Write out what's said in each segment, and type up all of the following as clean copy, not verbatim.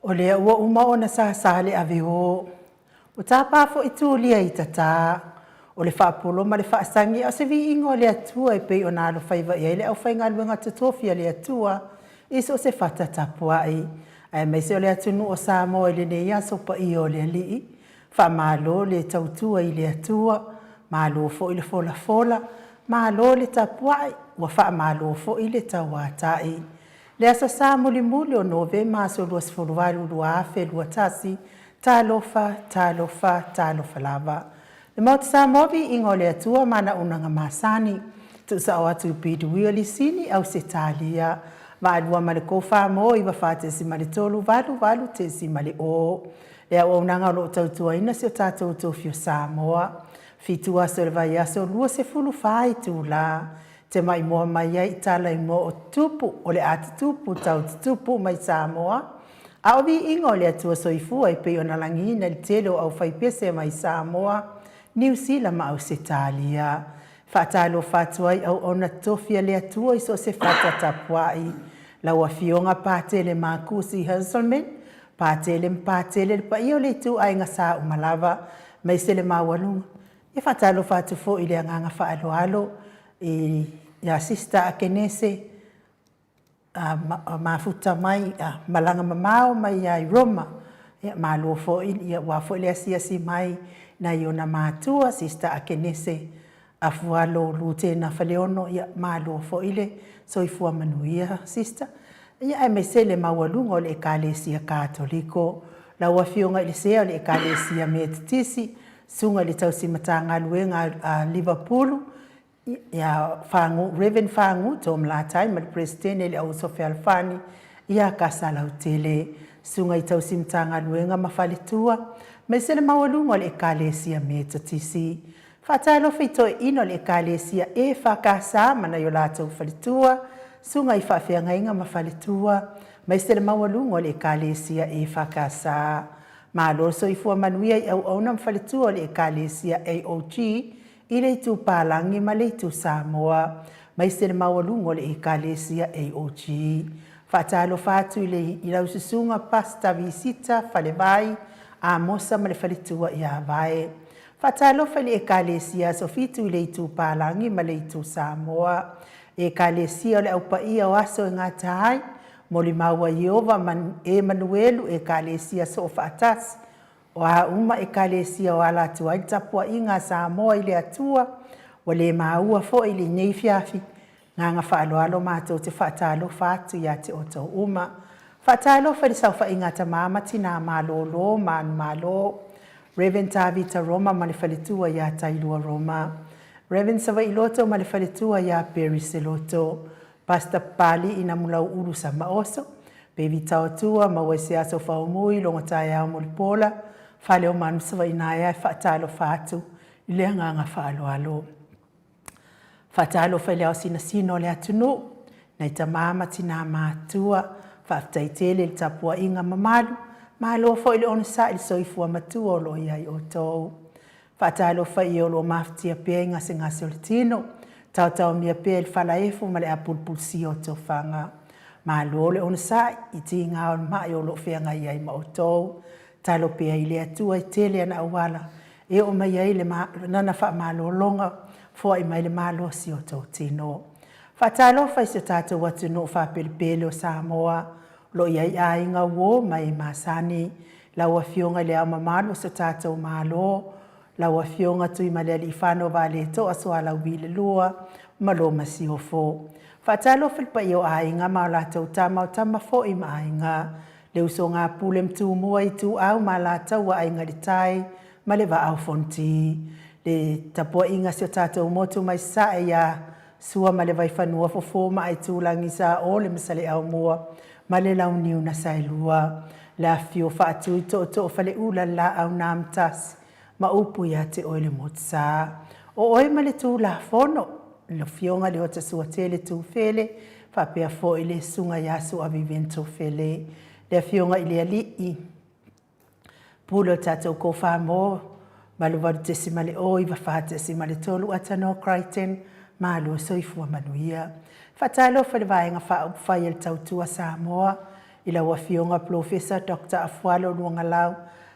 O lea ua uma ona sasa le ave o. Ua tapa foi Tulia i tata. O le faapolo ma le faasagi a o se viiga o le Atua e pei ona alofaiva i ai le aufaigaluega totofi a le Atua i so o se fata tapuai, aemaise o le atunuu o Samoa i lenei aso paia o le Alii. Faamalo le tautua i le Atua, malo foi le folafola, malo le tapuai, ua faamalo foi le tauatai. Le Aso Sa mulimuli o Novema aso 28 2021, talofa, talofa, talofa lava. Le Maota Samoa, viiga o le Atua ma ana auaunaga masani. Tuusao atu i PW Lisini, Ausetalia. Vaalua ma le Kofa mo 94.3 88.0. Le auaunaga o lo o tautuaina si o tatou tofi o Samoa. Fitu aso o le vaiaso, 24 itula. Te maimoa mai ai i tala i mua o tupu, o le a tutupu tau tutupu mai Samoa. A o viiga o le Atua Soifua e pei ona lagiina i le tele o aufaipese mai Samoa, Niu Sila ma Ausetalia. Faatalofa atu ai auauna totofi a le Atua i so o se fata tapuai. Lau Afioga Patele Makusi Herselman, Patele ma Patele, le paia o le ituaiga sa uma lava, aemaise le maualuga. E faatalofa atu foi i le agaga faaaloalo i ia Sister Akenese, mafuta mai, malaga mamao mai ia i Roma, ia malo foi, ia aua foi le asiasi mai nai ona matua, Sister Akenese Afualo Lutena Faleono, ia malo foi le soifua manuia, Sister. Ia aemaise le maualuga o le Ekalesia Katoliko, lau Afioga i le Sea o le Ekalesia Metotisi, Susuga i le Tausi Matagaluega a Liverpool, ia Fagu, Rev Fagu Tom Latai ma le Peresetene i le Auuso Fealofani ia Kasalautele, Susuga i Tausi Matagaluega ma Faletua, aemaise le maualuga o le Ekalesia Metotisi. Faatalofa i toeaiina o le Ekalesia EFKS ma nai o latou faletua, susuga i faafeagaiga ma faletua, aemaise le maualuga o le Ekalesia EFKS. Malo le soifua manuia i auauna ma faletua o le Ekalesia AOG i le Itu Palagi ma le Itu Samoa, aemaise le maualuga o le Ekalesia AOG. Faatalofa atu i le i lau susuga Pastor Visita Falevai Amosa ma le faletua ia Vae. Faatalofa i le Ekalesia Aso Fitu i le Itu Palagi ma le Itu Samoa, Ekalesia o le Au Paia o Aso e Gata ai, Molimau a Ieova ma Emanuelu, Ekalesia Soofaatasi, O a uma Ekalesia o ala atu ai le tapuaiga a Samoa i le Atua, ua le maua foi i lenei afiafi Agaga faaaloalo matou te faatalofa atu ia te outou uma. Faatalofa i le saofaiga a tama ma tina malolo ma manumalo. Rev. Tavita Roma ma le faletua ia Tailua Roma. Rev. Savaiiloto ma le faletua ia Perry Seloto. Pastor Papali'i Namulau'ulu Samaoso, Bevi Taotua, maua i se aso faomui, logo taeao Mulipola, Faleomanu Savaiinaea e faatalofa atu i le agaga faaaloalo. Faatalofa i le ao sinasina o le atunuu, nai tama ma tina matutua, faafetai tele i le tapuaiga mamalu, malo foi le onosai i le soifua matua o lo o i ai outou. Faatalofa i e o lo o mafatia pea i gasegase o le tino, taotaomia pea i le falaefu ma le apulupulusia o tofaga. Malo le onosai i tiga o le mai o lo o feagai ai ma outou. Talo pea i le Atua e tele ana auala e oo mai ai le lana faamalologa, foai mai le malosi o tou tino. Faatalofa i si o tatou atunuu faapelepele o Samoa, o lo o i ai aiga uo ma e masani. Lau Afioga i Le Ao Mamalu o si o tatou Malo, lau Afioga Tuimalealiifano Vaaletoa Sualauvi II ma lo Masiofo. Faatalofa i le paia o aiga ma o latou tama, o tama foi ma aiga. Le usoga a Pule ma Tumua, Ituau ma Alataua, Aiga i le Tai ma le Vaa o Fonoti. Le tapuaiga a si o tatou motu mai Sasae ia Sua ma le Vaifanua, Fofo ma Aitulagi, Saole ma Saleaaumua ma le Launiu na Saelua. Le afifio o Faatui, Tootoo o Faleula, le Laau na Amotasi ma upu ia te oe le Motusa. O oe ma le Tulafono, le Afioga i le Otasuatele Tufele, faapea foi le Susuga ia Suaviven Tufele, le Afioga i le Alii Pule o tatou Kofa mo 88.0 94.3 Atanoa Crichton, malo soifua manuia. Faatalofa i le Vaega Faaupufai a le Tautua Samoa, i lau Afioga Polofesa Doctor Afualo Luagalau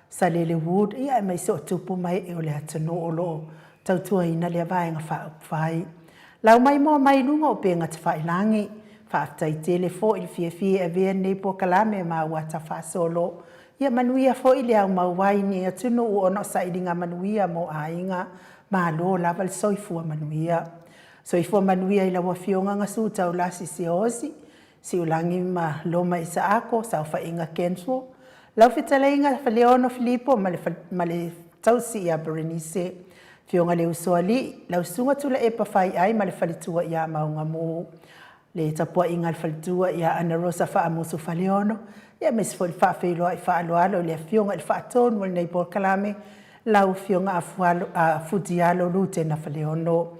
Salele Wood, ia aemaise o tupu ma ee o le atunuu o lo o tautuaina lea Vaega Faaupufai. Lau mai moa mai luga o upega tafailagi. Faafetai tele foi le fiafia e avea lenei polokalame ma auata faasolo. Ia manuia foi le aumau ai i ni atunuu ona o sailiga manuia mo aiga. Malo lava le soifua manuia. Soifua manuia i lau Afioga Gasu Taulasi Siaosi, Siulagi ma Loma Isaako, Saofaiga Kenswo, lau fetalaiga Faleono Filipo ma le, ma le tausi ia Berenice, Afioga le Usoalii, lau Susuga Tuilaepa Faiai ma le faletua ia Maugamu, le tapuaiga a le faletua ia Ana Rosa Faamusu Faleono, aemaise foi le faafeiloai faaaloalo i le Afioga i le Faatonu o lenei polokalame, lau Afioga Afualo, Futialo Lutena Faleono.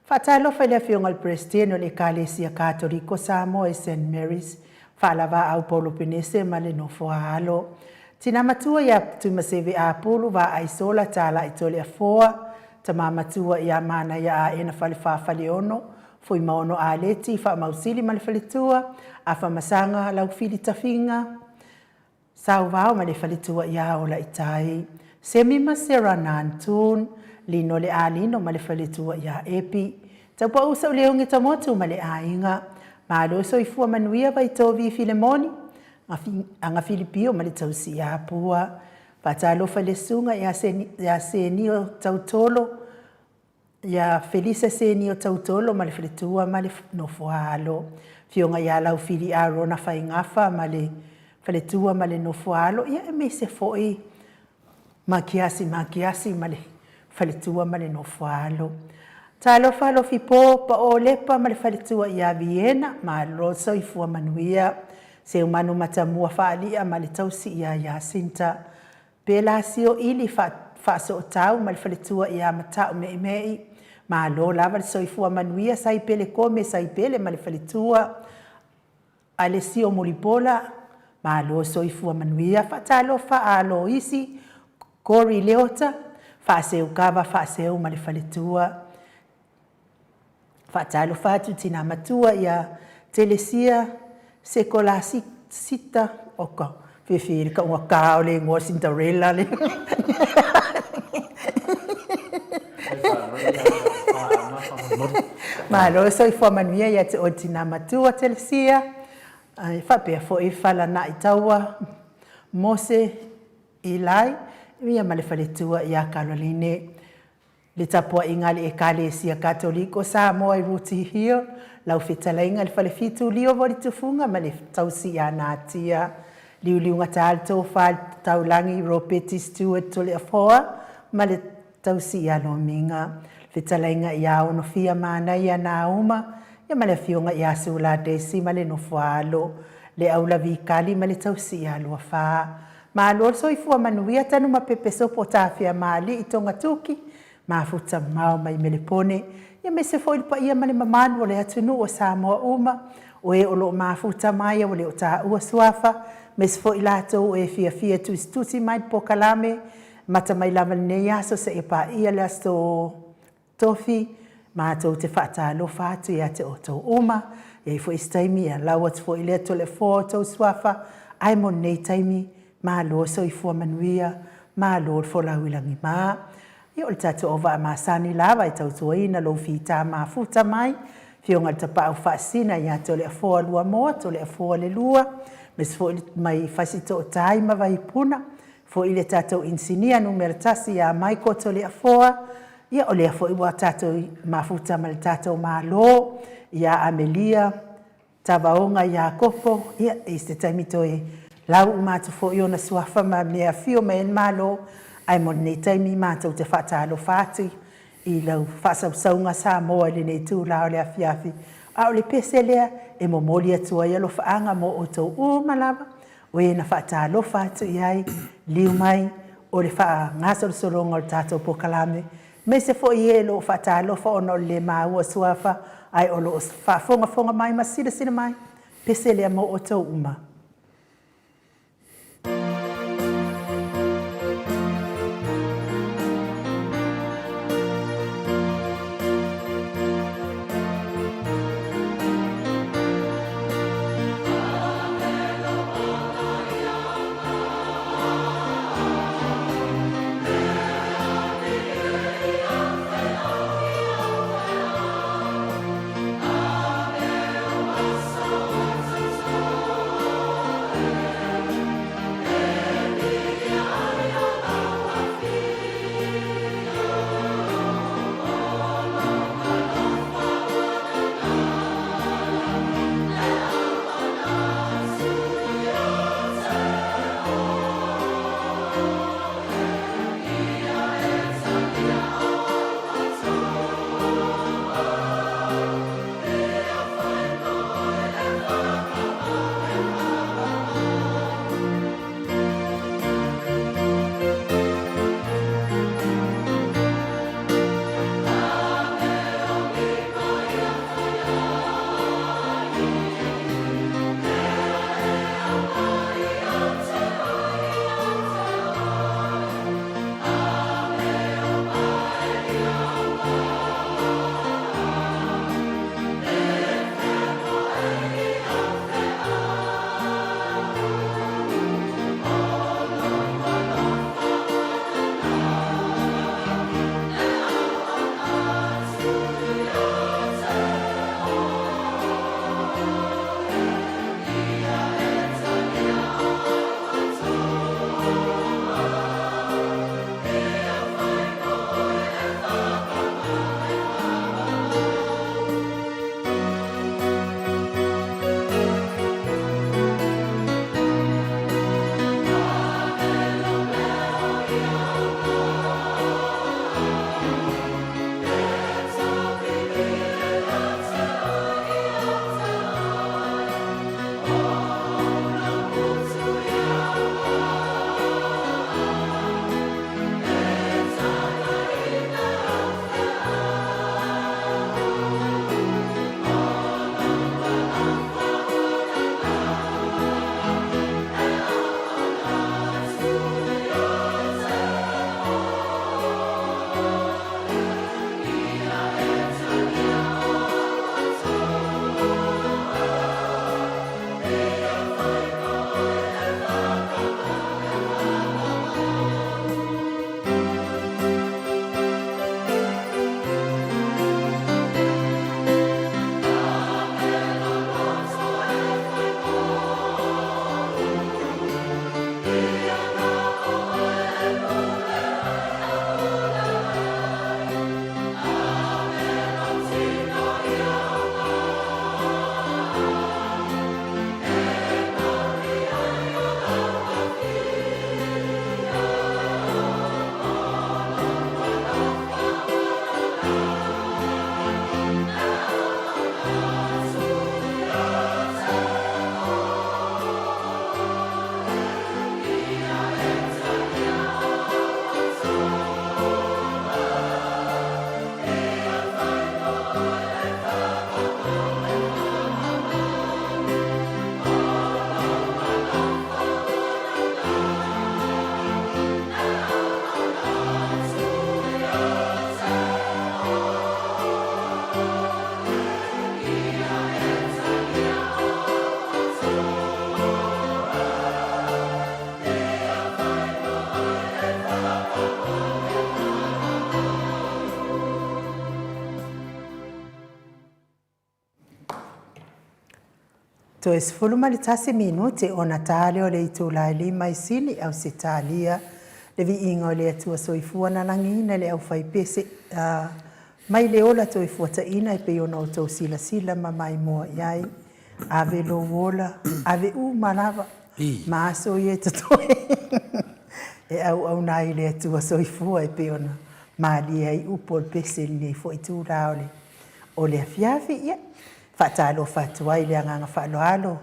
Faatalofa i le Afioga i le Peresetene o le Ekalesia Katoliko Samoa i Saint Mary's, Faalavaau Paulo Penese ma le nofo a alo. Tina matua ia Tuimaseve Apulu, Vaai Sola, Talai Toleafoa, Tama matua ia Manaia Aena Falefa Faleono, Fuimaono Aleti, Faamausili ma le faletua, Afamasaga Laufili Tafiga, Sauvao ma le faletua ia Olaitai, Semi ma Sarah Nantun, Lino le Alino ma le faletua ia Epi, Taupau Sauleogi Tamotu ma le aiga, Malo Soifua Manuia Vaitovi Filemoni, Aga Filipio ma le tausi ia Pua, Faatalofa i le susuga ia Senio Tautolo, ia Felisa Senio Tautolo ma le faletua ma le nofo a alo. Afioga ia Laufili Arona Faigafa ma le faletua ma le nofo a alo, ia aemaise foi Makiasi Makiasi ma le faletua ma le nofo a alo. Talofa Alofipo Paolepa ma le faletua ia Viena, malo soifua manuia. Seumanu Matamua Faalia ma le tausi ia Iasinta. Pelasio Ili Faasootau ma le faletua ia Matau Meimei. Malo lava le soifua manuia Saipele Kome Saipele ma le faletua Alesio Mulipola. Malo soifua manuia. Faatalofa a Loisi Cory Leota Faaseukava Faaseu ma le faletua. Faatalofa atu tina matua ia Telesia Sekolasita oka fiafia i le kauga ka o le igoa Cinderella le. Malo soifua manuia ia te oe tina matua Telesia. Ai faapea foi Falana'i Taua Mose Eli ia ma le faletua ia Caroline. Le tapuaiga a le Ekalesia Katoliko Samoa i Rooty Hill, lau fetalaiga i le Falefitu Liovo Litufuga ma le tausi ia Natia Liuliugata le Tofa i le Taulagi Ropeti Stewart Toleafoa ma le tausi ia Lomiga. Le fetalaiga ia Onofia Manaia Nauma ia ma le afioga ia Sula Daisy ma le nofo a alo le Aulavi Kali ma le tausi ia Luafa. Malo le soifua manuia tanu ma pepe sopo tafea maalii Togatuki mafuta mamao mai Melepone ia aemaise foi le paia ma le mamalu o le atunuu o Samoa uma o e o lo o mafuta mai ua le o taua suafa aemaise foi latou o e fiafia e tusitusi mai le pokalame mata mai lava lenei aso seia paia le aso Tofi, matou te faatalofa atu ia te outou uma, e i ai foi se taimi e alau atu foi lea Toleafoa outou suafa, ae mo lenei taimi, malo soifua manuia, malo le folau i lagima. Ia o le tatou auvaa masani lava e tautuaina lou fita mafuta mai, Afioga i le Tapaau Faasisina ia Toleafoa Luamoa, Toleafoa Lelua, aemaise foi mai Fasitootai ma Vaipuna, foi le tatou inisinia numera tasi ia Michael Toleafoa, ia o lea foi ua tatou mafuta ma le tatou Malo ia Amelia Tavaoga Iakopo, ia i se taimi toe lau uma atu foi ona suafa ma mea afio mai ai le Malo, ae mo lenei taimi matou te faatalofa atu i lau faasausauga Samoa i lenei itula o le afiafi, a o le pese lea e momoli atu ai alofaaga mo outou uma lava O e na faatalofa atu i ai, liu mai, o le faagasolosologa o le tatou polokalame, aemaise foi e o lo o faatalofa ona o le le maua suafa, ae o lo o faafogafoga mai ma silasila mai, pese lea mo outou uma. Toe 11 minute ona ta lea o le itula e lima i Sini, Ausetalia, le viiga o le Atua Soifua na lagiina le aufaipese a mai le ola toefuataina e pei ona outou silasila ma maimoa i ai. Ave lou ola, ave uma lava ma aso ia e totoe e auauna ai i le Atua Soifua e pei ona malie ai upu o le pese i lenei foi itula o le afiafi. Ia, faatalofa atu ai i le agaga faaaloalo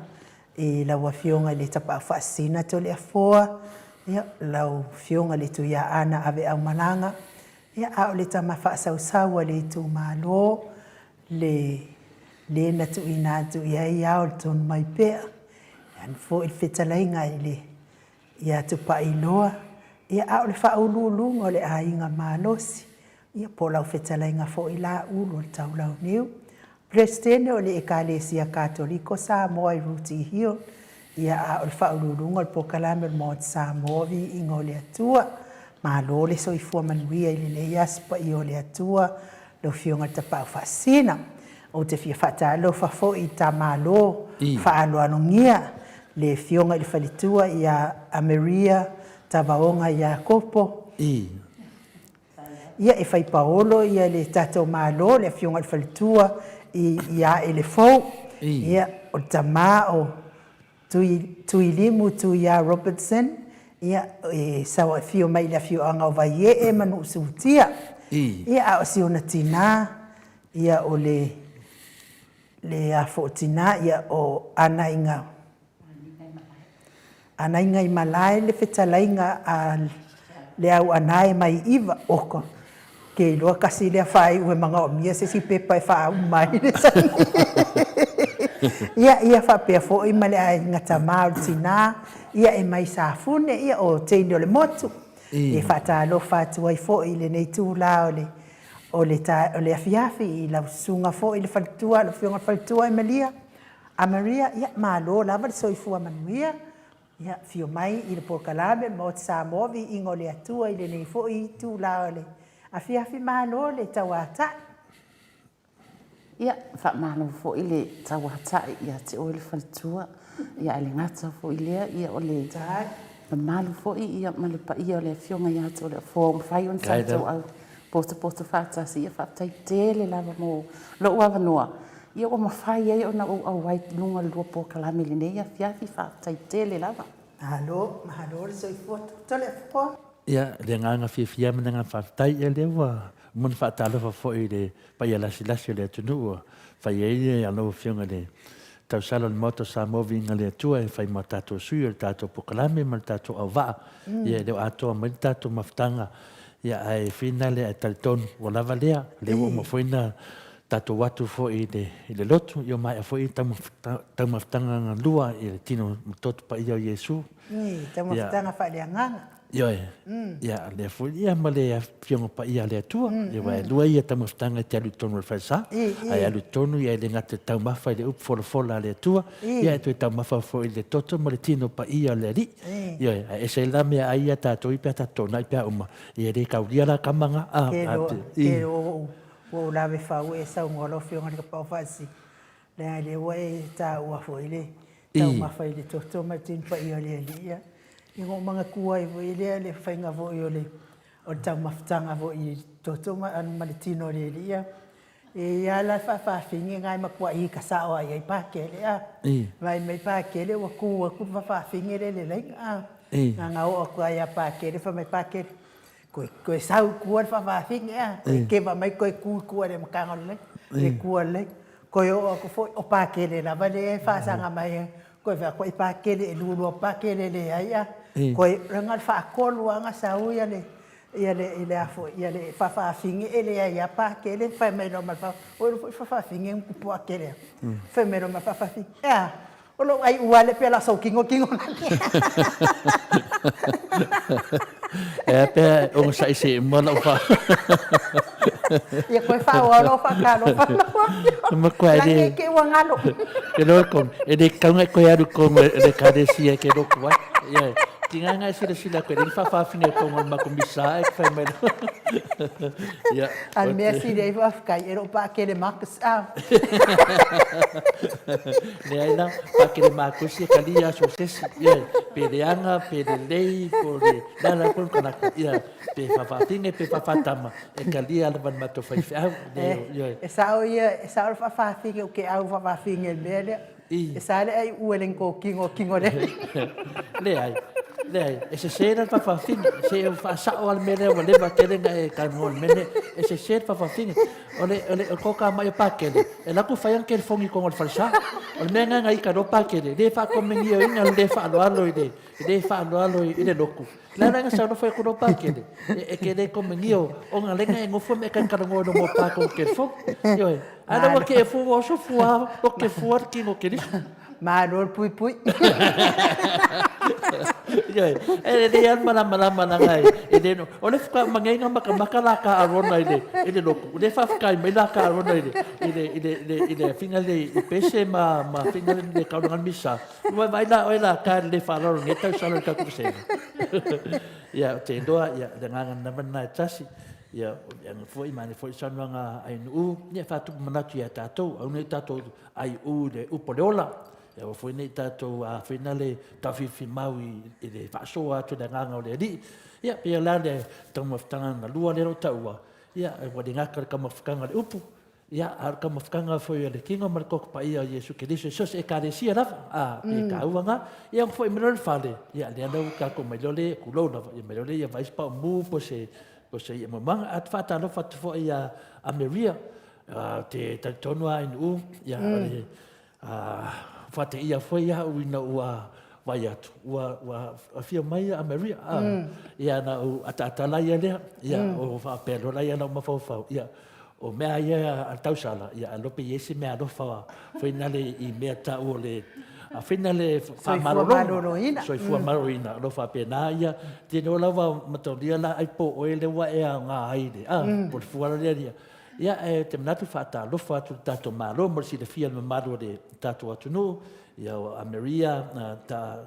i lau Afioga i le Tapaau Faasisina Toleafoa, ia, lau Afioga i le Tuiaana Aveaumalaga, ia, a o le tama faasausau a le itumalo, le le na tuuina atu i ai ao le tonu mai pea, e foi le fetalaiga i le ia Tupailoa, ia, a o le faauluuluga o le aiga malosi, ia, po o lau fetalaiga foi la Ulu o le Taulauniu, Peresetene o le Ekalesia Katoliko Samoa i Rooty Hill, ia, a o le faauluuluga o le Polokalame o le Maota Samoa, Viiga o le Atua. Malo le soifua manuia i lenei aso paia o le Atua, lau Afioga i le Tapaau Faasisina. Ou te fia faatalofa foi i ta Malo faaaloalogia, le Afioga i le Faletua ia Ameria Tavaoga Iakopo, Ia, e fai paolo ia le tatou Malo, le Afioga i le Faletua i ia Aelefou. Ia, o le tama o Tuilimu Tuia Robertson, ia, e afio mai i le afioaga o Vaiee ma Nuusutia. Ia, a o si ona tinā, ia, o le le a fo tinā, ia, o Anaiga Anaigaimalai le fetalaiga a Leauanae mai Iva. Oka, ke iloa kasi lea faaiu e manaomia se isi pepa e faauma ai le saini. Ia, ia faapea foi ma le aiga tama o le tinā, ia e mai Safune, ia o teine o le motu. E faatalofa atu ai foi i lenei itula o le o le o le afiafi i lau susuga foi i le faletua, lau Afioga i le faletua Emilia, A Maria, ia, malo lava le soifua manuia. Ia, afio mai i le polokalame o le Maota Samoa, Viiga o le Atua i lenei foi itula o le afiafi. Malo le tauatai. Ia, faamalo foi le tauatai ia te oe le faletua, ia ae le gata foi i lea, ia o le mamalu foi ia ma le paia o le Afioga ia Toleafoa ua mafai ona tatou au potopoto faatasi. Ia faafetai tele lava mo lou avanoa Ia ua mafai ai ona ou auai i luga o le lua polokalame i lenei afiafi, faafetai tele lava. Malo, malo le soifua Toleafoa. Ia, le agaga fiafia ma le agaga faafetai, ia lea ua uma ona faatalofa foi i le paia lasilasi o le atunuu ua fai ai lau Afioga i le tausala o le Maota o Samoa Viiga le Atua e fai ma tatou sui o le tatou polokalame ma le tatou auvaa. Ia e le o atoa mai le tatou mafutaga, ia ae finale ae talitonu ua lava lea, lea ua uma foi ona tatou atu foi i le, i le lotu, ia maea foi taumafataga galua i le tino ma toto paia o Iesu. Ni, taumafataga faaleagaga. Ioe, ia, lea foi, ia ma le afioga paia a le Atua, ia aua e lua ia taumafataga e te alu i totonu o le falesa, ae alu i totonu ia e le gata i le taumafa i le upu folafola a le Atua, ia e toe taumafa foi i le toto ma le tino paia o le Alii. Ioe, ae ese ai la meaai ia a tatou ia pe a tatou toonai pe a uma, ia e le kaulia la kama nga, a, a, i. Ua ou lave fau e saunoa lau Afioga i le Tapaau Faasisina, leaga o lea ua e taua foi le taumafa i le toto ma le tino paia o le Alii. Ia na ou manatua ai foi lea le faiga foi o le taumafataga foi i le toto ma le tino o le Alii. E i ai lava la le faafafine lena e matuai ita sao lava i ai Pakele, a. Vaai mai Pakele ua tu atu le faafafine lea i le laina, a. Na ona oo atu lava ia Pakele fai mai Pakele, Koe, koe sau i tua le faafafine a, koe keva mai koe tu i tua i le amataga o le laina, le tua o le laina. Koe oo atu foi, o Pakele lava lea e faasaga mai ai. Koe vaai atu ai Pakele, e lua lua Pakele e leai a. Koe, leaga o le faatolu lava na sau ia le, ia le, ia le a foi, ia le faafafine e leai lava Pakele. Fai mai loa ma le faafafine, oi alu foi le faafafine ma tupu ake lea. Fai mai loa ma le faafafine, e a? O lou ai ua le pea la sou kino kino la. E a pea o sa ise mo lau fa. Ia koe fa o alo fa ka lo fa. Ma koe le. Langi ke ua ngalo. Ke lo ko e le kaunga koe aru ko le karesia ke lo kuai. Ia. Tiga nga e silasila atu e leai ni faafaafine o totonu o le matou misa e te fai mai loa. Ia, A o le mea sili ai faafetai, e le o Pakele Marcus a. Leai la, Pakele Marcus e talia aso o se isi. Ioe, pe leaga, pe lelei, po o le a la foi le tagata, ia, pe faafaafine pe faafaatama, e talia lava e le matou faifeau. Ioe. E sao ia, e sao le faafaafine, ou te au faafaafine i le mea lea. E sa le ai uelengkokino kino le. Leai, leai, e sese la le faafafine. Se o faasao lava le mea lea ua leva tele na e talanoa i le mea lea. E sese le faafafine. O le, o le, o le tokamai o Pakele, e alu atu fai ana telefoni i totonu o le falesa. O le mea lena na ita loa Pakele, le faakomenioina le le faaaloalo i le, le faaaloalo i le lotu. Le ala na sau loa fai atu loa Pakele, e te le komenio, ona lea na e nofo ma e talatalanoa i luma o pa tonu telefoni. Ioe. Ae la ua te fua ua oso fua, o te fua le tino o Keriso. Malo le puipui. Ioe. E lelei lava le malamalama leaga e le no. O le faatoa uma nei na matamata la ta Arona i le i le lotu. O lea e faafetai mai la ta Arona i le i le i le i le i le faiga lea i pese ma ma faiga lea tau le misa. Ua vaai la oe la ta le faaaloalo i lenei tausala i le tatou vasega. Ia, ou te iloa, ia, le agaga lava lena e tasi. Ia, o le aga foi, manaia foi le saunoaga a Ainuu, ia, e faatupu manatu ia tatou, aua ne i tatou aiuu i le upu o le ola, ia aua foi ne i tatou afena le taofiofimau i le faasoa atu i le agaga o le Alii. Ia, pei la le taumafataga na lua lea o lo o taua, ia, ua le gata i le taumafataga o le upu, Ia, a o le taumafataga foi a le Kino ma le Koko Paia o Iesu Keriso i so o se Ekalesia lava, a, pe taua na. Ia, ua foi mai loa i le fale, ia, lea la ua tatou mai loa le, tulou lava, ia mai loa lea ia vaai se paomu po o se, po o se i'a momoaga. Ae ou te faatalofa atu foi ia Maria, ou te talitonu lava Ainuu, ia, o le, Faateia foi au ina ua vaai atu, ua, ua afio mai a Maria. Ia, na ou ataata ia lea, ia, o faapea loa la ia lau mafaufau, ia, o mea ia a le tausala, ia, a lope i ai se mea alofa foi nale i mea tau o le, a foi nale faamaloloina, soifua maloloina, o lo faapena ia, te no lava mataulia la ai po oe le ua e aoga ai le, a, po le fua lea ia, Ia, ou te manatu faatalofa atu i le tatou Malo mo le silafia e le mamalu o le tatou atunuu, ia o Ameria, ta,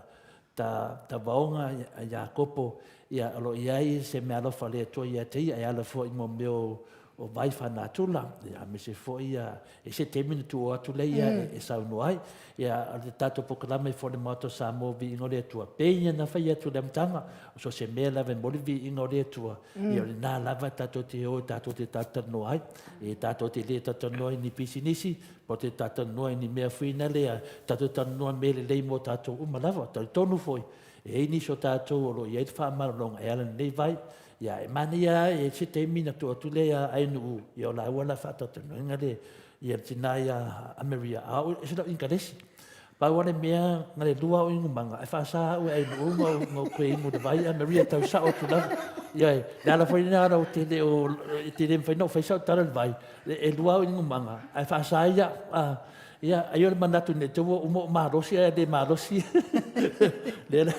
ta, Tavaoga, Iakopo, ia, o lo o i ai se meaalofa a le Atua ia te ia e ala foi i mo mea o, o vai faanatura, ia, aemaise foi ia, e se taimi ona tuu atu lea ia e saunoa ai. Ia, o le tatou polokalame foi le Maota o Samoa Viiga o le Atua, pei ona fai atu i le amataga, o so o se mea lava e momoli viiga o le Atua, Ia o lena lava tatou te o tatou te talatalanoa ai. E tatou te le talatalanoa i ni pisinisi, po te talatalanoa i ni mea fuina lea, tatou talanoa mea lelei mo tatou uma lava. Talitonu foi, e i ai nisi o tatou o lo o i ai le faamalologa e ala i lenei vai. Ia, e manaia lava e se taimi ona tuu atu lea ia Ainuu, ia o laua la faatalatalanoaina le, ia le tina ia Ameria, a o ese lau Inkalesi. Pau lava le mea, na le lua au inumaga, ae faasa au e Ainuu ma ou, ma ou toe inu i le vai, a Maria tau sao atu lava. Ioe, le ala foi lena o te le o, e te le mafai ona ou fai sau tala i le vai, e lua au inumaga, ae faasa ai au. A, ia, ai o le manatu ne i te i ua uma ou malosi ae le malosi. Lea la,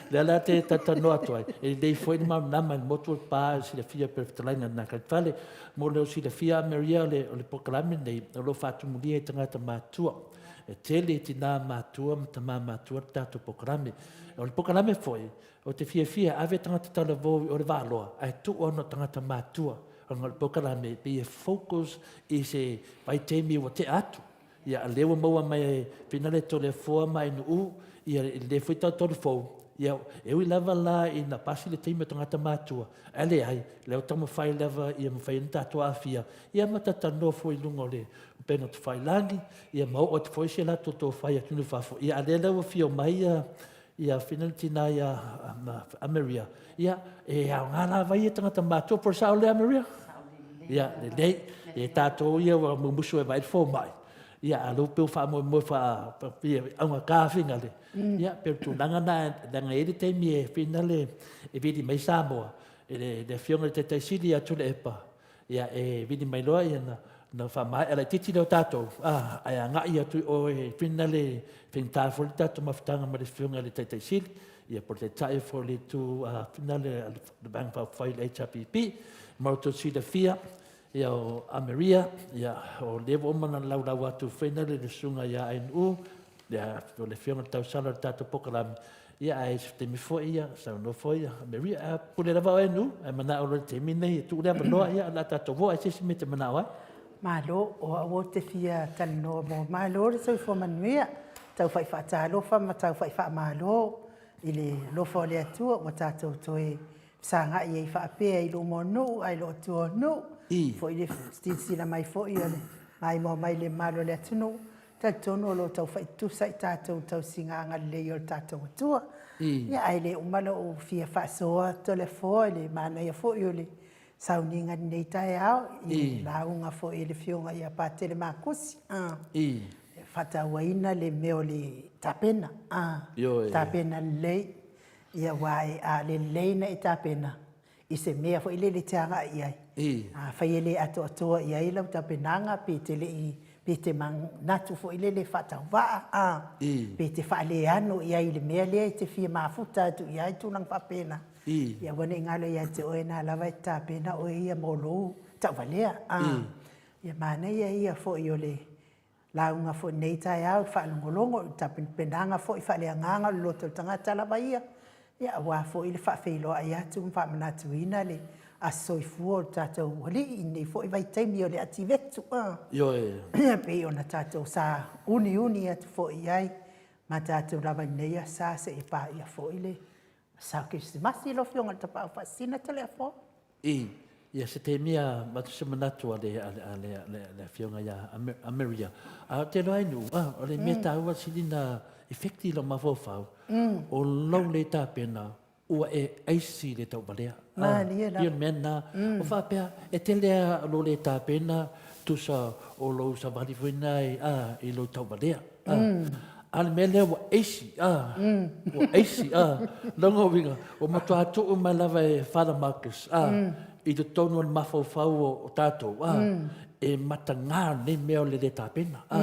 lea la te talatalanoa atu ai, e lelei foi le malamalama i le motu o le pa e silafia pei o le fetalaiga i lena fale. Mo le silafia Maria o le, o le polokalame lenei, o lo o faatumulia i tagata matutua. E tele i tinā matua ma tamā matua le tatou polokalame. O le polokalame foi, ou te fiafia e ave tagata talavou i o le Vāloa, ae tuu ona o tagata matua, ona o le polokalame e pei e focus i se vaitaimi ua tea atu. Ia, a lea ua maua mai e Finale Toleafoa ma Ainuu, ia le foi tautolu fou, ia, e ui lava la ina pasi le taimi o tagata matua, ae leai, lea ua taumafai lava ia mafai ai ona tatou aafia, ia ma talatalanoa foi i luga o le upega tafailagi, ia ma oo atu foi si a latou tofa i atunuu i fafo. Ia, a lea la ua afio mai ia, ia Fina le tina ia Amaria, ia, e aoga lava ia tagata matutua, po o le sao lea Amaria? Ia, lelei. E tatou ia ua mumusu e vaai le fomai, ia, a lea ua pei ua faamoemoe faa, ia, augata finale, ia, pei o le tulaga lena, leaga e i ai le taimi e finale e vili mai Samoa, e le Afioga i le Taitai Sili ia Tuilaepa, Ia, e vili mai loa ia na, na faamaea laitiiti lea o tatou, a, ae agai atu i o e fina le faigata foi le tatou mafutaga ma le Afioga i le Taitai Sili, ia po o le Taitai foi o le Itu a fina le, le Vaega Faaupufai le HRPP. Ma outou silafia, ia o Ameria, ia o lea ua uma ona laulau atu foi na le Susuga ia Ainuu, ia o le Afioga i le Tausala o le tatou polokalame, Ia, ae se taimi foi, ia, saunoa foi ia Maria, a pule lava oe Nu, ae manao loa i le taimi lenei e tuu le avanoa, ia, o le a tatou oo ai se isi mea e te manao ai. Malo, o au ou te fia talanoa mo Malo le soifua manuia, taufai faatalofa ma taufai faamalo i le alofa o le Atua ua tatou toe fesagai ai faapea i luma o nuu ae le o tua o nuu. Foi le silasila mai foi o le maimoa mai le mamalu o le atunuu, talitonu o lo o taufai tutusa i tatou tausiga agalelei o le tatou Atua. Ia ae le uma lou fia faasoa Toleafoa i le manaia foi o le sauniga i lenei taeao i lauga foi a le Afioga ia Patele Makusi. E faatauaina le mea o le tapena, tapena lelei. Ia aua a lelei ona e tapena i se mea foi lele e te agai i ai, afai e le atoatoa i ai lau tapenaga pe te le i, pe te manatu foi lele faatauvaa, pe te faaleano i ai i le mea lea e te fia mafuta atu i ai, tulaga faapena, ia aua ne i galo ia te oe na lava e te tapena oe ia mo lou tauvalea. Ia manaia ia foi o le lauga foi i lenei taeao i le faalogologo i le tapenapenaga foi faaleagaga o le loto o le tagata lava ia, ia aua foi le faafeiloai atu ma faamanatuina le aso soifua o le tatou Alii i lenei foi vaitaimi o le Ativetu, Ioe. E pei ona tatou sauniuni atu foi i ai ma tatou lava i lenei aso Sa seia paia foi le Sa Kerisimasi lau Afioga i le Tapaau Faasisina Toleafoa. I, ia se taimi a avatu se manatu a le, a le, a le, a le, le Afioga ia a Maria. A o te iloa e Nu'u, a, o le mea taua sili na effect i lou mafaufau, o lou le tapena ua e aisi i le tauvalea. Malie lava. Pei o le mea lena. O faapea, e tele lava lou le tapena tusa o lou savali foi lena i, a, i lou tauvalea. A, a o le mea lea ua aisi, a, ua aisi, a. Lona uiga, ua matua tuu mai lava e Father Marcus, a, i totonu o le mafaufau o tatou, a, e mataga lenei mea o le le tapena, a.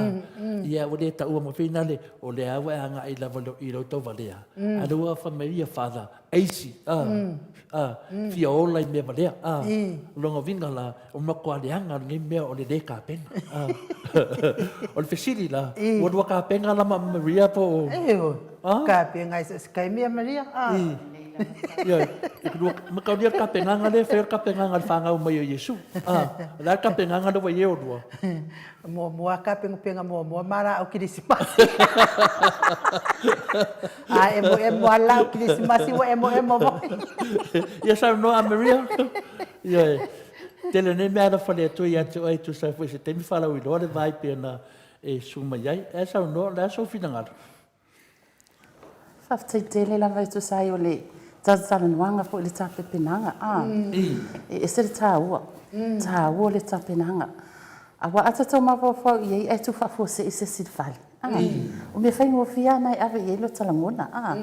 Ia ua le taua mai foi lale, o lea ua e agai lava i lou tauvalea, a o lea ua fai mai ia Father, aisi, a, a, fia ola i mea valea, a. O lona uiga la, o matua leaga lenei mea o le lē kapena. A. O le fesili la, ua lua kapena la ma Maria po o... Ioe, kapena i so o se taimi a Maria. Ioe, ma taulia le kapenaga lea e fai o le kapenaga o le fanau mai o Iesu. A, o le a le kapenaga lea ua i ai oulua? Muamua tapenapena muamua ma laau kerisimasi. A emoemo lava laau kerisimasi ua emoemo foi. Ia saunoa a Maria. Ioe. Tele nei mea alofa le Atua ia te oe e tusa ai foi i se taimi faalauiloa le vai pei ona e susu mai ai. Ae saunoa, o le a sou finagalo? Faafetai tele lava e tusa ai o le talatalanoaga foi i le tapepenaga, a. E ese le taua, taua le tapenaga. Aua a tatou mafaufau i ai ae tuufaafuasei se isi i le fale, a. O mea faigofie lava na e ave i ai lota lagona, a.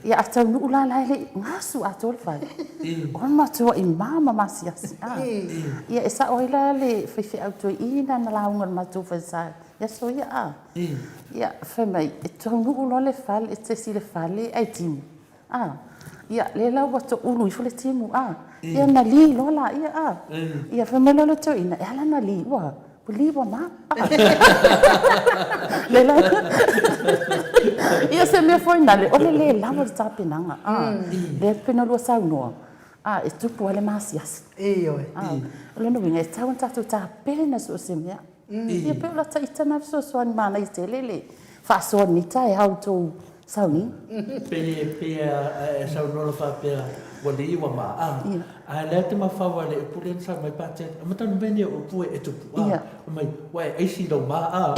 Ia a taunuu la la e le i gasu atoa le fale, o le matuai ma ma masiasi, a. Ia e sao ai la le faifeau toeaina na lauga i le matou falesa i aso ia, a. Ia, fai mai, e taunuu loa le fale, e tesi i le fale ae timu. A, ia, lea la ua toulu ifo le timu, a, ia ona li loa laia, a. Ia, fai mai loa le toeaina, e a la ona li, ua, ua li ua ma, a. Lea la, ia se mea foi nale, o le le lava o le tapenaga, a. Lea pei ona lua saunoa, a, e tupu lava le masiasi. Ioe. A, o lona uiga, e tatau ona tatou tapena so o se mea. Ia pei o lata ita na fesoasoani manaia tele le faasoa lenei taeao i tou sauniga. Pei pei e saunoa loa faapea ua lei ua ma a. A lea te mafau a le upu lea na sau mai pa te ma tanu mai nei upu e tupu a. Mai ua e aisi lou ma a.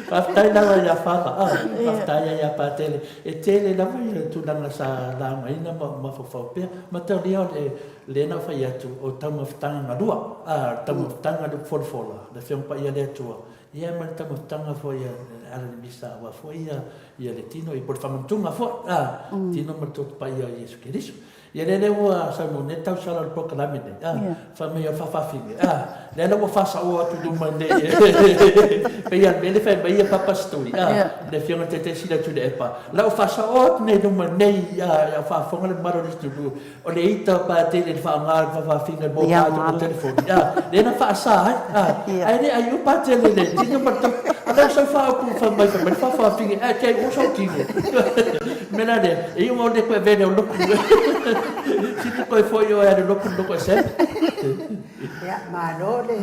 Faafetai lava ia Father a. Faafetai ia Patele. E tele lava ia tulaga sa laugaina ma mafaufau pea. Mataulia o le Lea na ou fai atu, o taumafataga na lua, a, o le taumafataga le folafola, le Afioga Paia le Atua, ia ma le taumafataga foi a le ala le Misa aua foi ia, ia le tino, ia po o le faamanatuga foi, a, tino ma le Toto Paia o Iesu Keriso. Ia lea lea ua saunoa nei le tausala o le polokalame nei, a, fai mai o le faafafine, a, lea la ua faasaoa atu i luma nei, pei a le mea lea fai mai ia Papa Stui, a, le Afioga i le Taitai Sili atu i le Epa, la ua faasaoa atu nei i luma nei, a, a faafofoga le mamalu o le atunuu, O le ita patele i le faaaoga o le faafafine mo matou o telefoni, a, lea na faasa ai, a, ae le ai o patele le tino ma le tau. lea ua sau faaupu fai mai fai mai le faafaafine ae te ai ua sou tino. O le mea la lea, e iu ina le toe avea lea o lotu. Sili toe foi oe a le lotu i le lotu SM. Ia, malo le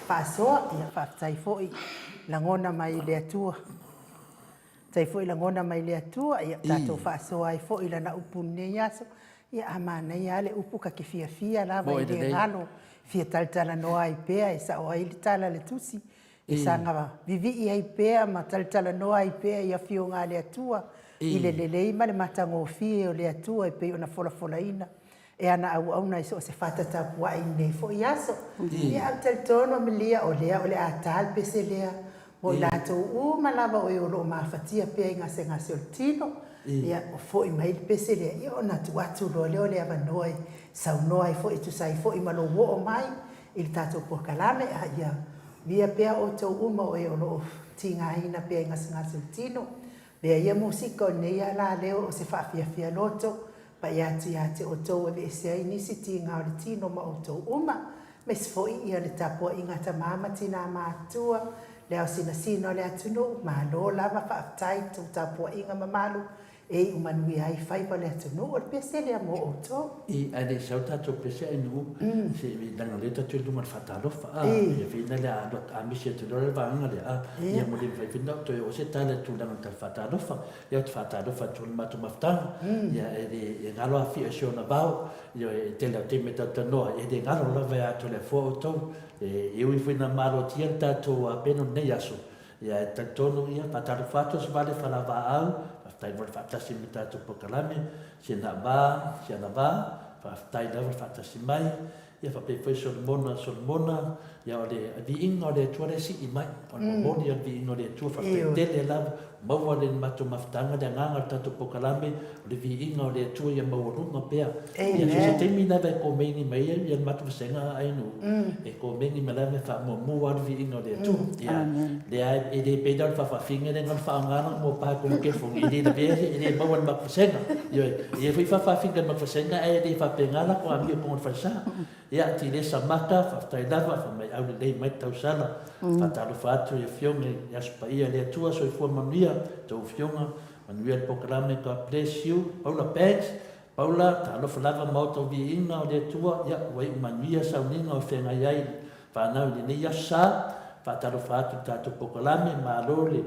faasoa, ia faafetai foi lagona mai i le Atua. Faafetai foi lagona mai le Atua, ia tatou faasoa ai foi i Lana upu i lenei aso. Ia a manaia lava le upu ta te fiafia lava i le galo, fia talatalanoa ai pea e sao ai le tala a le Tusi, e saga vivii ai pea ma talatalanoa ai pea i afioga a le Atua, i le lelei ma le matagofie o le Atua e pei ona folafolaina e ana auauna i so o se fata tapuai i lenei foi aso. Ia, ae ou te talitonu Amelia, o lea o le a ta le pese lea mo i latou uma lava o e o lo o mafatia pea i gasegase o le tino, ia, o foi mai le pese lea, ia ona tuu atu loa lea o le avanoa e saunoa ai foi e tusa ai foi ma lou oo mai i le tatou polokalame, a ia via pea outou uma o e o lo o tigaina pea i gasegase o le tino. Mea ia musika o lenei ala leo o se faafiafia loto, paia atu ia te outou e aveese ai nisi tiga o le tino ma outou uma, aemaise foi ia le tapuaiga a tama ma tina matutua, le ao sinasina o le atunuu, malo lava faafetai i tou tapuaiga mamalu e iu manuia ai faiva o le atunuu, o le pese lea mo outou. I, ae le i sau tatou pese ai nuu, se i leaga o lea tatou i luga o le faatalofa, a, ia whina lea a alu a misi atu loa le vaega lea, a, ia mo le mafai foi ona toe oo se tala i le tulaga o le tala faatalofa. Ia ou te faatalofa atu i le matou mafutaga, ia e le e galo afia i si ona vao, ia e tele o taimi e talatalanoa ai, e le galo lava e Atoaleafoa outou, e ui foi ina malotia le tatou pena o lenei aso, ia e talitonu ia faatalofa atu Osivale Falavaau, faafetai mo le faatasi ma le tatou polokalame, si ana va, si ana va, faafetai lava le faatasi mai, Ia faapea foi Solomona, Solomona, ia o le viiga o le Atua lea e sii mai, o le momoli o le viiga o le Atua, faafetai tele lava, maua le matou mafutaga, le agaga o le tatou polokalame, o le viiga o le Atua ia maualuga pea. Ia so se taimi lava e komeni mai ai ia le matou vasega a Ainu, e komeni mai lava e faamuamua le viiga o le Atua. Ia, lea e le pei la o le faafaafine lea na o le faaaoga lana moa pa e konikefoni, e le lavea, e le maua e le matou vasega. Ioe, e i ai foi faafaafine a le matou vasega ae le faapena latou amio i totonu o le falesa. Ia, Tilesa Maka, faafetai lava, fai mai aulelei mai le tausala. Faatalofa atu i Afioga i Aso Paia a le Atua, soifua manuia tou Afioga, manuia le polokalame, God bless you. Paula Banks, Paula, talofa lava ma outou viiga o le Atua, ia, ua iu manuia sauniga o feagai ai fanau i lenei aso sa. Faatalofa atu i le tatou polokalame, malo le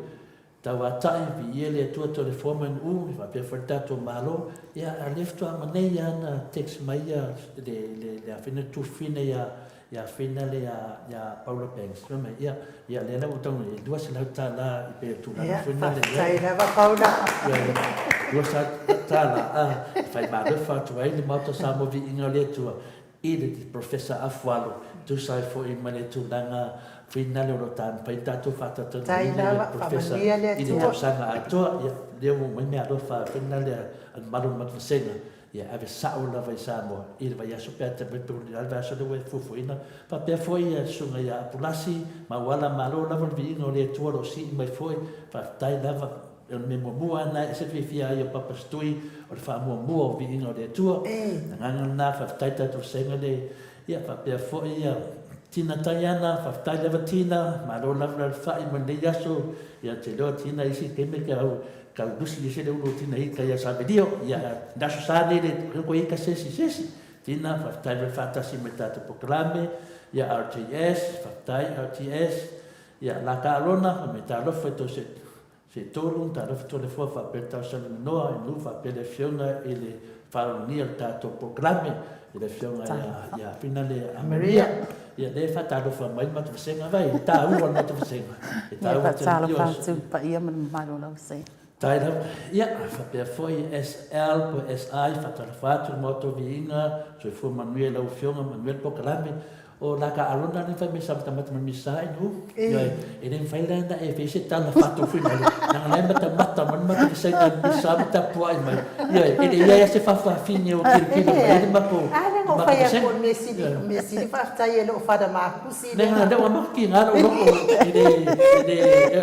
Tauatai, viia le Atua to le foreman u, e faapea foi le tatou Malo. Ia, a o lea faatoa ma nei lava na text mai ia le, le, le afina, le tuafafine ia, ia Fina le ia, ia Paula Banks. Fai mai, ia, ia lea la ua tau nei, e $200 i pei o le tulaga Ia, foi lena le iai. faafetai lava Paula. Ia, ia, $200, a, e fai malofa atu ai le Maota o Samoa Viiga o le Atua i le Professor Afualo, tusa ai foi ma le tulaga finale o lo o taumafai ai tatou faatautanoaina le Professor i le tausaga atoa. Ia, lea ua omai meaalofa finale a le Malu Matavasega, ia ave sao lava i Samoa i le vaiaso pe a taumai pe uli la le vaiaso lea ua e fuafuaina. Faapea foi le Susuga ia Apulasi Mauala, malo lava le viiga o le Atua o lo o sii mai foi, faafetai lava. O le mea muamua lava lena e ese le fiafia ai o Papa Setui, o le faamuamua o viiga o le Atua. O le agaga lena, faafetai tatou vasega le, ia faapea foi ia Tina Taiana, faafetai lava Tina, malo lava le alafai mo lenei aso, ia ou te iloa Tina isi taimi e au tau lusi ese le ulu o Tina i tai a Savelio, ia le aso sa nei le koe ika sesi sesi. Tina, faafetai mo le faatasi mai tatou polokalame, ia RTS, faafetai RTS, Ia, la ka Arona, fai mai, Talofa i tou se, se tolu, talofa i tou lefoa faapea le tausaga manoa i nuu faapea le afioga i le faaaloalogia o le tatou polokalame, i le afioga ia, ia Fina le Amaria. Ia, lea e faatalofa mai le matou vasega, vai, e taua le matou vasega. E taua tele. Faatalofa atu i le paia ma le mamalu o lau vasega. Tai lava. Ia, faapea foi SL po o SI, faatalofa atu i le matou viiga, soifua manuia i lau afioga, manuia le polokalame. O la ka Arona le fai mai sa matamata mai misa i nu. Ioe, e le mafai la na e fai se tala faatofuina le. Leaga la e matamata mai le matou vasega i le misa ma tapuai mai. Ioe, e le i ai lava se faafafine o tilotilo mai ai le matou A lea na ou fai atu o le mea sili, o le mea sili faafetai e le o Fada Makusi lea. Leaga lea ua makiga lou loto i le, i le,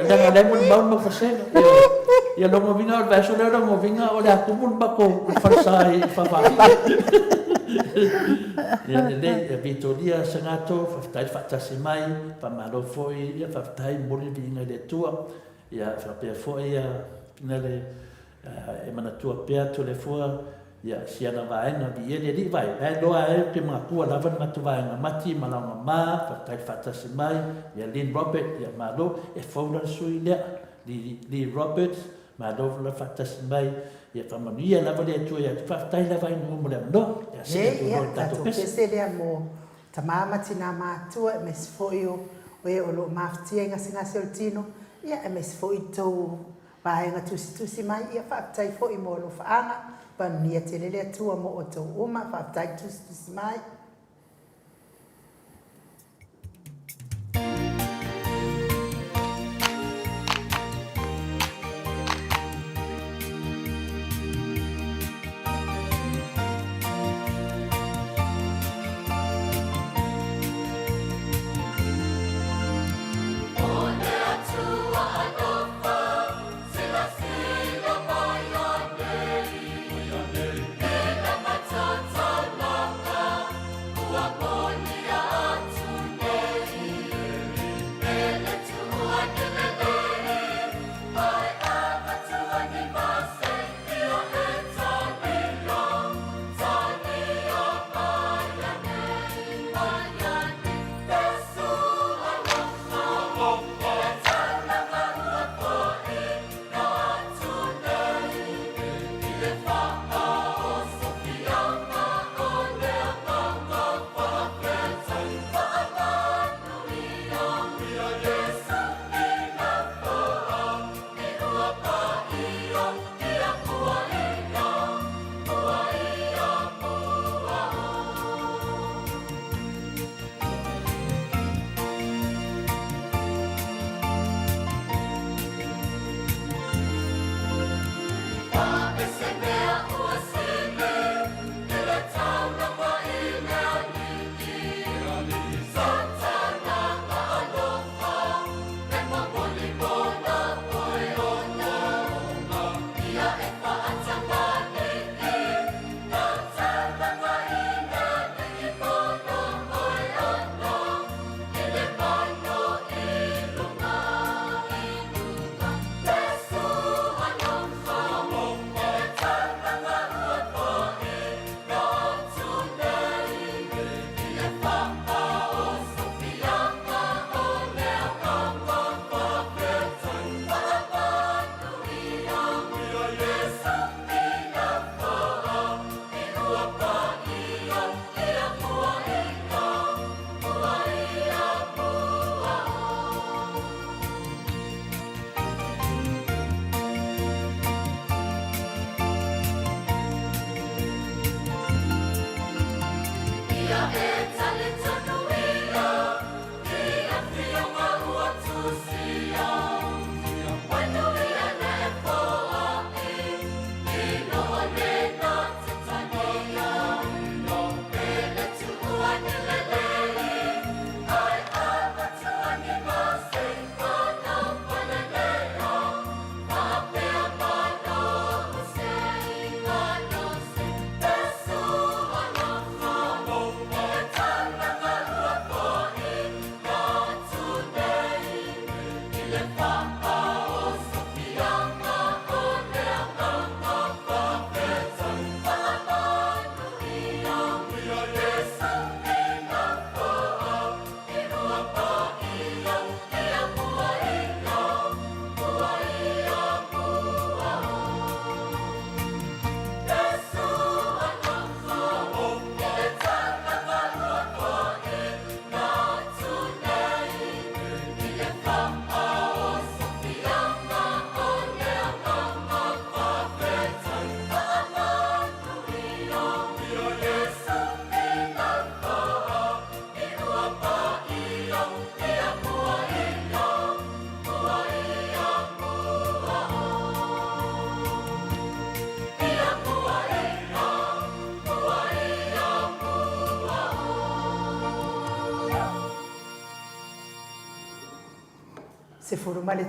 leaga la e molimau le matou vasega. Ioe, ia lona uiga o le vaiaso lea, lona uiga o le a tumu le matou falesa i faafafine. Ia lelei, ia Vitoria Sagato, faafetai le faatasi mai, faamalo foi, ia faafetai, momoli le viiga i le Atua. Ia faapea foi ia Pinale e manatua pea Toleafoa ia si ana vaega viia le Alii vai, la e iloa ai ou te manatua lava le matou vaega Mati ma Laoga ma, faafetai le faatasi mai, ia Lynn Robert, ia malo, e fou la le sui lea, Lee Roberts, malo le faatasi mai, ia faamanuia lava le Atua ia te, faafetai lava i nuu mo le avanoa, ia see atu loa i le tatou pese. Ia, tatou pese lea mo tama ma tina matua aemaise foi o e o lo o mafatia i gasegase o le tino, ia aemaise foi tou vaega tusitusi mai, ia faafetai foi mo alofaaga, manuia tele le Atua mo outou uma, faafetai tusitusi mai.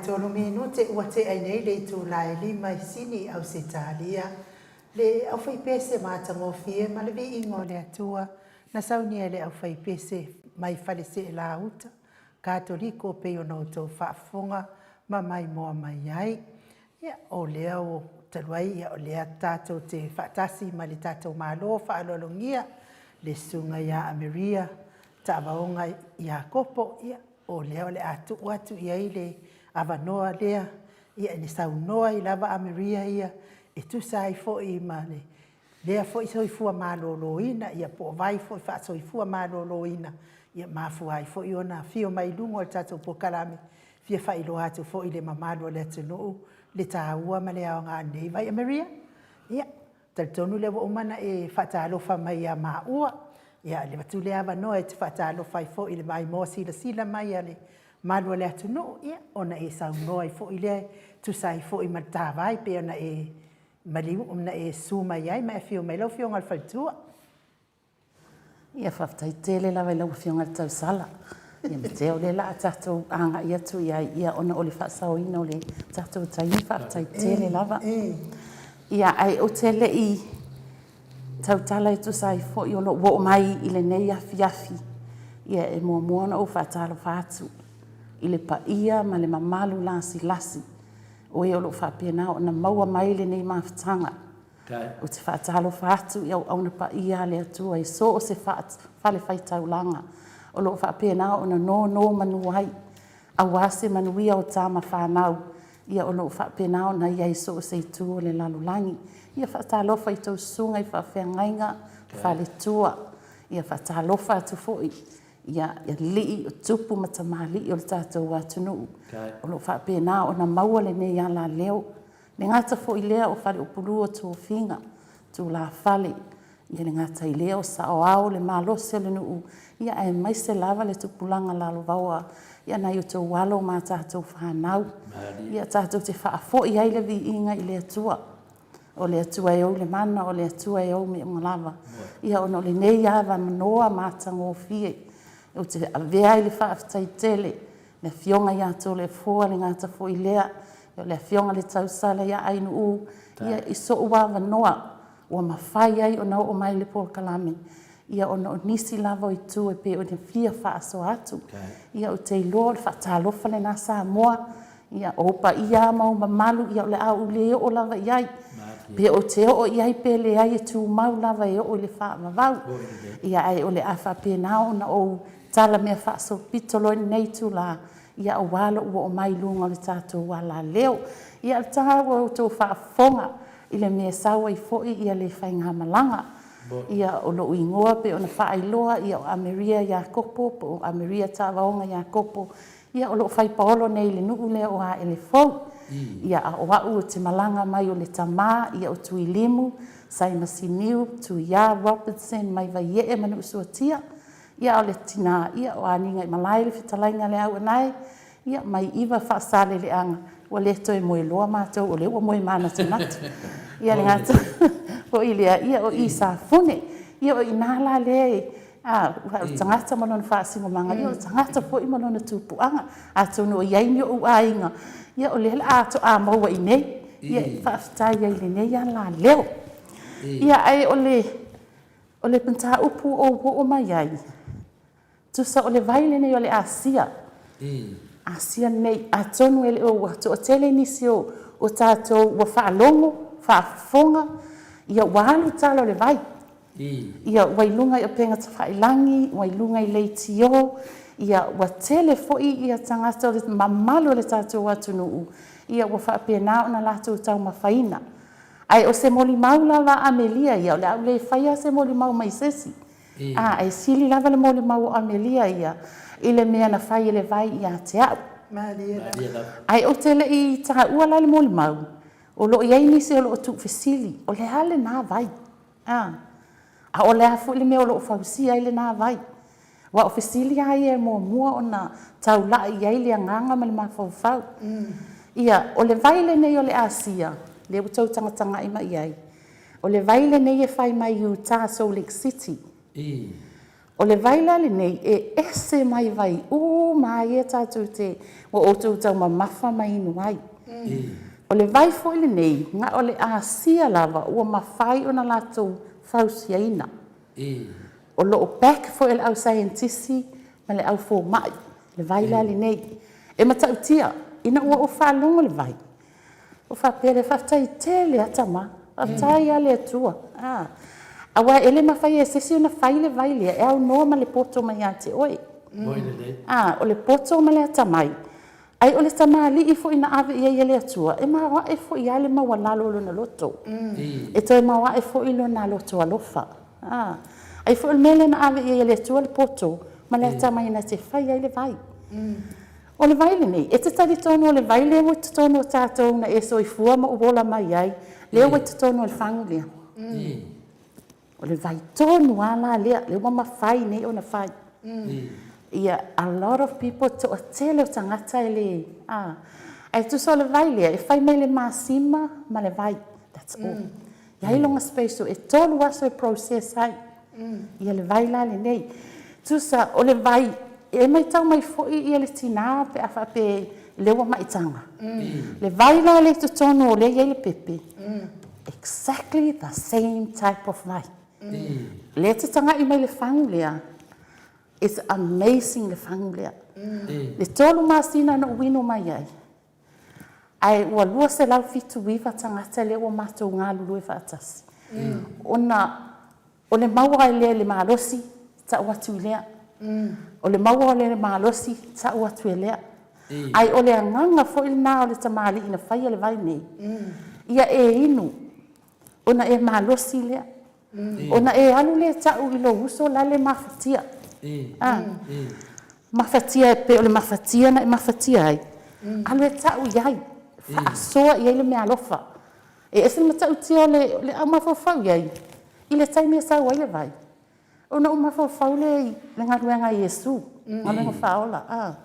13 minute ua tea ai nei le itula e 5 i Sini, Ausetalia. Le aufaipese matagofie ma le viiga o le Atua na saunia e le aufaipese mai Faleseelauta Katoliko pei ona outou faafofoga ma maimoa mai ai. Ia, o lea ua talu ai, ia, o lea tatou te faatasi ma le tatou Malo faaaloalogia le Susuga ia Amiria Taavaoga Iakopo, ia, o lea o le a tuu atu i ai le avanoa lea, ia, e saunoa ai lava Amiria ia e tusa ai foi ma lea foi soifua maloloina, ia po o vai foi faasoifua maloloina, ia mafua ai foi ona afio mai i luga o le tatou polokalame, e fia faailoa atu foi i le mamalu o le atunuu le taua ma le aoga o lenei vai. Amiria, ia, talitonu lea ua uma ona e faatalofa mai ia maua, ia avatu lea avanoa e te faatalofa ai foi i le maimoa silasila mai a le mamalu o le atunuu, ia, ona e saunoa ai foi lea e tusa ai foi ma le ta vai pei ona e maliu, na e susu mai ai ma e afio mai ai lau Afioga i le Faletua. Ia, faafetai tele lava i lau Afioga i le Tausala. Ia matea o lea o le a tatou agai atu i ai, ia, ona o le faasaoina o le tatou taimi, faafetai tele lava. Ia, ae ou te le i tautala e tusa ai foi o lou oo mai i lenei afiafi, ia, e muamua ona ou faatalofa atu i le paia ma le mamalu lasilasi o e o lo o faapena ona maua mai lenei mafutaga. Ou te faatalofa atu i auauna paia a le Atua i so o se falefaitaulaga o lo o faapena ona nonomanu ai, aua se manuia o tama fanau, ia o lo o faapena ona i ai i so o se itu o le lalolagi. Ia faatalofa i tou susuga i faafeagaiga, faletua, ia faatalofa atu foi i alii, o tupu ma tamalii o le tatou atunuu o lo o faapena ona maua lenei alaleo. Le gata foi lea o faleupolu o tofiga, tulafale, ia le gata i lea o saoao le malosi o le nuu, ia aemaise lava le tupulaga lalovaoa, ia nai o outou alo ma a tatou fanau. Ia tatou te faafoi ai le viiga i le Atua. O le Atua e ou le mana, o le Atua e ou mea uma lava. Ia ona o lenei avanoa matagofie, ou te avea ai le faafetai tele le Afioga ia Toleafoa, le gata foi lea, o le Afioga i le Tausala ia Ainuu, ia i so'u avanoa ua mafai ai ona oo mai le polokalame, ia ona o nisi lava o itu e pei ona fia faasoa atu. Ia ou te iloa o le faatalofa lena Samoa, ia o ou paia lava ma ou mamalu, ia o le a ou le oo lava i ai. Pe ou te oo i ai pe leai, e tumau lava e oo i le faavavau. Ia ae o le a faapena ona ou tala mea faasolopito loa i lenei itula, ia aua lou oo mai i luga o le tatou alaleo. Ia o le taua o outou faafofoga i le mea e sau ai foi ia le faigamalaga. Ia o lou igoa pei ona faailoa, ia o Ameria Iakopo po o Ameria Taavaoga Iakopo, ia o loo fai paolo nei i le nuu lea o Aelefou. Ia a o au ou te malaga mai o le tama, ia o Tuilimu, Saimasiniu, Tuia Robertson mai Vaiee ma Nuusuatia. Ia a o le tina, ia o Anigaimalae le fetalaiga a Leauanae, ia mai iva Faasaleleaga, ua le toe moe loa matou o lea ua moe manatunatu. Ia le gata foi lea, ia o i Safune. Ia o i ina la lea e, a, o le tagata ma lona faasinomaga, ia o le tagata foi ma lona tupuaga. Atonu o i ai ni ou aiga, ia o lea o le a toa maua i inei. Ia e faafetai ai i lenei alaleo. Ia ae o le O le mataupu ua ou oo mai ai, tusa o le vai lenei o le Asia, Asia lenei, atonu e le o ua toatele nisi o, o tatou ua faalogo, faafofoga, ia ua alu tala o le vai. Ia ua i luga i upega tafailagi, ua i luga i leitio, ia ua tele foi ia tagata o le mamalu o le tatou atunuu, ia ua faapena ona latou taumafaina. Ae o se molimau lava a Amelia ia, o le a ou le faia se molimau mai se isi. A, e sili lava le molimau o Amelia ia i le mea na fai e le vai ia te au. Ae ou te le i taua la le molimau, o lo o i ai nisi o lo o tuufesili, o le a lena vai? A, a o le a foi le mea o lo o fausia ai lena vai? Aua o fesili lava ia e muamua ona taulai i ai le agaga ma le mafaufau. Ia, o le vai lenei o le Asia, lea ua tou tagatagai mai i ai, o le vai lenei e fai mai Utah, Salt Lake City. O le vai la lenei, e ese mai vai uma lava ia tatou te, ua outou taumamafa ma inu ai. O le vai foi lenei, na o le Asia lava ua mafai ona latou fausiaina. O lo o back foi e le au saienitisi ma le au fomai le vai la lenei. E matautia, ina ua ou faalogo i le vai, ou faapea lea, faafetai tele lava tama, faafetai lava le Atua. Aua e le mafai e se isi ona fai le vai lea e aunoa ma le poto mai ia te oe. O le poto ma le atamai, Ae o le tamalii foi na ave i ai e le Atua, e maoae foi lava le maualalo o lona loto, e toe maoae foi lona loto alofa. Ai foi o le mea lea na ave i ai e le Atua le poto ma le atamai na te fai ai le vai. O le vai lenei, e te talitonu o le vai lea ua i totonu o tatou na e soifua ma ou ola mai ai, lea ua i totonu o le fagu lea. O le vai tonu lava la lea, lea ua mafai nei ona fai. Ia, a lot of people, toatele o tagata e le, a, ae tusa o le vai lea, e fai mai le masima ma le vai, that's all. E i ai lona special, e 3 aso e process ai, ia le vai la lenei. Tusa o le vai, e matau mai foi ia le tina pe a faapea lea ua maitaga. Le vai la lea i totonu o lea e i ai le pepe, exactly the same type of vai. Lea e te tagai mai le fagu lea, it's amazing le fagu lea. Le 3 masina na ou inu mai ai, ae ua 279 tagata lea ua matou galulue faatasi. Ona O le maua ai lea i le malosi, tau atu i lea. O le maua lea i le malosi, tau atu e lea. Ae o le agaga foi lena o le tamalii na faia le vai nei, ia e inu ona e malosi lea. Ona e alu lea e tau i lou uso la le mafatia. A? Mafatia e pei o le mafatia na e mafatia ai, alu e tau i ai, faasoa i ai le meaalofa. E ese le matautia o le a ou mafaufau i ai i le taimi e sau ai le vai, ona ou mafaufau lea i le galuega a Iesu, galuega faaola. A,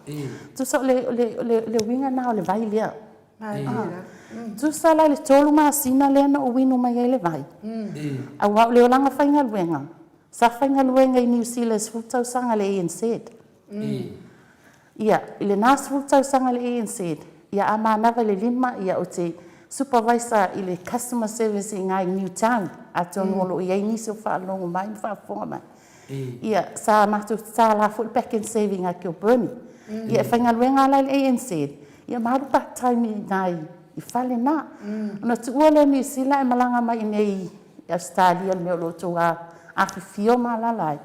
tusa o le uiga lena o le vai lea. Tusa la i le 3 masina lea na ou inu mai ai le vai, aua o le olaga faigaluega, sa faigaluega i Niu Sila i le 10 tausaga i le ANZ. Ia, i lena 10 tausaga i le ANZ, ia a manava i le 5, ia ou te supervisor i le customer service i ina i Newtown, atonu o lo o i ai nisi o faalogo mai ma faafofoga mai. Ia, sa matou tatala foi le Pak'nSave i ina i Kilbirnie. Ia, e faigaluega lava la i le ANZ, ia ma alu part time i ina i fale na. Ona tuua lea o Niu Sila ae malaga mai i inei i Ausetalia i le mea o lo o outou afifio ma alaala ai.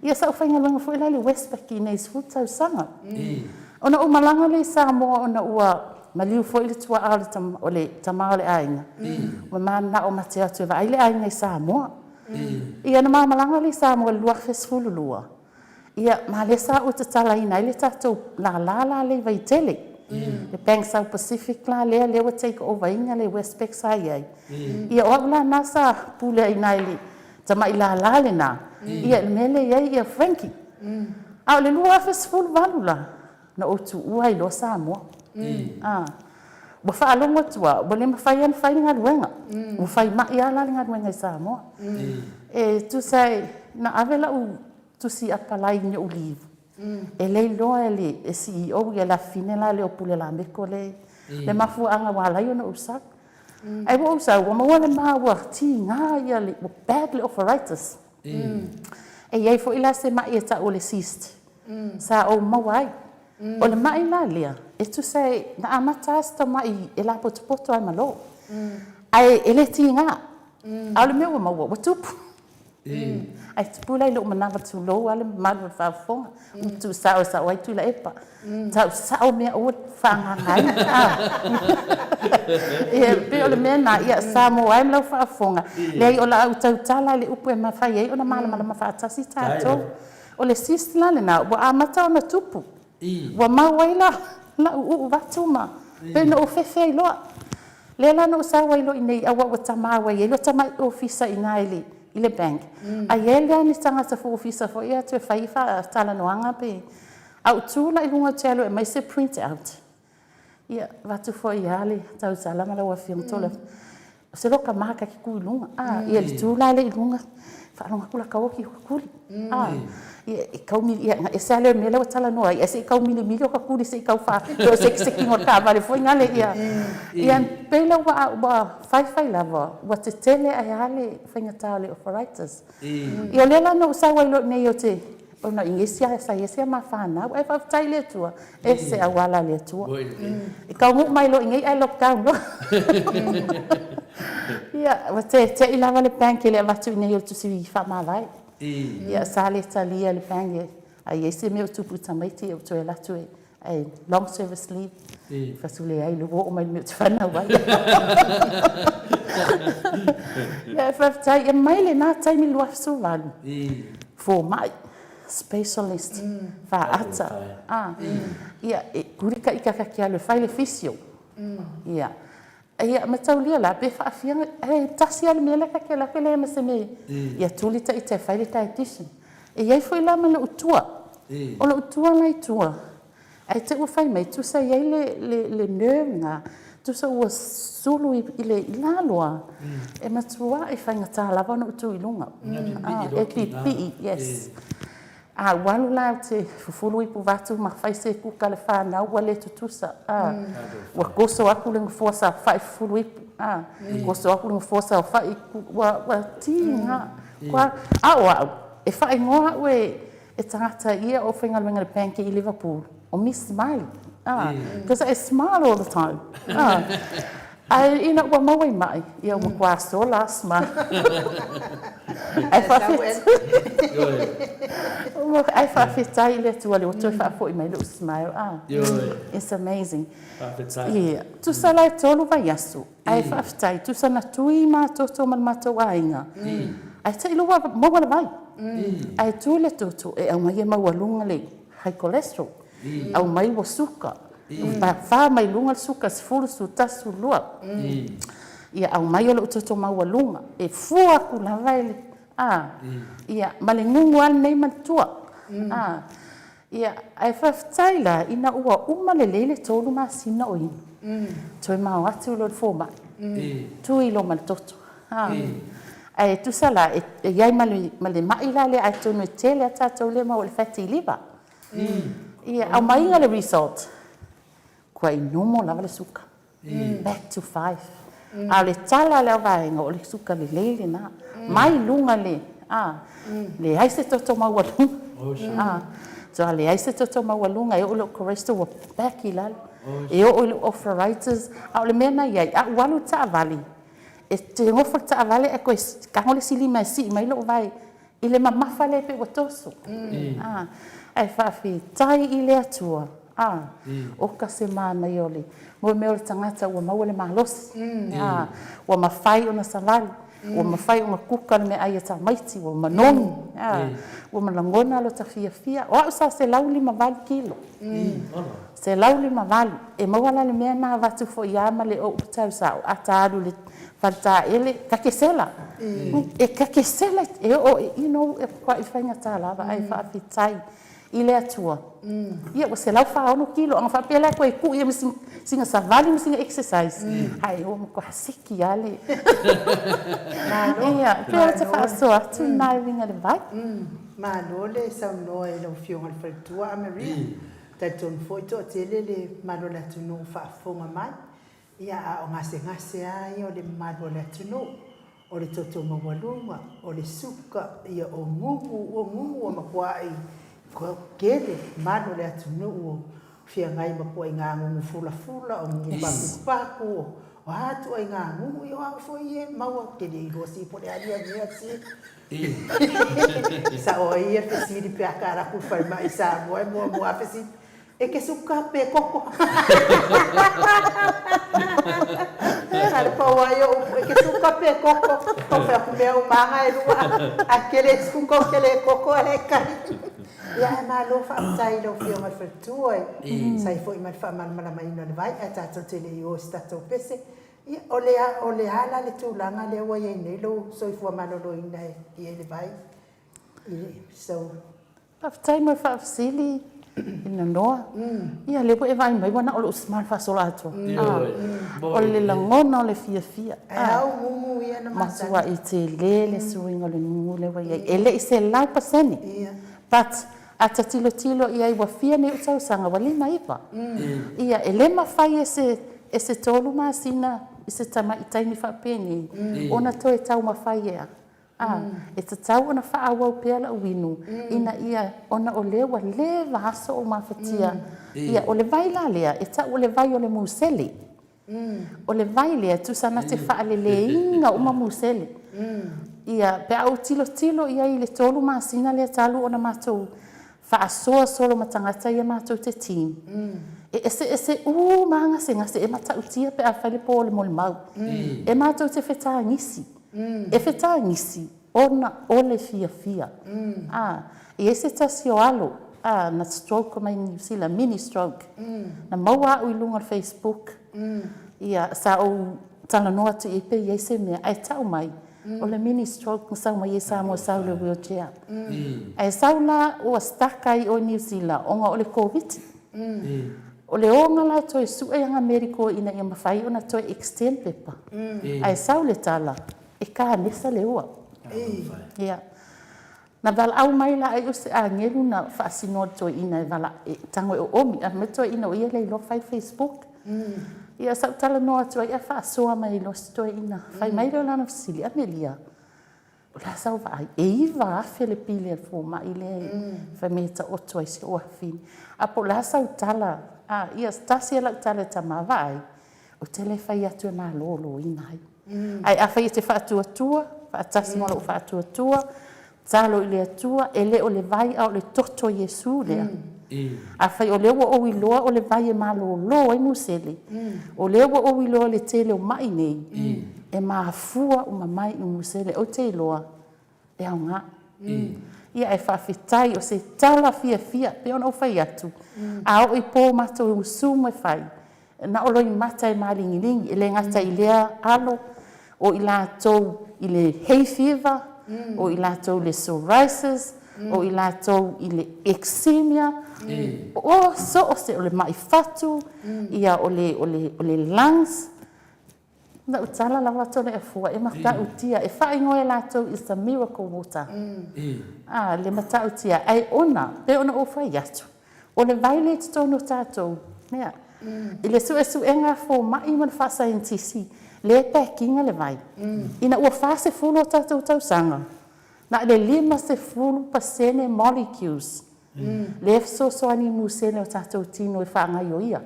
Ia sa ou faigaluega foi la i le Westpac i inei i le 10 tausaga. Ona ou malaga lea i Samoa ona ua maliu foi le tuaa o le tama o le aiga, ua mananao ma te o atu e vaai le aiga i Samoa. Ia ona ma malaga lea i Samoa i le 2012, Ia, ma lea sa ou tatalaina ai le tatou lala la lea i Vaitele, le Bank South Pacific la lea, lea ua take over ina le Westpac sa i ai. Ia, o au la na sa pule ai i ina i le tamai lala lena, ia, i le mea lea e i ai ia Frankie. A o le 2018 la, na ou tuua ai loa Samoa. A, ua faalogo atu lava, ua le mafai lava ona fai le galuega. Ua fai mai lava la le galuega i Samoa. E tusa na ave lau tusi apalai i ou leave, e le iloa e le CEO ia le afafine la lea o Pule Lameko le le mafuaaga ua ala ai ona ou sau. Ae ua ou sau ua maua le ma ua tiga ia le ua bad le arthritis. E i ai foi la se mai e tau o le cyst sa ou maua ai. O le mai la lea, e tusa e na amata lava si tamai e lapotopoto ai ma lo. Ae e le tiga. A o le mea ua maua ua tupu. Ae tupu la i lou manava tulou lava le mamalu o le faafofoga, ua tuusao e sao ai Tuilaepa, tau sao mea aua le faagaga ai. Ia e pei o le mea lena, ia Samoa e ma lau faafofoga, leai o le a ou tautala i le upu e mafai ai ona malamalama faatasi tatou. O le cyst la lena ua amata ona tupu. Ua mau ai la lau uu atu ma pei ona ou fefe ai loa. Lea la na ou sau ai loa i inei aua ua tama ua i ai lota mai ofisa i ina i le i le bank. A i ai la ni tagata foi ofisa foi ia toe fai faatalanoaga pe a ou tu la i luga ou te alu e aumai se print out. Ia, avatu foi lava le tautala ma lau Afioga Toleafoa. O se loka ma ka te tu i luga, a, ia le tu la lea i luga, faalogo atu la tau oti ka tuli, a, ia e tau mili, ia na ese lava lea o le mea lea ua talanoa ai, ae se i tau milimili o ta tuli se i tau faa, pei o le sekisekiga o le taavale foi nale, ia, ia pei la ua, ua faifai lava, ua tetele ae a le faigata o le arthritis. Ia o lea la na ou sau ai loa i inei ou te, ona i isi sa i ai si a ma fanau, ae faafetai i le Atua, ese auala a le Atua. E taunuu mai loa i inei ae lockdown loa. Ia, ua tete'i lava le bank i le avatu i inei o le tusi faamavae. Ia, sa le talia e le bank, a i ai se mea o tupu i tamaiti, ia ua toe alu atu e Ae long service leave. Fai atu leai lea ua oo mai le mea ou te fanau ai. Ia faafetai. E mai lena taimi 2018, fomai, specialist, faata, ia e tuli ta ita ta te alu e fai le physio. Ia, ia mataulia la pe faafia, e tasi lava le mea lea ta te alu atu e leai ma se mea. Ia tuli ta ita e fai le dietitian. E i ai foi la ma lou tua. O lou tua la i tua, ae te i ua fai mai, tusa e i ai le nerve lena, tusa ua sulu i le lalo lava, e matuai faigata lava ona ou tu i luga. E pipii, yes. A ua alu la ou te fufulu ipu vaeatu ma fai se kuka a le fanau ua le tutusa. Ua toso atu le nofoa saofai fufulu ipu, toso atu le nofoa saofai, ua tiga. A o au, e faaigoa au e tagata ia o faigaluega i le bank i Liverpool, o Miss Smiley, because I smile all the time. Ae ina ua maua i ma'i, ia ua matua sola lava smile. Ae faafetai, ae faafetai i le Atua lea ua toe faafoi mai lou smile. It's amazing. Ia, tusa la e 3 vaiaso, Ae faafetai, tusa na tui ma toto ma le matou aiga, ae te i loa ua maua le vai. Ae tu le toto e aumai e maualuga le high cholesterol, aumai ua suka, ua fa mai luga le suka, 10, 11, 12. Ia aumai o lou toto maualuga, e fua atu lava e le, a, ia, ma le gugu lava lenei ma le tua. A, Ia, ae faafetai la ina ua uma lelei le 3 masina o inu, toe mao atu loa le fomai, tui loa ma le toto. Ae tusa la, e i ai ma le mai la lea atonu e tele a tatou lea e maua i le fatty liver. Ia, aumaiga le result, ua normal lava le suka. Back to 5. A o le tala a le auvaega, o le suka lelei lena. Mai luga le, a, leai se toto maualuga. A, so leai se toto maualuga, e oo i lou cholesterol ua back i lalo. E oo i lou arthritis. A o le mea na i ai, a ou alu i le taavale, e te nofo i le taavale ae toe tago le isi lima e sii mai lou vae i le mamafa lea pei ua toso. Ae faafetai i le Atua, oka se manaia o le mea o le tagata ua maua le malosi, ua mafai ona savali, ua mafai ona kuka le meaai a tamaiti, ua manogi, ua lagona lota fiafia. O au sa 158 kilo, 158. E maua la le mea na avatu foi lava ma le ou tausao, a ta alu i le faletaele, ta te sela. E ta te sela, e oo i, you know, e matuai faigata lava, ae faafetai i le Atua. Ia ua 146 kilo, ana faapea la e toe tuu ia ma sina savali ma sina exercise, ae ua matua siki lava le. Ia, pei ou te faasoa atu lena e uiga i le vai. Malo le saunoa i lau Afioga i le Faletua Amaria. Talitonu foi toatele le mamalu o le atunuu o faafofoga mai. Ia, a o gasegase lava ia o le mamalu o le atunuu, o le toto maualuga, o le suka, ia o gugu, o gugu ua matuai tele mamalu o le atunuu o feagai ma ituaiga gugu fulafula, o gugu pakupaku, o a ituaiga gugu, ia o au foi ia e maua, ou te le iloa sii po o le a lia mea sii. Sao ai ia fesili pe a ka alu atu i le falemai i Samoa e muamua lava fesili, E ke suka pe koko. A le pau ai o upu, e ke suka pe koko. Tau fai atu mea uma lava e lua, a ke le suka ou te le koko ae kai. Ia ae malo faafetai i lau Afioga i le Faletua e sai foi ma le faamalamalamaina o le vai ae tatou te le i o i se tatou pese. Ia, o le a, o le a la le tulaga lea ua i ai nei lou soifua maloloina e i ai le vai i sau. Faafetai mo le faafesili. I nanoa. Ia lea ua e vaai mai ua na o lou smile faasoloatoa. O le lagona o le fiafia. Ae a ou gugu ia na masani. Matuai tele le suiga o le gugu lea ua i ai. E le i 100%. But a ta tilotilo i ai ua fia nei ou tausaga, ua 59. Ia, e le mafai e se e se 3 masina i se tamai taimi faapenei ona toe taumafai e a? A, e tatau ona faaauau pea lau inu ina ia, ona o lea ua leva aso o mafatia. Ia, o le vai la lea, e tau o le vai o le musele. O le vai lea, tusa na te faaleleina uma musele. Ia, pe a ou tilotilo i ai i le 3 masina lea talu ona matou faasoa solo ma tagata ia matou te team, e eseese uma lava gasegase, e matautia pe a fai le po o le molimau. E matou te fetagisi, e fetagisi ona o le fiafia. A, e i ai se tasi o alo a, na stroke mai Niu Sila, mini stroke, na maua au i luga o le Facebook, ia, sa ou talanoa atu i ai pe i ai se mea, ae tau mai, o le mini stroke na sau mai ai Samoa sau i le wheelchair. Ae sau la ua stuck ai o i Niu Sila ona o le Koviti. O le oga la e toe sue ana medical ina ia mafai ona toe extend pepa. Ae sau le tala, e kanesa le ua. Ia. Na valaau mai la ai o se agelu na faasinoa le toeaina e vala e tago e oomi. Ae fai mai le toeaina o ia e le iloa fai Facebook. Ia sa ou talanoa atu ai ae faasoa mai loa si toeaina. Fai mai lea o lana fesili, Amelia, o le a sau vaai? E 9,000 le pili a le fomai lea e fai mai e taoto ai si ou afafine. A po o le a sau tala? A, ia, tasi lava lau tala i le tama, vaai, ou te le fai atu e maloloina ai. Ae afai e te faatuatua, faatasi ma lou faatuatua, tatalo i le Atua, e le o le vai a o le toto o Iesu lea. Afai o lea ua ou iloa o le vai e malolo ai musele, o lea ua ou iloa le tele o mai nei, e mafua uma mai i musele, ou te iloa e aoga. Ia ae faafetai, o se tala fiafia, pei ona ou fai atu, a oo i po matou Zoom e fai, Na o loimata e maligiligi, e le gata i lea alo, o i latou i le hay fever, o i latou i le psoriasis, o i latou i le eczema, o so o se, o le mai fatu, ia o le, o le, o le lungs. Na ou tala lava Toleafua, e matautia, e faaigoa e latou is the miracle water. A, le matautia, ae ona, pei ona ou fai atu, O le vai lea i totonu o tatou, ia, i le suesuega a fomai ma le faasaienitisi, lea e pack ina le vai. Ina ua 40 o tatou tausaga, na o le 50% molecules lea e fesoasoani i musele o tatou tino e faagaioia.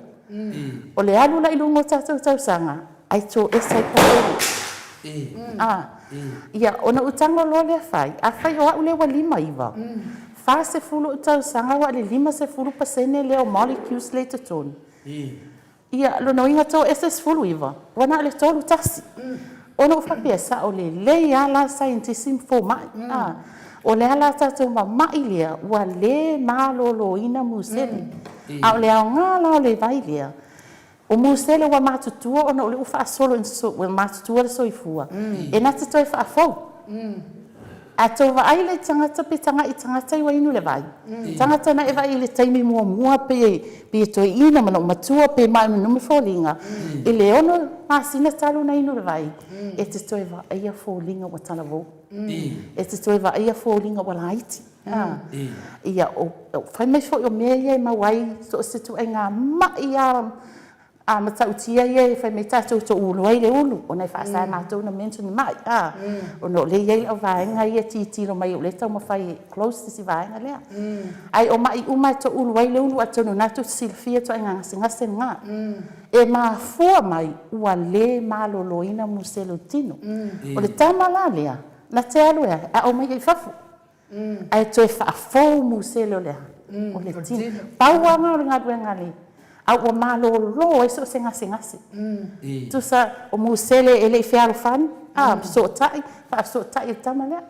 O le alu la i luga o tatou tausaga, ai toesa ai pasene. A, ia, ona ou tago loa lea fai, afai o au lea ua 59, 40 ou tausaga ua le 50% lea o molecules lea i totonu. Ia, lona uiga toese 19, ua na o le 3 tasi. Ona ou faapea, sao lelei lava la saienitisi ma fomai. A, o le a la tatou mamai lea ua le maloloina musele. A o le aoga la o le vai lea, O musele ua matutua ona o lea ua faasolo ina ua matutua le soifua, e na te toe faafou. A tou vaai la i tagata pe tagai i tagata i ua inu le vai, tagata na e vaai i le taimi muamua pe pe toeaina ma matua pe maumau foliga, i le 6 masina talu ona inu le vai, e te toe vaaia foliga ua talavou. E te toe vaaia foliga ua laiti. Ia, fai mai foi o mea ia e maua ai so o se ituaiga ma'i lava a matautia ia e fai mai tatou toulu ai le ulu, ona e faasa e matou ona mention le ma'i, a, ona o lea e i ai lau vaega ia e tilotilo mai o lea e taumafai e close le isi vaega lea. Ae o ma'i uma e toulu ai le ulu, atonu o lena tou te silafia ituaiga gasegase lena, e mafua mai ua le maloloina musele o le tino. O le tama la lea, na te alu e a? E aumai i fafo. Ae toe faafou musele o le a? O le tino. Pau lava lena o le galuega a le a ua malolo ai so o se gasegase. Tusa o musele e le i fealofani, a, fesootai, faafesootai e le tama lea.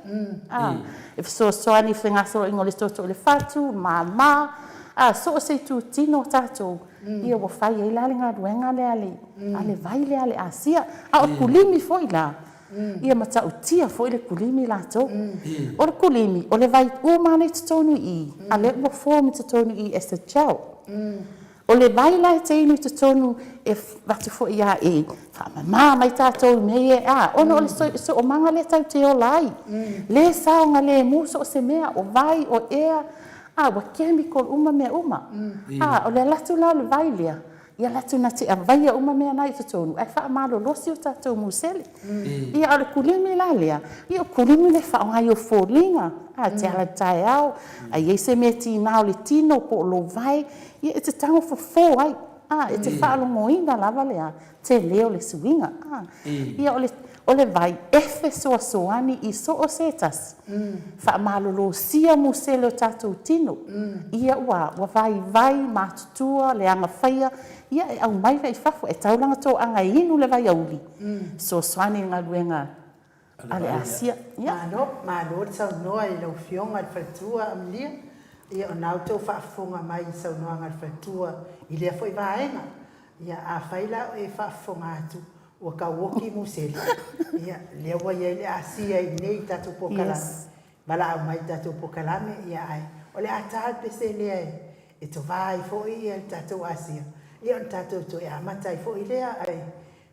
A, e fesoasoani i fegasoloaiga o le toto i le fatu, mama, a, so o se itutino o tatou, ia ua fai ai la le galuega lea a le vai lea a le Asia. A o le kulimi foi la, Ia matautia foi le kulimi latou. O le kulimi, o le vai uma lava lea i totonu i i, a lea ua form i totonu i i as a gel. O le vai la e te inu i totonu e avatu foi ia e faamama mai tatou i mea ia a, ona o le siosiomaga lea tatou te ola ai, le saogalemu so o se mea, o vai, o ea, a ua chemical uma mea uma. A, o le alu atu la o le vai lea, ia alu atu na te avaia uma mea na i totonu ae faamalolosi o tatou musele. Ia a o le kulimi la lea, ia o kulimi lea e faaaoga i ou foliga, a, e te ala i le taeao, a i ai se mea tiga o le tino po o lou vae, ia e te tago fofo ai, a, e te faalogoina lava le a, tele o le suiga, a. Ia o le, o le vai e fesoasoani i so o se tasi, faamalolosia musele o tatou tino, ia ua, ua vaivai, matutua, leaga faia, ia e aumai la i fafo, e tau la ona toaga e inu le vaiauli, fesoasoani i le galuega a le Asia. Ia. Malo, malo le saunoa i lau Afioga i le Faletua Amelia. Ia o na outou faafofoga mai i saunoaga a le Faletua i lea foi vaega. Ia afai la o e faafofoga atu ua tauoki musele, ia lea ua i ai le Asia i inei i tatou polokalame, valaau mai i le tatou polokalame, ia ae o le a ta le pese lea e tova ai foi ia le tatou Asia, ia ona tatou toe amata ai foi lea, ae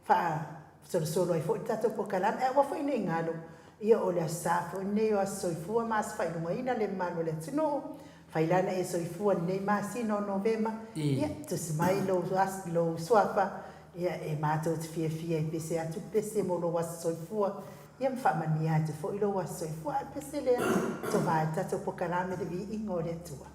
faasolosolo ai foi le tatou polokalame. Ae aua foi ne i galo, ia o le Aso Sa foi lenei o Aso Soifua ma Aso Faailogaina le mamalu o le atunuu. Fai la na e soifua i lenei masina o Novema, ia, tusi mai lou, lou suafa, ia, e matou te fiafia e pese atu le pese mo lou aso soifua, ia ma faamanuia atu foi lou aso soifua. A o le pese lea, tova ai le tatou polokalame i le viiga o le Atua.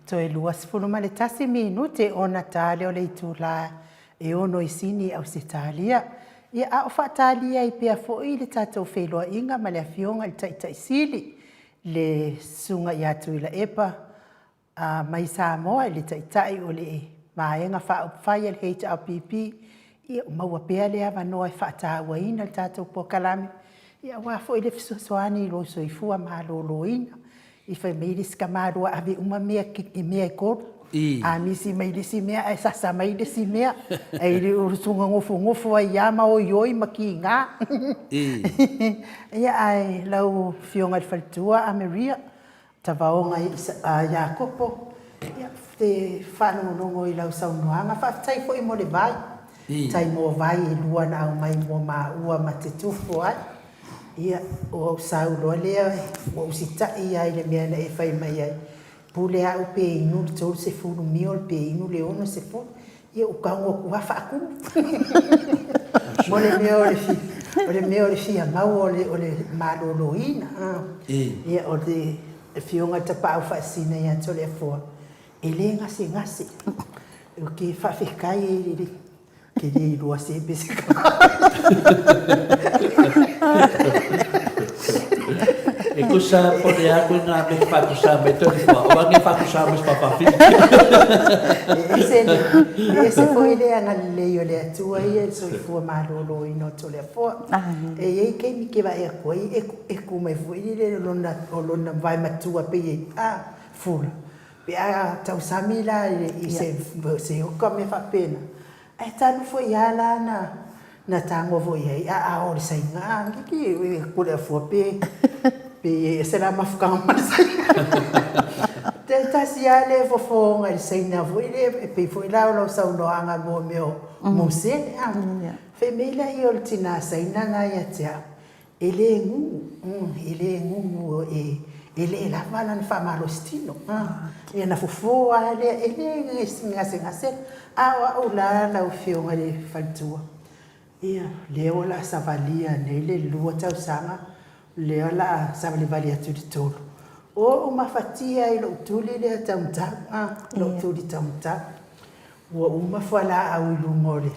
Toe 21 minute ona ta lea o le itula e 6 i Sini, Ausetalia. Ia, a o faatalia ai pea foi le tatou feiloaiga ma le Afioga i le Taitai Sili, le Susuga ia Tuilaepa mai Samoa, le Taitai o le Vaega Faaupufai a le HRPP, ia maua pea le avanoa e faatauaina le tatou polokalame, ia aua foi le fesoasoani i lou soifua maloloina. I fai mai le isi tamaloa ave uma mea e 3, a misi mai le isi mea ae sasa mai le isi mea, ae le o le soona nofonofo ai lava ma oioi ma kiga. Ia, ae lau Afioga i le faletua Amaria Tavaoga Iakopo, ia, ou te faalogologo i lau saunoaga, faafetai foi mo le vai, tai mo vai e lua na aumai mo maua ma te tufo ai. Ia, ua ou sau loa lea, ua ou sitai lava i le mea na e fai mai ai, pule au pe inu le 30 mil pe inu le 60, ia ou tago atu lava faatumu. Mo le mea o le, o le mea o le fia maua o le maloloina. Ia, o le Afioga i le Tapaau Faasisina ia Toleafoa, e le gasegase. Ou te faafetai i le Ke le iloa se pe se E tusa po le a koe ngā mea whātusa mai tō ni wha, o ange whātusa mai spapawhi. E ese le, e ese foi le agalelei o le Atua ia i le soifua maloloina o Toleafoa. E i ai taimi ke vaai atu ai e ku mai foi lele lona, o lona vae matua pei e, a, fula. Pe a tausami la i se, se oka mea faapena, Ae talu foi a la na na tago foi ai a a o le saina a ki e kule afua pe pe e ese la mafutaga ma le saina. Te tasi a le fofoga i le saina foi le e pei foi la o lau saunoaga mo mea o musele a. Fai mai laia o le tina saina na ia te au, E le gugu, e le gugu, e le lava lana faamalositino. Ia na fofo lava lea, e le gasegase. A o au la lau Afioga i le faletua, ia, lea o le a savalia nei le 2 tausaga, lea o le a savalivali atu i le 3. Ua ou mafatia i lou tuli lea taumatau, lou tuli taumatau. Ua uma fualaau i luga o le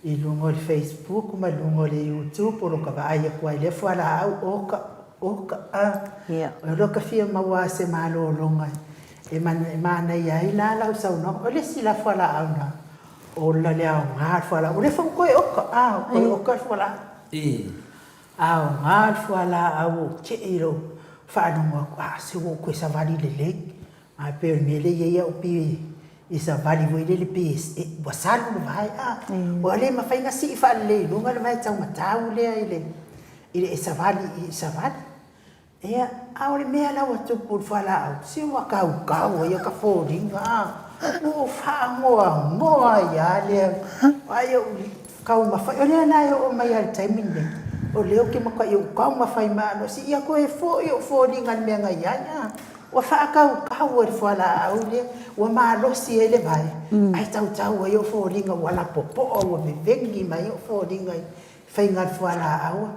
I luga o le Facebook ma luga o le YouTube o lo ka vaai atu ai lea fualaau oka oka a o lo ka fia maua se malologa e manaia ai la lau saunoaga. O le isi la fualaau na ola le aoga le fualaau o lea foi ua toe oka a ua toe oka le fualaau. Aoga le fualaau ou te i lou faalogo atu a se ua ou toe savali lelei. Ae pei o le mea lea e i ai au pei e savali foi lele pei ua salu le vae a. Ua le mafai ona sii faalelei i luga le vae taumatau lea i le i le e savali i savali. Ia, a o le mea la ua tupu i le fualaau, se ua kaukau ai ka foliga a. Ua ou faanoanoa ai lava lea, ai ou taumafai, o lea la e oo mai lava i le taimi lenei, o lea ou te matuai ou taumafai malosi ia toe foi ou foliga i le mea na i ai a. Ua faakaukau e le fualaau lea, ua malosi ai le vae, ae tautau ai ou foliga ua lapopoa, ua veveni mai ou foliga i faiga o le fualaau.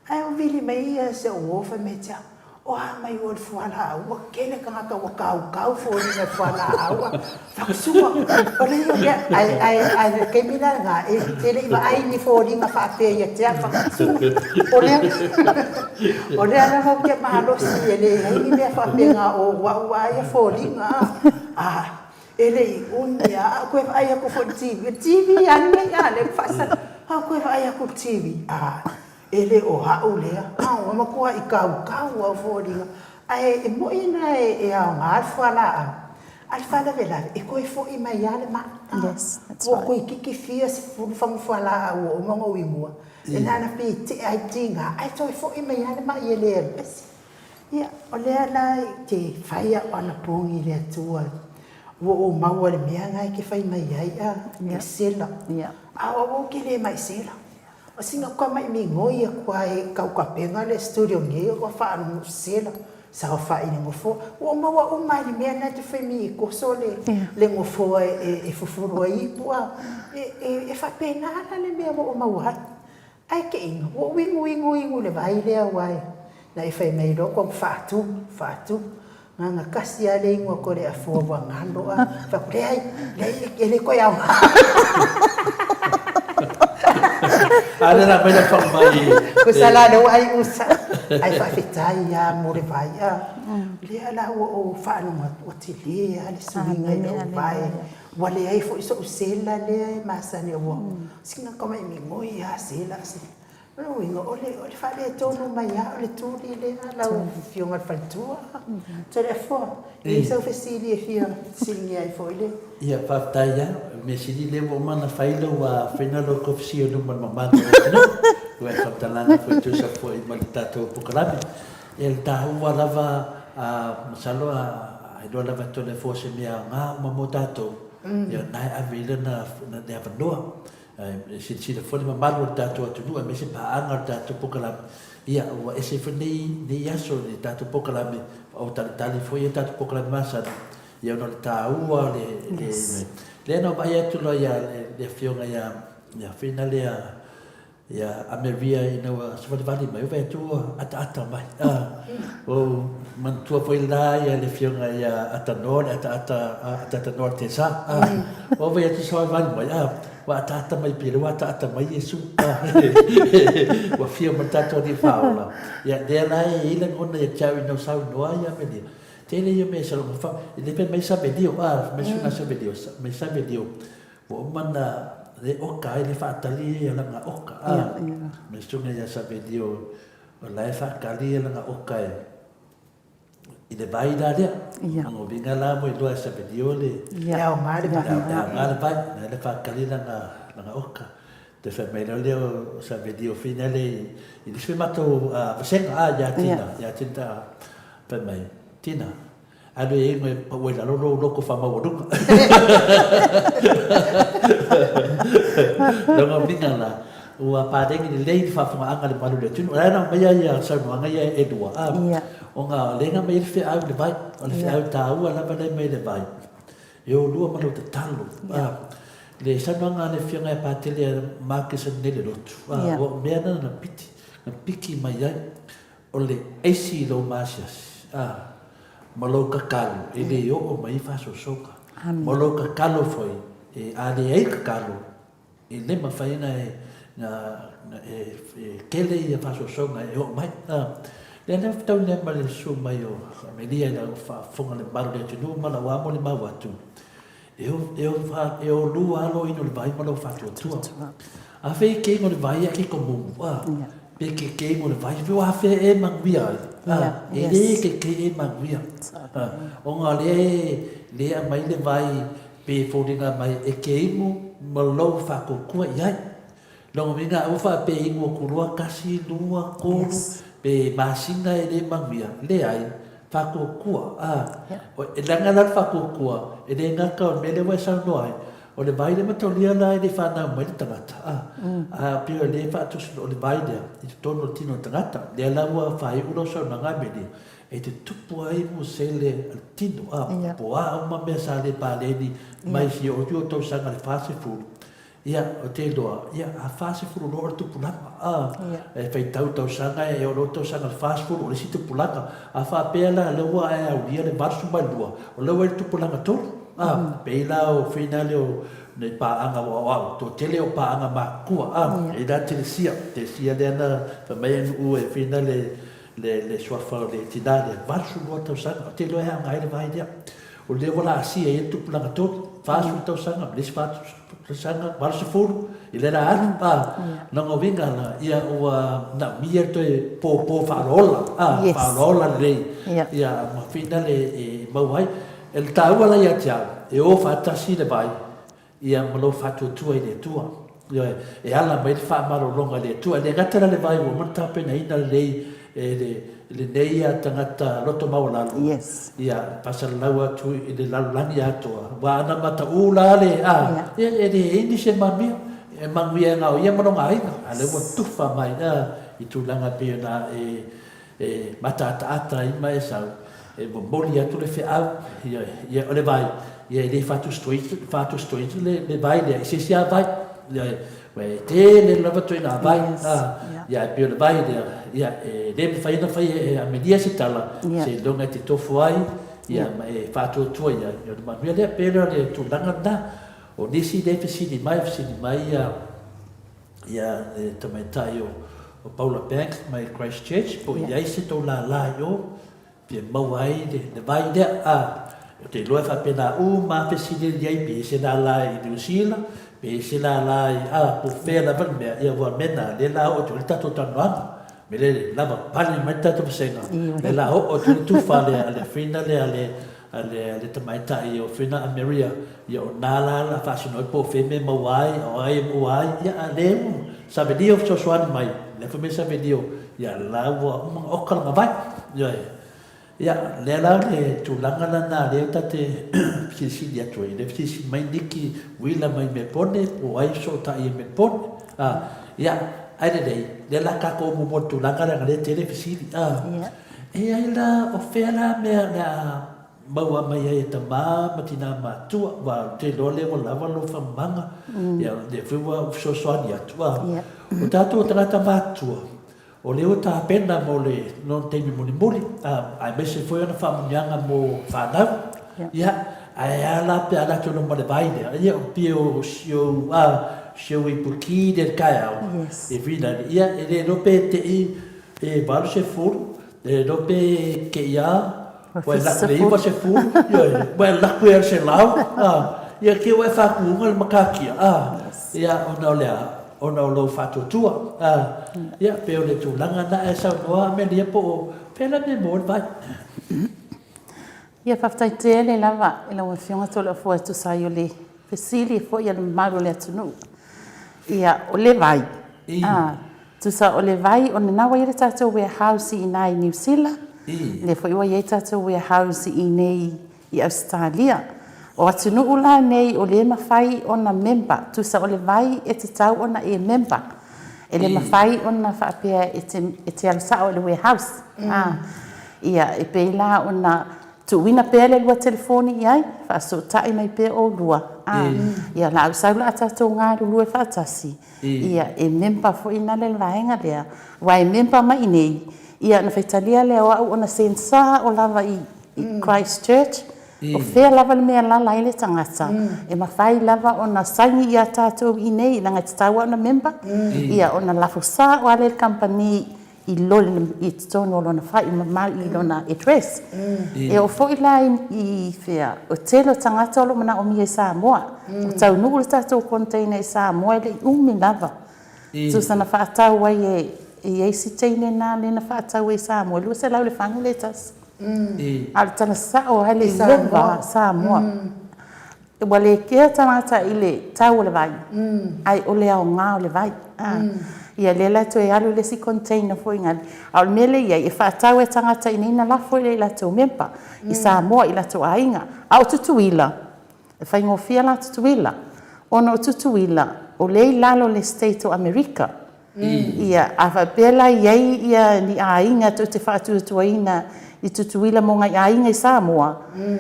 Ae ua vili mai ia si ou uo fai mai ia te au, o a mai ua le fualaau, ua tele tagata ua kaukau foliga i le fualaau. Fakusua, o le ia o lea, ae, ae, ae le taimi la lena, e te le i vaai ni foliga faapea ia te au, fakusua. O lea, o lea lava ou te malosi e leai ni mea faapena o au lava ia foliga, a, e le i umi lava, a ou toe vaai atu foi i le TV, o le TV lava lenei, a, lea ua faasala, a ou toe vaai atu i le TV, a, E le o au lea, a ua matuai kaukau au foliga, ae e moi na e aoga le fualaau, a le faalavelave e toe foi mai lava le mai. Yes, that's Ua right. toeitiiti fia sefulu fagu fualaau ua uma ona ou inua, e na ona pitea ai le tiga, ae toe foi mai lava le mai e le alu ese. Ia, o lea la i te fai au anapogi i le Atua, ua ou maua i le mea na e te fai mai ai, a, e sela. Yeah. A o au ou te le mai sela. O sina uka mai migoi atu a e kaukapega le studio nei ua faalogo sela saofai i le nofoa. Ua ou maua uma ai le mea lena e te fai mai e toso le le nofoa e fufulu ai ipu a. E faapena la le mea ua ou maua ai. Ae keiga ua ou inu inu inu i le vai lea aua na e fai mai loa ua faatu faatu. Ganga kasi lava le igoa ko le afua ua galo a. Fai atu, leai, leai e le toe aoga. A lea la aumai lau faamai. Tusa la lea ua ai usa, ae faafetai lava mo le vai a. Lea la ua ou faalogo atu ua tele lava le suiga i lou vae. Ua leai foi sou sela lea e masani ua sina tamai migoi lava sela. O lona uiga, o le faaletonu mai lava o le tuli lea lau Afioga i le Faletua. Toleafoa, e i ai sau fesili e fia fesiligia ai foi le. Ia, faafetai lava. O le mea sili lea ua uma ona fai lou faiga lou kofisi i luma o le mamalu o le atunuu, ua e faamatalaga foi e tusa foi ma le tatou polokalame. Ia, le taua lava, masalo a iloa lava e Toleafoa se mea aoga uma mo tatou, ia o lena e ave i ai lana le avanoa. E silasila foi le mamalu o le tatou atunuu aemaise paaga o le tatou polokalame, ia ua ese foi lenei, lenei aso i le tatou polokalame, o talitali foi ia tatou polokalame masani, ia ona o le taua o le, le, lea na ou vaai atu loa ia le afioga ia, ia Fina lea, ia Ameria ina ua savalivali mai, ua vaai atu ua ataata mai. Ah, ua ou manatua foi la ia le afioga ia Atanoa, le ataata, Ataatanoa Tesa. Ah, ua ou vaai atu savalivali mai, ah, Ua ataata mai pei o lea ua ataata mai Iesu. Ua fia mai le tatou Alii Faaola. Ia, lea la e i ai lagona ia te au ina ua saunoa ia Amelia. Tele ia mea e salogo fa, e le fai mai Savelio, a, fai mai suiga Savelio, mai Savelio, ua uma na le oka ai le faatali ia lana oka, a, mai suiga ia Savelio, o la e faatali ia lana oka e, i le vai la lea. Ia. O uiga la mo iloa e Savelio le... Ia. E aoga le vai. E aoga le vai. Na le whakali lana, lana oka. Te whai mai leo leo o Savelio whina le i le sui matou vasenga a ia Tina. Ia Tina ta whai mai. Tina, alu e ingo e pau e lalo lou loko whamaualuga. Lona uiga la, Ua paleni lelei le faafogaaga a le malu i le atunuu. O le a na aumaia ia saunoaga ia e lua, a, ona o lea na aumai ai le feau i le vai. O le feau taua lava lea e aumai i le vai, e o lua ma lou tatalo. A, le saunoaga a le Afioga ia Patele ia Marcus nei le lotu, a, ua o mea na na piti, na piki mai ai, o le aisi i lou maasiasi, a, ma lou kakalo, e le oo mai ai faasoasoga. Ma lou kakalo foi, e, a leai kakalo, E le mafai ona e tele ia faasoasoaga e oo mai. Lea la fetaui nei ma le susu mai o Amelia i lau faafofoga le mamalu o le atunuu ma lau molimau atu, e o lua lava lou inu o le vai ma lou faatuatua. A fei ke inu o le vai a ke komumu, pe ke ke inu o le vai, pe ua afea e manuia ai. E le ke ke e manuia. Ona o lea e aumai le vai Pe foliga mai e ke imu ma lou faakokua i ai. Lona uiga aua faapea e imu atu loa kasi, lua, tolu, pe masina e le manuia. Leai, faakokua, a. E leaga la le faakokua, e le gata o le mea lea ua e saunoa ai, o le vai lea mataulia la e le i fanau mai le tagata, a. A pei o lea e faatusi, o le vai lea i totonu o le tino o le tagata. Lea la ua faaiu lau saunoaga Amelia, E te tupu ai musele a le tino, a, po o a uma mea sa le paleni mai si o tiu tausaga le 40, ia, o te iloa, ia, a 40 loa o le tupulaga, a, e faitau tausaga e oo loa tausaga le 40 o le isi tupulaga, a faapea la lea ua e aulia le 82, o lea ua i le tupulaga tolu, a, pei la o whina lea o nei paaga aua o au, toatele o paaga matutua, a, e i la Telesia, Telesia lea na fai mai e nuu e whina le, Le suafa o le tina lea, 82 tausaga, ou te iloa e aoga ai le vai lea. O lea ua laasia ai le tupulaga tolu, 40 tausaga, ma le isi 40 tausaga, 80, i le la alu, a, lona uiga la, ia ua manaomia le toe pōpō faaolaola, a, faaolaola lelei, ia, ma whina le e maua ai. E le taua la ia te au, e o faatasi le vai, Ia ma lou faatuatua i le Atua. Ioe, e ala mai le faamalologa i le Atua. E le gata la le vai ua uma ona tapenaina lelei e le, lenei tagata loto maualalo. Yes. Ia, faasalalau atu i le lalolagi atoa. Aua ana mataū la le, a, ia, e leai nisi e manuia. E manuia na o ia ma lona aiga. A o lea ua tufa mai, a, i tulaga e pei ona e, E mataataata ai ma e sau, e momoli atu le feau, ia, ia, o le vai, ia e le faatusituina le, le vai lea i se isi lava vai. Ia, ua e tele lava ituaiga vai, Yes, a, yeah. ia, e pei o le vai lea, ia, e le mafai ona fai e Amelia se tala, Yeah. seiloga e te tofo ai, ia, ma e faatuatua i ai, ia ona manuia lea. Pei lea o le tulaga lena. O nisi lea e fesili mai, fesili mai ia, ia le tamaitai o, o Paula Banks mai Christchurch, po o i ai se tou lala i o, Fia maua ai le vai lea, a, ou te iloa e faapena uma lava fesili i ai, pe ese lala i Niu Sila, pe ese lala i, a, po o fea lava le mea, ia aua o le mea lena, lea la oo atu ai le tatou talanoaga. O le mea lea, lava pale mai le tatou vasega, lea la oo atu ai le tufa a le, a le Afrina lea, a le, a le, a le tamaitai o Afrina Ameria, ia o na la o le a faasino ai po o fea mea e maua ai, o ai e maua ai, ia a o lea ua Savelio fesoasoani mai, lea fai mai Savelio, ia la ua uma ona oka lana vai. Ioe. Ia, lea la le tulaga lena lea ta te fesilisili atu ai, lea fesilisili mai Niki Uila mai Melbourne, po o ai fesootai i Melbourne. A, ia, ae lelei, lea la tatou muamua i le tulaga lea, lea e tele fesili. A, e ai la, o fea la mea o le a Maua mai ai e tama ma tina matua, aua ou te iloa lea ua lava lou faamamaga, ia o lea foi ua ou fesoasoani atu, a o tatou o tagata matutua, o lea ua tapena mo le lona taimi mulimuli, a aemaise foi ona faamanuiaga mo fanau, ia, ae a la pe a latou iloa ma le vai lea, ia pei o si ou, a, si ou ipuki lea i le taeao, e Vinali, ia e le iloa pe te i, pe 80, e le iloa pe te i a, Ua e laku le 90, ioe, ua e laku i le 100, a, ia te ua e faatuga le matatia, a, ia, ona o le a? Ona o lou faatuatua, a, ia, pei o le tulaga lena, ae saunoa Amelia po o fea la mea e maua ai le vai? Ia, faafetai tele lava i lau Afioga Toleafoa e tusa ai o le fesili foi a le mamalu o le atunuu. Ia, o le vai, a, Tusa o le vai, o lena ua i ai le tatou warehouse i ina i Niu Sila, lea foi ua i ai tatou warehouse i inei i Ausetalia. O atunuu la nei o lea e mafai ona member, tusa o le vai e tatau ona e member. E le mafai ona faapea e te, e te alu sao i le warehouse. Ia, e pei la ona tuuina pea le lua telefoni i ai, faasootai mai pea oulua. Ia, la au sau la a tatou galulue faatasi. Ia, e member foi na le vaega lea, aua e member mai i inei, ia ona faitalia lea o au ona send sao lava i Christchurch, o fea lava le mea e alaala ai le tagata, e mafai lava ona saini ia tatou i inei, leaga e tatau lava ona member, ia ona lafo sao lava lea i le kamupani i lona, i totonu o lona fai ma i lona address. E oo foi la i fea, o le tele o tagata o lo o manaomia i Samoa. Ua taunuu le tatou container i Samoa e le i umi lava. Tusa na faatau ai e i ai si teine na lea na faatau ai i Samoa, e 200 le fagu lea e tasi. A o le tala sao lava e le i leva Samoa. Ua le kea tagata i le tau o le vai, ae o le aoga o le vai. Ia lea la e toe alu le isi container foi nale. A o le mea lea e i ai, e faatau e tagata i inei na lafo i latou member i Samoa i latou aiga. A o Tutuila, e faigofie la Tutuila, ona o Tutuila o lea i lalo o le state o Amerika. Ia, a faapea la e i ai ia ni aiga tou te faatuatuaina i Tutuila mo nai aiga i Samoa,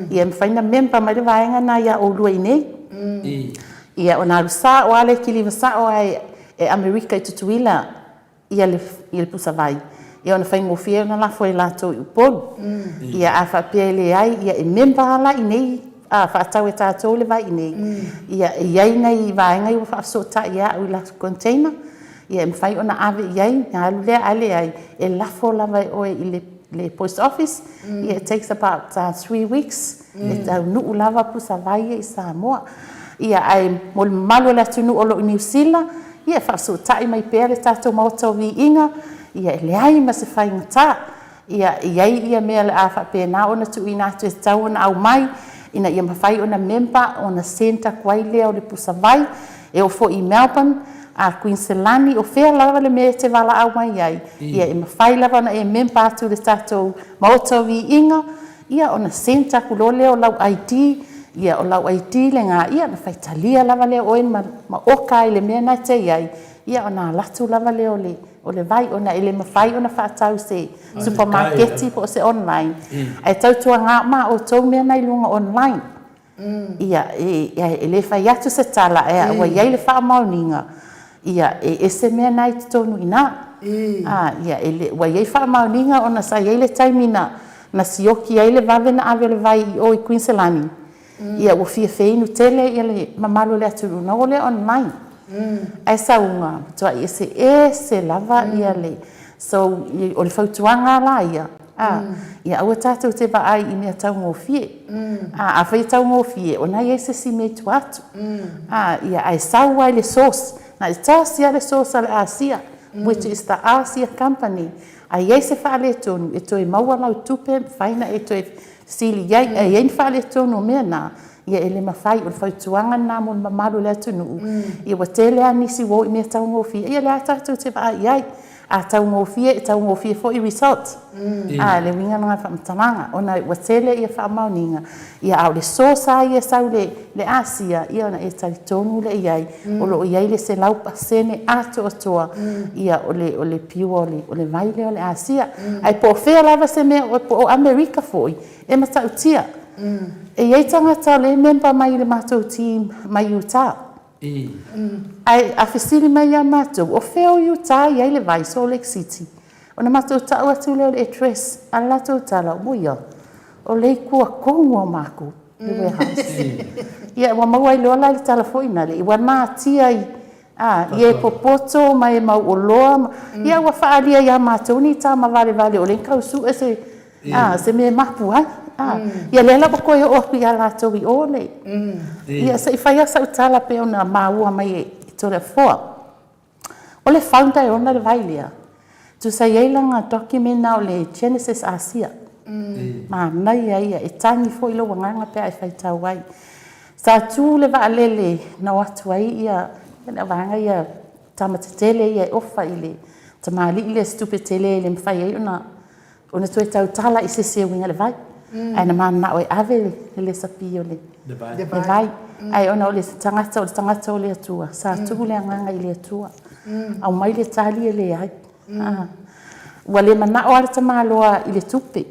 ia e mafai ona member mai le vaega lena ia oulua i inei. Ia, ona alu sao lava lea kiliva sao lava e Amerika i Tutuila ia le ia le pusavai, ia ona faigofie ona lafo e latou i Upolu. Ia, a faapea e leai, ia e member lava la i inei a faatau e tatou le vai i inei, ia e i ai nai vaega ia ua faafesootai e au i latou container, ia e mafai ona ave i ai, ona alu lea, a leai, e lafo lava e oe i le post office, ia it takes about 3 weeks e taunuu lava pusa vai ia i Samoa. Ia ae mo le mamalu o le atunuu o lo o i Niu Sila, ia e faafesootai mai pea le tatou Maota o Viiga, ia e leai ma se faigata. Ia, e i ai ia mea o le a faapena ona tuuina atu e tatau ona aumai ina ia mafai ona member ona send atu ai lea o le pusa vai e oo foi i Melbourne, a Kuiniselani, o fea lava le mea e te valaau mai ai, ia e mafai lava ona e member atu i le tatou Maota o Viiga, ia ona send atu loa lea o lau ID, ia o lau ID lena, ia ona faitalia lava lea o oe ma oka ai i le mea lena e te i ai, ia ona alu atu lava lea o le O le vai ona e le mafai ona faatau i se supamaketi po o se online. Ae tautuana ma outou mea na i luga online. Ia, e le fai atu se tala ae ua i ai le faamaoniga, ia, e ese mea na i totonu i ina. Ia, ua i ai faamaoniga ona sa i ai le taimi na Na sioki ai le vave na ave o le vai i o i Kuiniselani, ia ua fia feinu tele ia le mamalu o le atunuu ona o lea online. Ae sauga, matuai eseese lava ia le, so o le fautuaga la ia, a, ia aua tatou te vaai i mea taugofie. A, afai e taugofie, o lena e i ai se isi mea i tua atu. A, ia ae sau lava i le source, na o le tasi lava le source a le Asia, which is the Asia company. A i ai se faaletonu, e toe maua lau tupe, e mafai ona e toe fesili i ai. A i ai ni faaletonu o mea na, ia e le mafai. O le fautuaga lena mo le mamalu o le atunuu, ia ua tele lava nisi ua o i mea taugofie, ia o lea lava tatou te vaai i ai. A taugofie, e taugofie foi result. A, le uiga lena o le faamatalaga, ona ua tele ia faamaoniga, ia a o le source lava ia e sau i le Asia, ia ona e talitonu lea i ai, o lo o i ai le 100% atoatoa ia o le o le pure o le vai lea o le Asia. Ae po o fea lava se mea, po o Amerika foi, e matautia. E i ai tagata o lea e member mai i le matou team mai Utah. Ae a fesili mai ia matou, o fea o Utah e i ai le vai, Salt Lake City? Ona matou tau atu lea o le address, a o le latou tala, ua, o le itu tonu lava o matou, le warehouse. Ia, ua maua ai loa la le tala foi lale, ua natia i, a, i e popoto ma e mauoloa, ma, ia ua faaalia ia matou ni tama valevale o lea na tau sue se, a, se mea e mapu ai. A, ia lea la ua toe oo atu ia latou i o le, ia se i fai lava sau tala pei ona maua mai e Toleafoa. O le founder e ona le vai lea, tusa i ai lana document na o le Genesis Asia. Manaia ia, e tagi foi lou agaga pe a e faitau ai. Sa tu le vaalele na o atu ai ia le vaega ia tama tetele ia e ofa i le tamalii lea se tupe tele e le mafai ai ona ona toe tautala i se isi e uiga i le vai. Ae na mananao e ave le lesapi o le vai. Ae ona o le tagata o le tagata o le Atua, sa tuu le agaga i le Atua. Aumai le tali e leai. Ua le manao lava le tamaloa i le tupe.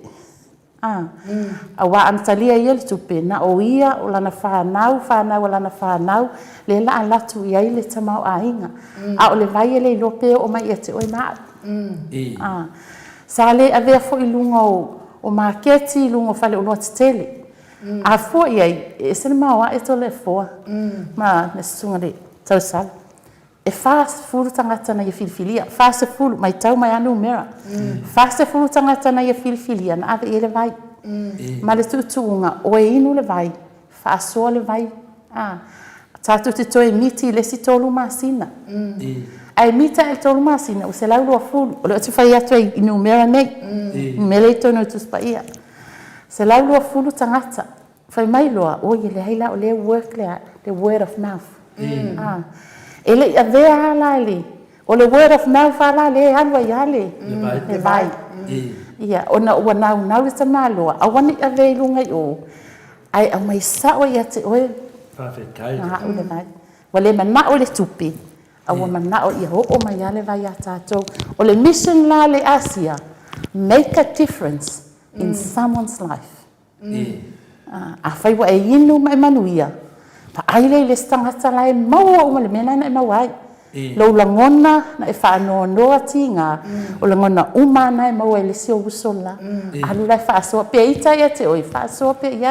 Aua ana talia e ia le tupe, na o ia, o lana fanau, fanau a lana fanau, lea la alu atu i ai le tamaoaiga. A o le vai e le iloa pe oo mai ia te oe ma au. Sa le avea foi i luga o maketi, i luga o faleoloa tetele. A fua i ai, e ese le maoae Toleafoa ma le Susuga i le Tausala. E 40 tagata na ia filifilia, 40, matau mai lava numera, 40 tagata na ia filifilia na ave i ai le vai. Ma le tuutuuga, o e inu le vai, faasoa le vai, a, tatou te toe miti i le isi 3 masina. Ae mita i le 3 masina, ua 120. O lea ou te fai atu ai i numera nei, numera ia i totonu o le Tusi Paia. 120 tagata. Fai mai loa, oi e leai la o lea e work le, le word of mouth. A, e le i avea lava la le, o le word of mouth lava la lea e alu ai lava le, le vai. Ia, ona ua naunau le tamaloa, aua ne i avea i luga i o, ae aumai sao ia te oe. Faafetai. Ma au le vai. Ua le manao i le tupe, a ua manao ia oo mai lava le vai ia tatou. O le mission la a le Asia, make a difference in someone's life. Afai ua e inu ma e manuia, vaai lea i le isi tagata la e maua uma le mea lena na e maua ai. Lou lagona na e faanoanoa tiga, o lagona uma lava na e maua e le isi ou uso la. Alu la e faasoa, pe ita ia te oe, faasoa pea i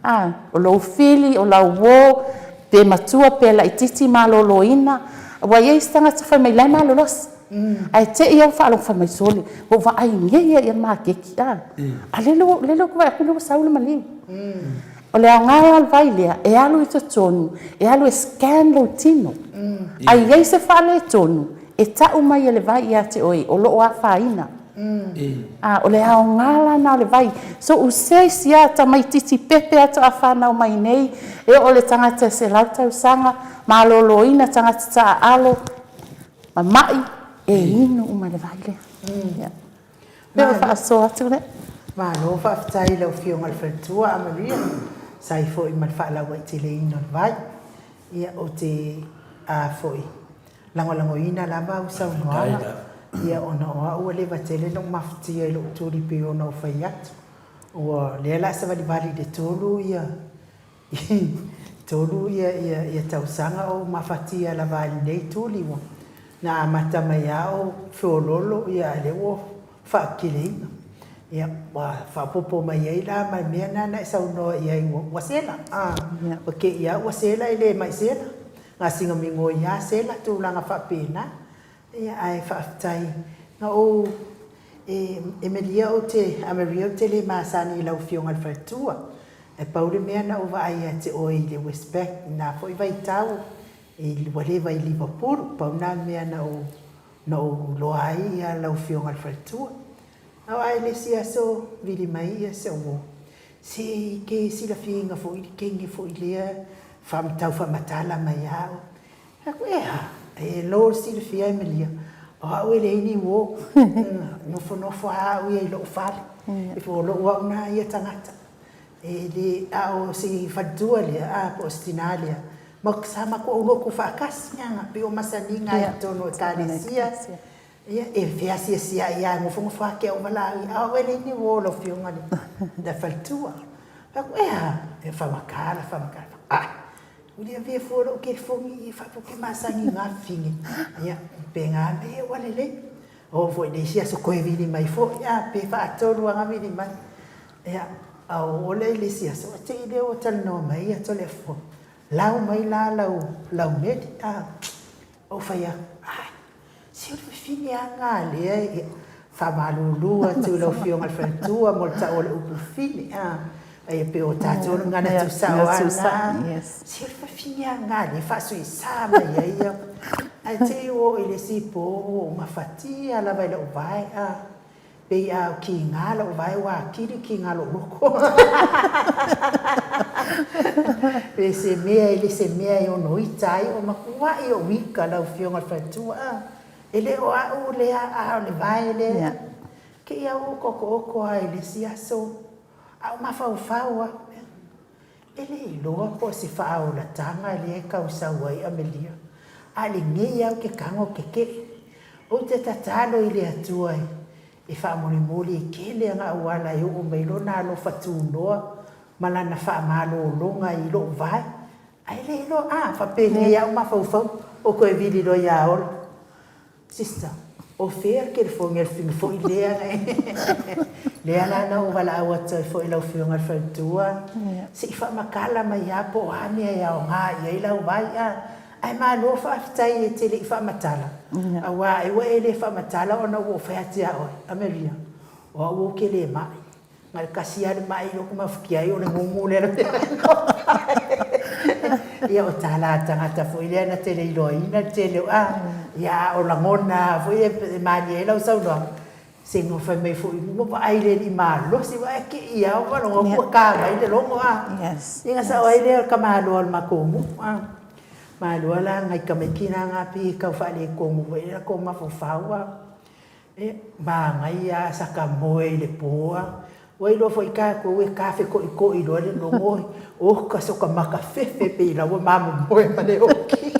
ai. O lou fili, o lau uo, pe matua pe laitiiti maloloina, aua e i ai isi tagata fai mai la e malolosi. Ae te i au faalogo fai mai sole, ua ou vaai nei ia i le maketi, a. A lele ua, lele ua ou vaai atu lea ua sau le maliu. O le aoga la o le vai lea, e alu i totonu, e alu e scan lou tino. A i ai se faaletonu, e tau mai e le vai ia te oe o lo o afaina. A, o le aoga la lena o le vai. So u se isi lava tamaitiiti pepe atu a fanau mai nei, e oo i le tagata e 100 tausaga, maloloina, tagata taaalo, ma mai, e inu uma i le vai lea. Ia. Pei o le faasoa atu lea. Malo faafetai i lau Afioga i le Faletua a Maria, sa ai foi ma le faalauaiteleina o le vai. Ia, ou te, a foi, lagolagoina lava au saunoaga, ia, ona o au ua leva tele ona ou mafatia i lou tuli pei ona ou fai atu. Ua, lea o le a savalivali i le 3 ia, 3 ia tausaga o ou mafatia lava ai i lenei tuli ua na amata mai lava o feololo ia a lea ua faapikeleina. Ia, ua faaopoopo mai ai la ma le mea lena na e saunoa i ai ua sela. Ua te i lava ua sela e le mai sela. Gasega migoi lava sela, tulaga faapena. Ia, ae faafetai. Na ou, e malie ou te, a Maria ou te le masani i lau Afioga i le faletua. Ae pau le mea na ou vaai ia te oe i le Westpac i lena foi vaitau, ua leva i Liverpool. Pau lena mea na ou, na ou iloa ai lau Afioga i le faletua. Ao ae le isi aso vili mai ia se uo, se i ke silafiaina foi le kenge foi lea tau faamatala mai a au. Fai atu, e a, e lo le silafia e Malia, o au e leai ni uo, nofonofo a au ia i lou fale, e o lou au na ia tagata. E le, a o si faletua lea, a po o si tina lea, ma sa matou aulotu faatasi, pei o masaniga i totonu o Ekalesia. Ia, e feasiasiai lava, e nofonofo lava te au valaau ia, a o au e leai ni uo lau Afioga i le faletua. Fai atu, e a? E faamatala, faamatala, ai, ua le avea fua lou telefoni i faapea ou te masani i na fafine. Ia, pena mea ua lelei. Oo foi i le isi aso toe vili mai foi, a, pe faatolu lava ona vili mai. Ia, a oo lea i le isi aso, te i lea ua talanoa mai ia Toleafoa, lau mai la lau, lau meli, a. Ou fai atu, ai, se o le fafine lava lena a lea e faamalulu atu i lau Afioga i le faletua mo le tau o le upu fafine, a. Ae pei o tatou o le gagana tuusao lava lena. Se o le fafine lava lena a lea e faasuisa mai ai au. Ae te i ua oo i le isi po ua ou mafatia lava i lou vae, a. Pei a kiga lou vae ua atili kiga lou loto. Pe se mea e le se mea e ono ita ai o matuai ou ita lau Afioga i le faletua a. E le o au lea a o le vae lea. Te i a ua ou otooto lava i le isi aso a o mafaufau au. E le iloa po o se faaolataga lea e tau sau ai Amelia, a lenei lava ou te tago kekeʻe. Ou te tatalo i le Atua e faamolemole e tele ana auala e oo mai lona alofa tunoa ma lana faamalologa i lou vae. Ae le iloa, a faapenei lava ou mafaufau, ou toe vili loa ia Olo. Sister, o fea le telefoni a le fafine foi lea na lea la na ou valaau atu ai foi i lau Afioga i le faletua, se i faamatala mai lava po o a mea e aoga i ai lau vai a. Ae malo faafetai e te le i faamatala, aua ai ua e le faamatala ona ua ou fai atu ia oe, Amelia, o au ou te le mai. Na o le tasi lava le mai lea ou te mafatia ai o le gugu lea na Ia o tala a tagata foi lea na te le iloaina le tele o a, ia a o lagona foi e malie ai lau saunoaga, se na fai mai foi ua vaai i le alii malosi ae te i lava ua faalogo atu ua ta mai le logo a. Ia na sao ai lea o le tamaloa o le matou nuu a. Maloa la nai tamaiti na pei e tau faaletonu foi le latou mafaufau a. E manaia a saka moe i le po a. Ua iloa foi tatou e tafetoitoi loa le logo e oka soka maka fefe pei la ua mamomoe ma le oki.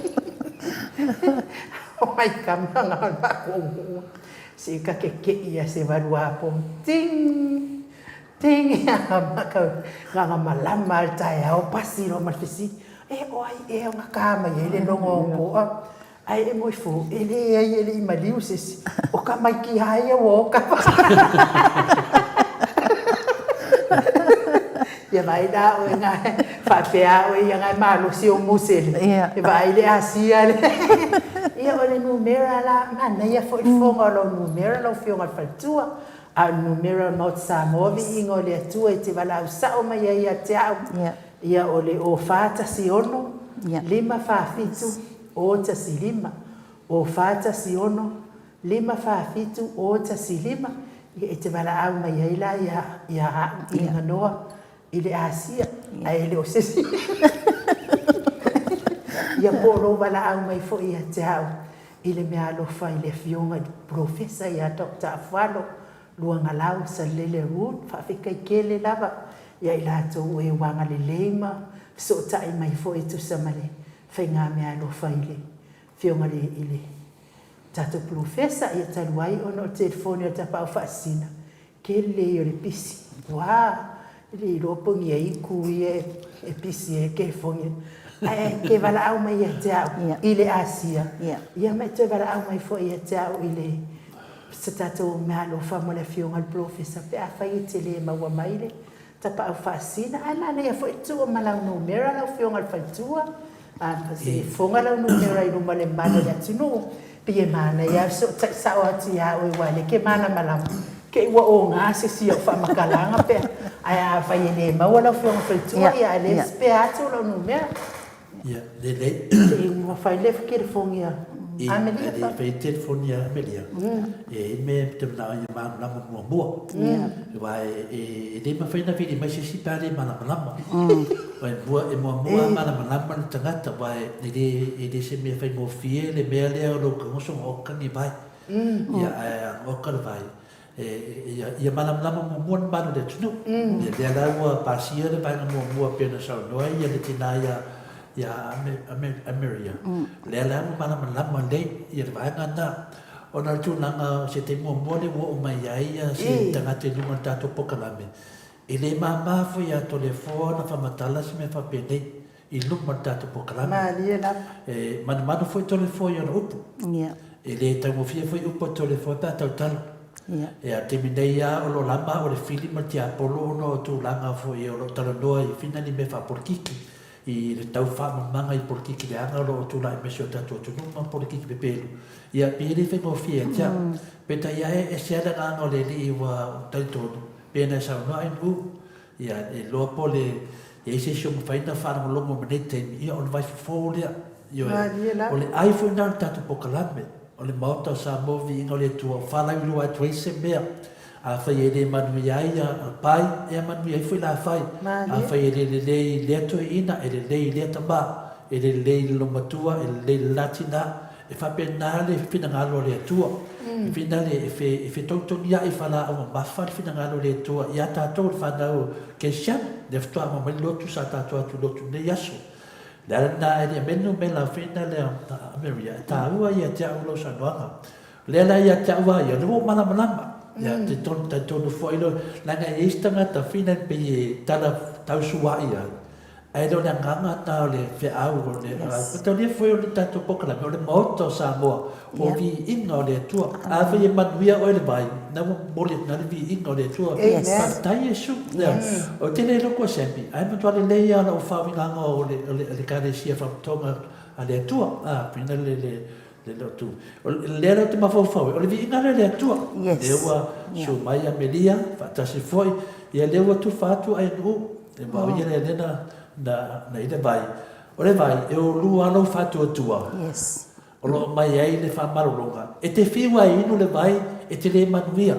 O nai tama na o le matou nuu se ka keke'i a se valuapo ting ting na ona malama a le taeao pasi loa ma le fesili e o ai ea na ta mai ai le logo o po'a. Ae e moe fou, e leai e le i maliu se isi, o tamaiti lava ia ua oka. Ia vaai la oe na, faapea oe ia na e malosi ou musele, e vaai le asia le. Ia o le numera la, manaia foi le fofoga o lau numera lau Afioga i le Faletua, a o le numera o le Maota Samoa viiga o le Atua e te valaau sao mai ai ia te au. Ia o le 0416 547 015, 0416 547 015, ia e te valaau mai ai la ia, ia au i le ganoa i le Asia, ae le o se isi. Ia po o lou valaau mai foi ia te au i le meaalofa i le Afioga i le Polofesa ia Doctor Afualo Luagalau Salele Ruth, faafetai tele lava ia i latou o e ua agalelei ma fesootai mai foi e tusa ma le faigameaalofa i le Afioga i le tatou Polofesa, ia talu ai ona o le telefoni a le Tapaau Faasisina, tele ia o le pisi. Ua e le iloa po o ni aitu ia e pisi ai le telefoni. Ae e te valaau mai ia te au i le Asia, ia ma e toe valaau mai foi ia te au i le. Se tatou meaalofa mo le Afioga i le Polofesa pe afai e te le maua mai le tapaau faasina, ae manaia foi le tuu ma lau numera lau Afioga i le Faletua, se i fofoga lau numera i luma o le mamalu o le atunuu, pei e manaia lava le fesootai sao atu ia oe aua o lea e te malamalama, te i ua oga se isi au faamatalaga pe a, ae afai e le maua lau Afioga i le Faletua, ia a o lea e spare atu lau numera. Ia, lelei. Se i fai le telefoni a Amelia. E fai telefoni a Amelia, e i ai le mea ou te manao ia malamalama muamua. Aua e le mafai ona vili mai se isi pe a le malamalama. E muamua malamalama le tagata, aua e le se mea faigofie le mea lea o lou tagoso ona oka ni vai. Ia, ae a oka le vai, Ia malamalama muamua le mamalu o le atunuu. Ia lea la ua pasia le vaega muamua pei ona saunoa ai le tina ia Amelia, lea la ua malamalama lelei le vaega lena. Ona o le tulaga o se taimi muamua lea ua oo mai ai se tagata i luga o le tatou polokalame, e le mama foi ia Toleafoa ona faamatala se mea faapenei. i luma o le tatou polokalame. Malie lava. E manumanu foi Toleafoa i ona upu. Ia. E le taugofie foi upu a Toleafoa pe a tautala. Ia. E a taimi nei lava o lo o lama o le fili ma le tiapolo ona o tulaga foi o lo o talanoa i fina ni mea faapolitiki i le tau faamamaga i polokiki leaga o lo o tulai mai si o tatou atunuu ma polokiki pepelu. Ia, pei e le faigofie ia te au. Peitai ane e ese lava le agaga o le Alii ua talitonu, pei ona e saunoa ai Nu'u, Ia, e iloa po o le i ai se isi o mafai ona faalogologo mai nei taimi, ia o le vaifofo lea. Ioe. Malie lava. O le ai foi lena o le tatou polokalame, o le Maota o Samoa Viiga o le Atua, o faalauiloa atu ai se mea. Afai e le manuia ai Pai, ia manuia ai foi Lafai. Malie. Afai e le lelei i lea toeaina, e lelei i lea tama, e lelei i le loomatua, e lelei i le la tina. E faapena le finagalo o le Atua. E finale e fetogitogiai falaau mamafa le finagalo o le Atua ia tatou le fanau Kerisiano, lea faatoa aumai mai le lotu sa tatou atu i lotu i lenei aso. O le ala lena e le aumai le numera finale a Maria, e taua ia te au lau saunoaga. O lea la ia te au lava ia, o lea ua ou malamalama. Ia, te talitonu foi leaga e i ai isi tagata finale pei e tala tausuai ai, Ae le o le agaga lena o le feau o le mataulia foi o le tatou polokalame, o le Maota o Samoa, o viiga o le Atua. Afai e manuia oe i le vai, na ua momoli atu na le viiga o le Atua. Faafetai Iesu. Ou te le iloa ko Sammy, ae matua lelei lava lau faauigaga o le Ekalesia Faapotopotoga a le Atua. Pei le le lotu. O lea la ou te mafaufau ai, o le viiga lea o le Atua. Lea ua susu mai Amelia, faatasi foi, ia lea ua tufa atu Ainuu, e aua o ia lea lea na, na, na i le vai. O le vai, e o lua lou faatuatua. O lo o mai ai le faamalologa. E te fiu lava e inu le vai, e te le manuia.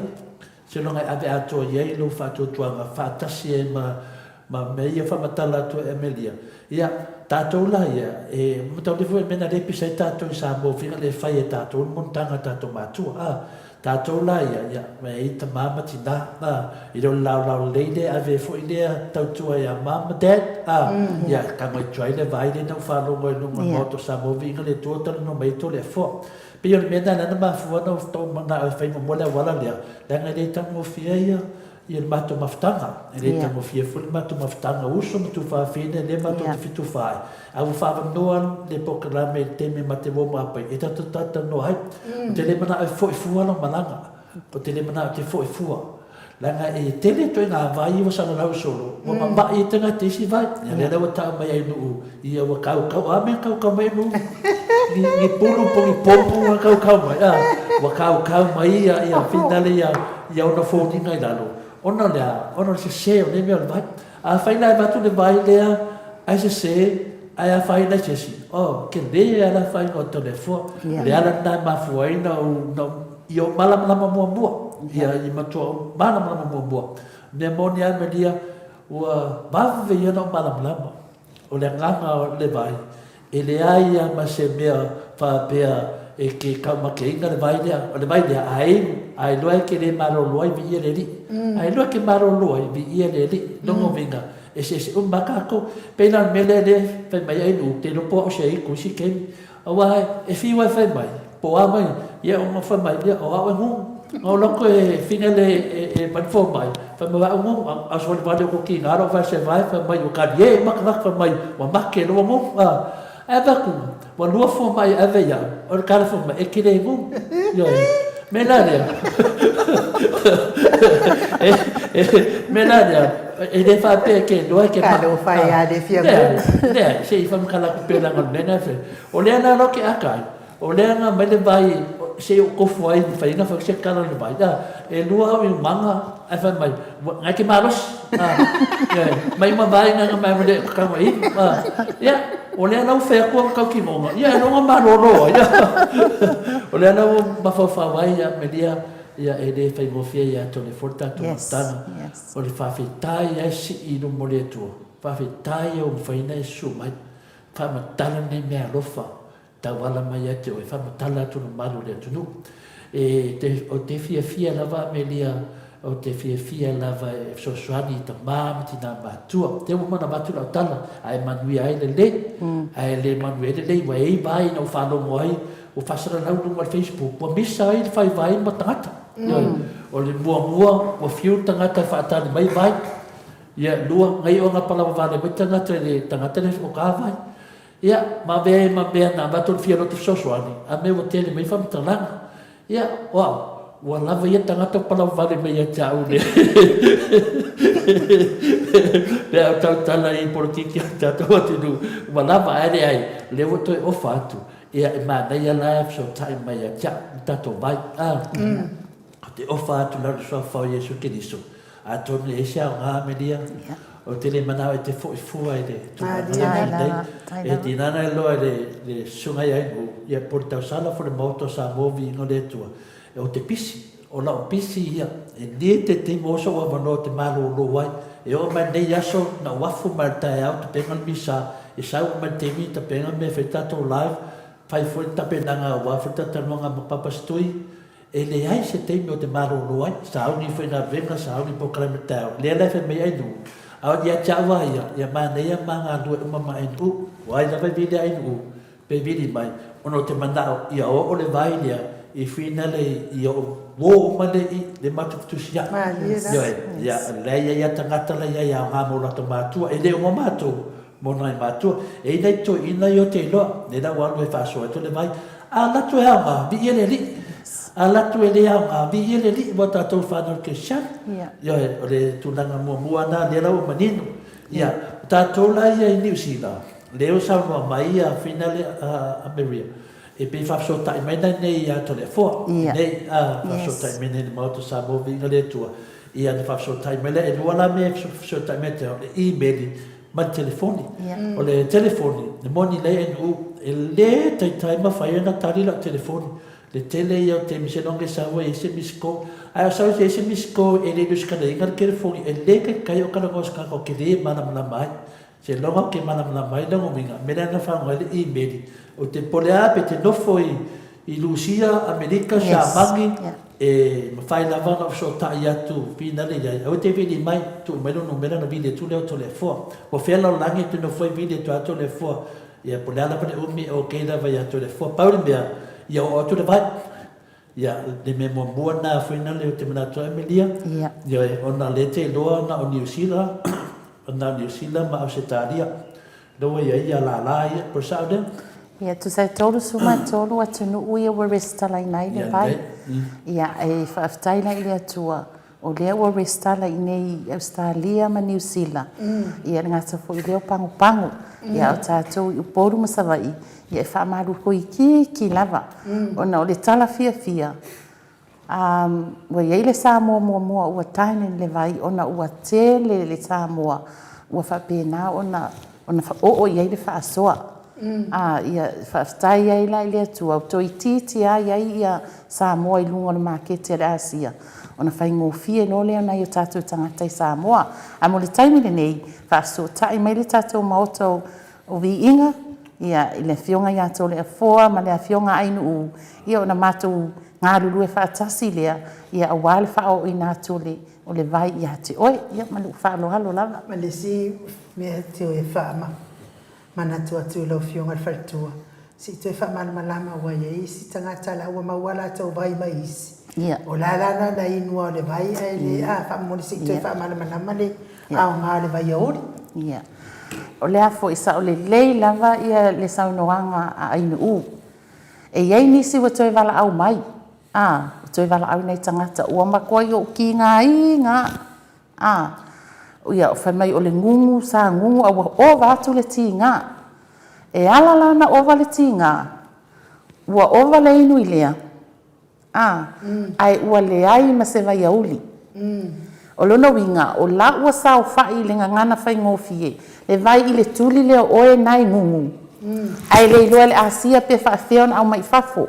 Seiloga e ave atoa i ai lou faatuatuaga faatasi ai ma, ma mea ia faamatala atu e Amelia. Ia, tatou la ia, e mataulia foi le mea na le pisa ai tatou i Samoa fina le fai e tatou le monotaga a tatou matua. A, tatou la ia, ia, e i ai tama ma tina, a, e le o le laolao lelei lea e ave ai foi lea tautua ia mom ma dad, a, ia, tago e try le vai lea na ou faalogo ai i luga o le Maota o Samoa, viiga le Atua, talanoa mai ai Toleafoa. Pei o le mea lena lea na mafua ona ou manao e fai muamua le auala lea, leaga e le taugofie ia le matou mafutaga. E le taugofie foi le matou mafutaga uso ma tuafafine lea matou te fetufa ai. A ua faaavanoa le polokalame i le taimi ma te warm up ai, e tatou talatalanoa ai. Ou te le manao e foi fua lau malaga. Ou te le manao e te foi fua. Leaga e tele ituaiga vai ua salalau solo, ua mama'i ai tagata i isi vai. Ia lea la ua tau mai ai nuu, ia ua kaukau, a mea kaukau mai nuu? Ni, ni pulu po ni pomu ua kaukau mai, a, ua kaukau mai ia, ia finale ia, ia ona foliga i lalo. Ona o le a? Ona o le sese o nei mea o le vai. Afai la e avatu le vai lea ae sese, ae afaina ai se isi, oh, tele lava le afaina o Toleafoa. O le ala lena e mafua ai na ou, na ou, ia ou malamalama muamua. Ia, i matua ou malamalama muamua. O le mea moni lava Maria, ua vave ia ona ou malamalama. O le agaga o le vai, E leai lava ma se mea faapea e ke kaumakeina le vai lea, o le vai lea, a inu, a iloa e ke le malolo ai, viia le Alii. A iloa e ke malolo ai, viia le Alii. Lona uiga, eseese uma lava tatou. Pei la o le mea lea lea e fai mai ai Nu'u, te iloa po o au se aitu i isi taimi. Aua e fiu lava e fai mai, po o a mai, ia ona fai mai, ia o au e gugu. Na ou alu atu e finele e manifo mai, fai mai, o au e gugu, a o se valevale o ko kina lou vae se vae, fai mai, ua kalie uma tagata, fai mai, ua make loa gugu. A, ae avatu, ua lua fua mai e ave ia'u, o le tala fai mai, e te le gugu. Ioe. Mea la lea, mea la lea, e le faapea e ke iloa e ke maa. Talofa e a le fia Leai, leai, se i faamatala atu pea leaga o le mea lena e fai. O lea la la ou te aka ai, o lea na aumai le vai se i ou tofu ai, mafai ona fai atu se tala i le vai. A, e lua au iumaga ae fai mai, na e te malosi. A, ioe, mai ma vai na mai ma le tago i. A, ia, o lea la ua fai atu ana tautinoga, ia ailoga malolo ai. O lea la ua mafaufau ai ia Melia, ia e le faigofie ia te Toleafoa le tatou amataga. O le faafetai lava e sii i luma o le Atua, faafetai ia ua mafai ona e susu mai, faamatala lenei meaalofa tauala mai ia te oe, faamatala atu le mamalu o le atunuu. E te, ou te fiafia lava Amelia, ou te fiafia lava e fesoasoani i tama ma tina matua. Te ua uma ona avatu lau tala, a e manuia ai lelei, a e le manuia ai lelei, ua i ai vai na ou faalogo ai, ua faasalalau i luga o le Facebook, ua misa ai le fai vai ma tagata. Ioe. O le muamua, ua fiu le tagata e faatali mai vai. Ia, lua, na iu ona palawa vale mai tagata i le tagata lea e oka vai. Ia, ma avea ai ma mea na avatu le fia loto fesoasoani, a mea ua tele mai faamatalaga. Ia, o au, ua lava ia tagata ua palau vale mai ia te au le pe a ou tautala i polokiki a le tatou atunuu, ua lava, ae leai, o lea ua toe ofa atu, ia, e manaia la e fesootai mai ia te au, le tatou vai, a. Ou te ofa atu la i le suafa o Iesu Keriso, atonu e i ai se aoga, Amelia, ou te le manao e te foi fua i le tulaga lea na i nei. E tinana e loa i le susuga ia Ainuu, ia po o le tausala fo le Maota o Samoa viiga o le Atua, ou te pisi, o lau pisi ia, e le tete maua sou avanoa ou te malolo ai. E oo mai lenei aso, na ou afu mai i le taeao, tapena le misa, e sau mai le taimi tapena mea e fai tatou live, fai foi le tapenaga aua foi le talatalanoaga ma Papa Setui, E leai se taimi ou te malolo ai, sauni foi galuega, sauni polokalame taeao, lea la e fai mai ai Nuu, a o ia te au a ia, ia manaia ma galue uma ma Nuu, o ai lava e vili a Nuu, pe vili mai, ona o te manao ia oo le vai lea i finale i ou uo uma lea i le matou fetusiai. Ioe, ia, lea e i ai a tagata la i ai aoga mo latou matua, e le o mo matou, Mo nai matua, e i nai toeaina ia o te iloa, nei la ua alu e faasoa atu le vai, a alu atu e aoga, viia le Alii. A alu atu e le aoga, viia le Alii, ua tatou fanau kerisiano. Ioe, o le tulaga muamua lena, lea la ua manino. Ia, o tatou la ia i Niu Sila, lea ua saunoa mai ia Fina le Maria, e pei faafesootai mai nai nei ia Toleafoa, nei, a, faafesootai mai nei i le Maota o Samoa, viiga le Atua, ia na faafesootai mai lea, e lua la mea e fesootai mai te au, o le imeli ma le telefoni. O le telefoni, e moni lelei NU, e le taitai mafai ona tali lau telefoni. Le tele ia o taimi seiloga e sau ai e se missed call. Ae o sau e se missed call e le lusitalaina le telefoni, e le taitai o talanoa i se tagata ou te le malamalama ai. Seiloga ou te malamalama ai lona uiga, o le mea lea na faaaoga ai le imeli. Ou te pole lava pe te nofo i I Lusia, Amerika, Siamani, e mafai lava ona ou fesootai atu finale i ai, aua e te vili mai, tuu mai lou numera ona vili atu lea o Toleafoa. Po o fea lalolagi e te nofo ai vili atu lava Toleafoa. Ia, po o le a lava le umi, e okay lava ia Toleafoa. Pau le mea, ia oo atu le vai. Ia, le mea muamua lena foi lea ou te manatu ai Amelia, ioe, ona o lea e te iloa na o Niu Sila, na o Niu Sila ma Ausetalia. Lea ua i ai ia lala ia, po o le sao lea? Ia, tusa e 33 atunuu ia ua resitalaina ai le vai. Ia, e faafetai la i le Atua, o lea ua resitala i inei i Ausetalia ma Niu Sila, ia e le gata foi i lea o pagopago. Ia, a o tatou i Upolu ma Savaii, ia e faamalulu itiiti lava, ona o le tala fiafia, Ua i ai le Samoa muamua ua tane i le vai ona ua tele le Samoa ua faapena ona oo i ai le faasoa. Ia faafetai ai la i le Atua ua toeitiiti lava i ai ia Samoa i luga o le maketi a le Asia ona faigofie loa lea o nai o tatou tagata i Samoa. Ae mo le taimi lenei, faafesootai mai le tatou Maota O Viiga, ia, i le Afioga ia Toleafoa ma le Afioga Ainuu, ia ona matou galulue faatasi lea, ia aua le faaooina atu o le, o le vai ia te oe. Ia, ma lou faaaloalo lava. Ma le isi mea e toe faamanatu atu i lau Afioga i le Faletua, se i toe faamalamalama aua e i ai isi tagata la ua maua a latou vai mai isi. Ia. O la la na ona inu lava o le vai ae le, a, faamolemole se i toe faamalamalama le aoga o le vaiauli. Ia. O le a foi, sao lelei lava ia le saunoaga a Ainuu. E i ai nisi ua toe valaau mai, Ā, ua toe valaau nai tagata, ua matuai ou kigaina, ā, ia, fai mai o le gugu sa gugu a ua ova atu le tiga. E ala la ona ova le tiga, ua ova le inu i lea, ā, ae ua leai ma se vaiauli. O lona uiga, o la ua saofai i le gagana faigofie, le vai i le tuli lea o oe na e gugu, ae le iloa e le asia pe faafefea ona aumai i fafo,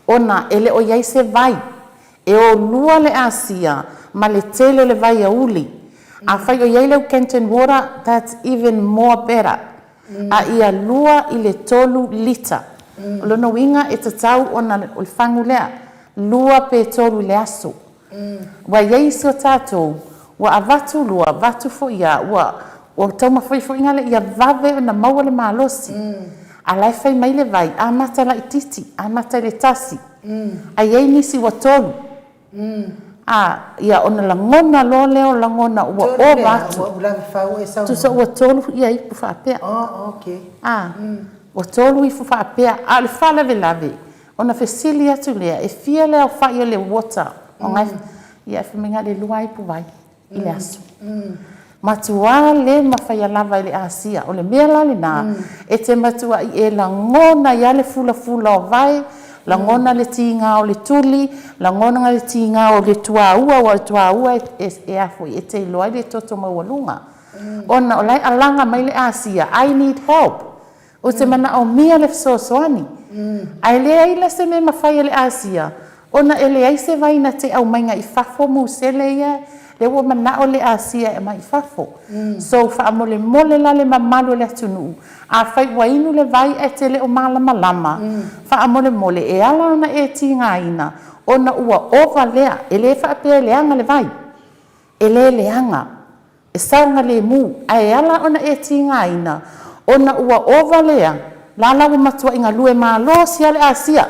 ona e le o i ai se vai. E o lua le asia ma le tele o le vaiauli. Afai o i ai le Ugandan water, that's even more better. A ia 2 i le 3 lita. O lona uiga e tatau ona o le fagu lea, 2 pe 3 i le aso. Ua i ai isi o tatou ua avatu lua, avatu foi a, ua ua taumafai foi nale ia vave ona maua le malosi. A la e fai mai le vai, amata laitiiti, amata i le tasi. A i ai nisi ua tolu. A, ia ona lagona loa lea o lagona ua ova atu. Tusa ua tolu ia ipu faapea. A, ua tolu ipu faapea, a o le faalavelave, ona fesili atu lea, e fia le aofai o le water? Ia, fai mai na o le lua ipu vai i le aso. Matuā le mafaia lava e le asia. O le mea la lena, e te matuaʻi e lagona ai lava le fulafula o vae, lagona le tiga o le tuli, lagona le tiga o le tuaua, aua o le tuaua e a foi, e te iloa ai le toto maualuga. Ona o la e alaga mai le asia, I need help. Ou te manaomia le fesoasoani. Ae leai la se mea e mafai e le Asia, ona e leai se vai na te aumaiga i fafo musele ia, lea ua manao le Asia e aumai i fafo. So, faamolemole la le mamalu o le atunuu, afai ua inu le vai ae te le o malamalama, faamolemole e ala ona e tigaina ona ua ova lea, e le faapea e leaga le vai, e le leaga. E saogalemu, ae ala ona e tigaina, ona ua ova lea, lala ua matuai galue malosi a le Asia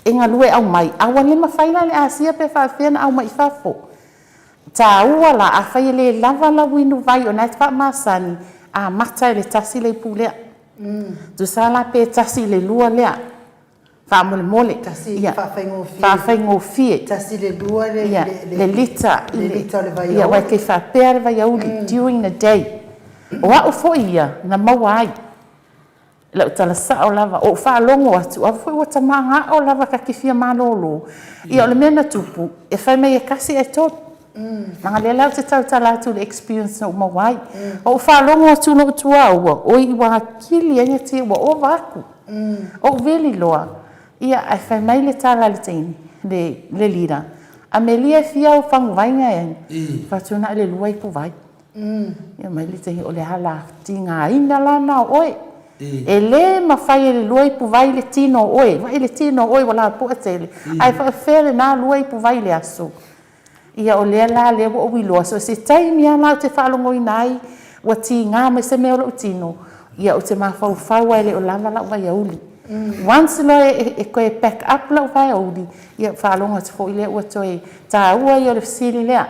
e galue aumai, a ua le mafai la e le Asia pe faafefea ona aumai i fafo. Taua la, afai e le lava lau inu vai ona e faamasani, amata e le tasi le ipu lea. Tusa la pe tasi i le lua lea. Faamolemole. Tasi ia, faafaigofie. Faafaigofie. Tasi le lua le, ia, le, le lita. Le lita o le vaiauli. Ia, aua e te faapea le vaiauli, during the day. O au foi ia, na maua ai. Lau tala sao lava, ou faalogo atu, aua foi ua ta manao lava ta te fia malolo. Ia, o le mea na tupu, e fai mai e tasi ae tolu. Leaga lea la ou te tautala atu i le experience na ou maua ai. Ou faalogo atu i lou tuaua, oi ua akili ai tia ua ova atu. Ou weli loa, ia ae fai mai le tala a le teine, le, le leader, Amelia e fia au fagu vai nga e? Fai atu na o le lua ipu vai. Ia mai le teine, o le ala tigaina la na o oe. E le mafai e le lua ipu vai le tino o oe, vaai le tino o oe ua lapoa tele, ae faafefea lena lua ipu vai i le aso. Ia o lea la lea ua ou iloa, so se taimi lava la ou te faalogoina ai ua tiga mai se mea o lou tino, ia ou te mafaufau lava e le o lava lau vaiauli. Once loa e toe pack up lau vaiauli, ia faalogo atu foi lea ua toe taua ia o le fesili lea,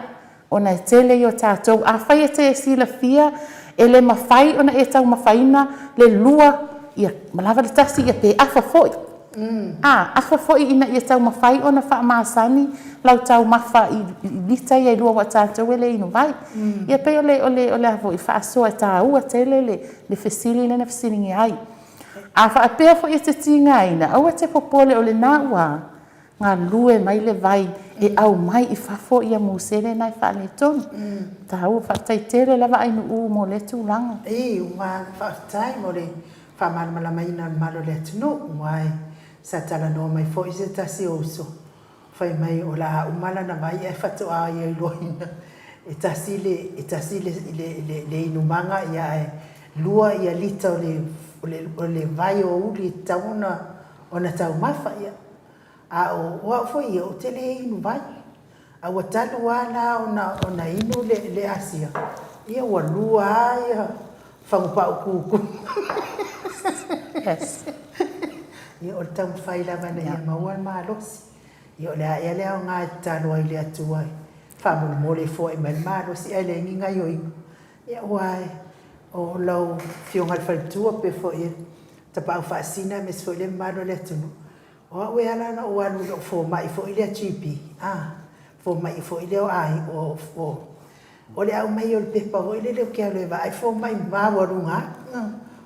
ona e tele ia o tatou. Afai e te silafia e le mafai ona e taumafaina le lua, ia ma lava le tasi, ia pe afa foi. A, afa foi ina ia taumafai ona faamasani lau taumafa i lita ia e lua aua o tatou e le inu vai. Ia pei o le, o le, o le a foi, faasoa e taua tele le, le fesili lea na fesiligia ai. A faapea foi e te tigaina, aua e te popole o lena ua galue mai le vai e aumai i fafo ia musele na e faaletonu. Taua, faafetai tele lava Ainuu mo lea tulaga. Ii, Ua faafetai mo le faamalamalamaina o le mamalu o le atunuu, aua sa talanoa mai foi se tasi o uso, fai mai o le a uma lana vai ae faatoa ia iloaina e tasi le, e tasi le, le, le, le inumaga ia ae lua ia lita o le, o le, o le vai o uli e tatau ona, ona taumafa. Ia, a o, o au foi ia, ou te le inu vai. A ua talu lava la ona, ona inu le, le asia, ia ua lua lava ia fagu pau kuku. Yes. Ia o le taumafai lava ina ia maua le malosi. Ia o le a ea le aoga e tatalo ai i le Atua e faamolemole e foai mai le malosi ae leai ni gaioiga. Ia aua o lau Afioga i le Faletua pe foi e Tapaau Faasina aemaise foi le mamalu o le atunuu. O au e ala ona ou alu i lou fomai foi lea GP, a, fomai foi lea o ai, o, o, o le aumai o le pepa foi lele ou te alu e vaai fomai maualuga atu,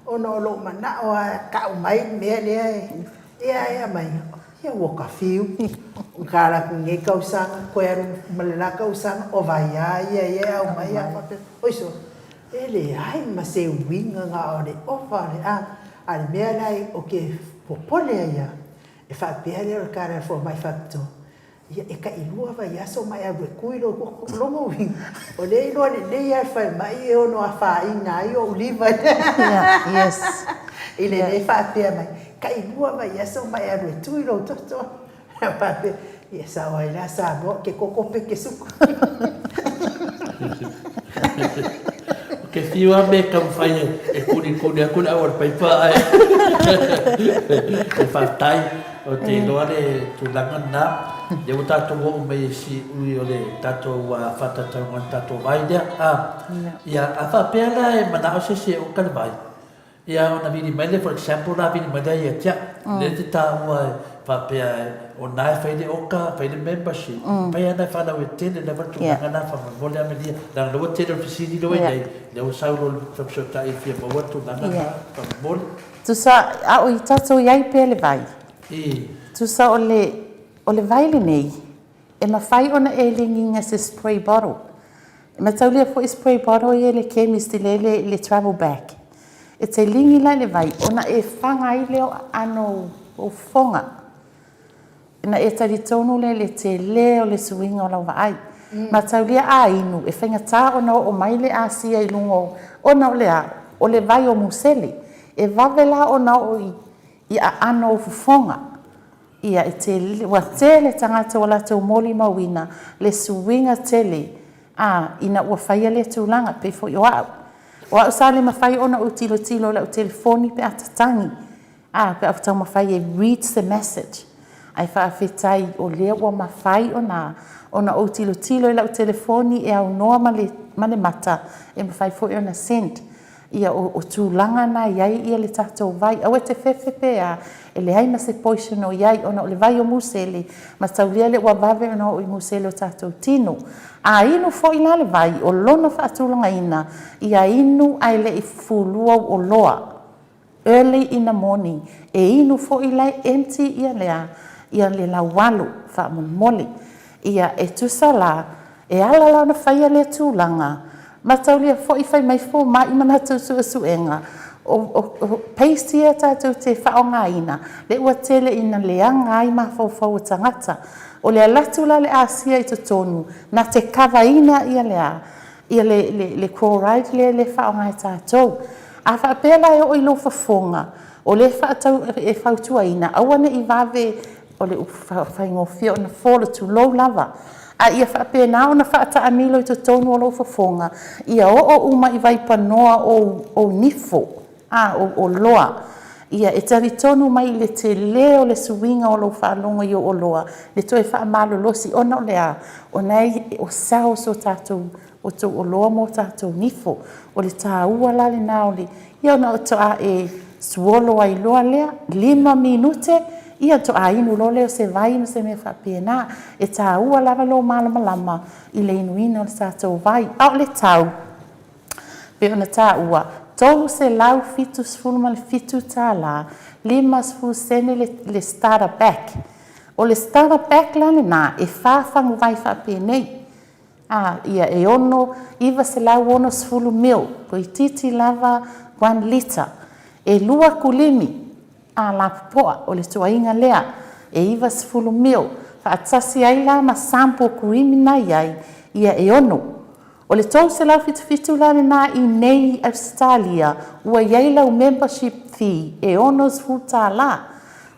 ona o lou manao lava e tau mai le mea lea e, ia ae aumai, ia ua ta fiu, na alu atu i lenei tausaga, toe alu ma le la tausaga, o vai lava ia ia e aumai, ae faapea, oi sole, e leai ma se uiga na o le ova o le a. A o le mea la ou te popole ai lava, e faapea lea o le tala a le fomai faapitoa, ia e tailua vaiaso ma e alu e tui lou toto. O lona uiga, o lea e iloa lelei lava e le falemai e ono afaina ai ou liver i le mea e faapea mai, tailua vaiaso ma e alu e tui lou toto. Faapea, ia sao ai la Samoa, ou te koko pe te suka. Ou te fiu lava me taumafai e kulikuli atu le auala paipa ae e faafetai ou te iloa le tulaga lena. Lea ua tatou oo mai i siui o le tatou faatautauga o le tatou vai lea. Ia, a faapea la e manao se isi e oka le vai, Ia ona vili mai lea, for example la vili mai lea ia te au, lea e te taua e faapea o na e fai le oka, fai le membership, mafai lava ona e faalauaitele lava le tulaga lena faamolemole Amelia, leaga o lea ua tele o le fesili lea ua i ai, lea ua sau loa le faafesootai e fia maua le tulaga lena faamolemole. Tusa a o i tatou i ai pea le vai. Tusa o le o le vai lenei, e mafai ona e ligiina i se spray bottle. E mataulia foi spray bottle ia i le chemist i le le travel bag. E te ligi la i le vai ona e faga ai lea o aano o fofoga. Ona e talitonu lea i le tele o le suiga o lau vaai. Mataulia a inu e faigata ona oo mai le asia i luga o ona o le a? O le vai o musele. E vave la ona oo i aano o fofoga. Ia, e tele, ua tele tagata ua latou molimauina le suiga tele, a, ina ua faia lea tulaga, pei foi o au. O au sa le mafai ona ou tilotilo i lau telefoni pe a tatagi, a, pe a ou taumafai e read se message. Ae faafetai o lea ua mafai ona, ona ou tilotilo i lau telefoni e aunoa ma le, ma le mata e mafai foi ona send. Ia, o tulaga na e i ai ia le tatou vai. Aua e te fefe pe a, e leai ma se poison o i ai, ona o le vai o musele, mataulia lea ua vave ona oo i musele o tatou tino. A inu foi la le vai, o lona faatulagaina, ia inu ae le i fufulua ou oloa, early in the morning, e inu foi la e empty ia le a, ia le laualu, faamolemole. Ia, e tusa la, e ala la ona faia lea tulaga, mataulia foi fai mai fomai ma latou suesuega, o, o, o paste ia tatou te faaaogaina, lea ua tele ina leaga ai mafaufau o tagata. O le alu atu la o le asia i totonu, na te cover ina ia le a, ia le, le, le chloride lea e faaaoga e tatou. A faapea la e oo i lou fofoga, o lea e faatau, e fautuaina, aua ne i vave O le upu faigofie ona folo, tulou lava, a ia faapena ona faataamilo i totonu o lou fofoga, ia oo uma i vaipanoa ou, ou nifo, a, ou oloa. Ia, e talitonu mai i le tele o le suiga o lou faalogo i ou oloa, le toe faamalolosi, ona o le a? Ona e, o cells o tatou o tou oloa ma o tatou nifo. O le taua la lena o le, ia ona faatoa e suolo ai loa lea, 5 minute, ia faatoa inu loa lea o se vai ma se mea faapena. E taua lava lou malamalama i le inuina o le tatou vai. A o le tau, pei ona taua, $377, 50 sene le starter pack. O le starter pack la lena, e fa faguvai faapenei. A, ia, e ono, 960 mil, toeitiiti lava one litre. E lua kulimi, a, lapopoa, o le tuaiga lea, e 90 mil. Faatasi ai la ma sample kurimi na i ai, ia e ono. O le 377 la lena i nei i Ausetalia, ua i ai lau membership fee e 60 tala.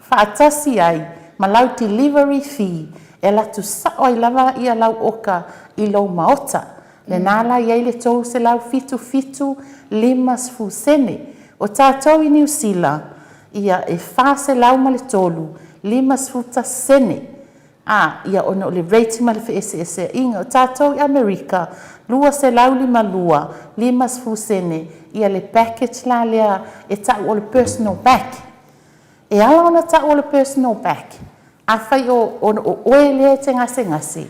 Faatasi ai ma lau delivery fee e alu atu sao ai lava ia lau oka i lou maota. Lena la i ai le 377 50 sene. O tatou i Niu Sila, ia e 403 51 sene. A, ia ona o le rate ma le feeseeseaiga. O tatou i Amerika, 252 50 sene ia le package la lea e tau o le personal pack. E ala ona tau o le personal pack, afai o oe lea e te gasegase,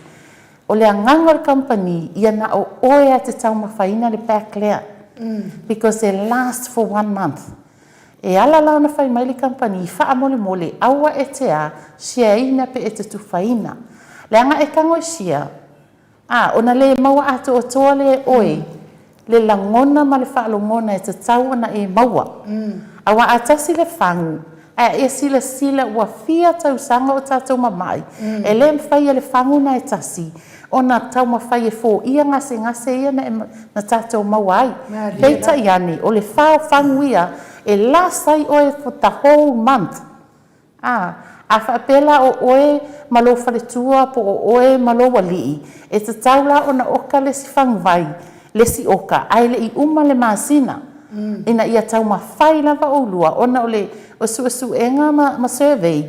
o le agaga o le kamupani, ia na o oe lava e te taumafaina le pack lea, because e last for one month. E ala la ona fai mai le kamupani, faamolemole aua e te a share ina pe e te tufaina. Leaga e tago e share, A, ona le maua atoatoa lea e oe le lagona ma le faalogona e tatau ona e maua. Aua a tasi le fagu, ae e silasila ua fia tausaga o tatou mamai, e le mafai e le fagu na e tasi ona taumafai e foia gasegase ia na tatou maua ai. Peitai ane, o le fa o fagu ia, e last ai oe for the whole month. A, a faapea la o oe ma lou faletua po o oe ma lou alii, e tatau la ona oka le isi faguvai, le isi oka, ae le i uma le masina, ina ia taumafai lava oulua, ona o le suesuega ma, ma survey,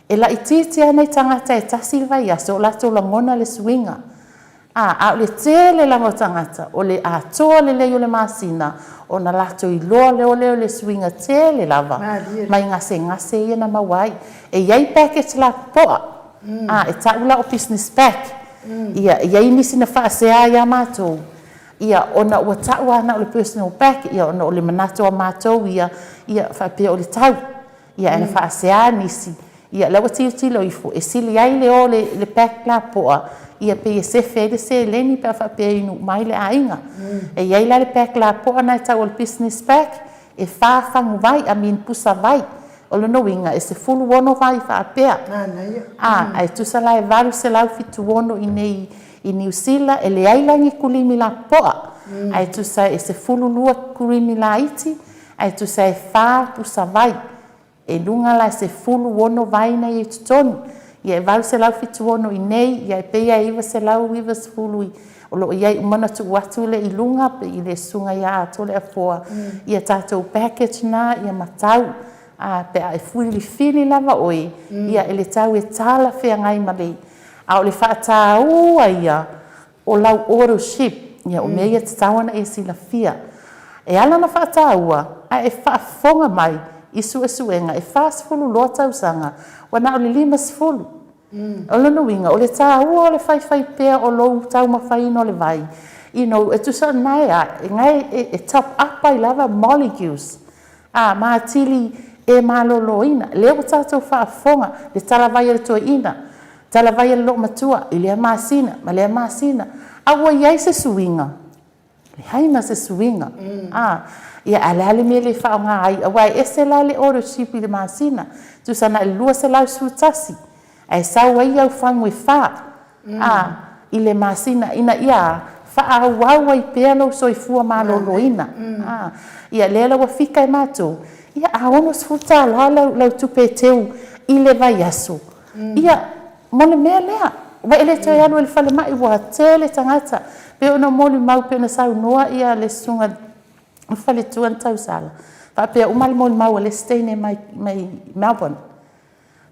e laitiiti lava nai tagata e tasi le vaiaso o latou lagona le suiga. A, a o le tele lava o tagata, o le atoa lelei o le masina ona latou iloa lea o le suiga tele lava mai gasegase ia na maua ai. E i ai package lapopoa, a, e tau la o business pack. Ia, e i ai nisi na faasea ia matou, ia, ona ua tau lava na o le personal pack, ia, ona o le manatu o matou ia, ia, faapea o le tau. Ia, ae na faasea nisi, ia, la ua tilotilo ifo, e sili ai le o le pack lapoa, ia pei e sefe ai le seleni pe a faapea e inu uma ai le aiga. E i ai la le pack lapoa na e tau o le business pack, e fa faguvai, I mean pusa vai. O lona uiga, e 16 vai faapea. A, ae tusa la e 876 i inei i Niu Sila, e leai la ni kulimi lapoa, ae tusa e 12 kulimi laiti, Ae tusa e fa pusa vai. E luga la e 16 vai na i totonu. Ia e 876 i nei, ia e pei e 990 i o lo o i ai uma ona tuu atu le i luga i le susuga ia Atoleafoa ia tatou package na ia matau a pe a e filifili lava oe ia e le tau e talafeagai ma le a o le faataua ia O lau authorship, ia o mea ia e tatau ona e silafia. E ala ona faataua, a e faafofoga mai i suesuega e 42 tausaga, ua na o le 50. O lona uiga, o le taua o le faifai pea o lou taumafaiina o le vai, you know, e tusa o lena e a, e na e top up ai lava molecules A, ma atili e maloloina. Lea ua tatou faafofoga, le talavai a le toeaina, talavai a le loomatua i lea masina ma lea masina. A ua i ai se suiga? Leai ma se suiga. A, ia, ae o le a le mea e le faaaoga ai? Aua e ese la le order ship i le masina, tusa na o le 211, ae sau ai au fagu e fa. A, i le masina, ina ia faaauau ai pea lou soifua maloloina. A, ia lea la ua fika e matou, ia a $60 lau, lau tupe e teu i le vaiaso, ia, mo le mea lea, ua e le toe alu i le falemai, ua tele tagata. Pei ona molimau, pei ona saunoa ia le susuga i le faletua na tausala, faapea uma le molimau a le isi teine mai, mai Melbourne.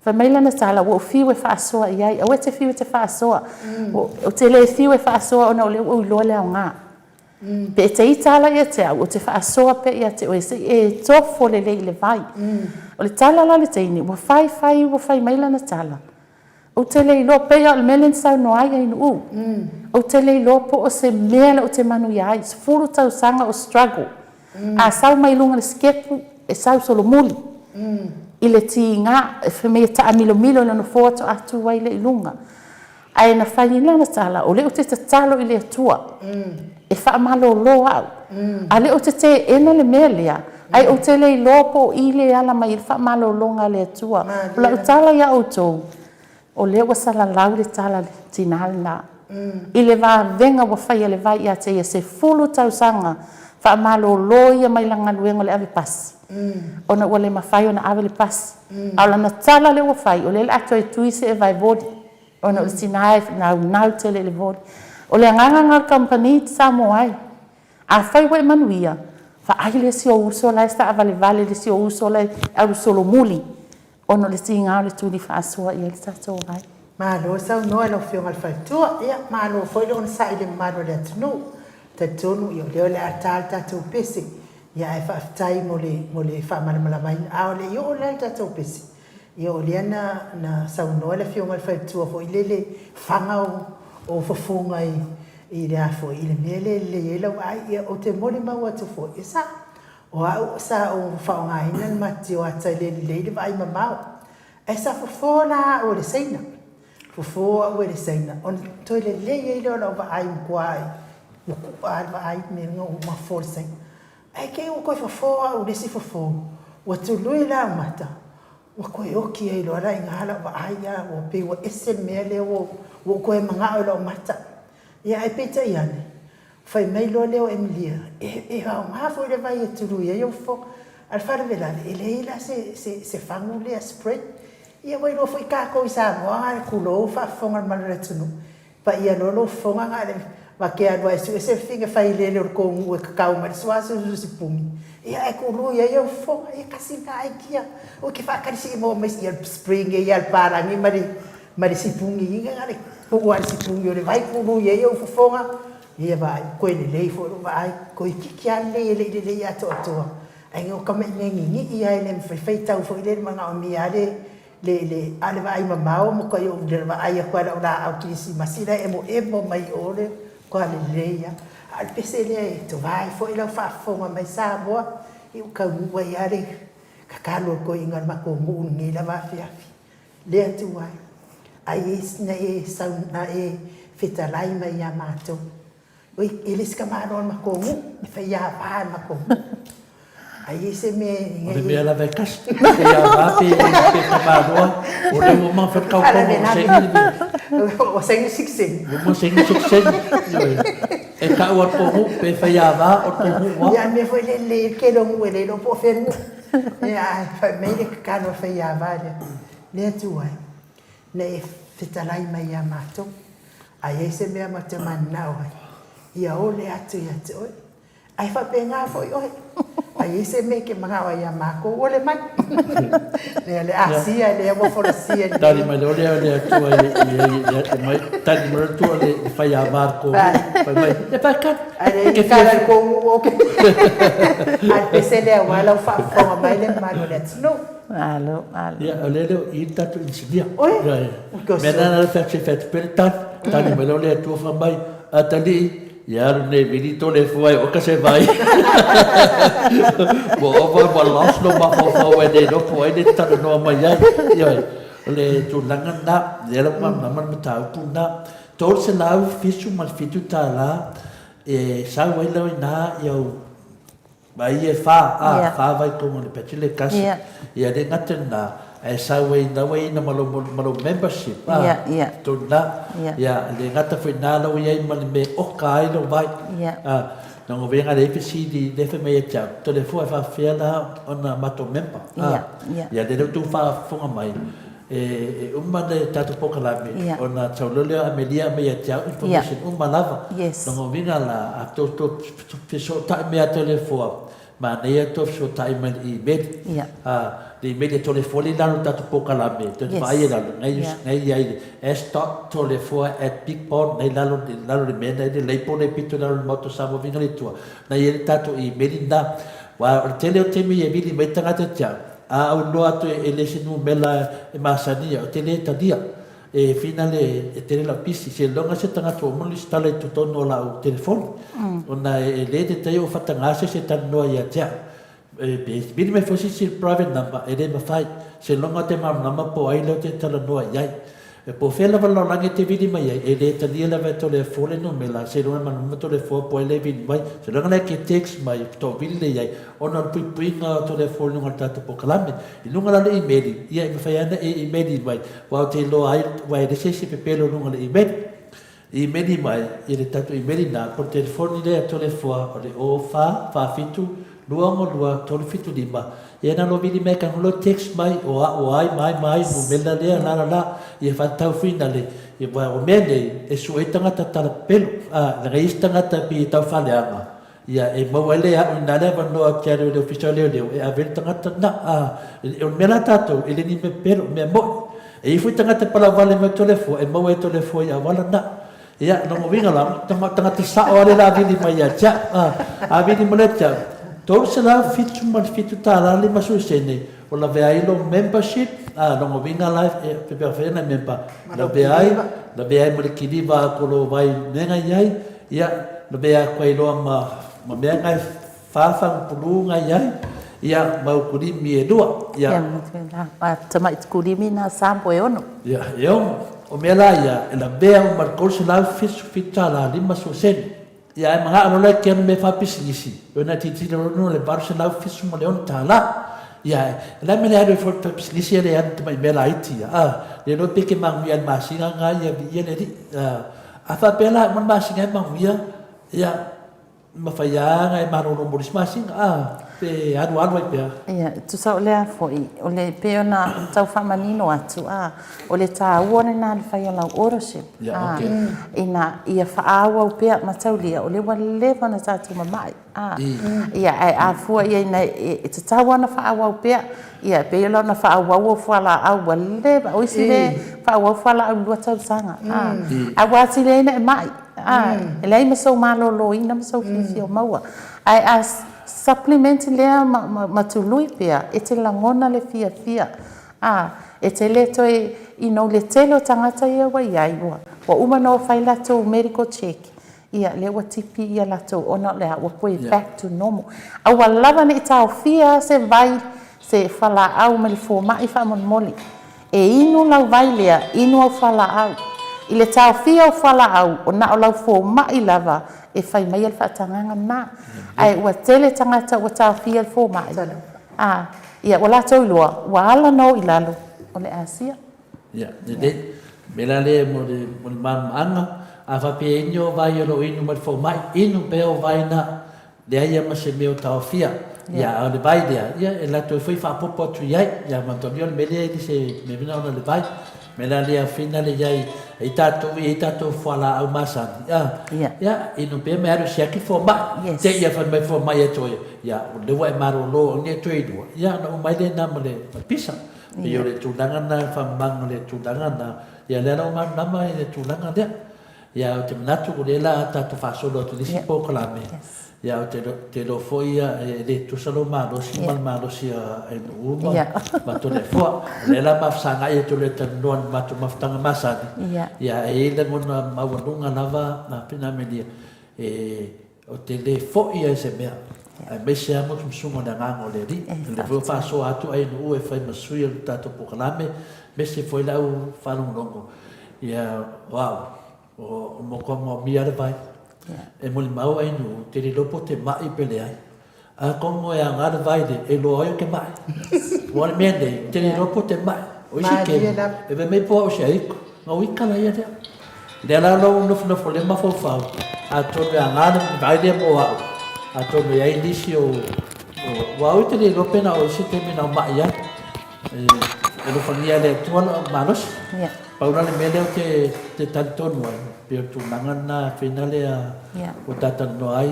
Fai mai lana tala, ua ou fiu e faasoa i ai. Aua e te fiu e te faasoa. Ou te le fiu e faasoa ona o lea ua ou iloa le aoga. Pe e te ita ala ia te au, ou te faasoa pea ia te oe, se i e tofo lelei i le vai. O le tala la a le teine, ua fai fai ua fai mai lana tala, Ou te le iloa, pei lava o le mea lea na saunoa ai Ainu'u, ou te le iloa po o se mea lea ou te manuia ai, 10 tausaga o struggle. A sau mai luga o le sikepu, e sau solomuli i le tiga, fai mai e taamilomilo i le nofoa faatoa tu ai lea i luga. Ae na fai ai lana tala, o lea ou te tatalo i le Atua e faamalolo au, a o lea ou te teena le mea lea, ae ou te le iloa po o i lea e ala mai ai le faamalologa a le Atua. O lau tala ia outou, o lea ua salalau le tala a le tina lena, i le vavega ua fai e le vai ia te ia, 10 tausaga faamalolo ia mai lana galuega o le ave pasi, ona ua le mafai ona ave le pasi. A o lana tala lea ua fai, o lea o le a toe tui se vae voli, ona o le tina e naunau tele i le voli. O le agaga lena o le kamupani Samoa ai. Afai ua e manuia, vaai le isi ou uso la e saavalevale, le isi ou uso la e alu solomuli, ona o le tiga o le tuli faasoa i ai le tatou vai. Malo saunoa i lau Afioga i le Faletua. Ia, malo foi le onosai i le mamalu o le atunuu. Talitonu, ia, o lea o le a ta le tatou pese. Ia ae faafetai mo le mo le faamalamalamaina. A o le i oo la i le tatou pese, ia o lea na na saunoa le afioga i le faletua foi lele, faga o o fofoga i i le a foi i le mea lea e lelei ai lau vaai. Ia ou te molimau atu foi, e sao. O au sa ou faaaogaina le matiotioata e le lelei le vaai mamao. Ae sa fofo la au e le Saina. Fofo au e le Saina ona toe lelei ai lea o lau vaai matua ua ku'a lava le vaai i mea na ou fofo e le Saina. Ae te i ua toe fofo au i le isi fofo, ua tului la au mata, ua toe oti ai loa la i ina lau vaai a ua pei ua ese le mea lea ua ou toe manao i lau mata. Ia ae peitai ane, Fai mai loa lea o Emilia, E aoga foi le vai e tului ai ou fofoga. A o le faalavelave, e leai la se fagu lea, spray. Ia ua iloa foi tatou i Samoa, tulou le faafofoga a le mamalu o le atunuu, paia loa lou fofoga na o le te alu lava e sue se failele o le tou nuu e tatau mai le suasu sipuni, ia ae tului ai ou fofoga. Ia tasi lena aikia. Aua e te faatali se i maua mai se spray nei a le palagi ma le sipuni, ia na o le tuu lava o le sipuni o le vai tului ai ou fofoga. Ia vaai, toe lelei foi lou vaai, toeitiiti lava lelei e le i lelei atoatoa, ae na o tamai mea ninii lava e le mafai faitau foi lele, manaomia lava le, le, a o le vaai mamao ua matuai ou vaai atu lava i lau laau kerisimasi la e emoemo mai o le matua lelei lava. A o le pese lea e tova ai foi lau faafofoga mai Samoa, ia ua taunuu ai lava le tatalo a le toeaina o le matou nuu i lenei lava afiafi. Le Atua e, ai na e sau na e fetalai mai ia matou. Oi, e le se tamaloa o le matou nuu, e faiava le matou nuu. Ai i se mea O le mea lava e tasi, faiava pe pe tamaloa, o lea ua uma ona fai le taotoga ua saini le Ua saini le sitiseni. Ua uma ona saini le sitiseni, ioe. E tau lava le tou nuu, pe faiava o le tou nuu lava. Ia, a o le mea foi lea e lelei ai le tele o nuu e le iloa po o fea le nuu. Ia, ae fai mai le tatalo a le faiava lea, Le Atua e, na e fetalai mai ia matou, a i ai se mea matou te mananao ai, ia ole atu ia te oe. Ae faapena foi oe, a i ai se mea e te manao ai ia matou, ole mai. Lea le Asia lea ua folasia i lenei. Tali mai loa lea o le Atua i i mai, tali mai le Atua i le faiava i le tou nuu, fai mai, e Paikana, Ae leai ni tala i le tou nuu ok. A o le pese lea aua lau faafofoga mai le mamalu o le atunuu. Malo, malo. Ia, o lea e le o i i le tatou inisinia. Oi, ua Mea lena na fai atu se i fai atu pea le tali. Tali mai loa le Atua fai mai, Atalii, ia alu nei vili to le fua e oka se vai. Ua ova ua lost lou mafaufau e le iloa po o ai le talanoa mai ai. Ioe, o le tulaga lena, lea la ua malamalama le mataupu lena. $377 e sau ai lau ina i au vai e fa, a, fa vai tonu o le battery le tasi. Ia le gata i lena, ae sau ai ina ua ina ma lou, ma lou membership, a, tonu na. Ia, le gata foi ina la ua i ai ma le mea e oka ai lou vai. A, na ona vega leai fesili lea fai mai ia te au, Toleafoa e faafefea la ona matou member, a. Ia, lea ua outou faafofoga mai, E uma le tatou polokalame ona sau loa lea o Amelia aumai ia te au information uma lava. Lona uiga la, a tou fesootai mai ia Toleafoa, manaia le tou fesootai mai i le email. Le email e Toleafoa lea e i lalo o le tatou polokalame, tou te vaai i lalo, na i ai le s.toleafoa@bigpond, na i lalo i le mea lena, le label lea e pito i lalo o le Maota o Samoa Viiga le Atua, na i ai le tatou email lena. Aua o le tele o taimi e vili mai tagata ia te au, A ou iloa atu e le se numera e masani ia, ou te le talia. E finale e tele lau pisi. Seiloga se tagata ua uma ona lesitala i totonu o lau telefoni, ona e le tatai ou faataga se isi e talanoa ia te au. Pe vili mai foi se isi i le private number, e le mafai. Seiloga ou te malamalama po o ai lea ou te talanoa i ai. E po o fea lava le lalolagi e te vili mai ai, e le talia lava e Toleafoa le numera, seiloga e malamalama Toleafoa po o ai lea e vili mai. Seiloga la e te text mai, faatoa ou vili lea i ai, ona o le puipuiga o Toleafoa i luga o le tatou polokalame. I luga la o le imeli, ia e mafai lava ona e imeli mai, aua ou te iloa ai, aua e leai se isi e pepelo i luga o le imeli. Imeli mai i le tatou imeli na, po o le telefoni lea a Toleafoa o le 04 47 262 375, ia na lou vili mai ka lo text mai o a o ai ma ai ma ai numera lea la la la, ia faatatau finale, ia aua o mea nei e sue ai tagata tala pepelo, a leaga e i ai isi tagata pei e tau faaleaga, Ia, e maua ai le au inā le avanoa ki a reo i le Ofisa o Leoleo e ave ai le tagata na. A, o le mea la tātou, e le ni mea pepelo, o mea moʻi. E i ai foi tagata e palauvale mai o Toleafoa, e maua e Toleafoa i auala na. Ia, lona uiga la, o tagata sao lava le la vili mai ia te au. A, a vili mai loa ia te au. $377 tala 50 sene o lavea ai lou membership, a, lona uiga la e pei ona fai atu nai member, lavea ai, lavea ai ma le kiliva atu o lo vai mea na i ai, ia, lavea atu ai loa ma, ma mea na e fa fagupulu na i ai, ia, ma ukulimi e lua, ia. Ia, ma tamai kulimi na sampo e ono. Ia, e ono. O mea la ia, e lavea uma i le $377 tala 50 sene. Ia ae manao loa le kenu mea faapisinisi, oi na tilotilo loa le $876. Ia o le a le mea le alu ai fua i le faipisinisi ae le alu i tamai mea laiti ia, a? Le iloa pe ke manuia i le masina lena ia viia le alii. A faapea la e uma le masina e manuia, ia mafai lava ona e malolo mo le isi masina, a? Pe alualu ai pea. Ia, tusa o lea foi, o le, pei ona tau faamanino atu, a, o le taua lena o le fai o lau ownership, a, ina ia faaauau pea mataulia, o lea ua leva ona tatou mamai, a, ia, ae a fua i ai ina, e tatau lava ona faaauau pea, ia, e pei la ona faaauau au fualaau ua leva, o isi lea e faaauau fualaau i le 2 tausaga, a, ae ua atili ai ona e mai, a, e leai ma sou maloloina ma sou fiafia o maua, ae a Supplement lea ma tului pea, e te lagona le fiafia. A, e te le toe, you know, le tele o tagata ia ua i ai, ua, ua uma ona fai latou medical check, ia, lea ua tipi ia latou ona o le a, ua toe back to normal. Aua lava ne i taofia se vai, se fualaau mai le fomai faamolemole. E inu lau vai lea, inu au fualaau. I le taofia o fualaau, o na o lau fomai lava e fai maia le faatagaga lena. Ae ua tele tagata ua taofia le fomai, a, ia, ua latou iloa, ua ala ona o i lalo o le asia. Ia, lelei. O le mea la lea mo le, mo le malamalamaaga, a faapea e i ai ni o vai o lo o inu mai le fomai, inu pea o vai na, Leai a ma se mea o taofia. Ia, a o le vai lea, ia, e latou foi faaopoopo atu i ai. Ia, manatua o le mea lea e le se mea mena ona o le vai. O le mea la lea, fina le i ai, e i tatou e i ai tatou fualaau masani, a, ia, inu pea ma e alu e siaki fomai. Yes. Te i a fai mai fomai e toe, ia, o lea ua e malolo, aua ne i toe ilua, ia, ona uma ai lena ma le pisa. Pei o le tulaga lena, le faamamaluga o le tulaga lena, ia, lea la ua malamalama i le tulaga lea. Ia, ou te manatu o lea la a tatou faasolo atu i le isi polokalame, ia, ou te, te iloa foi ia, e le tutusa lou malosi ma le malosi a Ainuu ma, ma Toleafoa. O lea la ma fesagai atu loa e talanoa i le matou mafutaga masani, ia, e i ai lagona maualuga lava, a pei ona Amelia, e, Ou te le foi ai se mea, aemaise lava musumusuga o le Agaga o le Alii. O lea foi ua faasoa atu Ainuu e fai ma sui o le tatou polokalame, aemaise foi le au faalogologo, ia, o au, o matua maomia le vai. E molimau Ainuu, te le iloa po o te ma'i pe leai. Atonu e aoga le vai lea, e iloa ai ou te ma'i. Aua o le mea nei, ou te le iloa po o te ma'i. O isi kemu, e fai mai po au o se aiko, ona uika laia lea. Lea la lou nofonofo lea mafaufau, atonu e aoga le vai lea mo au, atonu e i ai nisi o, aua au e te le iloa pe na o isi taimi na o ma'i ai. E alofagia e le Atua lou malosi. Pau la le mea lea ou te talitonu ai, pei o le tulaga lena finale ua ta talanoa ai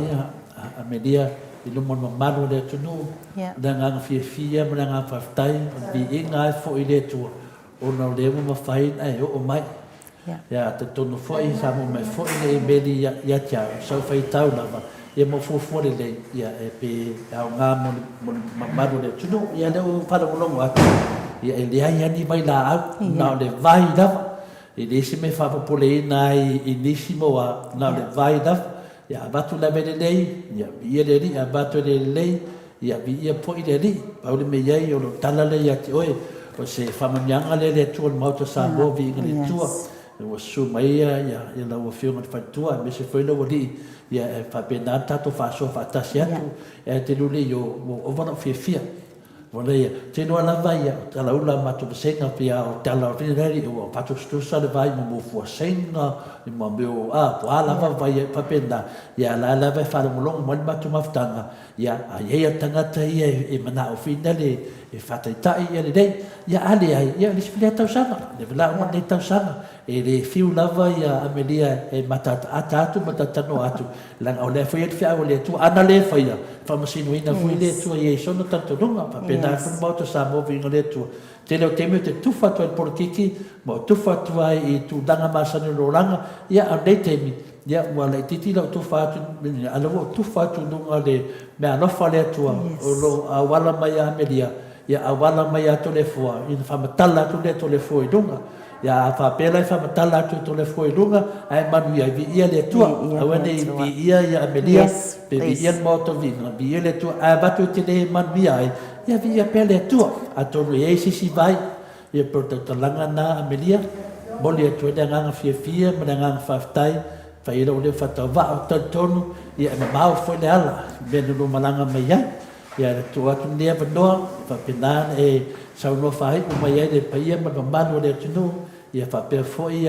Amelia i luma o le mamalu o le atunuu, le agaga fiafia ma le agaga faafetai, o le viiga lava e foi i le Atua ona o lea ua mafai ona e oo mai. Ia, talitonu foi sa maua mai foi le imeli ia te au, sa ou faitau lava, ia ma ou fuafua lelei, ia, e pe aoga mo le, mo le mamalu o le atunuu. Ia, lea ua ou faalogologo atu, ia, e leai lava ni vailaau, na o le vai lava. E leai se mea e faapopoleina ai i nisi ma ua, na o le vai lava. Ia avatu le ave lelei, ia viia le Alii, avatu e le lelei, ia viia foi le Alii. Pau le mea i ai, o lou tala lea ia te oe, o se faamanuiaga lea i le Atua o le Maota o Samoa, viiga i le Atua, ua susu mai ia lau Afioga i le Faletua, aemaise foi lou Alii, ia e faapena le tatou faasoa faatasi atu, ae te lule i o, ua ova lou fiafia. Ua leai, te iloa lava ia, o talaula a matou vasega pia o tala o vile ua faatusatusa le vai mo fuaseina, i ma mea o, a, po a lava vai e faapena, ia la lava e faalogologo mai le matou mafutaga, ia, a i ai a tagata ia e manao fina le, e faataitai ia lelei, ia a leai, ia o le isi lea tausaga, le la uma lenei tausaga, e le fiu lava ia Amelia e mataataata atu ma talatalanoa atu, Leaga o lea foi e i ai le feau a le Atua, ana le faia, e faamasinoina foi le Atua i ai sona talitonuga. Faapena ai foi le Maota o Samoa viiga le Atua. Tele o taimi ou te tufa atu ai i le polokiki, ma ou tufa atu ai i tulaga masani o le olaga, ia a o lenei taimi, Ia, ua laitiiti lau tufa atu, a o lea ua ou tufa atu i luga o le meaalofa a le Atua o lo o auala mai ia Amelia, ia auala mai ia Toleafoa, ia ona faamatala atu lea e Toleafoa i luga. Ia a faapea la e faamatala atu e Toleafoa i luga, ae manuia ai, viia le Atua. Aua ne i viia ia Amelia, pe viia le Maota o Viiga, viia le Atua. Ae avatu e te le manuia ai, ia viia pea le Atua. Atonu e i ai se isi vai, ia pei o le tautalaga lena Amelia, momoli atu ai le agaga fiafia ma le agaga faafetai, fai ai lou leo faatauvaa. Ou te talitonu, ia e mamao foi le ala i mea na lua malaga mai ai. Ia e tuu atu lenei avanoa, e faapena ona e saunoa faaiu mai ai le paia ma le mamalu o le atunuu, ia faapea foi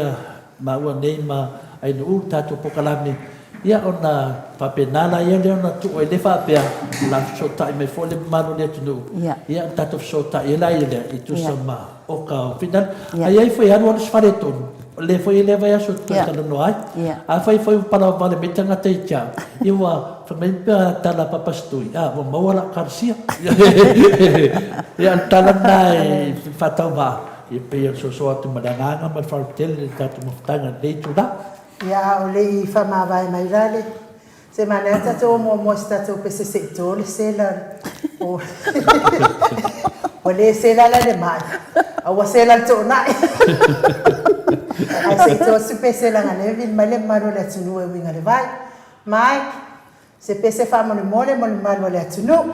maua nei ma Ainuu le tatou polokalame, ia ona faapena laia lea ona tuu ai le faapea, o le a fesootai mai foi le mamalu o le atunuu, ia ona tatou fesootai ai laia lea e tusa ma oka o finagalo. A i ai foi e alu alu se faaletonu, o lea foi e i ai lea vaiaso e toe talanoa ai. Afai foi ua palaovale mai tagata ia te au, ia ua fai mai pe a tala a Papasitui, a, ua maua lau kalasia. Ia o le tala lena e faatauvaa, ia pei o le soso atu ma le agaga ma le faaaloalo tele i le tatou mafutaga i lenei itula. Ia, a o le i faamavae mai la le Se manaia tatou o muamua i se tatou pese se i to le sela o Ua le sela la le mai a ua sela le toonai. Ae se i to se pese leaga lea e vili mai le mamalu o le atunuu e uiga i le vai. Mike, se pese faamolemole mo le mamalu o le atunuu.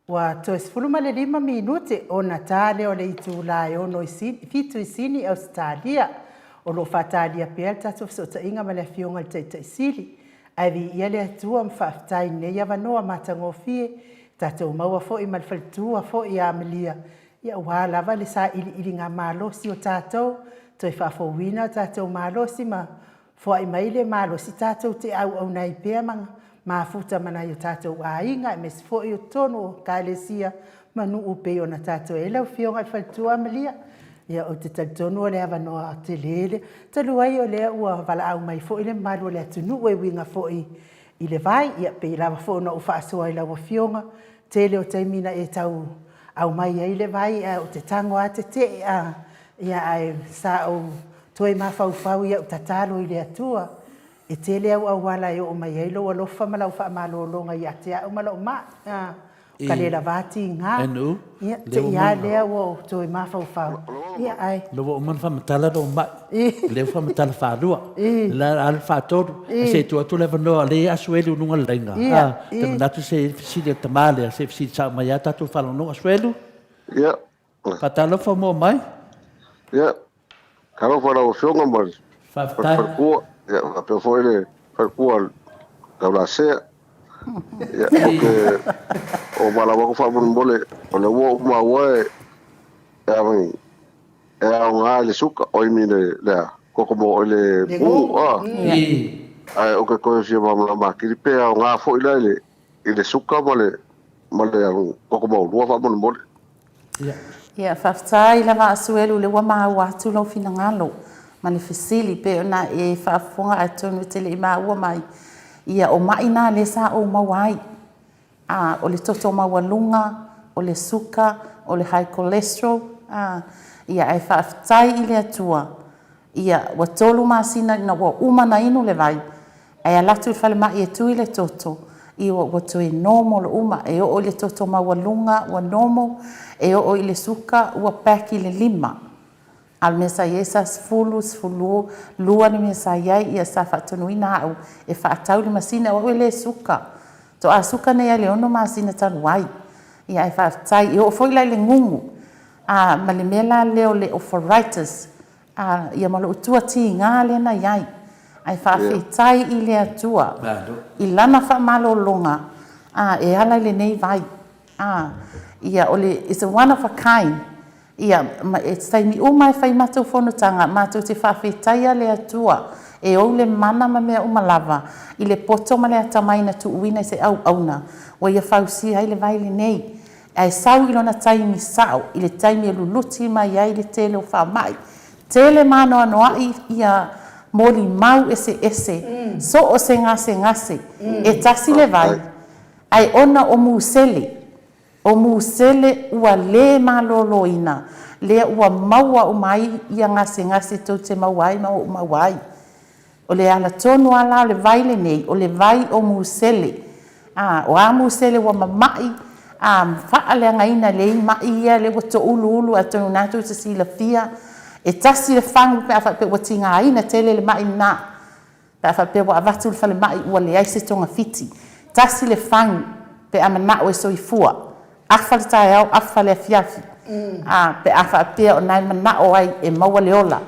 Ua toe 15 minute ona ta lea o le itula e ono i Sini, fitu i Sini, Ausetalia. O lo o faatalia pea le tatou fesootaiga ma le Afioga i le Taitai Sili. Ae viia le Atua ma faafetai i lenei avanoa matagofie, tatou maua foi ma le faletua foi ia Amelia, ia aua lava le sailiiliga malosi o tatou, toe faafouina o tatou malosi ma Foai mai le malosi tatou te auauna ai pea ma mafuta ma nai o tatou aiga aemaise foi o totonu o Ekalesia ma nuu pei ona tatou i ai. Lau Afioga i le Faletua Amalia, ia ou te talitonu o le avanoa tele lea. Talu ai o lea ua valaau mai foi le mamalu o le atunuu e uiga foi i le vai, ia pei lava foi ona ou faasoa i lau Afioga, tele o taimi na e tau aumai ai le vai ae ou te tago lava tetee a, ia ae sa ou toe mafaufau i au tatalo i le Atua, e tele au auala e oo mai ai lou alofa ma lau faamalologa ia te au ma lou mai, a, o ka le lava tiga, ia, te i lava lea ua ou toe mafaufau, ia, ae. Lea ua uma ona faamatala lou mai, lea ua faamatala faalua, o le a le faatolu, ae se i tuu atu le avanoa o lea e Asuelu i luga o le laina, a, ou te manatu se i ai le fesili a le tama lea, se i fesili sao mai lava tatou faalogologo. Asuelu? Ia. Faatalofa ua maua mai. Ia, talofa lau Afioga ma le Faafetai. faletua, ia faapea foi le faletua Taulasea. Ia, ou te o valaau atu faamolemole, o lea ua ou maua e e aoga i le suka, oi mi le le a, koko mo i le gugu, a. Ae ou te toe fia malamalama atili pe aoga foi la i le i le suka ma le ma le koko maulua faamolemole. Ia, faafetai lava Asuelu, lea ua maua atu lou finagalo ma le fesili, pei ona e faafofoga atonu e te le i maua mai, ia o ma'i na lea sa ou maua ai, a, o le toto maualuga, o le suka, o le high cholesterol, a, ia ae faafetai i le Atua, ia ua tolu masina ina ua uma ona inu le vai, Ae alu atu i le falemai e tui le toto, ia ua toe normal uma, e oo i le toto maualuga ua normal, e oo i le suka ua back i le lima. A o le mea sa i ai sa sefulu, sefulu lua le mea sa i ai, ia sa faatonuina au e faatau le masini, o au e le suka. Toa suka nei lava i le ono masina talu ai. Ia ae faafetai, e oo foi la i le gugu, a ma le mea la lea o le ophoritis, A, ia ma lou tua tiga lea na i ai, ae faafetai i le Atua i Lana faamalologa, a, e ala i lenei vai. A, ia, o le, it's a one of a kind. Ia, ma e taimi uma e fai matou fonotaga, matou te faafetaia le Atua e ou le mana ma mea uma lava, i le poto ma le atamai na tuuina i se auauna, ua ia fausia ai le vai lenei. Ae sau i lona taimi sao, i le taimi e luluti mai ai le tele o faamai. Tele ma anoanoai ia molimau eseese, so o se gasegase, e tasi le vai, ae ona o musele, o musele ua le maloloina, lea ua maua uma ai ia gasegase tou te maua ai ma ou maua ai. O le ala tonu lava la o le vai lenei, o le vai o musele. A, o a musele ua mama'i, a, faaleagaina e lei ma'i ia lea ua touluulu, atonu o lena tou te silafia, e tasi le fagu pe a faapea ua tigaina tele le ma'i lena. Pe a faapea ua avatu i le falemai ua leai se togafiti. Tasi le fagu pe a mana'o e soifua. Afa le taeao, afa le afiafi, a, pe a faapea o na e manao ai e maua le ola.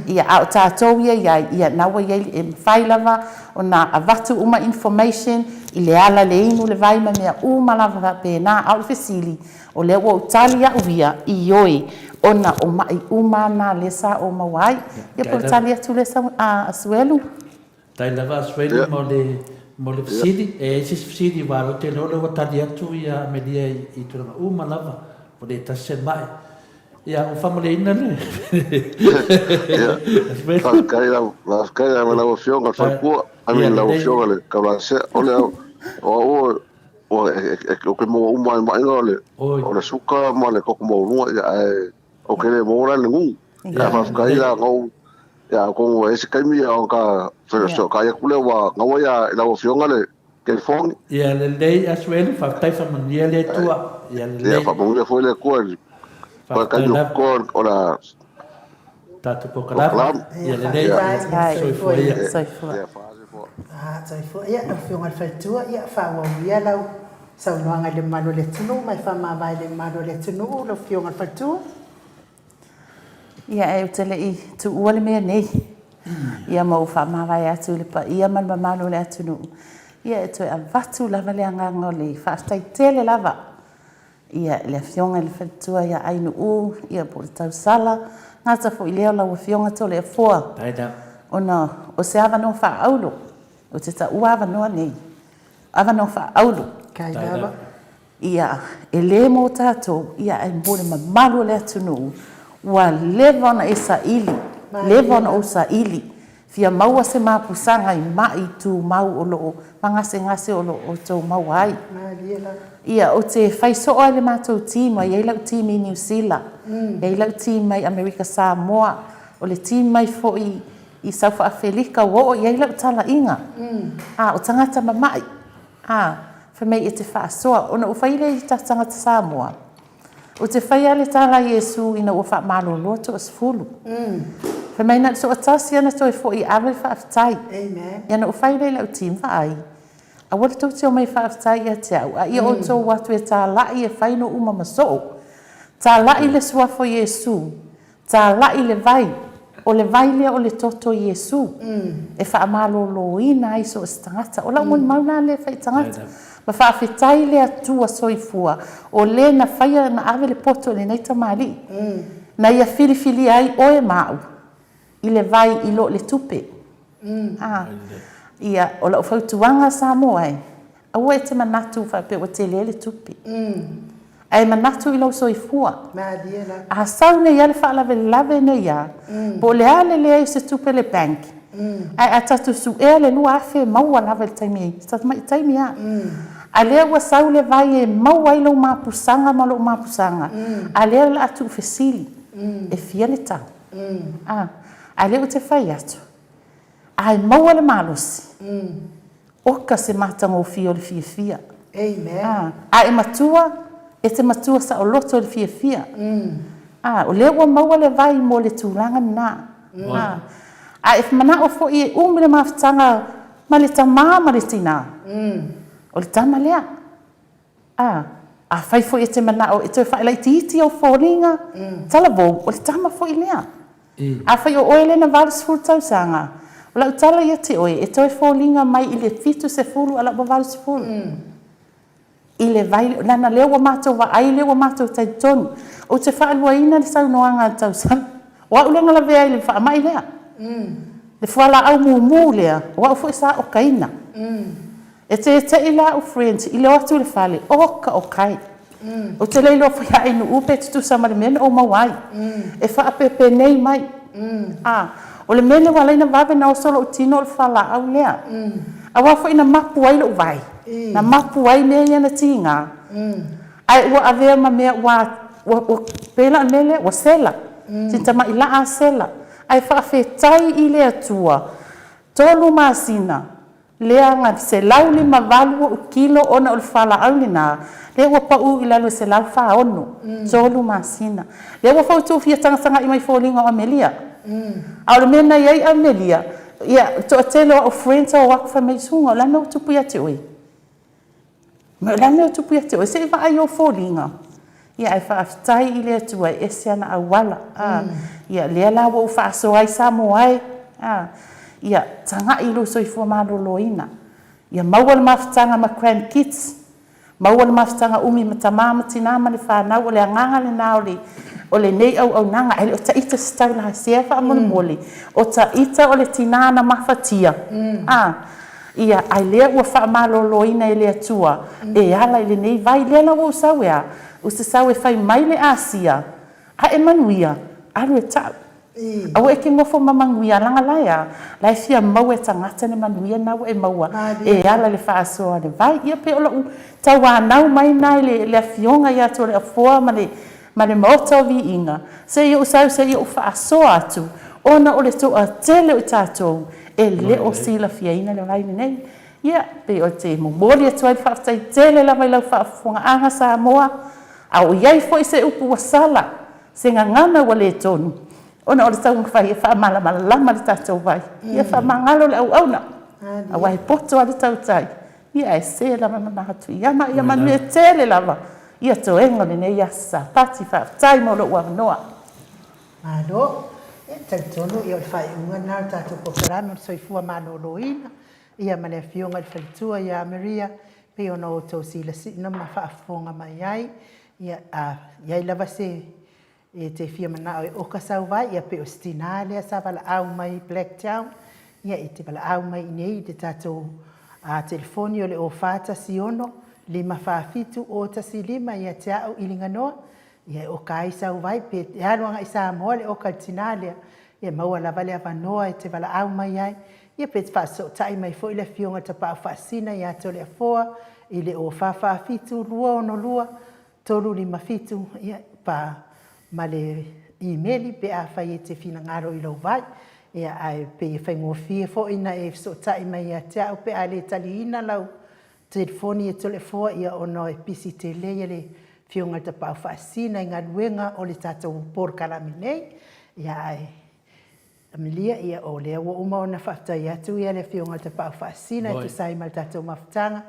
Ia, a o tatou ia i ai, ia, na ua i ai, e mafai lava ona avatu uma information i le ala le inu le vai ma mea uma lava faapena. A o le fesili, o lea ua ou tali au ia, ioe, ona o ma'i uma na lea sa ou maua ai. Ia, po o le tali atu lea Asuelu. Faafetai lava Asuelu mo le mo le fesili. E i ai se isi fesili aua ou te iloa o lea ua tali atu ia Amelia i tulaga uma lava, ua le tasi se mai. Ia ua faamalieina le Asuelu. Faafetai lau faafetai lava lau Afioga i le Faletua, I mean lau Afioga i le Taulasea. O le o au ou te maua uma ai maʻiga o le o le suka ma le toto maualuga ia ae Ou te le maua la le gugu. Ae faafetai la na ou ia atonu e i ai se taimi ia ona ta fesootai atu lea ua na ua ia i lau Afioga le telefoni. Ia lelei Asuelu, faafetai faamanuia le Atua. Ia lelei. Ia faamanuia foi le Atua i le Faafetai taimi o totoe o le a tatou polokalame. Ia lelei. Soifua ia. Soifua. Ia, soifua. Ia, lau Afioga i le Faletua, ia faaauau ia lau. Saunoaga i le mamalu o le atunuu ma e faamavae i le mamalu o le atunuu lau Afioga i le Faletua. Ia, ae ou te le i tuua le mea nei, ia ma ou faamavae atu i le paia ma le mamalu o le atunuu, ia e toe avatu lava le agaga o le faafetai tele lava ia i le Afioga i le Faletua ia Ainuu, ia po o le Tausala, gata foi lea o lau Afioga Toleafoa, ona o se avanoa faaauro, ou te taua avanoa nei, avanoa faaauro. Ia, e le mo tatou, ia ae mo le mamalu o le atunuu, ua leva ona e saili, leva ona ou saili, fia maua se mapusaga i ma'i tumau o lo o, ma gasegase o lo o outou maua ai. Ia, ou te fai soo lava i le matou team, e i ai lau team i Niu Sila, e i ai lau team mai Amerika Samoa, o le team mai foi i Saufa Afelika ua oo i ai lau talaiga, a o tagata mama'i. A, fai mai e te faasoa. Ona ou fai lea i ta tagata Samoa, ou te faia le tala a Iesu ina ua faamalolo toasefulu. Fai mai na o le toatasi ana toe foi e ave le faafetai. Ia ona ou fai lea i lau team, vaai, aua le tou te omai e faafetai ia te au, a ia outou o atu e talai e fai no uma ma soo. Talai le suafa o Iesu, Talai le vai, o le vai lea o le toto Iesu e faamaloloina ai so o se tagata. O lau molimau lena lea e fai i tagata. Ma faafetai le Atua soifua o le na faia na ave le poto i lenei tamalii, na ia filifilia ai oe ma au i le vai i lo le tupe. A, ia, o lau fautuaga Samoa e, Aua e te manatu faapea ua tele le tupe. Ae manatu i lou soifua. A sau nei a le faalavelave nei a, po o le a le leai o se tupe i le bank, ae a tatou suea le 2000 e maua lava i le taimi, tamai taimi a. A lea ua sau le vai e maua ai lou mapusaga ma lou mapusaga, a lea o le a tuufesili, e fia le tau? A, a lea ou te fai atu, a e maua le malosi, Oka se matagofie o le fiafia. Amen. A, a e matua, e te matua saoloto i le fiafia. A, o lea ua maua le vai mo le tulaga lena. A, a e manao foi e umi le mafutaga ma le tama ma le tina, o le tama lea. A, afai foi e te manao e toe faalaitiiti ou foliga, talavou, o le tama foi lea. Afai o oe lea na 80 tausaga, o lau tala ia te oe, e toe foliga mai i le 70 a lau ua 80. I le vai, leaga lea ua matou vaai, lea ua matou talitonu. Ou te faaluaina le saunoaga a le tausaga. O au lea na lavea i le faamai lea. Le fualaau mumu lea, o au foi sa okaina. E tete'i la au friends i le o atu i le fale, oka o kai. Ou te le iloa foi a Ainuu pe tutusa ma le mea na ou maua ai. E faapepenei mai. A, o le mea lea ua ala ai ona vave ona oso lou tino o le fualaau lea. Aua foi na mapu ai lou vai, na mapu ai mea ia na tiga, ae ua avea ma mea ua, ua, ua, pei la o le mea lea, ua sela. Si tamai laa a sela. Ae faafetai i le Atua, tolu masina Leaga 158 ou kilo ona o le fualaau lena, lea ua pau i lalo e 146, tolu masina. Lea ua fau tou fia tagatagai mai foliga o Amelia. A o le mea na i ai Amelia, ia, le toatele o au friends o atu fai mai, Susuga, o le a le mea ua tupu ia te oe? Ma o le a le mea ua tupu ia te oe? Se i vaai i ou foliga. Ia ae faafetai i le Atua e ese ana auala. A, ia lea la ua ou faasoa ai Samoa e. A, ia tagai i lou soifua maloloina. Ia maua le mafutaga ma grand kids. Maua le mafutaga umi ma tama ma tina ma le fanau. O le agaga lena o le o lenei auaunaga. Ae le o taita se taulasea faamolemole. O taita o le tina na mafatia. A, Ia, a lea ua faamaloloina e le Atua e ala i lenei vai. Lea la ua ou sau e a? Ou te sau e fai mai le Asia, a e manuia, alu e ta'u. Aua e te nofo ma manuia, laga la e a? La e fia maua e tagata le manuia na ua e maua e ala i le faasoa a le vai. Ia, pei o lo'u tauanau mai na i le Afioga ia Toleafoa ma le ma le Maota o Viiga, seia ou sau seia ou faasoa atu, ona o le toatele o i tatou e le o silafiaina le vai lenei. Ia, pei ou te momoli atu ai le faafetai tele lava i lau faafofogaaga Samoa, a o i ai foi se upu ua sala, se gagana ua le tonu, ona o le taumafai e faamalamalama le tatou vai. Ia faamagalo le auauna, aua e poto lava le tautai. Ia ae se lava ma atu ia ma ia manuia tele lava ia toega o lenei aso Sapati. Faafetai mo lou avanoa. Malo. Ia, talitonu ia o le faaiuga lena o le tatou polokalame o le soifua maloloina, ia ma le Afioga i le Faletua ia Maria, pei ona outou silasila ma faafofoga mai ai. Ia, a i ai lava se e te fia manao e oka sau vai, ia pei o si tinā lea sa valaau mai i Blacktown, ia e te valaau mai i inei i le tatou telefoni o le 0416 547 015 ia te au i Liganoa, ia e oka ai sau vai, pe e alu agai i Samoa le oka a le tinā lea, ia e maua lava le avanoa e te valaau mai ai, ia pe faafesootai mai foi le Afioga i le Tapaau Faasisina ia Toleafoa i le 0447 262 357, ia, pa, ma le imeli pe afai e te finagalo i lou vai. Ia, ae pei e faigofie foi ona e fesootai mai ia te au pe a le taliina lau telefoni e Toleafoa, ia, ona e pisi tele ia le Afioga i le Tapaau Faasisina i galuega o le tatou polokalame nei. Ia, ae Amelia, ia o lea ua uma ona faafetai atu ia le Afioga i le Tapaau Faasisina e tusa ai ma le tatou mafutaga,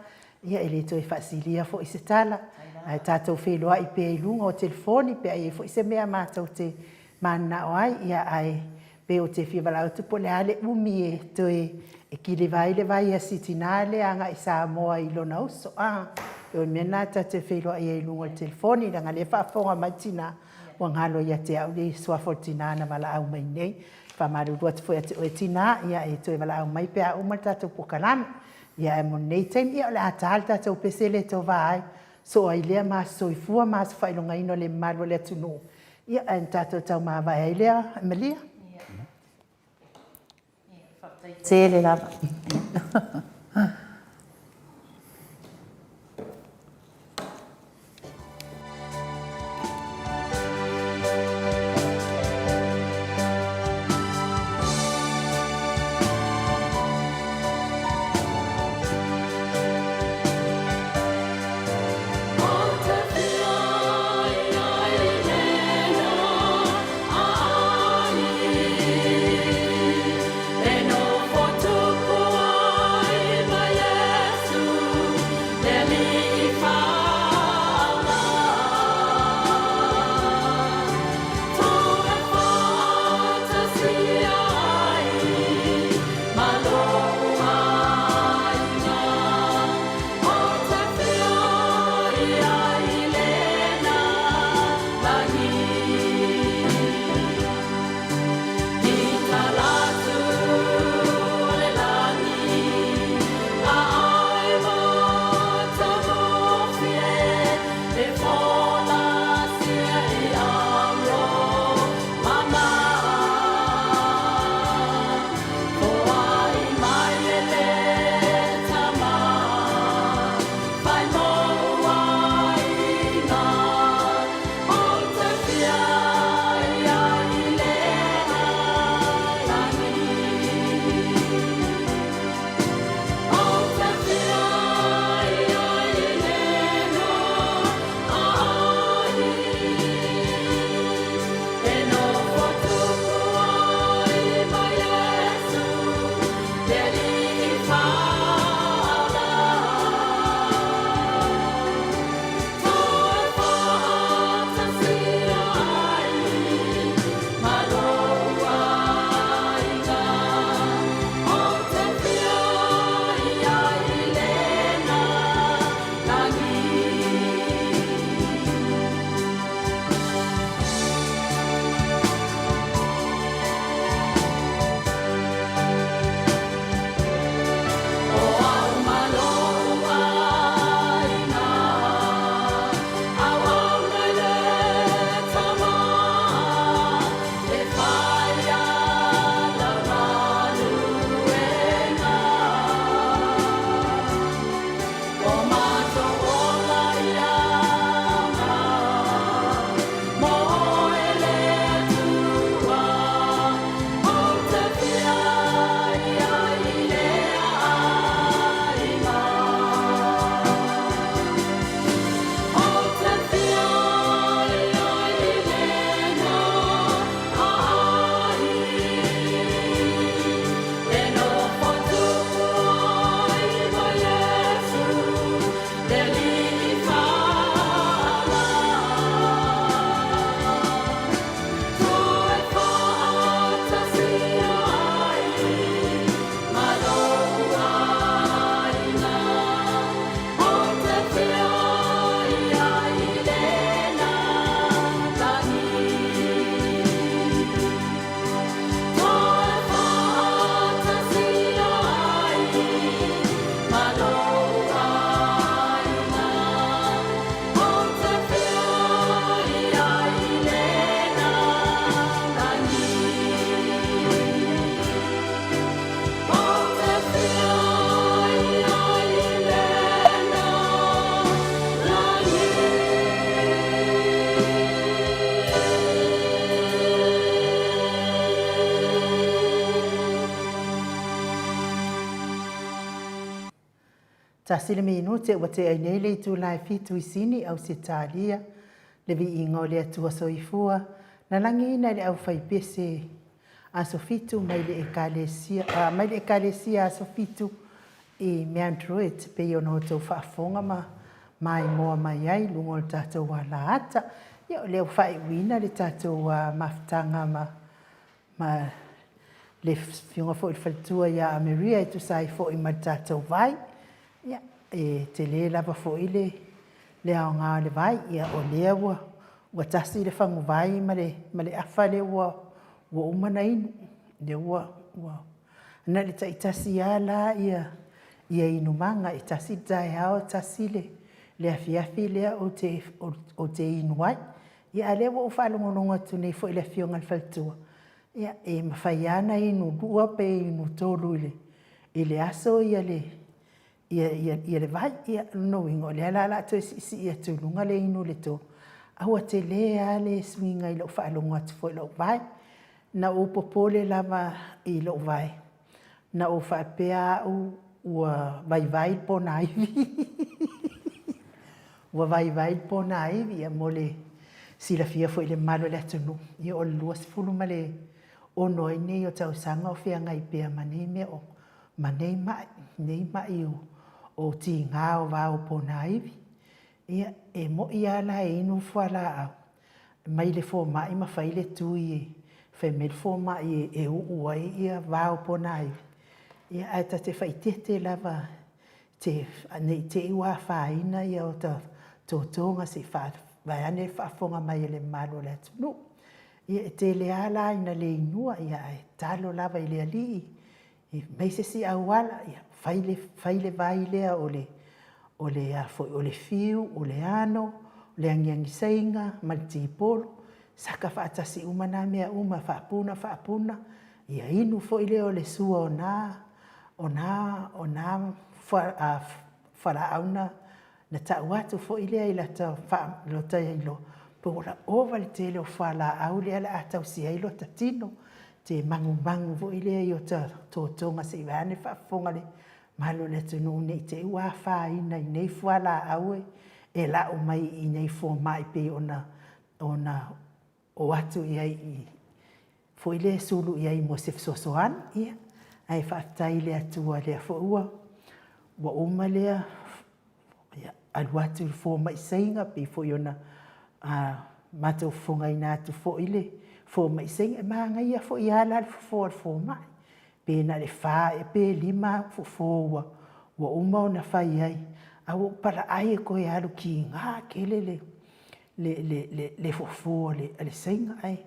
ia e le toe faasilia foi se tala, ae tatou feiloai pea i luga o telefoni pe a i ai foi se mea matou te mananao ai, ia ae pei ou te fia valaau atu po o le a le umi e toe e kiliva ai le vai a si tina lea agai i Samoa i lona uso, a. O le mea lena tatou te feiloai ai i luga o le telefoni, leaga o lea e faafofoga mai le tina, Ua galo ia te au le suafa o le tina na valaau mai nei. E faamalulu atu foi ia te oe tina, ia e toe valaau mai pe a uma le tatou polokalame. Ia ae mo lenei taimi, ia o le a ta le tatou pese lea e tova ai, soo ai lea ma aso soifua ma aso faailogaina o le mamalu o le atunuu. Ia ae na tatou taumavae ai lea, Malia. Faafetai tele lava. Tasi le minute ua tea ai nei le itula e fitu i Sini, Ausetalia, le viiga o le Atua Soifua, na lagiina e le aufaipese Aso Fitu mai le Ekalesia, mai le Ekalesia Aso Fitu i Mount Druitt, pei ona outou faafofoga ma maimoa mai ai i luga o le tatou alaata. Ia, o lea ua faaiuina le tatou mafutaga ma ma le Afioga foi i le Faletua ia Ameria e tusa ai foi ma le tatou vai. Ia, e tele lava foi le le aoga o le vai. Ia, o lea ua ua tasi le faguvai ma le ma le afa lea ua ua uma ona inu. Lea ua ua na o le taitasi lava la ia ia inumaga, e tasi le taeao tasi le le afiafi lea ou te ou te inu ai. Ia, a o lea ua ou faalogologo atu nei foi i le Afioga i le faletua, ia, e mafai lava ona inu lua pe inu tolu i le aso le vai. Ia, o lona uiga, o lea la o le a toe siisii atu i luga le inu i le tolu, a ua tele lava le suiga i lau faalogo atu foi i lou vae. Na ou popole lava i lou vae, na ou faapea au ua vaivai le ponaivi ua vaivai le ponaivi. Ia mo le silafia foi i le mamalu o le atunuu, ia o le 26 ai nei o tausaga o feagai pea ma nei mea o ma nei mai, nei mai o tiga o vao ponaivi. Ia, e moni lava la e inu fualaau mai le fomai ma fai le tui e fai mai le fomai e uu ai ia vao ponaivi, ia ae ta te faaeteete lava te ne i te i ua afaina ota totoga se i vaeane le faafofoga mai a le mamalu o le atunuu. Ia e tele lava la ina le inua, ia ae tatalo lava i le Alii e aumai se isi auala, ia fai le, fai le vai lea o le, o le, a foi, o le fiu, o le ano, o le agiagisaiga ma le tipolo, saka faatasi uma na mea uma, faapuna faapuna, ia inu foi lea o le sua o na, o na, o na fualaau na Na tau atu foi lea i lata lota iloa, po ua ova le tele o fualaau lea o le a tausi ai lota tino, te magumagu foi lea i ota totoga se i vaeane le faafofoga a le mamalu o le atunuu ne i te i ua afaina i nei fualaau e lau mai i nei fomai pei ona o atu i ai i foi lea e sulu i ai mo se fesoasoani. Ia, ae faafetai i le Atua lea foi ua ua uma lea, ia, alu atu i le fomai Saina, pei foi ona matou fofogaina atu foi le fomai Saina. E manaia foi lava la le fofo a le fomai, pe na o le fa ea pe lima au fofo ua ua uma ona fai ai, ae ua ou palaai e toe alu kiga tele le le le fofo a le Saina, ae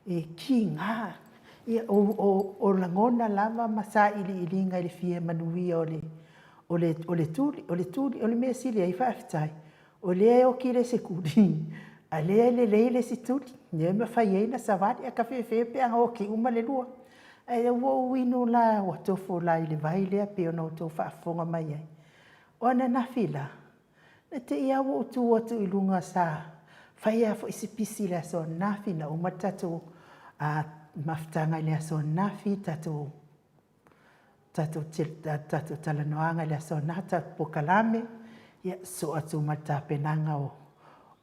e kiga. Ia, o lagona lava ma sailiiliga i le fia manuia o le o le o le tuli. O le tuli, o le mea sili ai faafetai, o lea e oti le isi tuli, a o lea e lelei le isi tuli, lea e mafai ai ona savali, ae tafefe pe ana oti uma le lua. Ae ua ou inu la, ua tofo la i le vai lea pei ona outou faafofoga mai ai. O ananafi la, Na te i lava ua ou tu atu i luga sa fai lava foi si pisi i le aso ananafi, na uma le tatou mafutaga i le aso ananafi, tatou tatou tatou talanoaga i le aso ananafi, tatou polokalame, ia sosoo atu ma le tapenaga o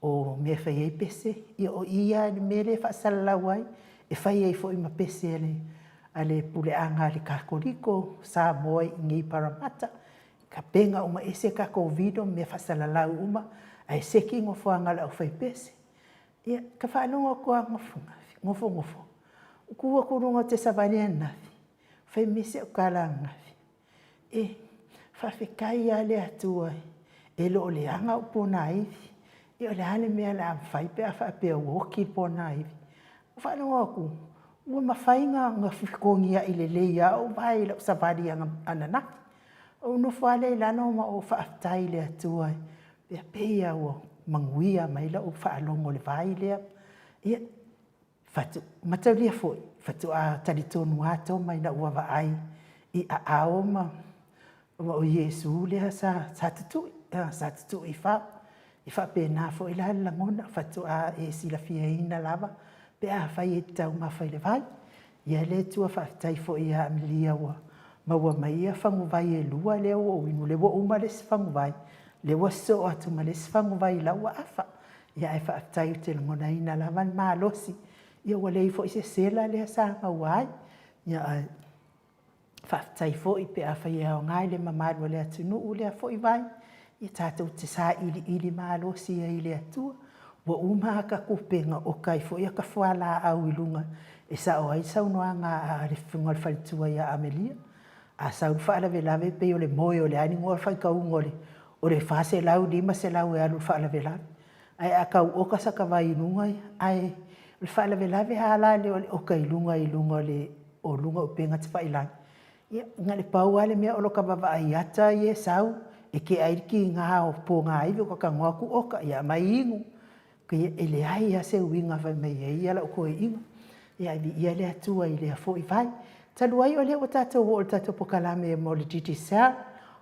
o mea e fai ai pese. Ia o i lava i le mea lea e faasalalau ai, e fai ai foi ma pese a le a le puleaga a le Kakoliko Samoa i inei i Paramata. Tapena uma ese tatou vino ma mea faasalalau uma, ae seki nofoaga o le aufaipese. Ia, ka faalogo atu lava nofonofo, tu atu i luga ou te savali ananafi, fai mai si au tala ananafi, E, faafetai lava le Atua e le o leaga ou ponaivi. Ia o le a le mea o le a mafai pe a faapea ua oti le ponaivi? Ou faalogo atu, ua mafai ona fekogiai lelei lava ou vae i lau savali ananafi. Ou nofo lava lea i lalo ma ou faafetai i le Atua e pei lava ua manuia mai lau faalogo i le vai lea. Ia, fatu, mataulia foi, faatoa talitonu lava Toma ina ua vaai i aao ma o Iesu lea sa, sa tutui, sa tutui i fao. E faapena foi la le lagona, faatoa e silafiaina lava pe afai e te taumafa i le vai. Ia le Atua faafetai foi ia Amelia ua. maua mai ia faguvai e lua lea ua ou inu, lea ua uma le isi faguvai, lea ua sosoo atu ma le isi faguvai i lau afa. Ia ae faafetai ou te lagonaina lava le malosi, ia ua leai foi se sela lea sa maua ai. Ia ae faafetai foi pe afai e aoga i le mamalu o le atunuu lea foi vai, ia tatou te sailiili malosi ai i le Atua. Ua uma aka kupega oka ai foi aka fualaau i luga e sao ai le saunoaga a le Susuga i le Faletua ia Amelia. A sau le faalavelave e pei o le moe o le a le igoa o le faitauga o le 400, 500 e alu i le faalavelave. Ae a tau oka saka vai i luga ae o le faalavelave lava la lea o le oka i luga i luga o luga o upega tafailagi, ia na o le pau lava le mea o lota vaavaai ata ia e sau e tea ai le tiga o pogaivi, ota tago atu oka, ia aumai inu. E leai lava se uiga e fai mai ai lau toeaina. Ia ae viia le Atua i lea foi vai. Talu ai o lea ua tatou oo i le tatou polokalame mo le Digicel,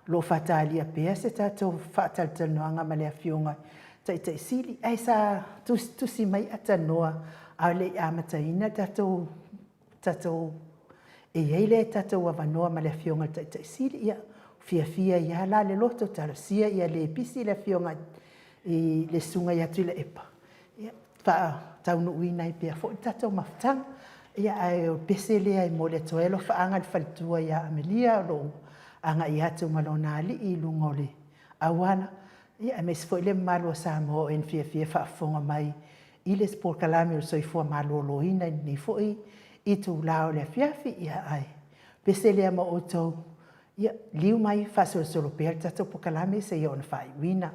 o lo o faatalia pea se tatou faatalatalanoaga ma le Afioga i le Taitai Sili, ae sa tusitusi mai atanoa a o le i amataina le tatou E i ai le tatou avanoa ma le Afioga i le Taitai Sili, ia, fiafia ai lava la le loto, talosia ia le pisi le Afioga i le Susuga ia Tuilaepa, ia, faataunuuina ai pea foi le tatou mafutaga. Ia, ae o le pese lea e momoli atu ai alofaaga i le faletua ia Amelia o lo o agai atu ma lona alii i luga o le auala, ia, aemaise foi le mamalu o Samoa o e na fiafia e faafofoga mai i le polokalame o le soifua maloloina i lenei foi itula o le afiafi. Ia, ae pese lea ma outou, ia liliu mai faasolosolo pea le tatou polokalame seia oo ina faaiuina.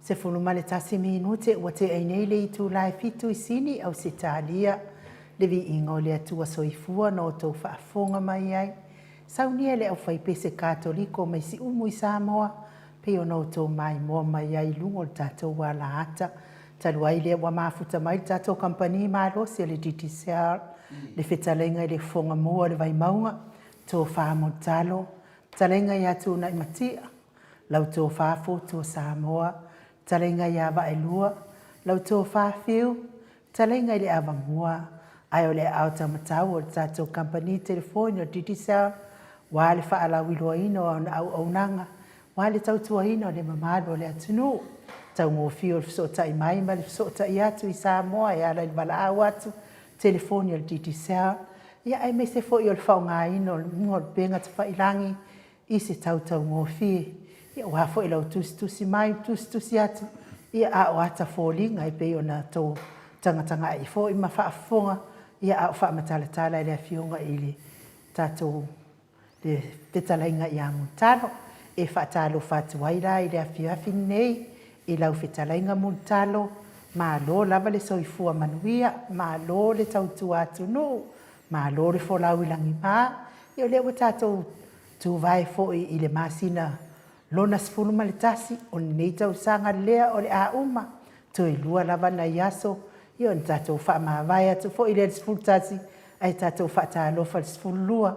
11 minute ua tea ai nei le itula e fitu i Sini, Ausetalia, le viiga o le Atua Soifua na outou faafofoga mai ai. Saunia e le aufaipese Katoliko mai Siumu i Samoa, pei ona outou maimoa mai ai i luga o le tatou alaata. Talu ai lea ua mafuta mai le tatou kamupani malosi o le Digicel, le fetalaiga i le Fofoga Mua o le Vaimauga, Tofa Mulitalo, fetalaiga ia Tuunaimatia, lau Tofa Fotua Samoa, fetalaiga ia Vaelua, lau Tofa Fiu, fetalaiga i le Avamua, ae o le aao taumatau o le tatou kamupani telefoni o le Digicel, ua le faalauiloaina o ana auaunaga, ua le tautuaina o le mamalu o le atunuu. Taugofie o le fesootai mai ma le fesootai atu i Samoa e ala i le valaau atu telefoni a le Digicel, ia aemaise foi o le faaaogaina o luga o le upega tafailagi i se tau taugofie. Ia aua foi lau tusitusi mai, tusitusi atu, ia a o ata foliga e pei ona tou tagatagaai foi ma faafofoga, ia a o faamatalatala e le Afioga i le tatou le fetalaiga ia Mulitalo. E faatalofa atu ai la i le afiafi lenei i lau fetalaiga Mulitalo, malo lava le soifua manuia, malo le tautua atunuu, malo le folau i lagima. Ia o lea ua tatou tuvae foi i le masina lona 11 o lenei tausaga lea o le a uma, toe lua lava nai aso, ia ona tatou faamavae atu foi lea i le 11, ae tatou faatalofa i le 12,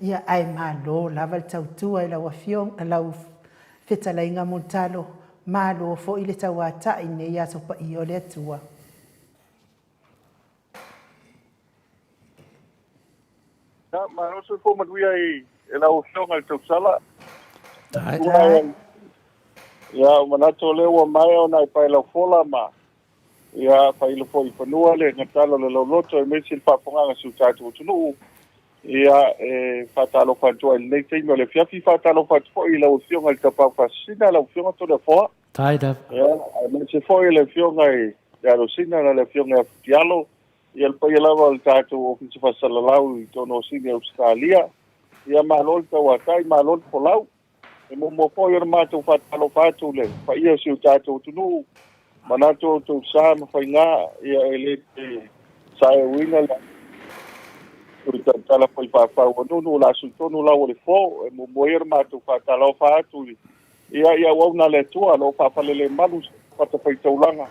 ia ae malo lava le tautua i lau Afioga, lau Fetalaiga Mulitalo, malo foi le tauatai i lenei aso paia o le Atua. Ia, malo soifua manuia i lau Afioga i le Tausala. Ia, ua manatu o lea ua maea ona e pae lau fola ma ia failo foi i fanua le gatala o le lauloto aemaise le faafofogaaga a si o tatou atunuu. Ia, e faatalofa atu ai i lenei taimi o le afiafi, faatalofa atu foi i lau Afioga i le Tapaau Faasisina, lau Afioga Toleafoa. Ia, aemaise foi le Afioga i le Alosina na le Afioga ia Futialo, ia le paia lava o le tatou Ofisa Faasalalau i totonu o Sini Ausetalia. Ia malo le tauatai, malo le folau. E muamua foi ona matou faatalofa atu i le paia o si o tatou atunuu, manatu o outou sa ma faiga, ia e le te saeuina le tautala foi faafau o nunu o la sui tonu lau o le fo. E muamua ia ona matou faatalofa atu i ia i auauna a le Atua o lo o faafalelemalu fatafaitaulaga,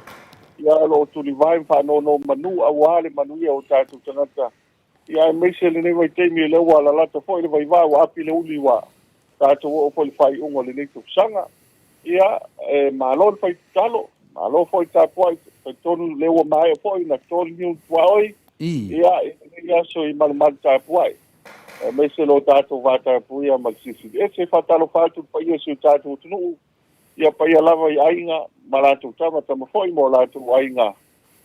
ia o lo o tulivae ma faanonomanu aua le manuia o tatou tagata. Ia aemaise lenei vaitaimi o lea ua lalata foi le vaivaa ua api le uli ua tatou oo foi i le faaiuga o lenei tausaga. Ia, e malo le fai tatalo, malo foi le tapuai, talitonu lea ua maea foi ona toli niu tuaoi, ia, i lenei aso i malumalu tapuai, aemaise lo tatou vatapuia ma le Silisili Ese. E faatalofa atu i le paia o si o tatou atunuu, ia paia lava i aiga ma latou tama, tama foi ma o latou aiga.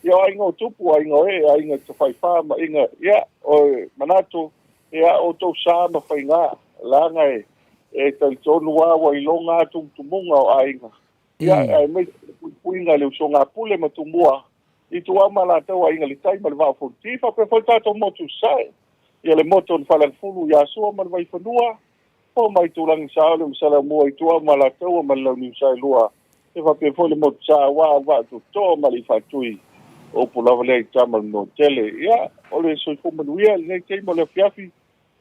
Ia o aiga o tupu, o aiga o ee, aiga tafaifa ma aiga, ia, o manatu, ia, outou sa ma faiga, leaga e, e talitonu lava ua iloga lava tumutumuga o aiga. Ia, aemaise le puipuiga i le usoga a Pule ma Tumua, i Tuau ma latou aiga i le tai ma le Vaa o Fonoti, faapea foi le tatou motu i Sasae, ia le motu o le Faleagafulu ia Sua ma le Vaifanua, Fou mai Tulagi Saole ma Saleaaumua i Tuau ma Alataua ma le Launiu Saelua, e faapea foi le motu sa aua au vaa tootoo ma alii faatui, o upu lava lea i tama le Manuatele. Ia, o le soifua manuia i lenei taimi o le afiafi,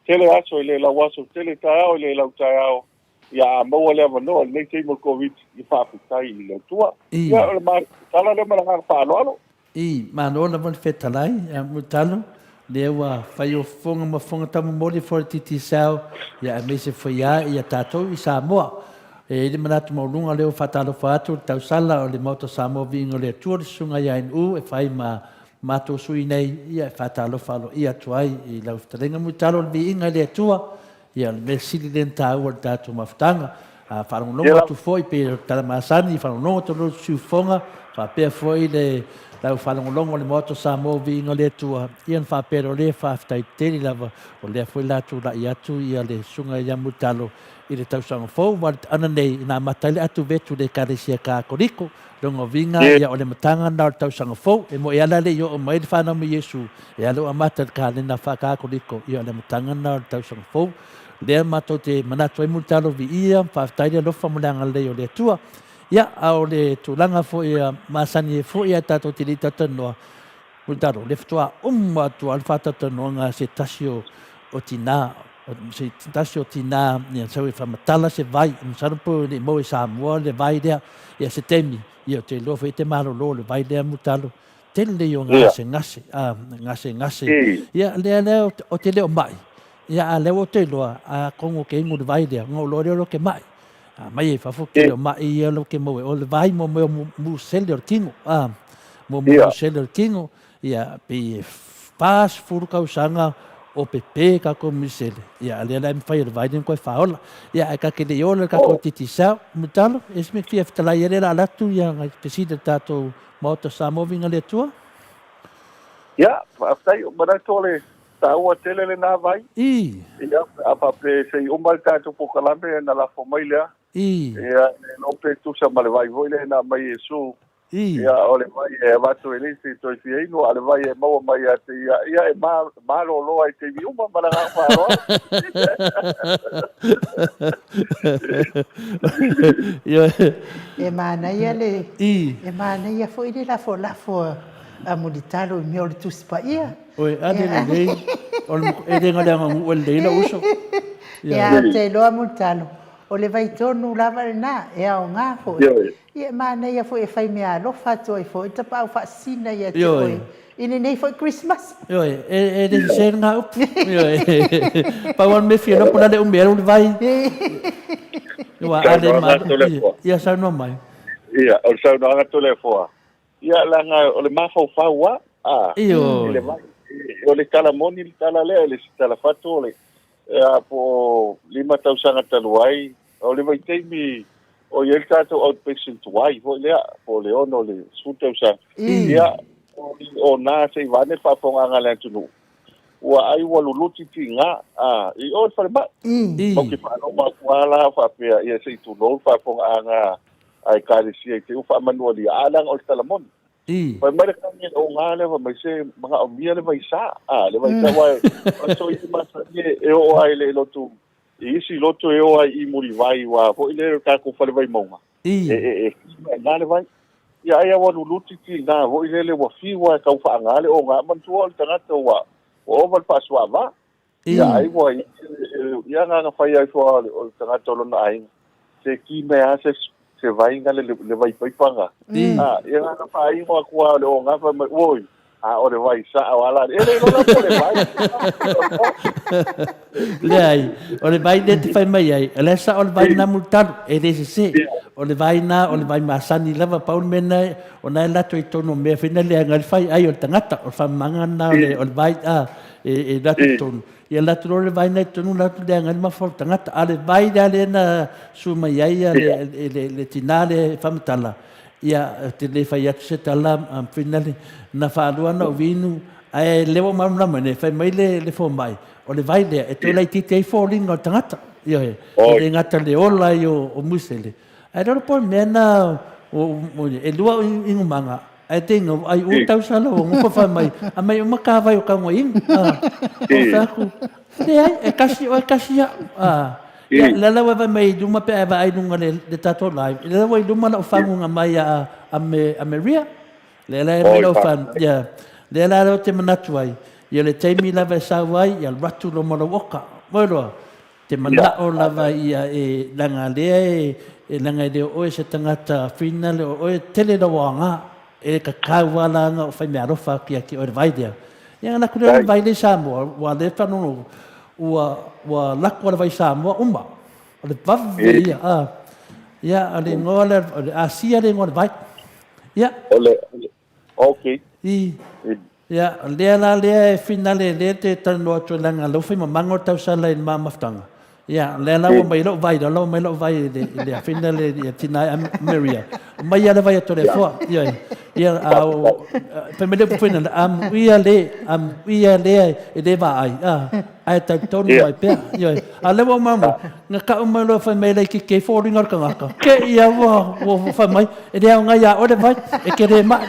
tele aso e le lau aso, tele taeao e le lau taeao, ia a maua le avanoa i lenei taimi o le Koviti, ia faafetai i le Atua. Ia, o le matou tala lea ma le agaga faaaloalo. I, malo lava le fetalai, a Mulitalo, lea ua fai o fofoga ma fofoga taumomoli for le Digicel, ia aemaise foi a ia tatou i Samoa. E i ai le manatu maualuga lea ua faatalofa atu le tausala o le Maota Samoa Viiga o le Atua le Susuga ia NU e fai ma matou sui nei, ia e faatalofa aloaia atu ai i lau fetalaiga Mulitalo o le Viiga i le Atua. Ia, o le mea sili lea ona taua i le tatou mafutaga. A faalogologo atu foi pei o le tala masani, faalogologo atu loa le siufofoga, faapea foi le lau faalogologo o le Maota o Samoa o Viiga o le Atua, ia ona faapea loa lea, faafetai tele lava, o lea foi la tulai atu ia le Susuga ia Mulitalo i le tausaga fou, aua le ana nei na amata ai le atuvetu i le Ekalesia Katoliko. Lona uiga, ia o le amataga lena o le tausaga fou, e moe ala le i oo mai le fanau mai Iesu, e ala ua amata i le kalena faa-Katoliko, ia o le amataga lena o le tausaga fou. Lea matou te manatu ai Mulitalo viia, faafetai le alofa ma le agalelei o le Atua. Ia, a o le tulaga foi e masani ai foi ae tatou te le i talatalanoa, Mulitalo, le faatoa uma atu lava le faatalatalanoaga a se tasi o, o tinā, se tasi o tinā, ia, sau e faamatala se vai, masalo po e le i maua i Samoa le vai lea, ia se taimi, ia ou te iloa foi e te malolo le vai lea Mulitalo, tele ia o gasegase, a, gasegase, ia, lea, lea ou te le o mai, ia, a lea ua ou te iloa, atonu ou te inu i le vai lea, ona ou iloa lea o lea ou te mai. A mai ai fafo tele o mai ia lo ke maua. O le vai mo mea o musele o le tino. A, mo mea musele o le tino, ia, pei e 40 tausaga o pepe tatou musele. Ia, a lea la e mafai e le vai lea ona toe faaola. Ia, ae ta te le i ola i le tatou Digicel, Mulitalo, e isi mea e fia fetalai ai lea o le a alu atu ia nai fesili a le tatou Maota Samoa Viiga i le Atua. Ia, faafetai. Manatu o le taua tele lena vai. I. Ia, a faapea se i uma le tatou polokalame ona lafo mai lea. I. Ia, e iloa pe tusa ma le vai foi lea na aumai e Iesu. I. Ia, o le vai e avatu e le isi e toe fia inu, a o le vai e maua mai ia te ia, ia e malolo ai i taimi uma ma le agaga faaaloalo. Ioe. E manaia le, I. e manaia foi le lafolafo a Mulitalo i mea o le Tusi Paia. Oi, a le lelei, o le e le ga le aganuʻu e lelei lou uso. Ia, ou te iloa Mulitalo, o le vaitonu lava lena, e aoga foi. Ia, e manaia foi e fai meaalofa atu ai foi tapaau faasina ia te oe i lenei foi Kerisimasi. Ioe, e le sese lena upu. Ioe, pau lava le mea e fia iloa po o le a le umi ai le vai. Aua a le malo, ia saunoa mai. Ia, o le saunoaga atu lea foa. Ia, leaga o le mafaufau a, a, Ioe. i le vai. O le tala moni le tala lea, e le se tala fatu, o le, a, po o lima tausaga talu ai, o le vaitaimi o i ai le tatou outpatient tuai foi lea, po o le ono o le sefulu tausaga. Ia, o na se i vaeane le faafofogaaga a le atunuu, ua ai ua luluti tiga, a, i o i le falemai. Matou te faalogo atu lava la faapea, ia se i tulou le faafofogaaga a Ekalesia i te ua faamanualia, a leaga o le tala moni. Fai mai le kani o ngā lea, fai mai se manaomia le vaisa, a, le vaisa, aua e, o le soia masani e, e oo ai le lotu, i isi lotu e oo ai i Mulivai, ua foi lea o le tatou fale vaimauga, e, e, e ki mai i ngā le vai. Ia ai ua luluti ki ngā foi lele ua fiu a e tau faagā le o ngā, manatua o le tagata ua, ua ova le faasuaava. Ia ai ua ia agaga fai ai fua o le tagata o lona aiga. Se ki mai a se se vai nga le le vai paipa nga. A ia agaga faaingo atu a o le o nga fai mai oi a o le vai sao ala e le iloa la po o le vai. Leai, o le vai lea e te fai mai ai, o lea sao o le vai na mulitalu, e le sese. O le vai na, o le vai masani lava, pau le mea na, o na e latou i totonu o mea foi na leaga ai le fai ai o le tagata, o le faamamaga na o le vai, a. e alu atu i totonu. Ia alu atu loa le vai na i totonu, alu atu leaga ai le mafaufau o le tagata. A o le vai la lea na sue mai ai le tina lea e faamatala, ia, ou te le fai atu se tala, finale, na faalua ona ou inu, ae lea ua ou malamalama nei, fai mai le fomai, o le vai lea e toe laitiiti ai foliga o le tagata. Ioe, e le gata i le ola ai o musele, ae le iloa po o le mea lena, e lua au inumaga, Ae te inga, ai u tausala ua ngofa fai mai, a mai uma ka vai o ka ngoi inga. Ah, o fai aku, leai, e kasi oe kasi au. Ah, ia, le la ua vai mai i luma pe a e vaai lunga le, le tatou live, le la ua i luma lau faguga mai a, a, me, a Maria. Le la e mai lau fan, ia, le la lea ou te manatu ai, ia le taimi lava e sau ai, ia alu atu loa ma lou oka. Moe loa, Te manao lava ia e leaga lea e e leaga e le o oe se tagata whina le o oe tele lau aoga e kakau a la o fai meaalofa atu ia te oe le vai lea. Ia na laku lea le vai lea i Samoa ua lea faanono ua ua laku a le vai Samoa uma o le vave ia a ia o le igoa lea o le Asia le igoa o le vai. Ia. O le Ok. I. Ia, o lea la lea e finale lea te talanoa atu ai leaga o lea ua fai mamago le tausala i le ma mafutaga. Ia, o lea la ua mai lou vai, o la ua mai lou vai i le, i le finale i tina e Maria. Mai ia le vai atu le foa. Ia, ia, a o, fai mai le upu foi nana, amuia le, amuia lea e le vaai, a, ae talitonu mai pea. Ioe. A o lea ua uma mai, na kau mai loa fai mai laitiiti ai foliga o le tagata. Ke ia ua, ua fai mai, e le aoga iā oe le vai, e te le mai.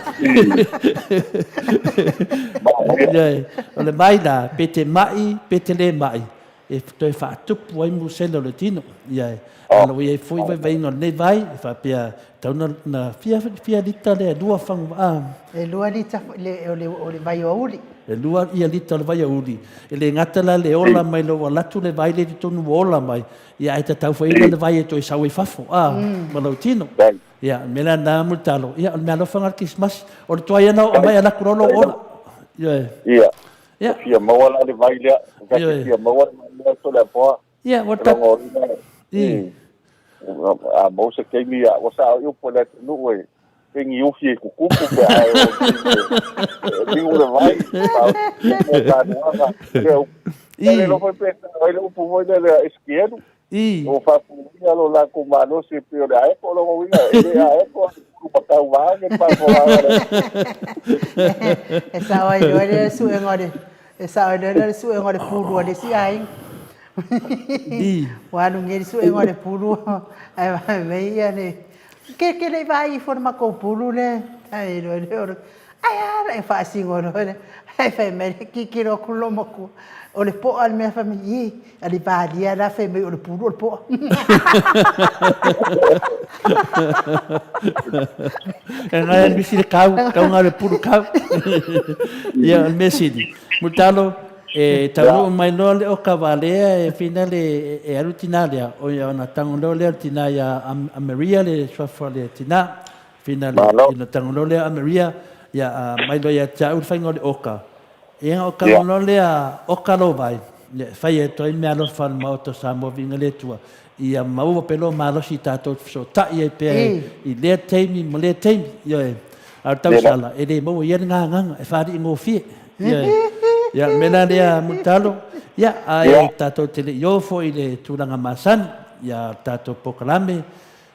Ioe. O le vai la, pe te mai, pe te le mai. e toe faatupu ai musele o le tino. Ia, a o lo o i ai foi vaivaiga o lenei vai, e faapea, tau na, na fia, fia lita lea, e lua faguvaa. E lua lita le, o le, o le vai aoauli. E lua ia lita o le vai aoauli. E le gata la le ola mai lou alu atu le vai lea i totonu ua ola mai, ia ae tatau foi la le vai e toe sau ai fafo, a, ma lou tino. Ia, o le mea la lena Mulitalo, ia o le meaalofa lena o le Kerisimasi. O le tuai lava ona oo mai alu atu loa lou ola. Ioe. Ia. Ia. Fia maua la le vai lea. Ioe. Fia maua le vai lea Toleafoa. Ia, ua ta... I. A maua se taimi, ia, ua sao i upu a le atunuu e pegi ufi e kukupu pe a e o liu le vai. I. Le lofo pe ai le upu foi lea le esquielu. I. Ua faapuuia lo latou malosi e pei o le aeko, o lona uiga e le aeko a ulu matau vaeane le faafofogaaga a le E sao ai loa lea le suega o le e sao ai loa lea le suega o le pulu a le isi aiga. I. Ua alu nei le suega o le pulu ae fai mai ia le ke ke le i vaai ifo i le matou pulu lea. Ai loa lea o le Ae a la e faasino loa le ae fai mai le tilotilo atu le loomatua, o le po'a le mea fai mai, ē, a le valia la fai mai o le pulu o le po'a. E ngai a misi le kau, kau ngā le pulu kau. Ia, o le mea sili. Mulitalo, e taunuu mai loa le oka valea e whina le, e alu tinā lea, o ia ona tango loa lea o le tinā ia a Maria le suafa o le tinā. Whina le, ina tango loa lea a Maria, ia a mai loa ia te au le whainga o le oka. Ia o tango loa lea oka lo vai, ia e whai e toi mea alofa le maota o Samoa viinga le Atua. Ia maua pe loa malosi i tātou te fesota'i ai pea i lea taimi ma lea taimi. Ioe. A o le tausala, e le maua ia le ngāngāga, e whaari'i ngōfie. Ioe. Ia, me la lea Mulitalo, ia, ae tātou te le i ō foi i le tūranga masani, ia tātou pokalame,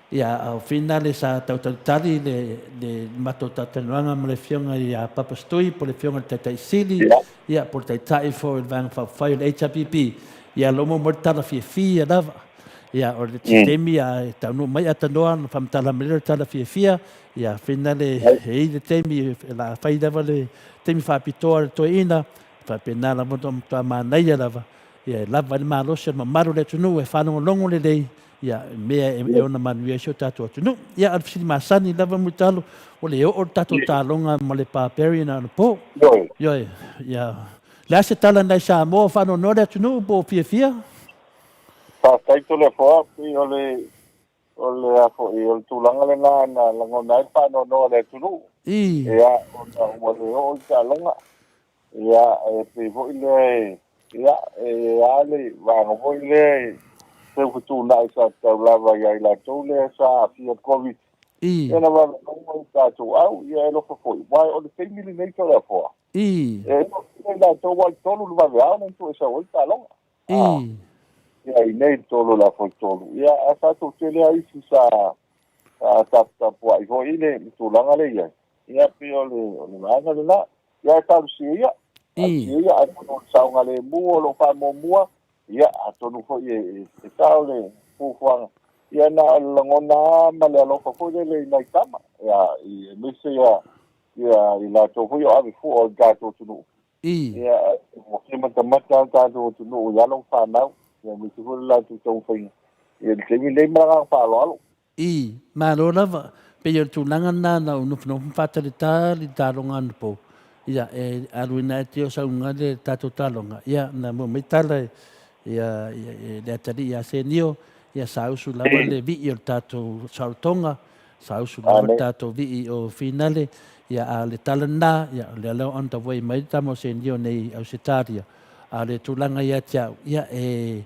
Ia, a o Finale sa tautalitali le, le matou talatalanoaga ma le Afioga ia Papa Stui po o le Afioga i le Taitai Sili, ia, po o le Taitai foi o le Vaega Faaupufai o le HRPP. Ia, lo maua mai le tala fiafia lava. Ia, o le se taimi a e taunuu mai Atanoa ona faamatala mai lea o le tala fiafia. Ia, Finale, e i ai le taimi o le a fai lava le taimi faapitoa a le toeaina, faapena lava ona matua manaia lava. Ia, e lava ai le malosi o le mamalu o le atunuu e faalogologo lelei Ia, i mea e ona manuia ai si o tatou atunuu. Ia, a o le fesili masani lava Mulitalo, ua le oo le tatou taaloga ma le Barbarian anapo. Ioe, ia, le a se tala nai Samoa o faanoanoa le atunuu po o fiafia? Faafetai Toleafoa, pei o le, o le a foi, o le tulaga lena na lagona ai le faanoanoa o le atunuu. Ia, ona ua le oo i taaloga. Ia, e pei foi lea, ia, e a le vaega foi lea e tau fetuunai sa tatau lava ia i latou lea sa aafia i le Covid. Ia na vave maua i tatou au, ia e alofa foi, aua o le taimi lenei Toleafoa, e ilo i latou ua i tolu le vaveao na tuu e sau ai le taaloga. Ia, i nei le tolu o le afa i tolu. Ia, ae sa tou tele lava isi sa taputapuai foi i le tulaga lea i ai. Ia, pei o le vaega lena. Ia, e talosia ia. Talosia ia, atonu o le saogalemu o lo o faamuamua, ia, atonu foi e sao le fuafuaga. Ia, na o le lagona lava ma le alofa foi lele i nai tama, ia, aemaise ia i latou foi o ave fua o le tatou atunuu. Ia, ua fia matamata lava le tatou atunuu i alo ma fanau, ia, aemaise foi le latou taumafaiga i le taimi lenei ma le agaga faaaloalo. I, malo lava. Pei o le tulaga lena na ou nofonofo ma faataletā le taloga anapo, ia, e aluina atu ia o sauga le tatou taloga, ia, na mua mai tala ia, ia, le atalii ia Senio, ia sa usu lava le vii o le tatou saolotoga, sa usu lava le tatou vii o Finale, ia, a o le tala lena, ia, o lea la on the way mai le tama o Senio nei i Ausetalia. A o le tulaga ia te au, ia, e,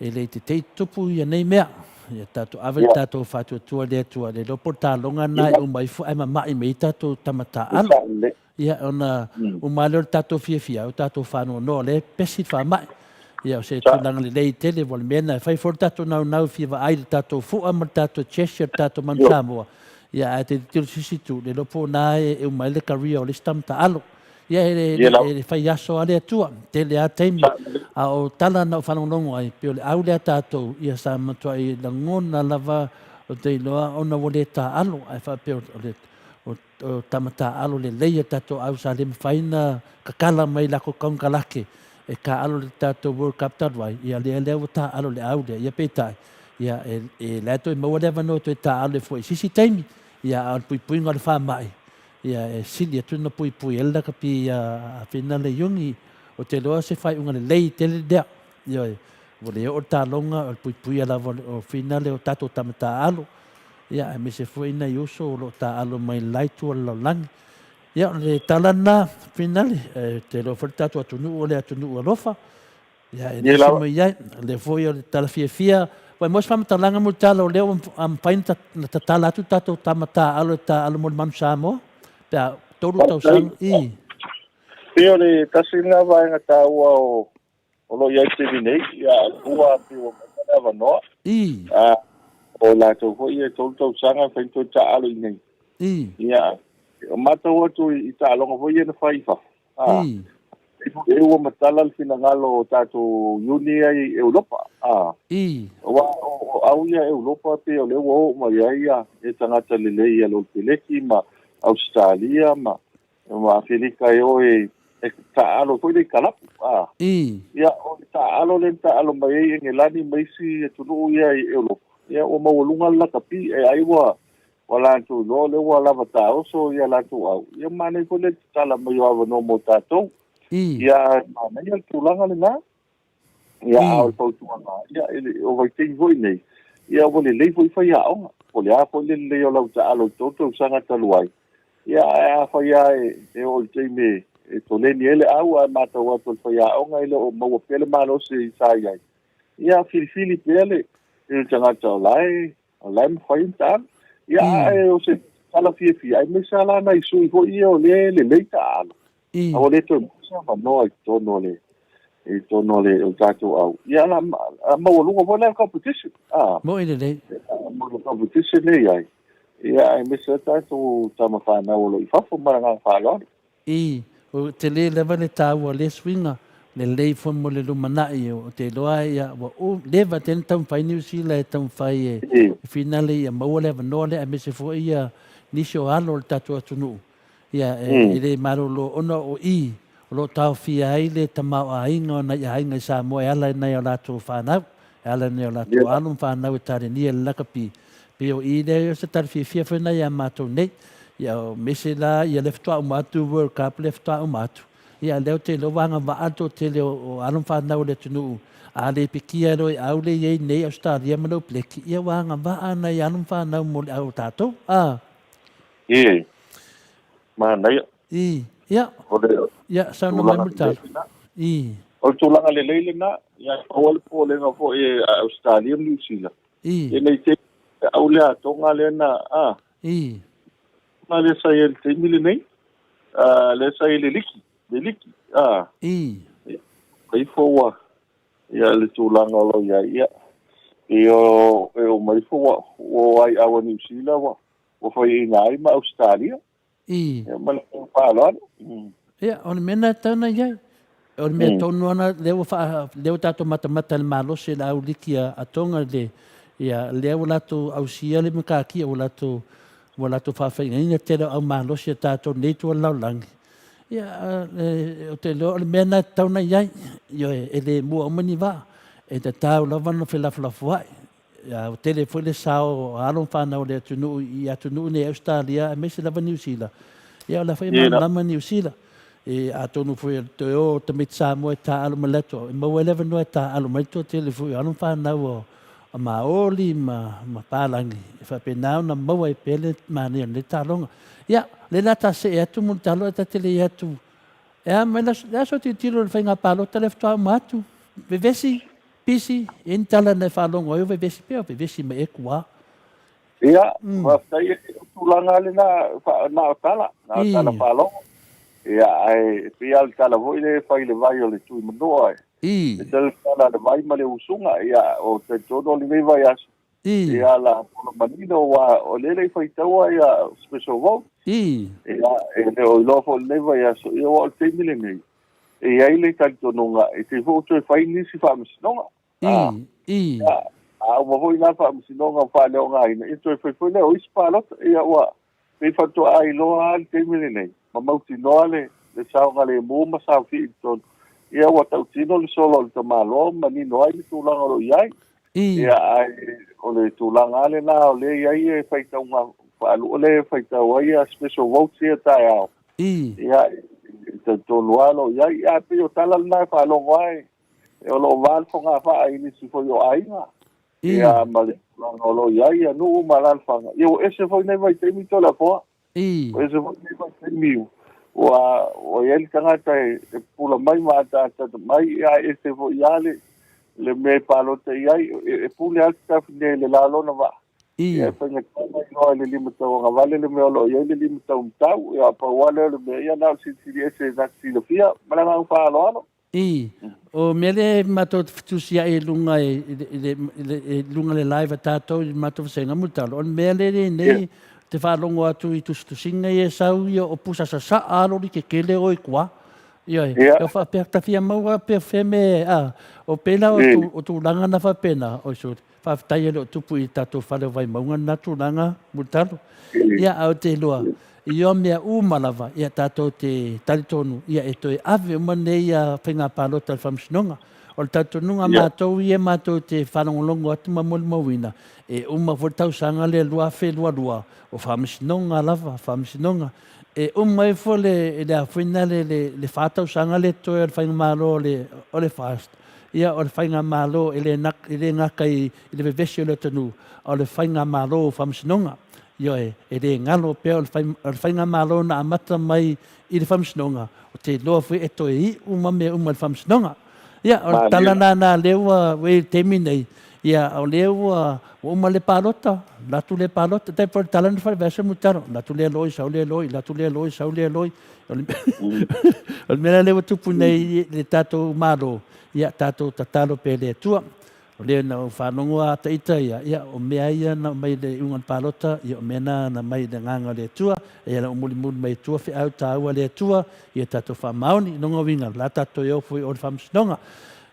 E le i tetei tupu ia nei mea. Ia tatou ave le tatou faatuatua i le Atua, le iloa po o le taloga lena e uma ifo ae mama'i mai ai tatou tama taaalo. Ia ona uma lava lea o le tatou fiafia, o tatou faanoanoa o lea e pesi le faama'i. Ia o se tulaga lelei tele ua le mea lena e fai foi le tatou naunau e fia vaai i le tatou fua ma le tatou chest o le tatou manu Samoa. Ia ae te tilotilo i se isi itu, le iloa po o na e uma ai le career o le isi tama taaalo. Ia e le fai aso a le Atua, tele a taimi. A o tala na ou faalogologo ai, pei o le au lea tatou, ia sa matuai lagona lava o te iloa ona ua le taaalo, ae faapea o le o tama taaalo lelei a tatou au sa le mafai ona kakala mai lakou konekarate. e taaalo i le tatou World Cup talu ai, ia lea lea ua taaalo i le au lea, ia peitai, ia e, e la e toe maua le avanoa e toe taaalo ai foi i se isi taimi, ia a o le puipuiga o le faamai, ia e sili atu ona puipui ai le lakapi ia a Finale Iuni, ou te iloa o se faaiuga lelei tele lea. Ioe, ua le oo le taaloga o le puipuia lava o finale o tatou tama taaalo, ia aemaise foi nai uso o lo o taaalo mai le la itu o le lalolagi. Ia, o le tala lena finale, e te iloa foi le tatou atunuu o le atunuu alofa, ia e le se mea i ai. O lea foi o le tala fiafia, ua maua se faamatalaga mo le tala o lea ua mafai ona tatala atu tatou tama taaalo e taaalo mo le Manu Samoa, pe a 3 tausaga. I. Pei o le tasi lena vaega taua o o lo o i ai i le taimi nei, ia, ua pei ua maua le avanoa. I. A, o latou foi ia e 3 tausaga e fai toe taaalo i inei. I. Ia, o matau atu i taaloga foi ia na fai i fafo. A, I. E ua matala le finagalo o tatou iuni ia i Europa. A. I. Aua o au ia Europa pei o lea ua oo mai ai ia e tagata lelei ia Lolo Peleki ma Ausetalia ma ma Afelika e o e taaalo foi lea i kalapu. A. Ia, o le taaalo lea na taaalo mai ai Engelani ma isi atunuu ia i Europa, ia ua maualuga le lakapi, e ai ua ua latou iloa o lea ua lava taoso ia latou au. Ia manaia foi le tatala mai o avanoa mo tatou. Ia, manaia le tulaga lena. Ia, a o le fautuaga, ia, o vaitaimi foi nei, ia, ua lelei foi faiaoga. Po o le a foi le lelei o lau taaalo i le tou tausaga talu ai, ia, ae afai lava e oo i le taimi e toleni ai le au ae matau atu e le faiaoga e le o maua pea le malosi sa i ai, ia, filifili pea le tagata o la e O la e mafai ona taaalo. Ia, ae o se tala fiafia, aemaise lava la nai sui foi ia o lea e lelei taaalo, a ua le toe maua se avanoa i totonu o le i totonu o le o le tatou au. Ia, la, a maualuga foi la le competition. A. Moi lelei. Mo le competition lea e i ai. Ia, aemaise lava tatou tama fanau o lo o i fafo ma le agaga faaaloalo. I, o tele lava le taua o lea suiga, lelei foi mo le lumanai, o te iloa ia ua u leva tele na taumafai Niu Sila e taumafai e finale ia maua le avanoa lea aemaise foi ia nisi o alo o le tatou atunuu ia e le malolo ona o i o lo o taofia ai le tamaoaiga o nai aiga i Samoa e ala i nai o latou fanau, e ala i nai o latou alo ma fanau e talenia i le lakapi. Pei o i lea o se tala fiafia foi lena ia matou nei. Ia o mese la ia lea faatoa uma atu World Cup lea faatoa uma atu. Ia lea ou te iloa ua agavaa le toatele o alo ma fanau o le atunuu a le pikia loa i au lea i ai nei Australia ma le Bleki, ia ua agavaa nai alo ma fanau mo le au o tatou. A. E, manaia. I, ia, O le ia, saunoa mai tulaga Mulitalo. lelei lena. I. O le tulaga lelei lena, ia pau lava le popolega foi a Ausetalia ma Niu Sila, I. Ia nei te au le atoga lea na, a. I. Na lea sa i ai i le taimi lenei, a, lea sa i le liki, le liki, a. I. Ia, ifo ua, ia le tulaga o lo o i ai, ia, e o, e o mai ifo ua, ua o ai au a Niu Sila ua, ua faiaina ai ma Ausetalia. I. Ia, ma le faaaloalo. Ia, o le mea lena e tatau ona i ai. O le mea tonu lava lena, lea ua faa, lea ua tatou matamata i le malosi o le au liki a Tonga le, ia, lea ua latou ausia le makakia, ua latou, ua latou faafaigaina le tele o au malosi a tatou nei itu o le lalolagi. Ia, ou te iloa o le mea lena e tatau ona i ai. Ioe, e le mua uma ni vaa. E tatau lava ona felafolafoai. Ia, ua tele foi le sao o alo ma fanau o le atunuu i atunuu nei Ausetalia aemaise lava Niu Sila. Ia, o la foi e malamalama Niu Sila. E, atonu foi o le toe o o tamaiti Samoa e taaalo mai le atu, e maua ai le avanoa e taaalo mai le toatele foi o alo ma fanau o Maoli ma Palagi, e faapena ona maua ai pea le manaia o lenei taaloga. Ia, o lea o le a ta see atu Mulitalo ae ta te le i atu, e a mai le aso tilotilo i le faiga palota lea faatoa uma atu, vevesi? Pisi, e ni tala na e faalogo ai o vevesi pea, o vevesi mai e kua. Ia, faafetai, o tulaga lava lena, na o tala, na o tala faalogo. Ia, ae pei lava o le tala foi lea e fai i le vai o le Tuimanua, e tele le tala a le vai ma le usuga. Ia, o talitonu o lenei vaiaso, ia, la pola manino, aua o lea e le i faitaua ia special vote. Ia, e le o iloa foi i lenei vaiaso, ia, aua o le taimi lenei, E i ai le talitonuga e te foi toe fai nisi faamasinoga. I. A uma foi na faamasinoga faaleaogaina, ia toe fai foi lea o isi palota. Ia ua pei faatoa iloa lava le taimi lenei, ma mautinoa le saogalemu ma saofii i totonu. Ia ua tautino le solo a le tamaloa ma manino ai le tulaga o lo o i ai. Ia ae o le tulaga lava lena o lea e i ai e faitauga faalua lea e faitau ai ia special votes ia taeao. Ia e talitonu lava o lo o i ai. Ae pei o tala lena e faalogo lava o lo o va le fogafaa i nisi foi o aiga. Ia ma le tulaga o lo o i ai ia nuu ma alaalafaga. Ia ua ese foi nei vaitaimi Toleafoa. Ua ese foi nei vaitaimi ua ua i ai le tagata e pupula mai ma ataata mai, ae ese foi lava le le mea e palota i ai. E pule lava le tafine i le la o lona vaa. Ia e faigata ona iloa e le limatauagavale le mea o lo o i ai le limataumatau. Ia pau lava lea o le mea, ia na o le silisili ese na te silafia. Ma le agaga faaaloalo. I, o mea lea matou te fetusiai i luga i, i, le, i, le, i luga le live a tatou i le matou vasega mulitalo, o le mea lea lenei te faalogo atu i tusitusiga ia e sau ia o pusa sasaa a loli kekele o i tua. Ioe, yeah. faapea ta fia maua pea feme a o pela o, tu, o tulaga na faapena oi suri. Faafetai e le o tupu i tatou fale o Vaimauga lena tulaga mulitalo. Ia, ae ou te iloa, i ia mea uma lava, ia tatou te talitonu, ia e toe ave uma nei ia faiga palota i le Faamasinoga. O le talitonuga a matou ia matou te faalogologo atu ma molimauina, e uma foi le tausaga lea 2022, o Faamasinoga lava, Faamasinoga. E uma ifo le, le a foi lena le, le, le fa tausaga lea e totoe o le faigamalo o le, o le FAST, ia o le faigamalo e le, e le gata i, i le vevesi o le atunuu, a o le faigamalo o faamasinoga. Ioe, e le galo pea o le, fai, o le faigamalo na amata mai i le faamasinoga, ou te iloa foi e toe iu ma mea uma i le faamasinoga. Ia, o le tala lena lea ua i le taimi nei, ia, o lea ua uma le palota, alu atu le palota, tai pei o le tala na fai i le vaiaso mulimuli, alu atu lea loi, sau lea loi, alu atu lea loi, sau lea loi. O le o le mea la lea ua tupu nei i le tatou Malo, ia tatou tatalo pea i le Atua. O lea na ou faalogo lava ta ita ia, ia o mea ia na aumai i le iuga o le palota, ia o mea na na aumai i le agaga o le Atua, ia na ou mulimuli mai i tua feau taua a le Atua, ia tatou faamaoni. Lona uiga, o la tatou toe ofo i o i le faamasinoga.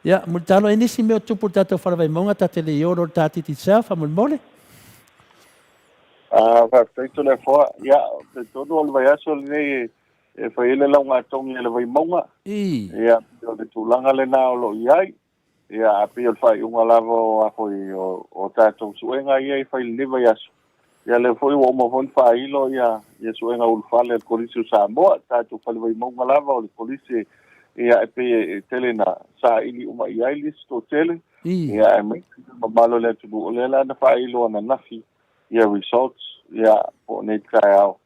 Ia, mulitalo ai nisi mea o tupu i le tatou Falavaimauga, ta te le i olo i le ta Digicel, faamolemole. Ah, faafetai Toleafoa. Ia, ou te talitonu o le vaiaso lenei e fai ai le laugatogi a le Vaimauga. Ia, o le tulaga lena o lo o i ai. Ia, ae pei o le faaiuga lava o a foi o, o tatou suega ia e fai i lenei vaiaso. Ia lea foi ua uma foi ona faailo ia, ia suega ulufale a le Kolisi o Samoa, tatou fale Vaimauga lava o le Kolisi ia e pei e tele na saili uma i ai le isi toatele. Ia aemaise le mamalu o le atunuu, o lea la na faailo ananafi ia results ia po o nei taeao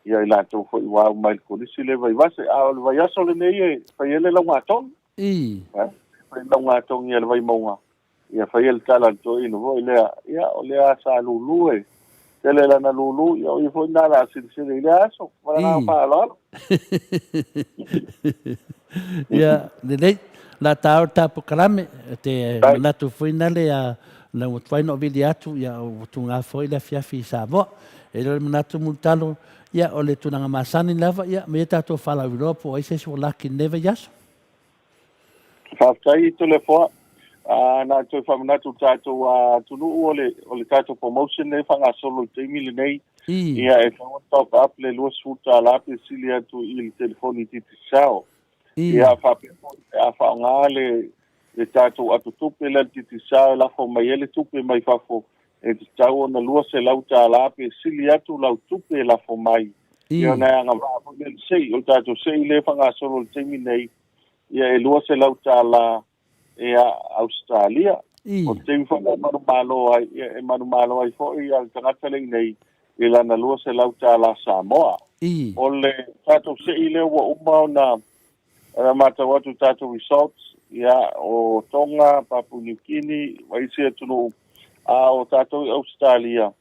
ia i latou foi ua au mai i le Kolisi lea i Vaivase. A o le vaiaso lenei e fai ai le laugatogi. Fai laugatogi a le Vaimauga, ia fai le tala a le toeaina foi lea, ia o lea sa lulu e tele lana lulu, ia o ia foi lena o le a silasila i lea aso. Ma le agaga faaaloalo. Ia, lelei. La tāua le tā polokalame, te manatu foi nale a na ua tuai na ou vili atu, ia ua tūgā foi le afiafi i Samoa. E le o le manatu mulitalo, ia o le tulaga masani lava, ia ma ia tatou faalauiloa po o ai se isi ua laki i lenei vaiaso. Faafetai Toleafoa. Na toe faamanatu i le tatou atunuu o le, o le tatou promotion lea e faagasolo i le taimi lenei. Ia e tatau ona top up le $20 pe sili atu i le telefoni Digicel. Ia faapea foi pe a faaaoga le, le tatou atotupe lea a le Digicel e lafo mai ai le tupe mai fafo, e tatau ona $200 pe sili atu lau tupe e lafo mai. Ia ona e agavaa foi lea i le sei. O le tatou sei lea e faagasolo i le taimi nei, ia e $200 ia Ausetalia. O le taimi foi lea e manumalo ai, ia e manumalo ai foi ia le tagata lea i inei i lana $200 Samoa. O le tatou sei lea ua uma ona ona matau atu i tatou results, ia o Tonga, Papua New Guinea ma isi atunuu, a o tatou i Ausetalia,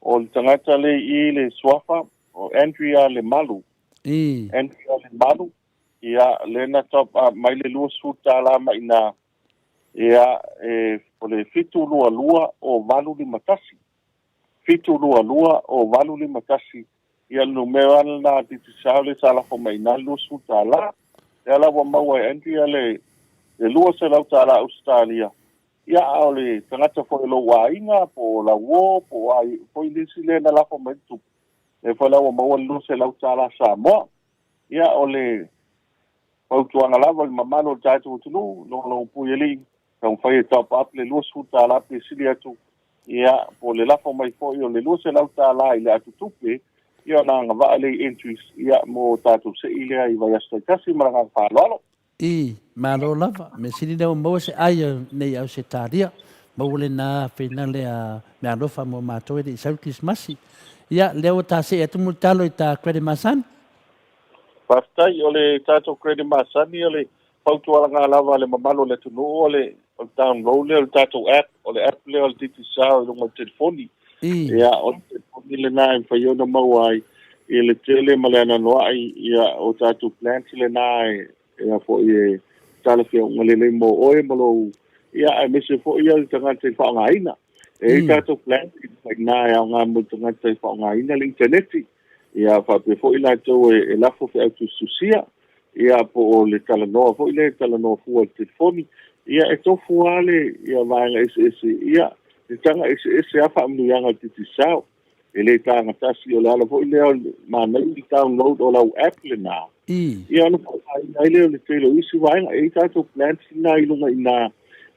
O le tagata lea i i le suafa, o Andrea Lemalu. Andrea Lemalu, ia, lea na top up mai le $20 mai ina, ia, e, o le 722 o 851. 722 o 851, ia, le numera lena a Digicel lea sa lafo mai ina le $20. Lea la ua maua e Andrea le, le $200 Ausetalia, Ia, a o le tagata foi o lou aiga, po o lau uo, po o ai foi le isi lea na lafo mai le tupe, lea foi la ua maua le $200 Samoa. Ia, o le Fautuaga lava i le mamalu o le tatou atunuu, logologopui alii, taumafai e top up le $20 pe sili atu, ia, po o le lafo mai foi o le $200 i le atutupe, ia ona agavaa lea i entries, ia, mo tatou sei lea i vaiaso taitasi. Ma le agaga faaaloalo. I, malo lava. Mea sili lea ua maua se ai a nei Ausetalia. Maua lena finale a meaalofa mo matou e le i sau le Kerisimasi. Ia, lea ua ta see atu Mulitalo i ta credit masani. Faafetai. O le tatou credit masani, o le fautualaga lava a le mamalu o le atunuu, o le o le download lea o le tatou app, o le app lea o le Digicel i luga o le telefoni. Ia, o le telefoni lena e mafai ona maua ai i le tele ma le anoanoai ia o tatou plans lena e e a foi e talafeauga lelei mo oe ma lou ia aemaise foi ia le tagata e faaaogaina. E i ai tatou plans i ina e aoga mo le tagata e faaaogaina le initaneti. Ia faapea foi latou e lafo feau tusitusia, ia po o le talanoa foi lea e talanoa fua i le telefoni. Ia e tofu lava le ia vaega eseese, ia e taga eseese lava faamanuiaga a le Digicel. E le taga tasi, o le ala foi lea o le manaia le download o lau app lena. Ia ona faaaogaina ai lea o le tele o isi vaega. E i ai tatou plans na i luga i ina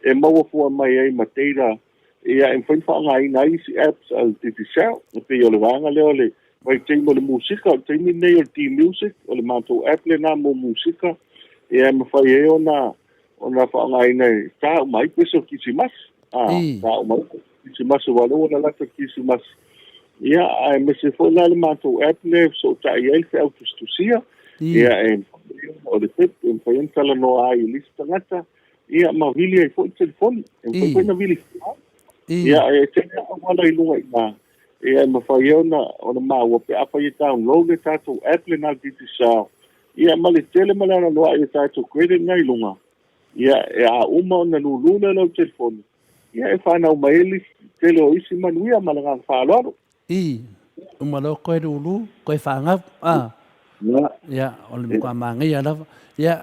e maua fua mai ai ma data Ia, e mafai ona faaaogaina ai isi apps a le Digicel, e pei o le vaega lea o le vaitaimi o le musika, o le taimi lenei o le D-Music, o le matou app lena mo musika, ia e mafai ai ona ona faaaogaina e ta uma ai pese o Kirisimasi. A, ta uma ai Kirisimasi, aua o lea ua lalata le Kirisimasi. Ia, aemaise foi la le matou app lea e fesootai ai le feau tusitusia, ia e mafai ona, o le pep, e mafai ona talanoa ai i le isi tagata, Ia, ma vili ai foi le telefoni. E mafai foi ona vili fua. Ia, e tele auala i luga i ina, ia e mafai ai ona, ona maua pe afai e download le tatou app lena a le Digicel. Ia, ma le tele ma le alaloa i tatou credit na i luga. Ia, e a uma ona lulu lea o lau telefoni, ia e fanau mai ai le tele o isi manuia ma le agaga faaaloalo. I, uma loa koe lulu, koe fagau, a. Ia, o le matua manaia lava. Ia,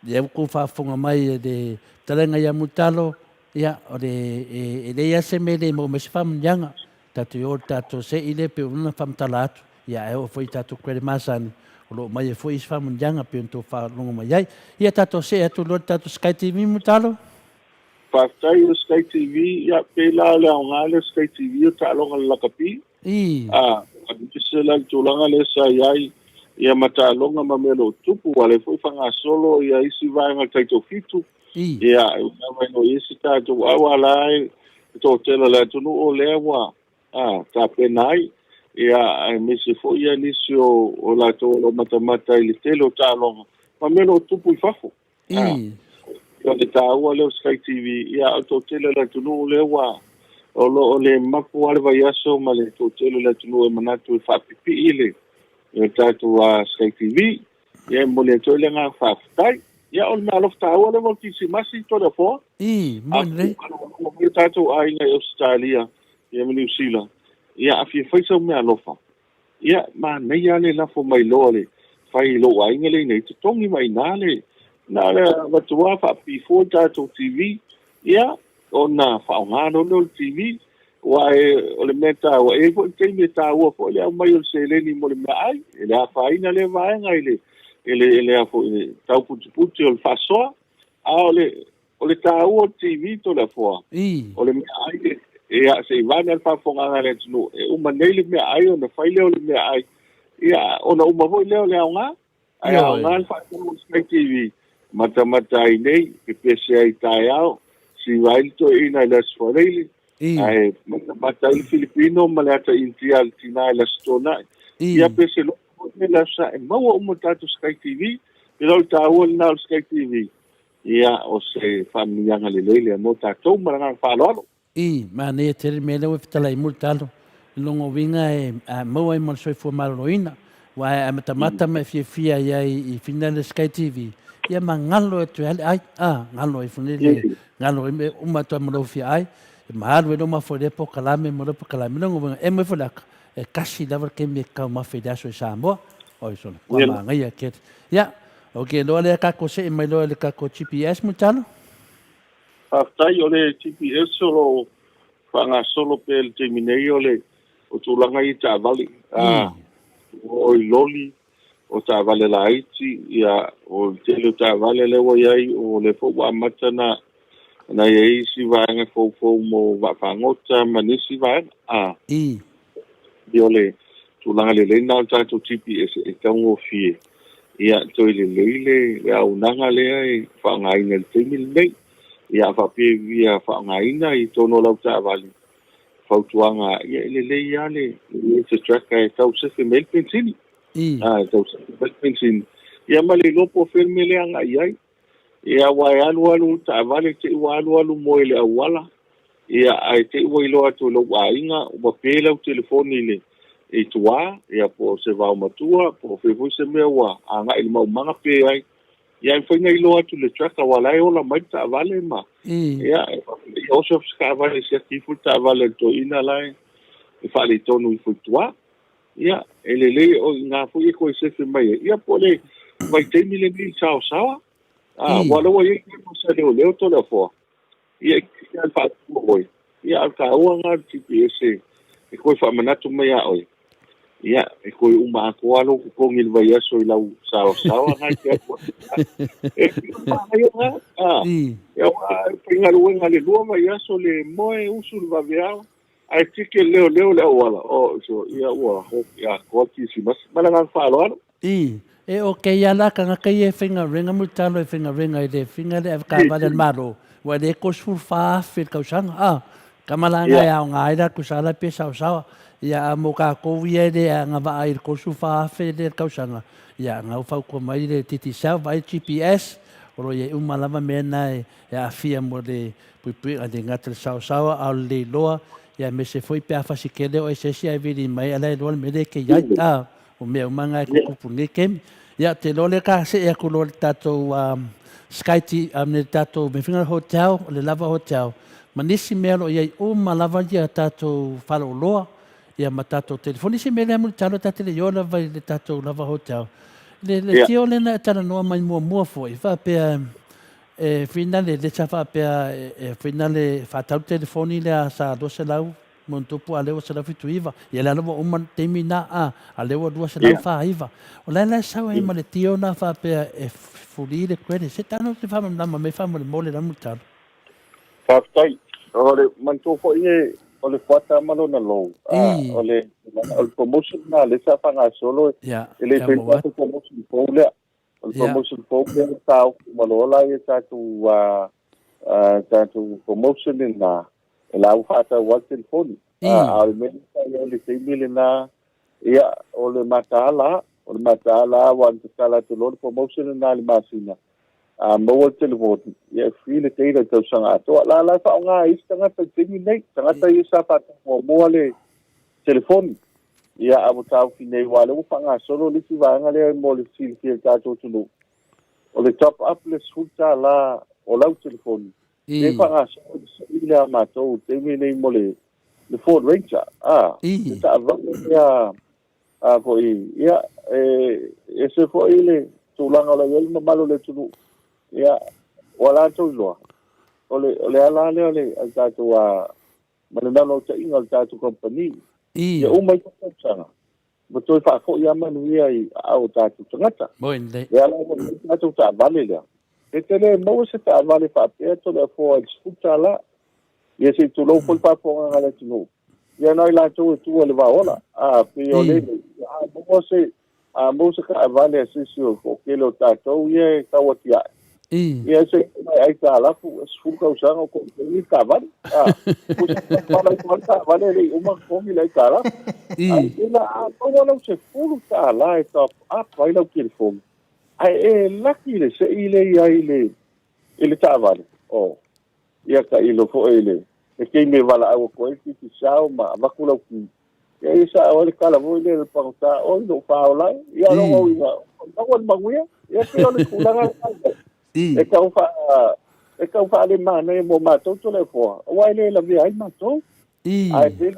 ia ua tou faafofoga mai i le fetalaiga ia Mulitalo, ia, o le, e, e leai lava se mea e le maua mai se faamanuiaga. Tatou i o i le tatou se'i lea pei ona faamatala atu, ia ae oo foi i tatou credit masani, o lo o aumai ai foi isi faamanuiaga pei ona outou faalogo mai ai. Ia, tatou see atu loa i le tatou Sky TV Mulitalo. Faafetai o Sky TV, ia pei la o le aoga lea o Sky TV o taaloga le lakapi. A, aemaise la le tulaga lea sa i ai ia ma taaloga ma mea o lo o tupu, ua lea foi faagasolo ia isi vaega o le taitofitu. Ia, e ui lava ina o i ai se tatou au, a la e toatele o le atunuu o lea ua a, tapena ai, ia aemaise foi ia nisi o, o latou o lo o matamata i le tele o taaloga ma mea o lo o tupu i fafo. O le taua lea o Sky TV, ia o le toatele o le atunuu lea ua o lo o le mapu lava le vaiaso ma le toatele o le atunuu e manatu e faapipii le le tatou Sky TV. Ia e momoli atu ai le agaga faafetai. Ia o le meaalofa taua lea mo le Kirisimasi Toleafoa. Ii, moni lelei. A mai tatou aiga i Ausetalia ia ma Niu Sila, ia a fia fai sau meaalofa, Ia, manaia lava le lafo mai loa le fai i lou aiga lea ina ia totogi mai i ina le, na o le avatu lava faapipii fua le tatou TV, ia, ona faaaoga loa lea o le TV. Aua e, o le mea taua, e i ai foi le taimi e taua foi le aumai o le seleni mo le meaai, e le afaina lea vaega i le, i le, i le, a foi, i le tauputiputī o le faasoa. A o le, O le taua o le TV Toleafoa, o le meaai e, se i vaeane le faafofogaaga a le atunuu, e uma nei le meaai ona fai lea o le meaai, ia, ona uma foi lea o le aoga. Ae aoga le faatau o le Sky TV, matamata ai nei, pepese ai taeao, siva ai le toeaina i le Aso Faraile, ae matamata ai le Filipino ma le ata Initia a le tina i le Aso Toonai. Ia pese loa foi le Aso Sa, e maua uma le tatou Sky TV. Pei la o le taua lena o le Sky TV. Ia, o se faamanuiaga lelei lea mo tatou ma le agaga faaaloalo. Ii, Manaia tele le mea lea ua fetalai i Mulitalo, i lona uiga e maua ai ma le soifua maloloina, aua e amatamata ma e fiafia ai ai i finale Sky TV, ia ma galo e toe ale ai, a, galo ai foi le, galo ai me uma atu ai ma lou fia ai, ma alu ai lou mafua i lea polokalame ma lea polokalame. I lona uiga, e mai foi le aka, e kasi lava le taimi e taumafa i le aso i Samoa. Oi sole, kua manaia tele. Ia, Ok, loa lea kako see mai loa le kako GPS Mulitalo. Faafetai, o le GPS o lo o faagasolo pea i le taimi nei o le o tulaga ia i taavale, o i loli, o taavale laiti, ia, o le tele o taavale lea ua i ai, o lea foi ua amata ona ona i ai isi vaega foufou mo vaafagota ma nisi vaega. A. Ia o le tulaga lelei lena o le tatou GPS e taugofie, ia toe lelei le le auaunaga lea e faaaogaina i le taimi lenei. Ia a faapea e fia faaaogaina i totonu o lau taavale, fautuaga, ia e lelei lava le le se tracker e tau sefe mai ai le penisini. A, e tau sefe mai le penisini. Ia ma le iloa po o fea le mea lea e agai i ai. Ia aua e alu alu taavale te i ua alu alu moe i le auala, ia ae te i ua iloa atu e lou aiga ua pe lau telefoni i le i tua, ia po o se vaomatua, po o fea foi se mea ua agai i le maumaga pe ai. Ia e mafai ona iloa atu i le tracker aua o la e ola mai le taavale ma ia e oso se taavale e siaki ifo le taavale a le toeaina la e faaletonu ifo i tua. Ia, e lelei o i ina foi e toe sefe mai ai. Ia, po o le vaitaimi lenei i le saosaoa. A, aua o lea ua i ai tatou sa leoleo Toleafoa. Ia, e kisi lava i le faatuua oe. Ia, a o le taua lena o le GPS e toe faamanatu mai ia oe. Ia, e toe uma atoa lou totogi i le vaiaso i lau saosaoa lena e te alu ai. E pei o le manaia lena. A, ia, aua e faigaluega i le lua vaiaso le moe, usu i le vaveao. Ae tiki e leoleo le auala, oh, so, ia ua hoki atoa le Kirisimasi. Ma le agaga faaaloalo. I, e ok a la tagata ia e faigaluega mo le talo e faigaluega i le finga le avetaavale a le Malo, ua le 34,000 i le tausaga, a, tama la na e aoga ai la tusa la pe saosaoa. Ia, a mo tatou ia e le agavaa i le 34,000 lea i le tausaga, ia, na ua fautua mai le Digicel, vaai le GPS, o lo o i ai uma lava mea na e aafia mo le puipuiga le gata le saosaoa a o le leiloa ia aemaise foi pe a fasi tele oe se isi ae vili mai a la e iloa le mea lea e te iai a o mea uma na e tutupu i lenei taimi. Ia ou te iloa o lea ta see atu loa i le tatou Sky T le tatou mea foi lea hotel o le Lava Hotel ma nisi mea o lo o iai uma lava ia tatou faleoloa ia ma tatou telefoni. Isi mea lea Mulitalo ta te le i o lava i le tatou Lava Hotel le tio lea na e talanoa mai muamua foi faapea E finale le sa faapea e finale faatau le telefoni lea sa 200 ma ona tupu a lea ua 179. Ia lea la ua uma le taimi na a, a lea ua 249. O la e la e sau ai ma le tio na faapea e free le credit. Se tano te faamalamalama mai faamolemole la Mulitalo. Faafetai. O le manatua foi e o le fuata ma lona lou. O le o le promotion na lea sa faagasolo e le fai promotion fou lea. O le promotion fou lea ua taofi uma loa la ia tatou tatou promotion lena, e la ua faatau lava le telefoni. A o le mea lea sa i ai i le taimi lena, ia, o le mataala, o le mataala aua na tatala atu loa le promotion lena i le masina, a maua le telefoni, ia e free le data i le tausaga atoa. La la e faaaoga e isi tagata i le taimi lenei, tagata ia sa faatau muamua le telefoni. Ia, a ua taofi nei, aua o lea ua faagasolo le isi vaega lea mo le silafia e le tatou atunuu, o le top up le $10 o lau telefoni, lea e faagasolo le saili lea a matou i le taimi lenei mo le le Ford Ranger, a, le taavale lea a foi, ia, e ese foi le tulaga o lo o i ai le mamalu o le atunuu, ia, ua latou iloa, o le, o le ala lea o le, a le tatou a, ma le naunautaiga o le tatou kamupani, ia uma ifo tausaga, ua toe faafoi lava manuia i aao o tatou tagata. Lea la ua i ai le tatou taavale lea. E te le maua se taavale faapea Toleafoa i le $10. Ia se i tulou foi le faafofogaaga a le atunuu, ia na o i latou e tua i le vaola. A, pei o le, a maua se A maua se taavale a se isi o le toatele o tatou ia e tau atiae, ia se i mai aitalafu e 10 tausaga o totogi le taavale. A, ua se pala ifo lava le taavale e le i uma ona totogi le aitalafu. Ae tela a maua lau $10 e top up ai lau telefoni, ae e laki le sei lea i ai i le taavale, oh, Ia tailo foi i le taimi e valaau atu ai le Digicel ma avatu lau ki. Ia ia sao ai le tala foi lea i le pagota, oi lou faaola e. Ia o lona uiga, maua le manuia. Ia pei o le tulaga lena. E tau faa e tau faalemanaia mo matou Toleafoa, aua e le lavea ai matou. Ae pei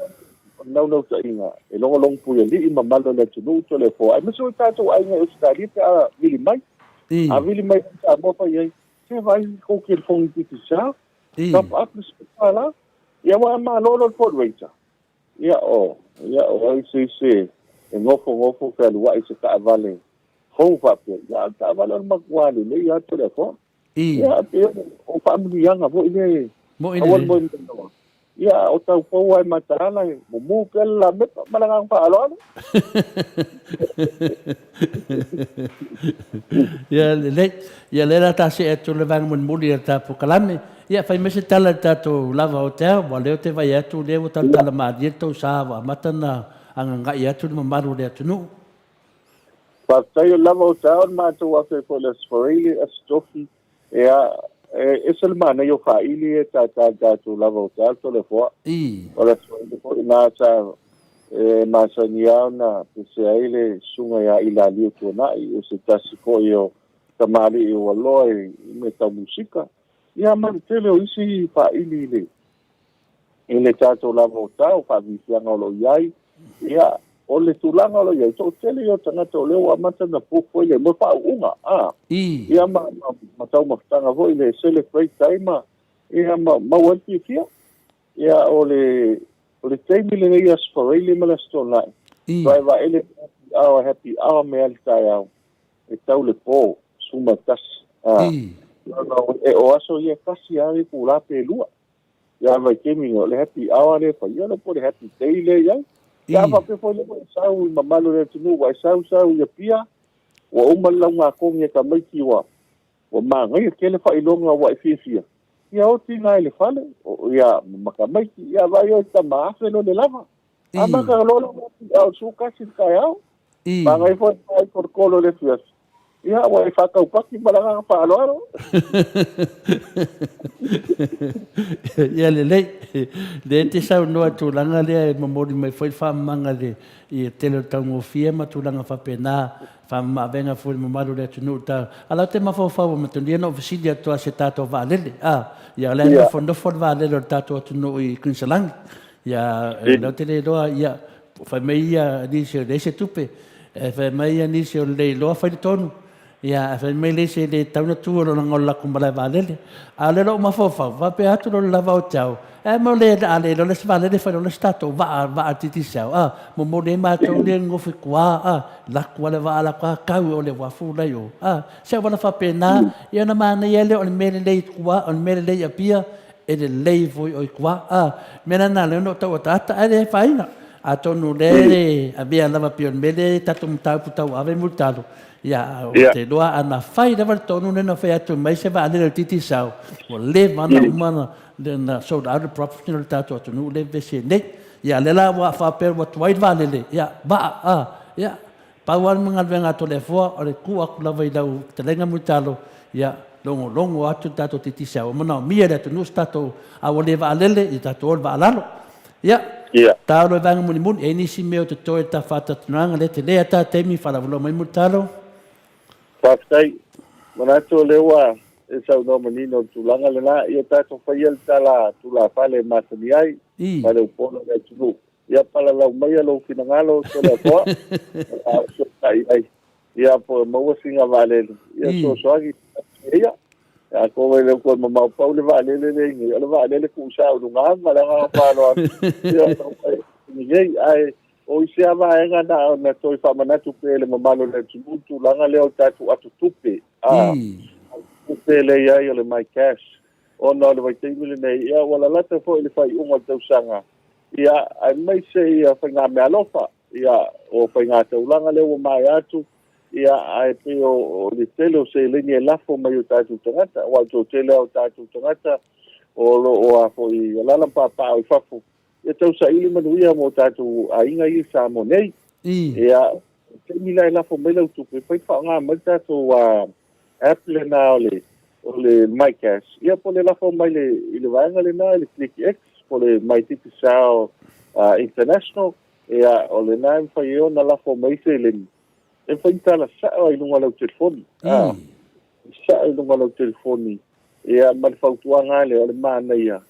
o le naunautaiga e logologo puialii mamalu o le atunuu Toleafoa, aemaise foi tatou aiga i Ausetalia pe a vili mai. A vili mai i Samoa fai ai, Se vaai i kou telefoni Digicel, top up le $10, ia ua e malolo le Ford Ranger. Ia o, ia o ai se isi e nofonofo fealuai i se taavale fou faapea, ia, o le taavale o le matua lelei lava Toleafoa. Ia, pei o faamanuiaga foi lea e aua le moe manoa. Ia, o taupou lava e mataala e mumu pea le lamepa. Ma le agaga faaaloalo. Ia lelei. Ia lea la ta see atu le vaega mulimuli o le ta polokalame. Ia fai mai se tala i le tatou lava hotel, aua o lea ou te vaai atu o lea ua talatala malie le tou sa ua amata ona agaga'i atu le mamalu o le atunuu. Faafetai o lava o taeao le matou afe ai foi i le Aso Faraile, Aso Tofi, ea, e ese le manaia o faili e tata i le tatou lava o taeao Toleafoa. O le Aso Faraile foi lena sa e masani lava ona pese ai le susuga ia Ilalio Tuanai, o se tasi foi o tamalii ua loa i mea tau musika, ia ma le tele o isi faili i le i le tatou lava o tau, faavifiaga o lo o i ai. Ia, o le tulaga o lo o i ai, toatele ia o tagata o lea ua amata ona book foi le mo faauuga, a. Ia, ma, ma, ma taumafataga foi le celebrate ai ma, ia, ma maua ai le fiafia. Ia, o le, o le taimi lenei i Aso Faraile ma le Aso Toonai, vaevaele happy hour, happy hour mea le taeao, e tau le po, 11. A. E o aso ia e tasi lava le itula pe lua. Ia vaitaimi o le happy hour lea e fai, ia po o le happy day lea e i ai. Ia a faapea foi lea ua e sau i mamalu o le atunuu ua e sau sau i Apia, ua uma le lauga kogi a tamaiti ua ua manaia tele faailoga ua e fiafia, ia oti na i le fale, ia ma tamaiti, ia vaai oe i tama afe loa le lava. Amata loa le happy hour 11 i le taeao. Manaia foi le vaai kolokolo i le afiafi. Ia, ua e faataupaki ma le agaga faaaloalo. Ia lelei. Lea e te saunoa i le tulaga lea e momoli mai foi le faamamaga i le i le tele o le taugofie ma tulaga faapena, faamamaavega foi i le mamalu o le atunuu. Ta, a la ou te mafaufau e matalia na ou fesili atu lava i se tatou vaalele, a, ia o la e nofonofo le vaalele o le tatou atunuu i Kuiniselani. Ia, o lea ou te le iloa, ia, Fai mai ia nisi e leai se tupe, ae fai mai ia nisi o le le iloa fai le tonu, ia ae fai mai le isi e le tatau ona tu ona o le latou malae vaalele. A o lea lou mafaufau, faapea atu loa le lava o te au, e mo le a le iloa le isi vaalele fai loa le isi tatou vaa, vaa Digicel, a, momoli ai matou lea nofo i tua, a, laku lava le vaa latou, a, tau e o le uafu la i o, a, se auala faapena, ia ona manaia lea o le mea lelei i tua, o le mea lelei i Apia, e lelei foi o i tua. A, mea la na lea ona ou tau ataata, ae le afaina. Atonu o lea e avea lava pei o le mea lea tatou mataupu tauave Mulitalo, ia, ou te iloa ana fai lava le tonu lea na fai atu mai se vaalele a le Digicel, ua leva ona uma ona sold out le property o le tatou atunuu lea e vevesi ai nei. Ia, lea la ua faapea ua tuai le vaalele, ia, vaa, a, ia, Pau lava le galuega a Toleafoa o le tuu atu lava i lau fetalaiga Mulitalo, ia logologo atu le tatou Digicel. Ua manaomia e le atunuu se tatou a ua le vaalele, ia tatou o i le vaalalo. Ia, taolo i vaega mulimuli, e i ai nisi mea o totoe i le ta faatatunaaga lea tele a ta taimi faalauiloa mai Mulitalo. Faafetai. Manatu o lea ua e saunoa manino i le tulaga lena. Ia tatou faia le tala tulafale e masani ai, faleupolu o le atunuu. Ia palalau maia lou finagalo Toleafoa, o le a ou fesootai ai. Ia po o maua sina vaalele, ia fesoasoani ia. Atonu e le o toe mamao pau le vaalele lea i nei, o le vaalele tuusa i luga ma le agaga faaaloalo. Ia nei, ae o isi lava vaega na ona toe faamanatu pea i le mamalu o le atunuu le tulaga lea o le tatou atotupe, a, tupe lea i ai o le MyCash, ona o le vaitaimi lenei, ia ua lalata foi i le faaiuga o le tausaga, Ia, aemaise ia faigameaalofa, ia, o faigataulaga lea ua maea atu, ia, ae pei o le tele o seleni e lafo mai i o tatou tagata, aua o le toatele lava o tatou tagata o lo o a foi alaala ma papaaao i fafo, ia tau saili manuia mo tatou aiga ia i Samoa nei. Ia, o le taimi la e lafo mai lau tupe, fai faaaoga mai le tatou app lena o le o le MyCash, ia po o le lafo mai le, i le vaega lena i le ClickX, po o le MyDigicel International, ia, o lena e mafai ai ona lafo mai seleni, e mafai ona tala sao i luga o lau telefoni. A, sao i luga o lau telefoni, ia, ma le fautuaga lava lea, o le manaia,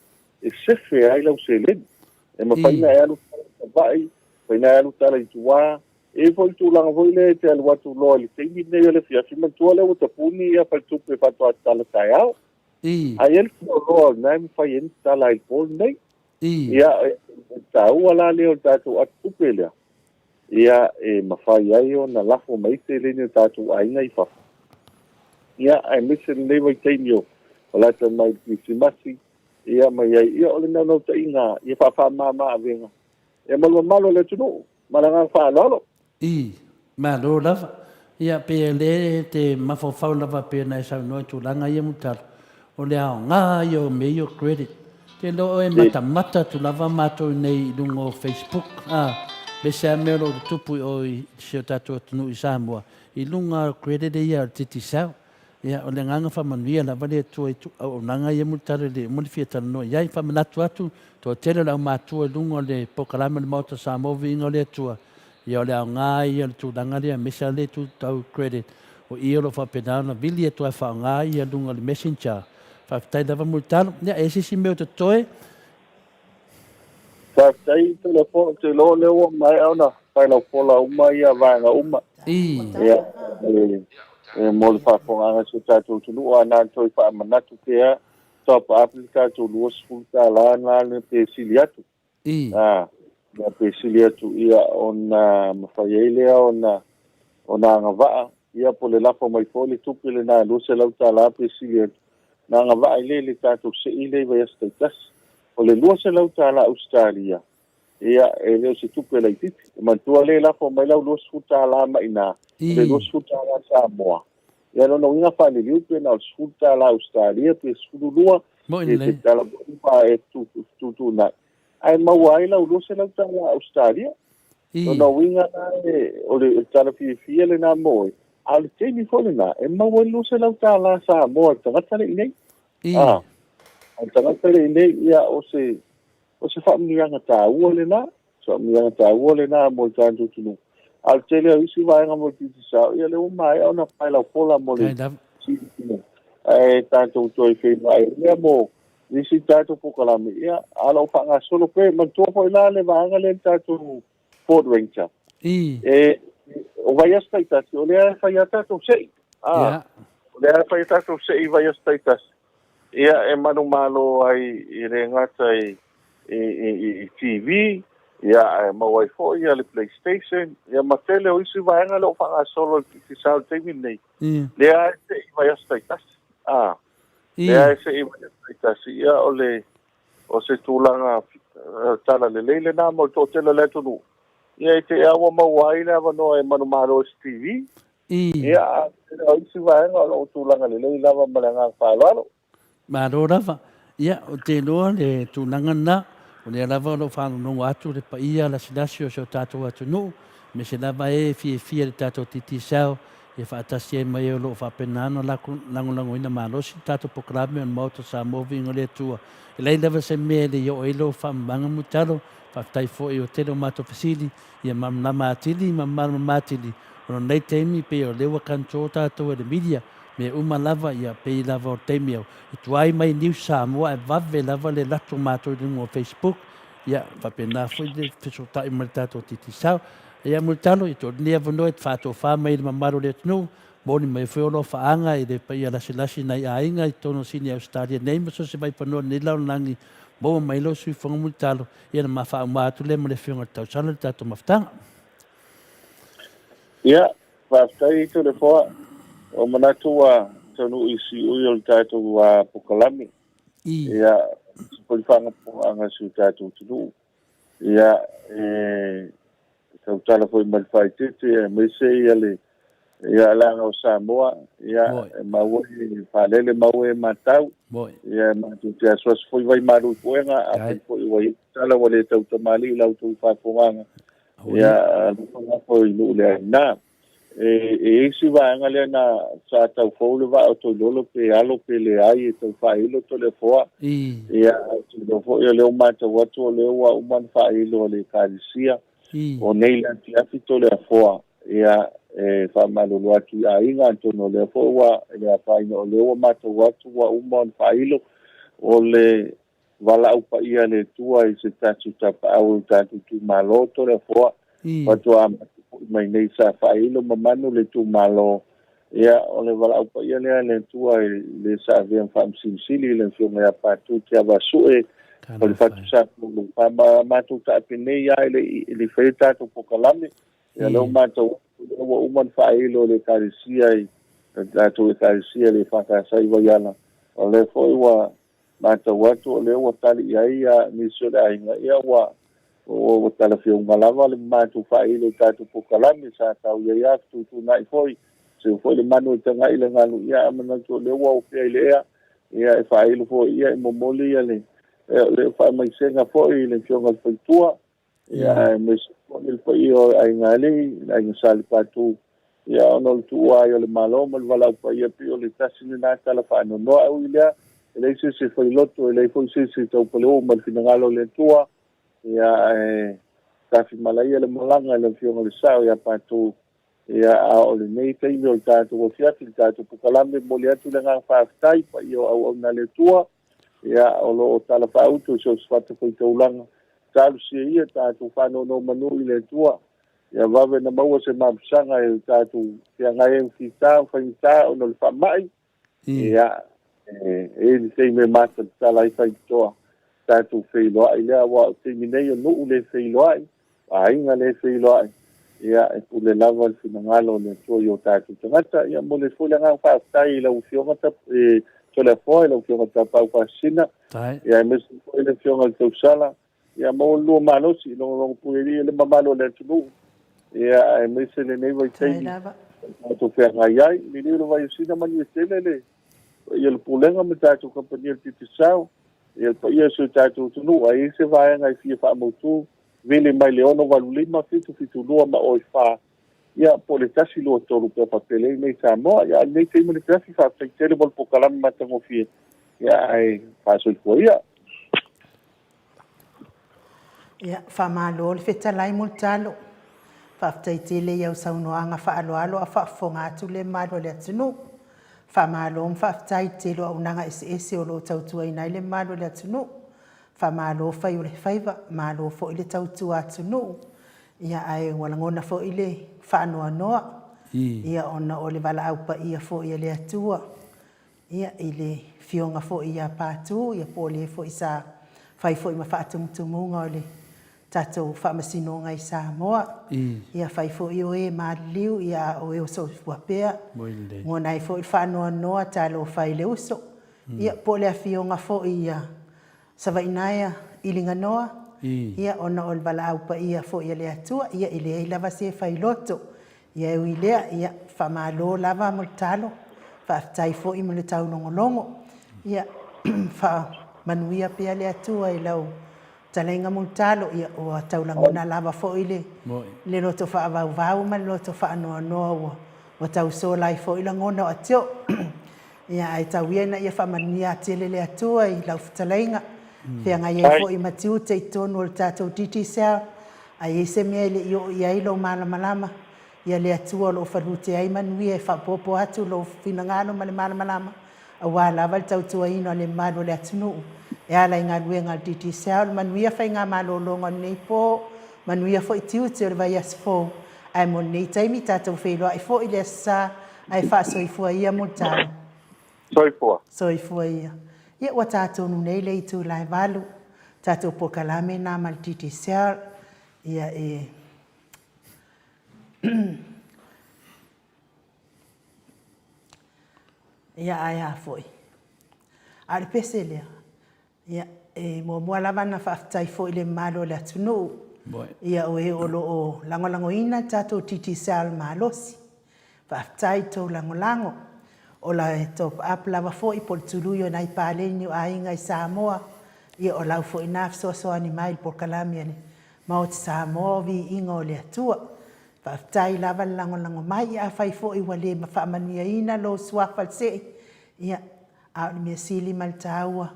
e sefe ai lau seleni. E mafai ona e alu tala i Savaii, mafai ona e alu tala i tua, E i ai foi le tulaga foi lea e te alu atu loa i le taimi lenei o le afiafi, manatua lea ua tapuni ia faletupe faatoa tatala taeao. Ae i ai le tuualoa o lena e mafai ai ona tatala ai i le po lenei. Ia, e taua la lea o le tatou atotupe lea. Ia, e mafai ai ona lafo mai seleni a tatou aiga i fafo. Ia, aemaise lenei vaitaimi o lata mai i le Kirisimasi, ia ma i ai, ia o le naunautaiga ia faafaamama avega ia ma le mamalu o le atunuu. Ma le agaga faaaloalo. I, Malo lava. Ia, pei o lea e te mafaufau lava pei ona e saunoa i tulaga ia Mulitalo, o le aoga ia o mea ia o credit. Te iloa oe e matamata atu lava matou nei i luga o Facebook, a, aemaise lava mea o lo o tutupu i o i si o tatou atunuu i Samoa, i luga o credit ia o le Digicel. Ia, o le agaga faamanuia lava le Atua i auaunaga ia Mulitalo e le uma le fia talanoa i ai. Faamanatu atu, toatele o le aumatua i luga o le polokalame o le Maota o Samoa Viiga o le Atua, Ia o le aoga ia o le tulaga lea aemaise lava le itu tau credit, o i o lo o faapena ona vili atu lava e faaaoga ia luga o le messenger. Faafetai lava mo le talo. Ia, e i ai se isi mea o totoe? Faafetai Toleafoa, ou te iloa o lea ua maea ona failaufola uma ia vaega uma. Ia, e mo le faafofogaaga a si o tatou atunuu, ae na ona toe faamanatu pea, top up le tatou $20 lena pe sili atu. A, ia pe sili atu ia ona mafai ai lea ona ona agavaa ia po o le lafo mai foi le tupe lena e $200 pe sili atu na agavaa ai lea i le tatou sei lea i vaiaso taitasi. O le $200 Ausetalia ia e le o se tupe laitiiti. E manatua lea e lafo mai lau $20 mai ina, o le $20 Samoa. Ia lona uiga faaliliu pe na o le $10 Ausetalia pe 12 Moni pe se lelei. tala foi ma e fetuutuunai ae maua ai lau $200 Ausetalia. Lona uiga la e, o le tala fiafia lena mo oe, a o le taimi foi lena e maua ai le $200 Samoa e le tagata le i nei. A, o le tagata le i nei, ia o se, o se faamanuiaga taua lena. Faamanuiaga taua lena mo le tatou atunuu. A o le tele o isi vaega mo le Digicel, ia lea ua maea ona paelaufola mo le silafia. Ae tatou toe feiloai ai lea mo nisi tatou polokalame, ia, a o lo o faagasolo pea. Manatua foi la le vaega lea i le tatou Ford Ranger. E, o vaiaso taitasi, o lea e fai lava tatou sei. A, o lea e fai a tatou sei i vaiaso taitasi. Ia, e manumalo ai e le gata i i TV, ia, ae maua ai foi le PlayStation, ia ma tele o isi vaega lea ua faagasolo i le sa o le taimi lenei. Lea e se i vaiaso taitasi. A, lea e se i vaiaso taitasi. Ia, o le, o se tulaga tala lelei lena mo le toatele o le atunuu. Ia, i te i lava ua maua ai le avanoa e manumalo i se TV. Ia, a o isi vaega o lo o tulaga lelei lava ma le agaga faaaloalo. Malo lava. Ia, ou te iloa le tulaga lena, o lea lava o lo o faalogologo atu le paia lasilasi o si o tatou atunuu, aemaise lava e fiafia i le tatou Digicel, ia faatasi ai ma e o lo o faapena ona lagolagoina malosi le tatou polokalame o le Maota o Samoa Viiga o le Atua. E leai lava se mea e le i oo ai lou faamamaga Mulitalo, faafetai foi o tele o matou fesili, ia malamalama atili ma malamalama atili, ona o lenei taimi pei o lea ua control tatou e le media, Mea uma lava, ia, pei lava o le taimi e tuai mai News Samoa ae vave lava le alu atu o matou i luga o Facebook, ia, faapena foi le fesootai ma le tatou Digicel. Ia, Mulitalo, ia tuu atu lenei avanoa e te faatofa mai i le mamalu o le atunuu, moni mai foi o alofaaga i le paia lasilasi i nai aiga i totonu o Sini Ausetalia nei ma so o se vaipanoa o lenei lalolagi, maua mai lou suifofoga Mulitalo, ia ona ma faauma atu lea ma le Afioga i le Tausala i le tatou mafutaga. Ia, Faafetai Toleafoa. Ua manatu ua taunuu i siui o le tatou polokalame. Ia, se foi faagapoaga a si o tatou atunuu. Ia, e tautala foi ma le faaeteete aemaise ia le ia leaga o Samoa, ia e maua e faalele maua e matau. Ia e matou te asuasu foi vai malu i puega, afai foi ua i ai se tala ua le tautamalii i la outou faafogaga. Ia, alofa lafo i nuu le aina. E, e i ai si vaega lea na sa tau fou le vaa o Toilolo pe alo pe leai e tau faailo Toleafoa. Ia, ou te iloa foi o lea ua matau atu o lea ua uma ona faailo e le Ekalesia. O nei le afiafi Toleafoa. Ia, e faamalulu atu i aiga atonu o lea foi ua e le afaina o lea ua matau atu ua uma ona faailo. O le valaau paia a le Atua i se tatou tapaau o tatou itumalo Toleafoa faatoa amata foi mai nei sa faailo mamanu le itumalo. Ia, o le valaau paia lea a le Atua i le sa avea ma Faamasino Sili le Afioga ia Patu Tiavaasue o le Fatu Sa Tolu. Fa matou taape nei lava e le i faia tatou polokalame. Ia lea ua matau atu, o lea ua uma ona faailo e le Ekalesia i le tatou Ekalesia i le EFKS i Vaiala, o lea foi ua matau atu o lea ua tali i ai nisi o le aiga, ia ua ua talafeauga lava le matou faailo i tatou polokalame sa tau i ai lava fetuutuunai foi, seu foi le manu e tagai i le galu, ia ae manatu o lea ua opea i le ea, ia e faailo foi, ia e momoli le faamaisega foi i le Afioga i le Faletua, Ia, aemaise foi le paia o Aiga Alii, le Aiga Salepatu, ia ona o le tuua ai o le Malo ma le valaau paia, pei o le tasi lena tala faanoanoa. Ae ui i lea, e leai se isi e fai loto, e leai foi se isi e taupaleu mai le finagalo o le Atua, ia, ae tafimalaia le malaga i le Afioga i le Sao ia Patu, ia, a o lenei taimi o le tatou afiafi, le tatou polokalame, e momoli atu le agaga faafetai i paia o auauna a le Atua, Ia, o lo o tala faautu i so o se fatafaitaulaga. Talosia ia tatou faanonomanu i le Atua, ia vave ona maua se mapusaga e tatou feagai ai ma fita ma faigata ona o le faamai. Ia, e i ai le taimi e matalatala ai faitotoa, tatou feiloai lea, aua o le taimi nei o nuu le feiloai, o aiga le feiloai, ia, e pule lava le finagalo o le Atua i o tatou tagata. Ia, momoli atu foi le agaga faafetai i lau Afioga Toleafoa, i lau Afioga Tapaau Faasisina, ia, aemaise foi le Afioga i le Tausala, ia maua le lua malosi, logologo pulealii le mamalu o le atunuu, ia, aemaise lenei vaitaimi tatou feagai ai. Liliu le Vaiosina, manuia tele le paia o le Pulega ma le tatou kamupani o le Digicel, ia le paia o si o tatou atunuu. A i ai se vaega e fia faamautu, vili mai le 685 772 ma oi 4, ia po o le 123 pea faapelei nei i Samoa. Ia a o lenei taimi o le afiafi, faafetai tele mo le polokalame matagofie, ia ae faasoifua ia. Ia, faamalo le fetalai mo le talo. Faafetai tele i au saunoaga faaaloalo a o faafofoga atu le mamalu o le atunuu. Faamalo ma faafetai i le tele o auaunaga eseese o lo o tautuaina ai le mamalu o le atunuu. Faamalo fai o le faiva, malo foi le tautua atunuu. Ia, ae ua lagona foi le faanoanoa, ia, ona o le valaau paia foi a le Atua Ia, i le Afioga foi ia Patu, ia po o le foi sa fai foi ma faatumutumuga o le tatou Faamasinoga i Samoa. Ia fai foi o e maliliu, ia a o e o soifua pea. Lagona ai foi le faanoanoa talofa i le uso. Ia, po o le Afioga foi ia Savainaea i Liganoa, ia, ona o le valaau paia foi a le Atua, ia, e leai lava se failoto. Ia, e ui i lea, ia, faamalo lava mo le talo, faafetai foi mo le taulogologo. Ia, faamanuia pea le Atua i lau talaiga mo le talo, ia, ua tau lagona lava foi le, le loto faavauvau ma le loto faanoanoa ua, ua tau sola ai foi lagona o Atio. Ia, ae tau ia ina ia faamanuia tele le Atua i lau fetalaiga, feagai ai foi ma tiute i totonu o le tatou Digicel, a i ai se mea e le i oo i ai lou malamalama, ia le Atua o lo o falute ai manuia e faaopoopo atu lou finagalo ma le malamalama, aua lava le tautuaina o le mamalu o le atunuu e ala i galuega a le Digicel. Manuia faigamalologa o lenei po, manuia foi tiute o le vaiaso fou, Ae mo lenei taimi tatou feiloai foi i le Aso Sa, ae faasoifua ia mo le talo. Soifua. Soifua ia. Ia ua ta tonu nei le itula e 8, tatou polokalame na ma le Digicel, ia e Ia ae a foi. A o le pese lea, Ia, e muamua lava ona faafetai foi i le mamalu o le atunuu, ia o e o lo o lagolagoina le tatou Digicel malosi. Faafetai i tou lagolago. O le top up lava foi po o le tului o nai paleni o aiga i Samoa, ia o lau foi na fesoasoani mai i le polokalame a le Maota Samoa o Viiga o le Atua. Faafetai lava le lagolago mai. Ia afai foi ua le faamanuiaina lou suafa i le see, ia, A o le mea sili ma le taua,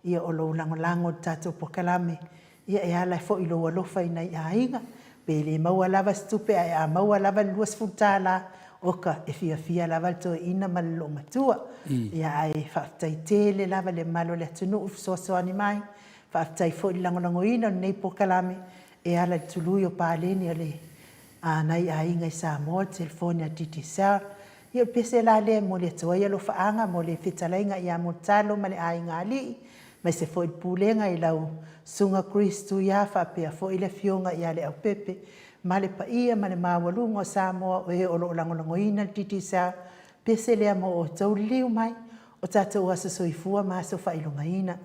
ia o lou lagolago i le tatou polokalame, ia e ala foi i lou alofa i nai aiga. Pe le maua lava se tupe ae a maua lava le $20, oka, e fiafia lava le toeaina ma le loomatua. Ia ae faafetai tele lava i le mamalu o le atunuu i fesoasoani mai, faafetai foi i le lagolagoina o lenei polokalame e ala i le tului o paleni a le a nai aiga i Samoa, le telefoni a le Digicel. Ia o le pese la lea e momoli atu ai alofaaga mo le fetalaiga ia Mulitalo ma le aiga alii, aemaise foi le pulega i lau Susuga Chris Tuia faapea foi le Afioga ia Leaupepe. ma le paia ma le maualuga o Samoa o e o lo o lagolagoina le Digicel pese lea mo outou liliu mai o tatou aso soifua ma aso faailogaina.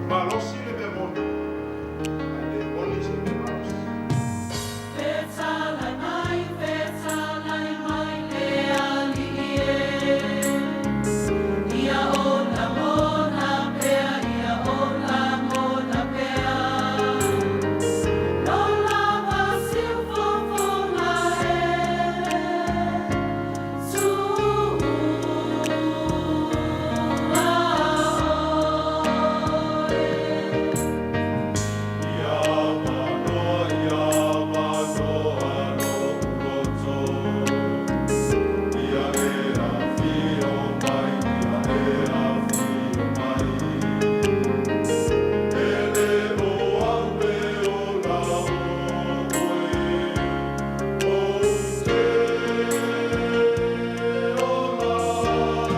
Malosi le mea moni, ae le moni se mea malosi. Fetalai mai, fetalai mai le Alii e, Ia ou lagona pea, ia ou lagona pea. Lo lava siufofoga e, Tuua oe. Ia manoa, ia manoa lou loto, Ia e afio mai, ia e afio mai. E le o au e ola oe, Ou te ola ai.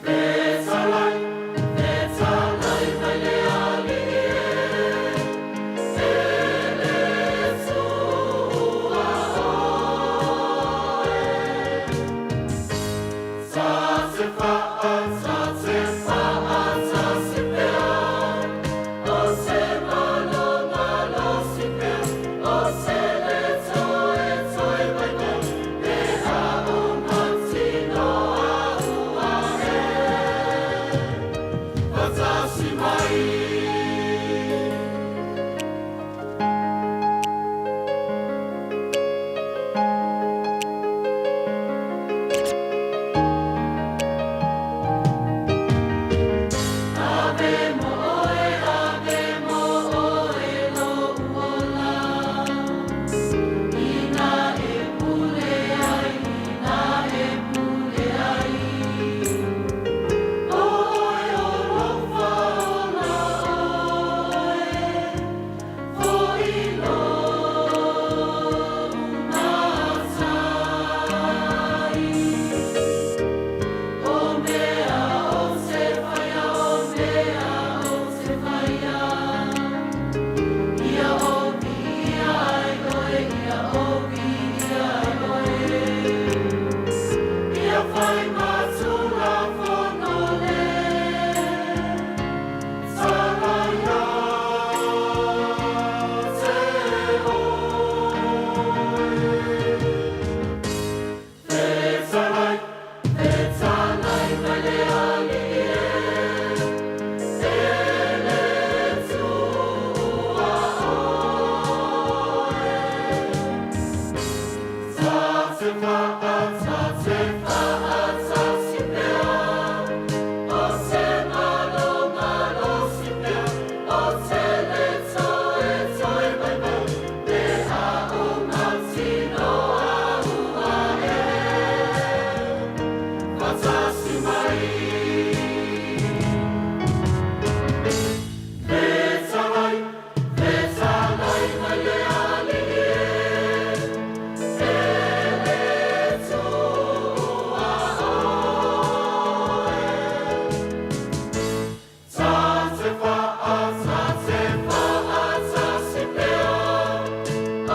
Fetalai, fetalai mai le Alii e, E le Tuua oe. Ta te faa, ta te faa, ta si pea, O se malo malosi pea, O se le toe toe mai mau, Pe a o matinoa ua e, Fatasi mai. Ave mo oe, ave mo oe lou ola, Ina e pule ai, ina e pule ai. O oe o lou faaola oe, Foi lou matai. O mea ou te faia, o mea ou te faia, Ia ou viia ai oe, ia ou viia ai oe. Ia fai ma Tulafono le tala ia te oe. Fetalai, fetalai mai le Alii e, E le Tuua oe. Ta te faa, ta te faa, ta si pea, O se malo malosi pea, O te le toe toe mai mau, Pe a o matinoa ua e, Fatasi mai. Fetalai, fetalai mai le Alii e, E le Tuua oe. Ta te faa, ta te faa, ta si pea,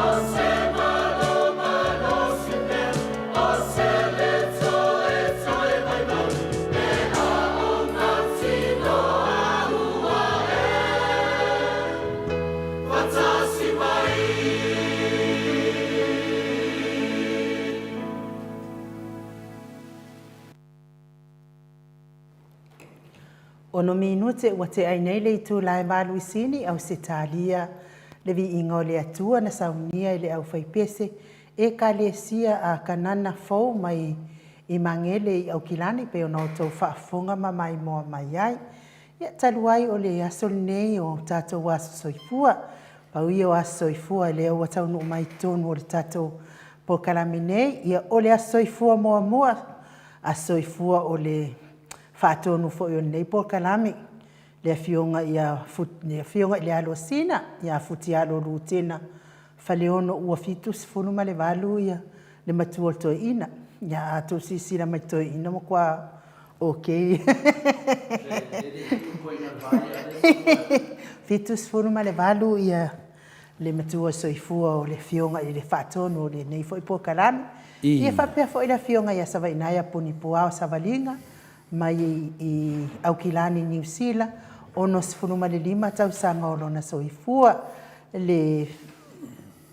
O se malo malosi pea, O se le toe toe mai mau, Pe a o matinoa ua e, Fatasi mai. Ono minute ua teai nei le itula e valu i Sini, Ausetalia, le viiga o le Atua na saunia e le aufaipese Ekalesia a Kanana fou mai i Magele i Aukilani pei ona outou faafofoga ma maimoa mai ai. Ia, talu ai o le aso lenei o tatou aso soifua, pau ia o aso soifua lea ua taunuu mai i totonu o le tatou polokalame nei, ia o le aso soifua muamua, aso soifua o le faatonu foi o lenei polokalame, le Afioga ia le Afioga i le Alosina ia Futialo Lutena Faleono ua 78 ia le matua o le toeaina. Ia a outou silasila mai i le toeaina ua matua ok. 78 ia le matua soifua o le Afioga i le Faatonu o lenei foi polokalame. Ia faapea foi le Afioga ia Savaiinaea Punipuao Savaliga mai i Aukilani, Niu Sila, 65 tausaga o lona soifua. Le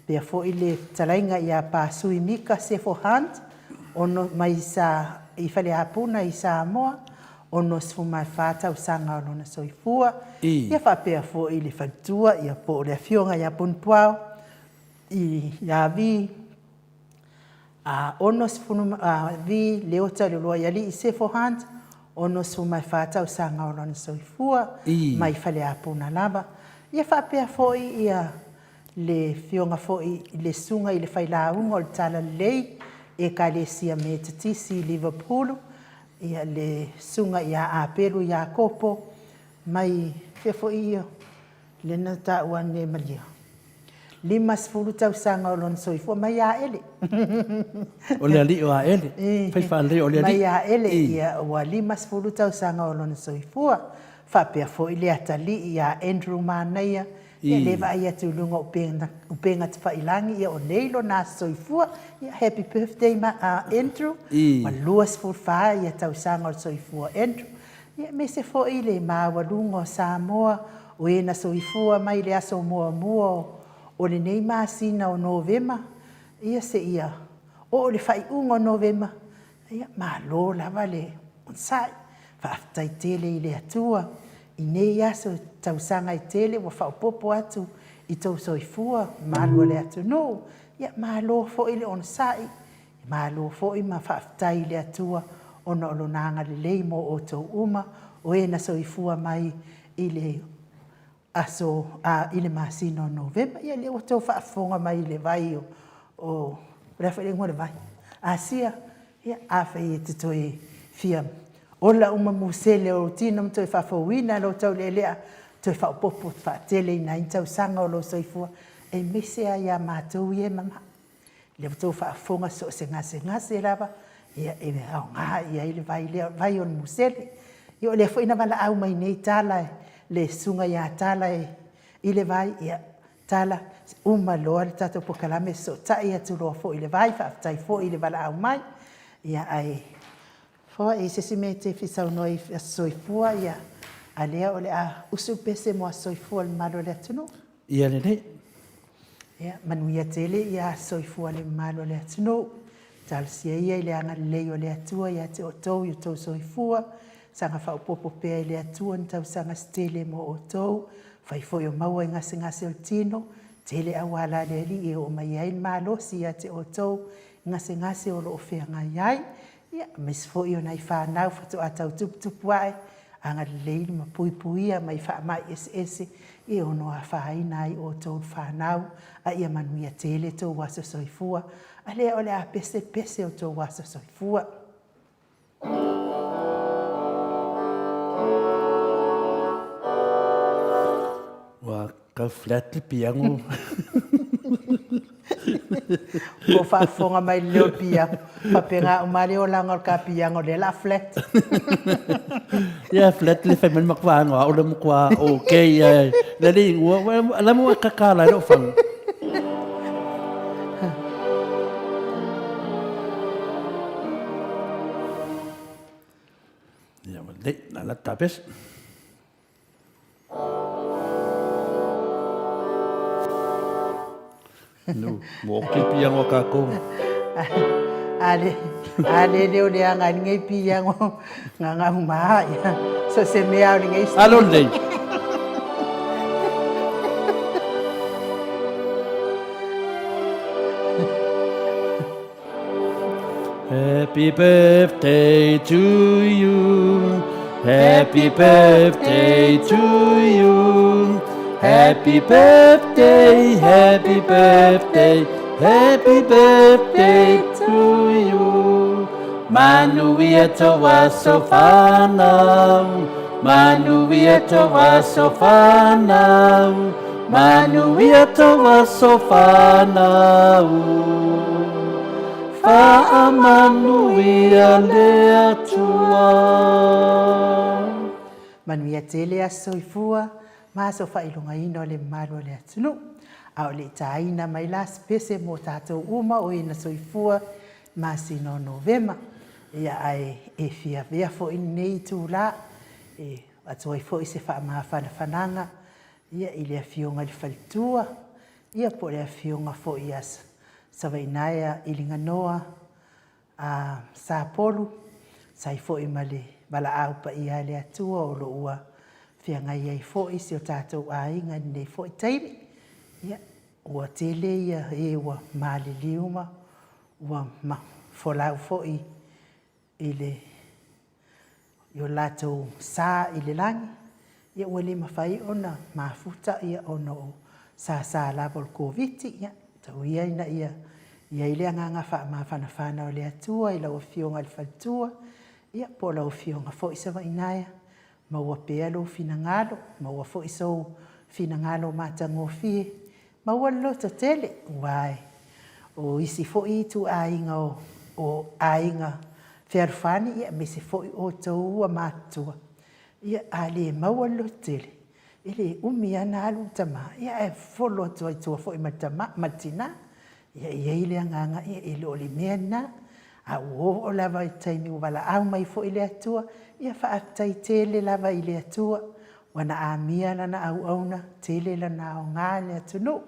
faapea foi le fetalaiga ia Pa Sui Mika Sefo Hunt, ono, mai sa, i Faleapuna i Samoa, 64 tausaga o lona soifua. Ia faapea foi le faletua ia po o le Afioga ia Punipuao i ia Vi, a 60, a, Vi Leota Leuluaialii Sefo Hunt, 64 tausaga o lona soifua, mai Faleapuna lava. Ia faapea foi ia le Afioga foi i le Susuga i le Failauga o le Talalelei, Ekalesia Metotisi i Liverpool, ia le Susuga ia Apelu Iakopo mai, fea foi ia, lea na taua ane e Malia, 50 tausaga o lona soifua, mai Aele. O le alii o Aele, fai faalelei o le alii. Mai Aele, ia, ua 50 tausaga o lona soifua. Faapea foi le atalii ia Andrew Manaia, Ia lea e vaai atu i luga o upega tafailangi, ia o nei lona aso soifua. Ia happy birthday Andrew, ua 24 ia tausaga o le soifua o Andrew. Ia aemaise foi le maualuga o Samoa o e na soifua mai le aso muamua o lenei masina o Novema, ia seia oo i le faaiuga o Novema, Ia, malo lava le onosai. Faafetai tele i le Atua i nei aso tausaga e tele ua faaopoopo atu i tou soifua malu o le atunuu. Ia, malo foi le onosai, malo foi ma faafetai i le Atua ona o Lona agalelei mo outou uma, o e na soifua mai i le aso, a, i le masina o Novema. Ia, lea ua outou faafofoga mai i le vai o, o le a foi le igoa o le vai? Asia. Ia, afai e te toe fia ola uma musele o lou tino ma toe faafouina lou taulealea, toe faaopoopo faateleina ai ni tausaga o lou soifua, aemaise lava ia matou ia e mama. Lea ua outou faafofoga so o se gasegase lava, ia e aoga i ai le vai lea, o le vai o le musele. Ia o lea foi na valaau mai nei Tala, le susuga ia Tala i le vai, ia Tala, uma loa le tatou polokalame, fesootai atu loa foi i le vai, faafetai foi i le valaau mai. Ia ae Foa, e i ai se isi mea e te fia saunoa ai i aso soifua, ia, a lea o le a usu le pese mo aso soifua o le mamalu o le atunuu. Ia lelei. Ia, manuia tele ia aso soifua o le mamalu o le atunuu. Talosia ia i le agalelei o le Atua ia te outou i outou soifua, saga faaopoopo pea e le Atua ni tausaga se tele mo outou, fai foi o maua i gasegase o le tino, tele auala a le Alii e oo mai ai le malosi ia te outou i gasegase o lo o feagai ai. Ia, aemaise foi o nai fanau faatoa tau tuputupu ae, agalelei ma puipuia mai faamai eseese e ono afaina ai outou le fanau, a ia manuia tele tou aso soifua, a lea o le a pese pese o tou aso soifua. Ua Tau flat le piano. Ua faafofoga mai le leo o le piano. Faapena uma lava le olaga o le ta piano o lea o le a flat. Ia flat le fai mai le matua ano au le matua okay ia le alii ua la mo kakala ai lou fagu. Ia ua lelei, na la tapesa. Nu, mo oki piango a kākou. A le, a le leo leaga ai lenei piango nga nga uma ia. So se mea o lenei. Alo lelei. Happy birthday to you Happy birthday to you Happy birthday, happy birthday Happy birthday to you Manuia to aso whanau Manuia to aso whanau Manuia to aso whanau Faamanuia le Atua. Manuia tele aso soifua ma aso faailogaina o le mamalu o le atunuu. A o le i tāina mai la se pese mo tatou uma o e na soifua i masina o Novema. Ia ae e fia avea foi lenei itula e avatu ai foi se faamafanafanaga ia i le Afioga i le Faletua ia po o le Afioga foi ia Savainaea i Liganoa a Sapolu, sai foi ma le valaau paia a le Atua o lo o ua feagai ai foi si o tatou aiga i lenei foi taimi. Ia, ua tele ia e ua maliliu ma ua folau foi i le i o latou sa i le lagi, ia ua le mafai ona mafuta ia ona o sasa lava o le Koviti. Ia, tau ia ina ia i ai le agaga faamafanafana o le Atua i lau Afioga i le Faletua, ia po o lau Afioga foi Savainaea, maua pea lou finagalo, maua foi sou finagalo matagofie Maua le loto tele, aua o isi foi ituaiga o aiga fealofani, ia aemaise foi outou ua matutua, ia a le maua le loto tele, e le umi lava ona alu le tama, ia ae folo atu ai tua foi ma le tama, ma le tina. Ia e i ai le agaga, ia e le o le mea lena. A ua oo lava i le taimi ua valaau mai foi le Atua, ia faafetai tele lava i le Atua, Ua na amia lana auauna, tele lana aoga i le atunuu,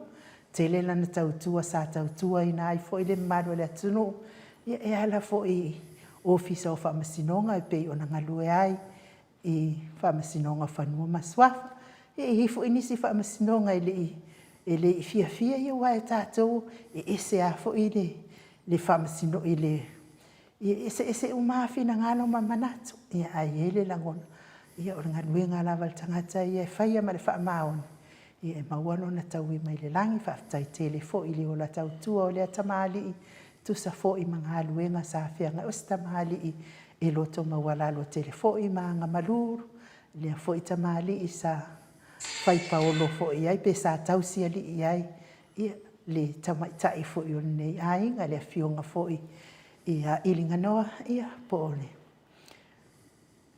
tele lana tautua sa tautuaina ai foi le mamalu o le atunuu, ia e ala foi i Ofisa o Faamasinoga e pei ona galue ai i Faamasinoga o Fanua ma Suafa. Ia e i ai foi nisi faamasinoga e le i e le i fiafia ia aua e tatou e ese lava foi le le faamasino i le Ia e eseese uma lava finagalo ma manatu, ia ae i ai le lagona, ia o le galuega lava a le tagata ia e faia ma le faamaoni, ia e maua lona taui mai le lagi. Faafetai tele foi i le ola tautua o lea tamalii, tusa foi ma galuega sa feagai o se tamalii e loto maualalo tele foi ma aga malulu, lea foi tamalii sa fai paolo foi i ai pe sa tausialii i ai ia le tamaitai foi o lenei aiga, le afioga foi ia Iliganoa, ia po o le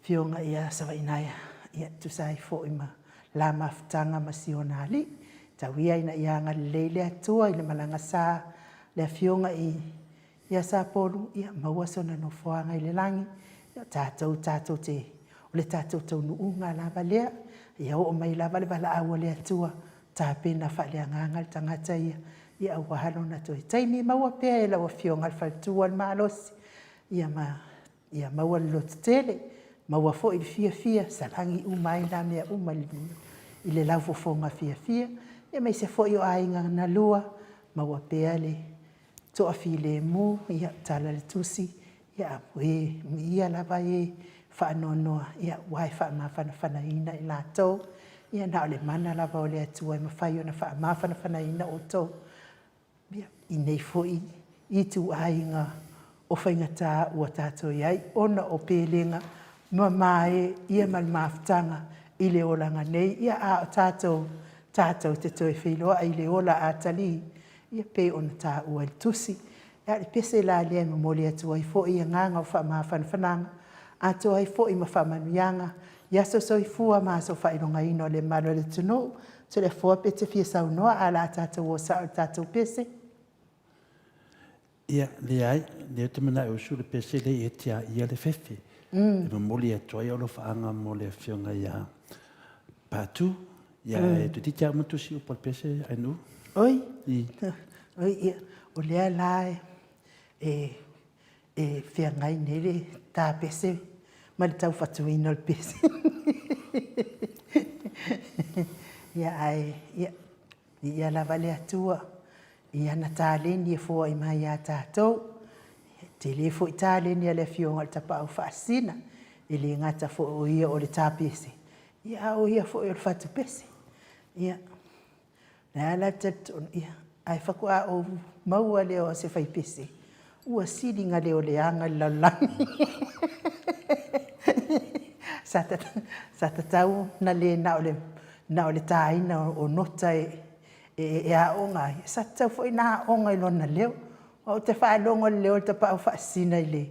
Afioga ia Savainaea, ia tusa ai foi ma la mafutaga ma si ona alii. Tau ia ina ia agalelei le Atua i le malaga sa le Afioga i ia Sapolu, ia maua sona nofoaga i le lagi. Ia o tatou, tatou te, o le tatou taunuuga lava lea, ia oo mai lava le valaau a le Atua, tapena faaleagaga le tagata ia, ia aua lona toe taimi. Maua pea e lau Afioga le faletua le malosi, ia ma, ia maua le lototele, maua foi le fiafia, salagi uma ai na mea uma i le laufofoga fiafia, ia aemaise foi o aiga na lua, maua pea le toafilemu, ia tala le tusi, ia o e ia lava e faanoanoa, ia ua e faamafanafanaina i latou, ia na o le mana lava o le Atua e mafai ona faamafanafanaina outou, ia i nei foi ituaiga o faigata ua tatou i ai ona o pelega mamae ia ma le mafutaga i le olaga nei, ia a o tatou, tatou te toe feiloai i le ola atalii, ia pei ona taua i le tusi. Ia o le pese la lea e momoli atu ai foi agaga o faamafanafanaga, atoa ai foi ma faamanuiaga i aso soifua ma aso faailogaina o le mamalu o le atunuu. Toleafoa pe te fia saunoa ae o le a tatou o sao i le tatou pese. Ia, leai, lea ou te manao e usu le pese lea e tiaia le fefe. E momoli atu ai alofaaga mo le afioga ia Patu. Ia, e toeitiiti lava uma tusi upu a le pese Ainuu. Oi, oi, ia, o lea la e, e feagai nei le ta pese ma le taufatuina o le pese. Ia, ae, ia, Viia lava le Atua i ana taleni e foai mai ia tatou. Tele foi taleni a le Afioga i le Tapaau Faasisina, e le gata foi o ia o le tapese, ia a o ia foi o le fatupese. Ia, o le a la le talitonu, ia, ae faatoa ou maua lea o se faipese, ua sili na leo leaga i le lalolagi. Sa sa tatau na le na o le na o le taina o nota e e aoga ai, sa tatau foi ona aoga i lona leo. Ou te faalogo i le leo o le Tapaau Faasisina i le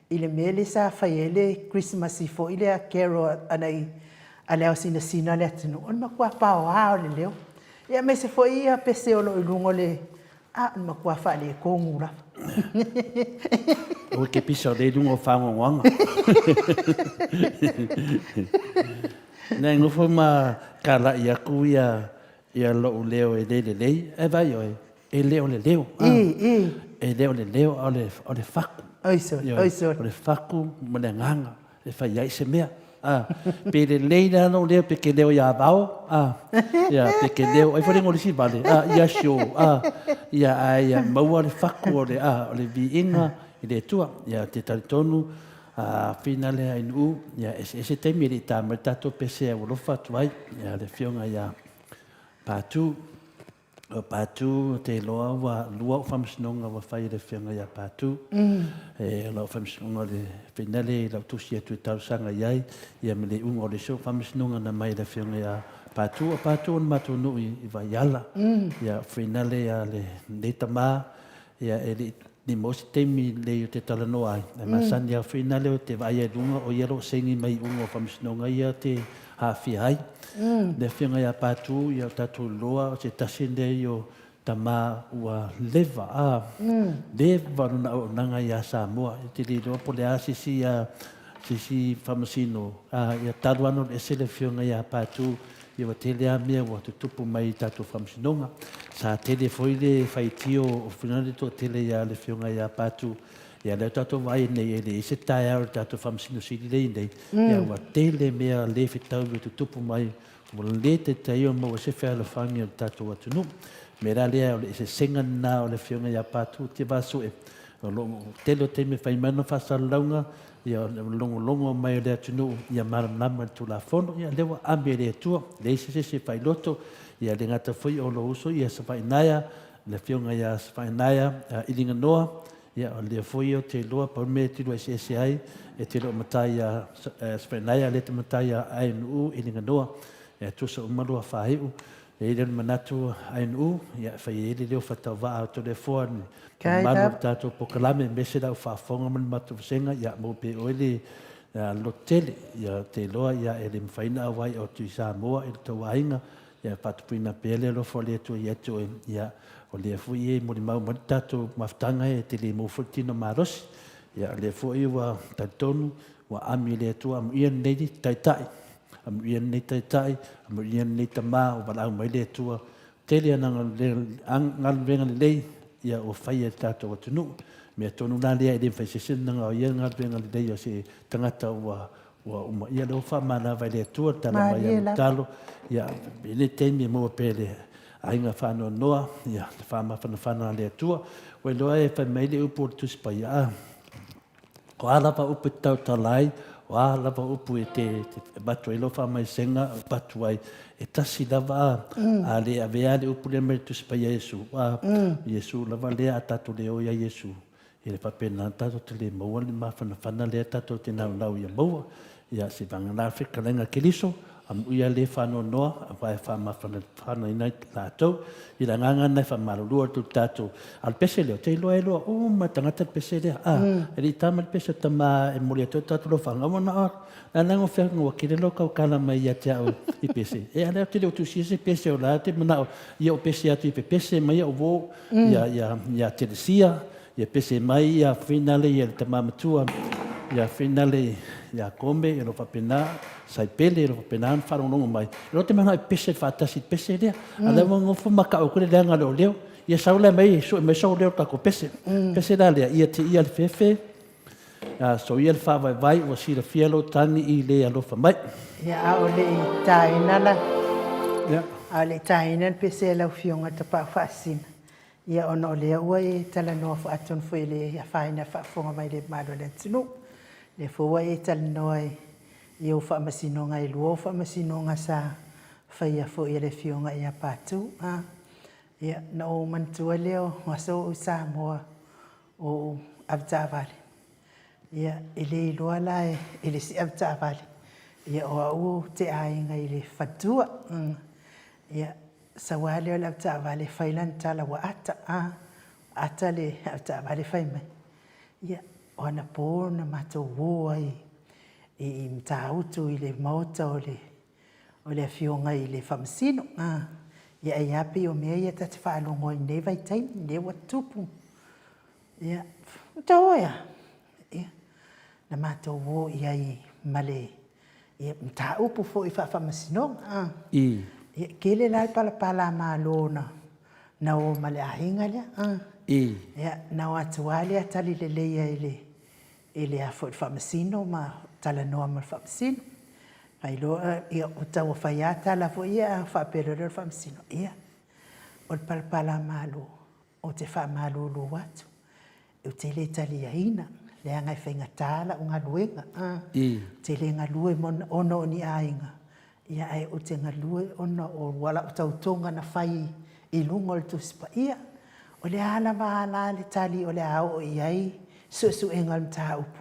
i le mea lea sa fai ai le kerisimasi foi lea carol a nai a le ao sinasina o le atunuu, o le matua paoa o le leo. Ia aemaise foi ia pese o lo o i luga o le a o le matua faaletonu lava. Aua e te pisa o lea e i luga o faanoanoaga. Nai nofo ma talai atu ia ia lou leo e le lelei, ae vaai oe, e le o le leo. E le o le leo, a o le fatu. Oi sole, oi sole. O le fatu ma le agaga e fai ai se mea. A, pe lelei la lou leo pe ke leo iā Vao, a, ia, pe ke leo, ai foi le igoa o le isi vale, a, ia Sio, a, ia, ae ia maua le fatu o le, a, o le viiga i le Atua. Ia, te talitonu, a, finale a Ainuu, ia, eseese taimi e le i ta mai le tatou pese e alofa atu ai, ia, le Afioga ia Patu. O Patu, ou te iloa ua lua ou faamasinoga ua fai e le Afioga ia Patu. E, o lau faamasinoga o le finale i lau tusi atu e talosaga i ai, ia ma le iuga o le isi ou faamasinoga na aumai e le Afioga ia Patu. O Patu o le matou nuu i Vaiala. Ia, finale ia lenei tama, ia e le i maua se taimi lelei ou te talanoa ai, ae masani lava foi na lea ou te vaai ai i luga, o ia o lo o saini mai i iuga o faamasinoga ia ou te aafia ai. Le Afioga ia Patu, ia o tatou iloa o se tasi lenei o tama ua leva, a, leva lona auaunaga ia Samoa. Ou te le iloa po o le a se isi, se isi faamasino, a, ia talu lava ona alu ese le Afioga ia Patu, Ia ua tele lava mea ua tutupu mai i tatou faamasinoga. Sa tele foi le faitio o Finale toatele ia le Afioga ia Patu. Ia lea tatou vaai nei e leai se taeao i le tatou Faamasino Sili lea i nei. Ia ua tele mea le fetaui ua tutupu mai ua le taitai ona maua se fealofani o le tatou atunuu. O le mea la lea o le eseesega lena o le Afioga ia Patu Tiavaasue. O lo o tele o taimi e fai mai lana faasalalauga Ia, o le logologo mai o le atunuu ia malamalama i le Tulafono, ia, lea ua ame e le Atua, leai se isi e failoto, ia le gata foi o lou uso ia Savainaea, le afioga ia Savainaea Iliganoa, ia, o lea foi ou te iloa, pau le mea e te lua eseese ai, e te le o matai ia Savainaea, lea e te matai ia Ainuu Iliganoa, ia tusa uma lua faaiu, E i ai le manatu ANU, ia, e fai ai le leo faatauvaa o Toleafoa i le mamalu o le tatou polokalame, aemaise le au faafofoga ma le matou vasega, ia maua pea e oe le lototele. Ia, ou te iloa, ia, e le mafai ona auai atu i Samoa i le tou aiga, ia, e faatupuina pea le alofa o le Atua ia te oe, ia, o lea foi e molimau mai le tatou mafutaga e te le maua foi le tino malosi. Ia, o lea foi ua talitonu, ua ami e le Atua, amuia lenei Taitai Amuia lenei Taitai, amuia lenei Tama ua valaau mai le Atua, tele ana galuega lelei ia ua faia i le tatou atunuu. Mea tonu la lea e le mafai se isi ona gaoia le galuega lelei o se tagata ua ua uma. Ia lea ua faamanava e le Atua le tala mai a Lutalo, ia i lenei taimi e maua pea e le aiga faanoanoa ia le faamafanafana a le Atua. Ua iloa e fai mai le upu o le Tusi Paia, a O a lava upu e te tautala ai, o a lava upu e te avatu ai lou faamaisega, avatu ai, e tasi lava a, a le avea le upu lea mai le Tusi Paia Iesu, a, Iesu lava lea a tatou le o ia Iesu, e faapena tatou te le maua le mafanafana lea tatou te naunau ia maua. Ia, se vagana fetalaiga a Keriso, amuia le faanoanoa, aua e faamafanafanaina ai latou. I le agaga lena e faamalulu atu i le tatou. A o le pese lea, ou te iloa e iloa uma e tagata le pese lea. A, e le i ta mai le pese o tama e momoli atu ai le tatou alofaga, aua na o le ala o ua tele lou tautala mai ia te au i pese. E a lea ou te le o tusia se pese o la ou te manao ia ou pese atu i pepese mai au uo ia Telesia, Ia pese mai ia Finale ia le tama matua ia Finale ia Kome ia lo faapena Saipele ia lo faapena ona faalogologo mai. E lo te manao e pese faatasi i le pese lea. A lea ua nofo ma kau atu le leaga o le leo. Ia sau la mai sue mai sou leo i le tatou pese. Pese la lea, ia tiia le fefe, soia le faavaivai ua silafia lou tagi i le alofa mai. Ia a o le i taina la, a o le i taina le pese a lau Afioga Tapaau Faasisina. Ia ona o lea ua e talanoa foi, atonu foi e le afaina i le faafofoga mai le mamalu o le atunuu, lea foi ua e talanoa i ou faamasinoga e lua ou faamasinoga sa faia foi e le Afioga ia Patu. A, ia, na ou manatua lea o aso o ou i Samoa o ou avetaavale, ia, e le iloa la e le isi avetaavale, ia o au ou te aiga i le faletua. Ia, sau lava lea o le avetaavale e fai lana tala ua ata, a, ata le avetaavale fai mai. Ia, o anapo na matou o ai i Matautu i le maota o le o le afioga i le Faamasino. A, ia ai lava pei o mea ia ta te faalogo ai i lenei vaitaimi, lea ua tupu. Ia, tou e a? Ia, na matou o i ai ma le ia, mataupu foi faa-faamasinoga. A, I. Ia, tele la le palapala a Malo na, na o ma le aiga lea. A, I. Ia, na o atu lava lea tali lelei ai i le i le a foi le Faamasino ma talanoa ma le Faamasino. Mailoa, ia, ua tau fai lava tala foi ia a faapea loa lea o le Faamasino, ia, o le palapala a Malo, ou te faamalulu atu, ou te le taliaina, leaga e faigata lau galuega, ou te le galue ona o ni aiga, ia ae ou te galue ona o lau tautoga na fai i luga o le Tusi Paia. O le a lava la le tali o le a oo i ai suesuega o le mataupu,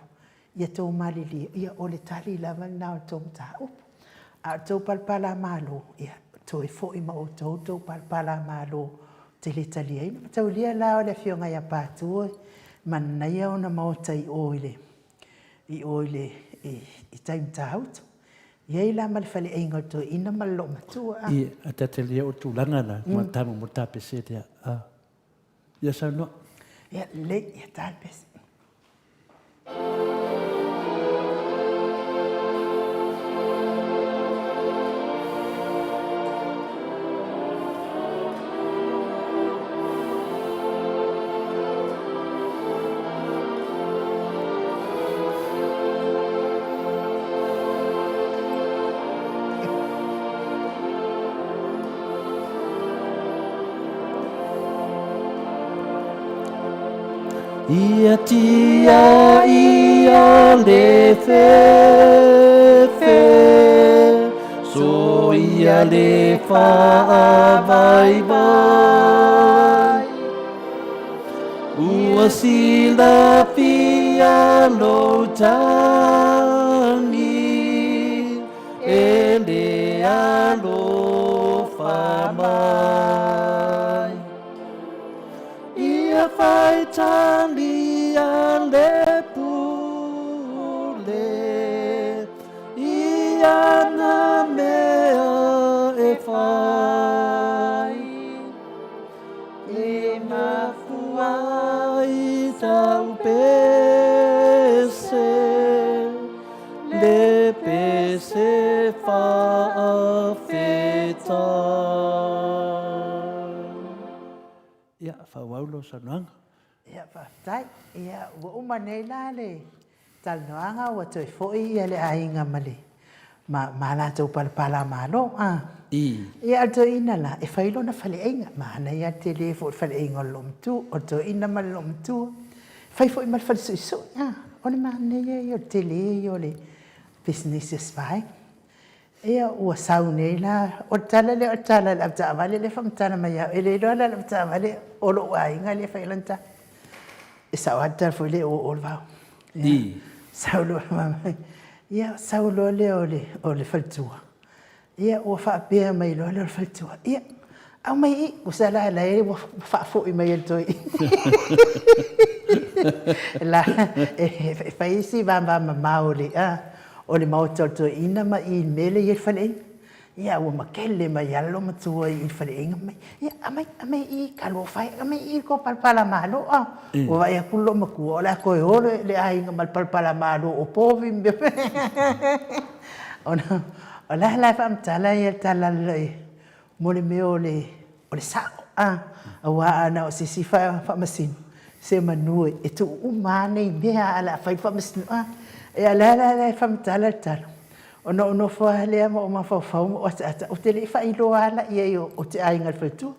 ia tou malilie, ia o le tali lava lena o le tou mataupu. A o le tou palapalamalo, ia toe foi ma outou le tou palapalamalo ou te le taliaina. Mataulia la o le Afioga ia Patu e manaia ona maota i o i le, i o i le, i tai Matautu. I ai la ma le faleaiga o le toeaina ma le loomatua. Ia, a ta te le o tulaga na, ma tamu mo ta pese lea. Ia saunoa. Ia, lelei, ia ta le pese. Ia tia ia le fefe, so ia le whaavaivai. Ua silafia lou tangi e le alofa mai. Ia faitalia le pule i ana mea e fai. E mafua i tau pese, le pese faafetai. Ia, faaauau lou saunoaga. Ia, faafetai. Ia, ua uma nei la le talanoaga ua toe foi le aiga ma le ma, ma latou palapalamalo. A. I. Ia, a o le toeaina la, e fai lona faleaiga. Manaia le tele foi o le faleaiga o le loomatua, o le toeaina ma le loomatua. Fai foi ma le fale suisui. A, o le manaia ia o le tele ia o le pisinisi a si vaega. Ia, ua sau nei la, o le tala lea o le tala a le avetaavale lea e faamatala mai ia au. E le iloa la e le avetaavale o lou aiga lea e fai ai lana tala. E sao lava le tala foi lea e o o le vao. I. Sau loa, ia, sau loa lea o le, o le faletua. Ia, ua faapea mai loa lea o le faletua, ia, aumai i, tusa la la e ua faafoi mai e le toeaina. La, e fai si vamavamamao o le, a, o le maota o le toeaina ma i i le mea lea e i ai le faleaiga. Ia, ua makele mai lava le loomatua i le faleaiga ma fai mai, ia, aumai, aumai i i, talofa e, aumai i i le tou palapalamalo. A, ua vaai atu le loomatua, o le a toe o le aiga ma le palapalamalo o povi ma mea. Ona, o le a la e faamatala le tala mo le mea o le o le sao, a, aua a na o se isi faamasino, semanu e tuu uma lava nei mea ae o le a fai le faamasino, a. Ia o le a la e faamatala le tala, ona ou nofo lava lea ma ou mafaufau ma ou ataata, ou te le i faailoa lava la i ai ou te aiga i le faletua.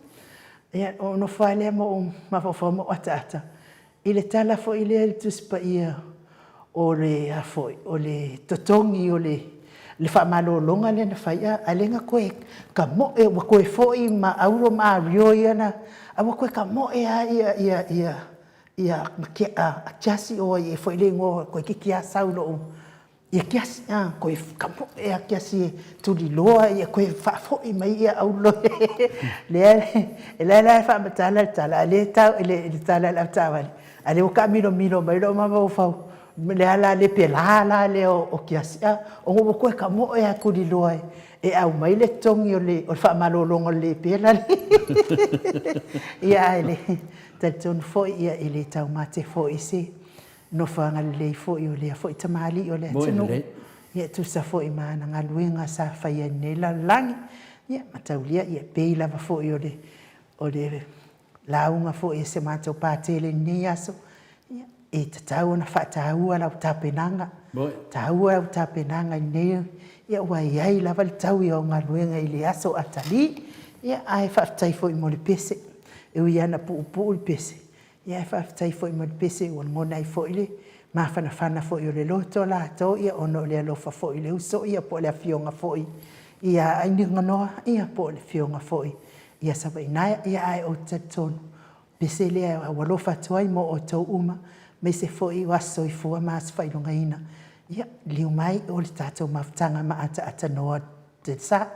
Ia, ou nofo lava lea ma ou mafaufau ma ou ataata i le tala foi lea i le Tusi Paia o le a foi, o le totogi o le le faamalologa lea na fai, a lea na toe tamoe, ua toe foi ma auro ma ario ia na, a ua toe tamoe lava ia ia ia ia Kiasi o ai ea foi le igoa toeitiiti lava sau i lou ia Kiasi, a, toe tamoe lava Kiasi e tuliloa ia toe faafoi mai ia auro lea la e faamatala le tala, a o lea e tau le tala a le avetaavale, a o lea ua taamilomilo mai lou mafaufau, le ala le pela la lea o Kiasi, a, ona ua toe tamoe lava e tuliloa e aumai le totogi o le faamalologa o le le pela lea. Ia, ae talitonu foi e le taumate foi se nofoaga lelei foi o lea foi tamalii o le atunuu, ia e tusa foi ma ana galuega sa faia i lenei lalolagi. Ia mataulia e pei lava foi o le o le lauga foi a si a matou Patele i lenei aso, ia e tatau ona faataua lau tapenaga, taua lau tapenaga i lenei, ia ua i ai lava le taui o au galuega i le aso atalii. Ia ae faafetai foi mo le pese, e ui lava ina puupuu le pese, Ia ae faafetai foi mo le pese ua lagona ai foi le mafanafana foi o le loto latou ia ona o le alofa foi i le uso ia po o le afioga foi ia Ainiganoa ia po o le afioga foi ia Savaiinaea. Ia ae ou te talitonu, o pese lea e alofa atu ai mo outou uma, aemaise foi o aso soifua ma aso faailogaina. Ia, liliu mai o le tatou mafutaga ma ataatanoa le sa.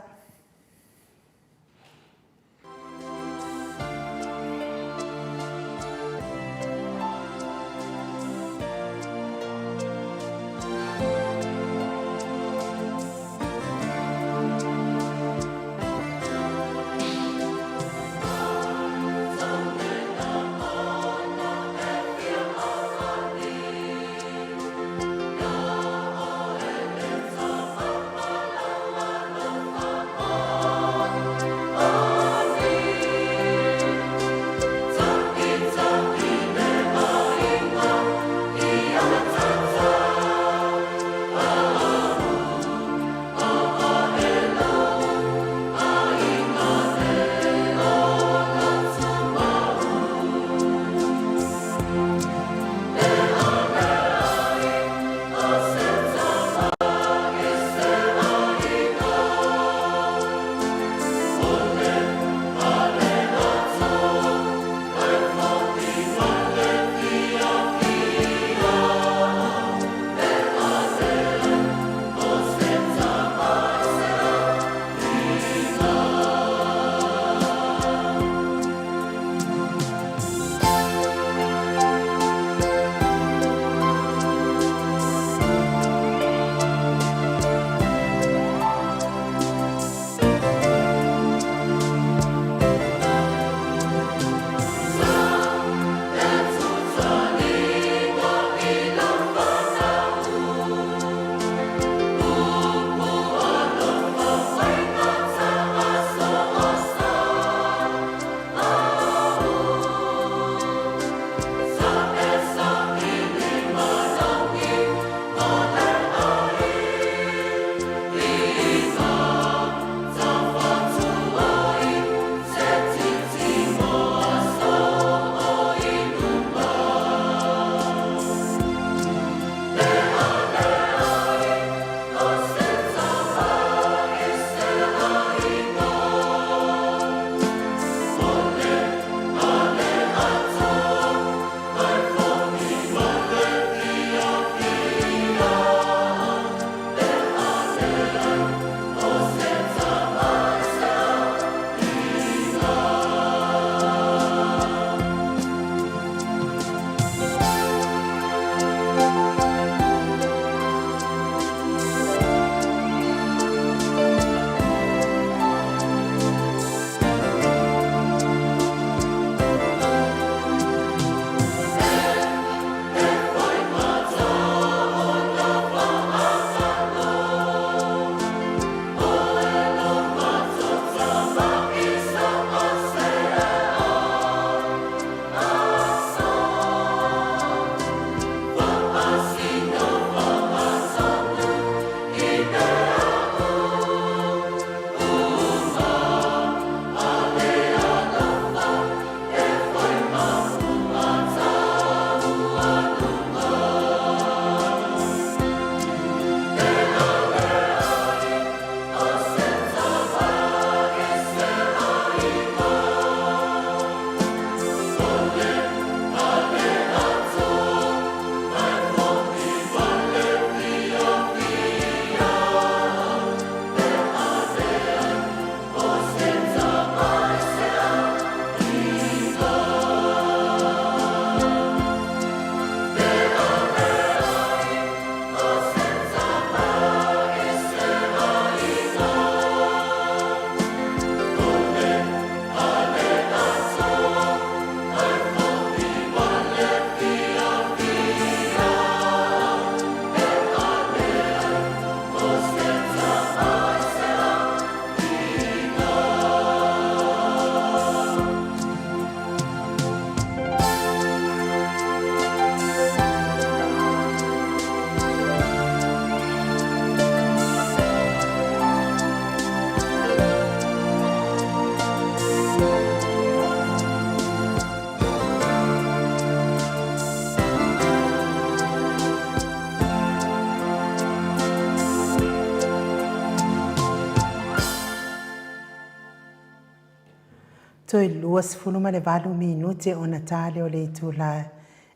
Toe 28 minute ona tale o le itula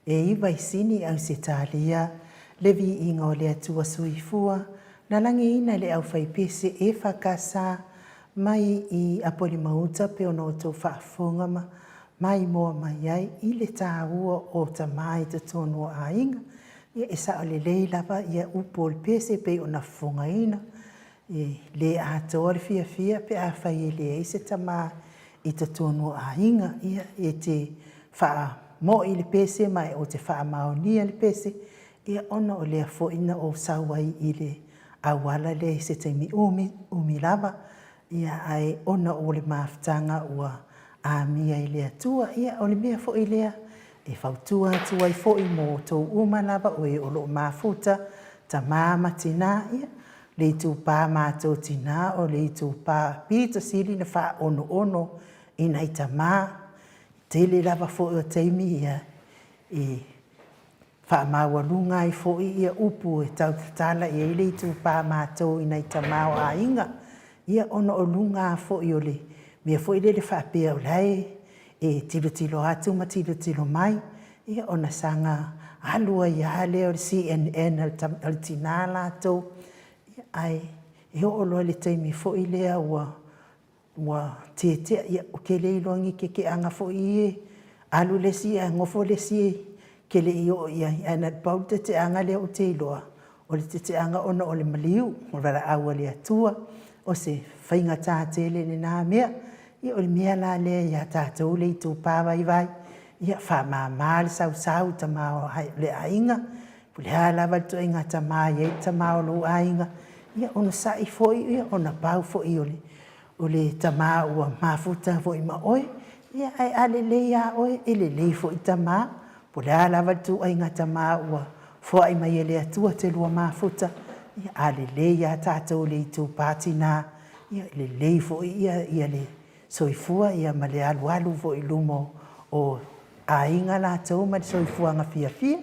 e iva i Sini, Ausetalia, le viiga o le Atua Soifua, na lagiina e le aufaipese EFKS mai i Apolima-uta pe ona outou faafofoga ma maimoa mai ai i le taua o tama i totonu o aiga. Ia, e sao lelei lava ia upu o le pese pei ona fofogaina. E le atoa le fiafia pe afai e leai se tama i totonu o aiga. Ia, e te faamo'i le pese ma ou te faamaonia le pese, ia, ona o lea foi na ou sau ai i le auala lea i se taimi umi, umi lava, ia, ae ona o le mafutaga ua amia i le Atua. Ia, o le mea foi lea e fautua atu ai foi mo outou uma lava o e o lo o mafuta, tama ma tina, ia, le itupa matou tina o le itupa pito sili na faaonoono i nai tama. Tele lava foi o taimi ia e faamaualuga ai foi ia upu e tau tatala i ai le itupa matou i nai tama o aiga, ia ona o luga foi o le mea foi lele faapea o la e e tilotilo atu ma tilotilo mai, ia ona saga alu ai lava lea o le CNN a le tina latou, ae e oo loa i le taimi foi lea ua ua tietea, ia ou te le iloa ni teteaga foi ia e alu le isi ae nofo le isi e te le i oo i ai, ae na o le pau le teteaga lea ou te iloa, o le teteaga ona o le maliu, o le valaau a le Atua, o se faigata tele lena mea. Ia o le mea la lea ia tatou le itupa vaivai, ia faamama le sausau i tama o le aiga, po o le a lava le ituaiga tama e i ai le tama o lou aiga, ia onosai foi ona pau foi o le O le tama ua mafuta foi ma oe, ia ae a lelei lava oe, e lelei foi tama. Po o le a lava le ituaiga tama ua foai mai e le Atua te lua mafuta, ia a lelei lava tatou le itupa tina, ia lelei foi ia ia le soifua ia ma le alualu foi i luma o aiga latou ma le soifuaga fiafia.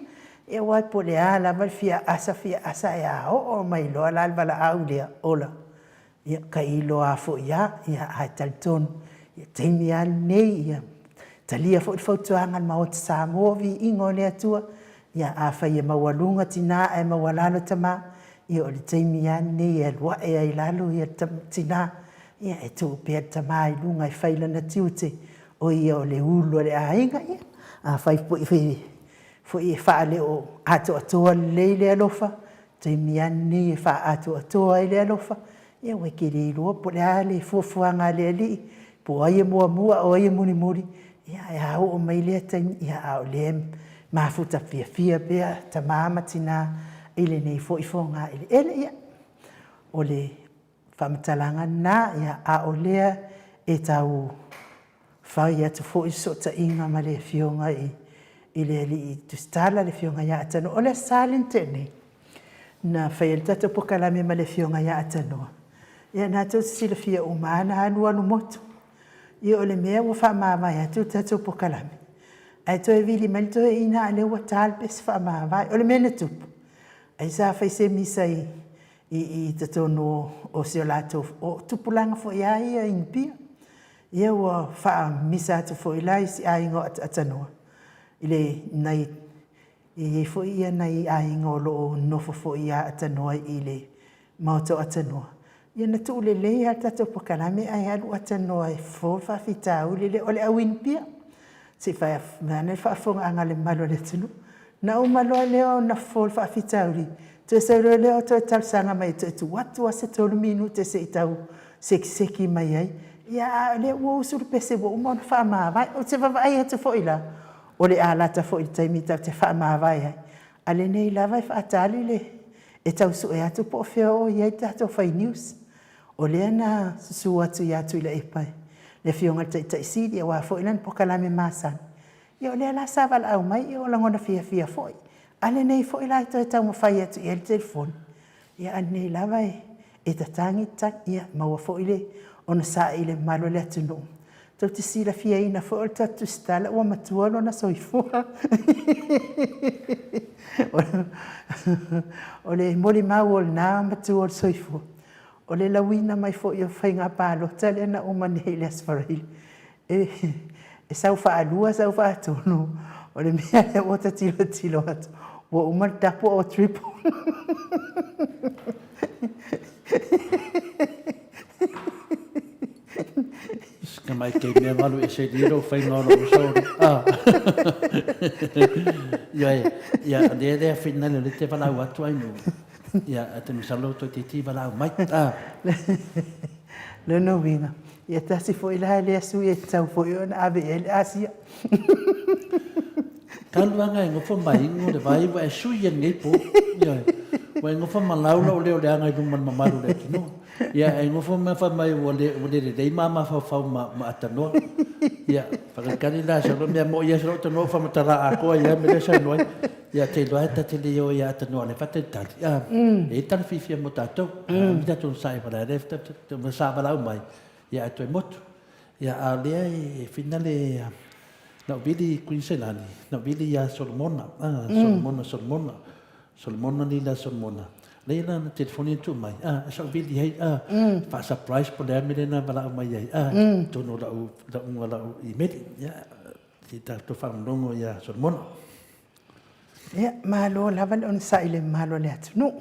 Ia aua po o le a lava le fia asa fia asa ae a oo mai loa la le valaau lea, ola, Ia, tailo a foi a, ia, ae talitonu, ia, taimi a lenei, ia, talia foi le fautuaga a le Maota Samoa, viiga o le Atua, ia, afai e maualuga tina ae maualalo tama, ia, o le taimi a lenei e alu ae ai i lalo ia tina, ia, e tuu pea le tama i luga e fai lana tiute, o ia o le ulu o le aiga, ia, afai foi foi e faaleo atoatoa lelei le alofa, taimi lava lenei e faaatoatoa ai le alofa, ia ua e te le iloa po o le a le fuafuaga a le Alii, po o ai e muamua a o ai e mulimuli, ia ae a oo mai lea taimi, ia a o lea e mafuta fiafia pea tama ma tina i lenei foi fogaeleele. Ia, o le faamatalaga lena, ia, a o lea e tau fai atu foi le fesootaiga ma le Afioga i, i le Alii Tusitala, le Afioga ia Atanoa. O le Aso Sa lea na tea nei, na fai ai le tatou polokalame ma le Afioga ia Atanoa. Ia na tou te silafia uma lava na alualu motu. Ia o le mea ua faamavae atu le tatou polokalame, ae toe vili mai le toeaina a o lea ua ta le pese faamavae. O le mea na tupu, ai sa fai se misa i i totonu o si o latou, o tupulaga foi lava ia i Apia. Ia ua faamisa atu foi la i si aiga o Ataatanoa, i le, nai, e i ai foi ia nai aiga o lo o nonofo foi ia Atanoa i le maota o Atanoa. Ia na tuu lelei lava le tatou polokalame ae alu Atanoa e fofo le faafitauli lea. O le au Inipia. Se i fai ane le faafofogaaga a le mamalu o le atunuu. Na uma loa lea ona fofo le faafitauli, toe sau loa lea o toe talosaga mai e toe tuu atu lava se tolu minute se i tau sekiseki mai ai. Ia, a o lea ua usu le pese ua uma ona faamavae. Ou te vaavaai atu foi la, o le a lata foi i le taimi tatou te faamavae ai, a o lenei lava e faatali le, e tau sue atu po o fea o i ai le tatou fai news. O lea na susu atu ia Tuilaepa e le Afioga i le Taitai Sili aua foi lana polokalame masani, ia o lea la sa valaau mai, ia ua lagona fiafia foi. A lenei foi la e toe taumafai atu i ai le telefoni, ia a lenei lava e tatagi tatagi, ia maua foi le onosai i le mamalu o le atunuu. Tou te silafiaina foi o le tatou Tusitala ua matua lona soifua. O le molimau o lena matua o le soifua, o le lauina mai foi o faiga palota lea na uma nei i le Aso Faraile. E sau faalua sau faatolu, o le mea lea ua ta tilotilo atu, ua uma le double or triple. Sina mai kei mea malu ese ni lou faiga o lou uso. Ah. Ia, ia, lea lea finale o le te valaau atu ai nu. Ia, te masalo toi te ti valaau mai. Ah. Lona uiga, ia tasi foi la lea sui e tatau foi ona ave i ai le Asia. Talu aga e nofo mai inu le vai ua e sui e lenei po. Ioe. Ua e nofo ma lau lou leo leaga i luma o le mamalu o le atunuu. Ia e nofo ma fai mai ua le ua le lelei ma mafaufau ma ma atanoa. Ia, faatalitali la sau mea mo'i ia sau tanoa faamatala atoa ia me le saunoa ai. Ia te iloa e ta te le o ia atanoa le faatalitali. Ah, e i tala fiafia mo tatou. Ah, mi tatou sai wala le ta sa wala mai. Ia e toe motu. Ia a lea e finale na vili Queenselani, na vili ia Solomona, ah, Solomona, Solomona, Solomona ni la Solomona. Lea la na telefoni atu mai, ah, e sau vili hei, ah, fa surprise po lea mele na wala mai ai, ah, tono lau, lau unga lau email, ia, si tatou faalogologo ia Solomona. Ia, malo lava le onosai i le mamalu o le atunuu.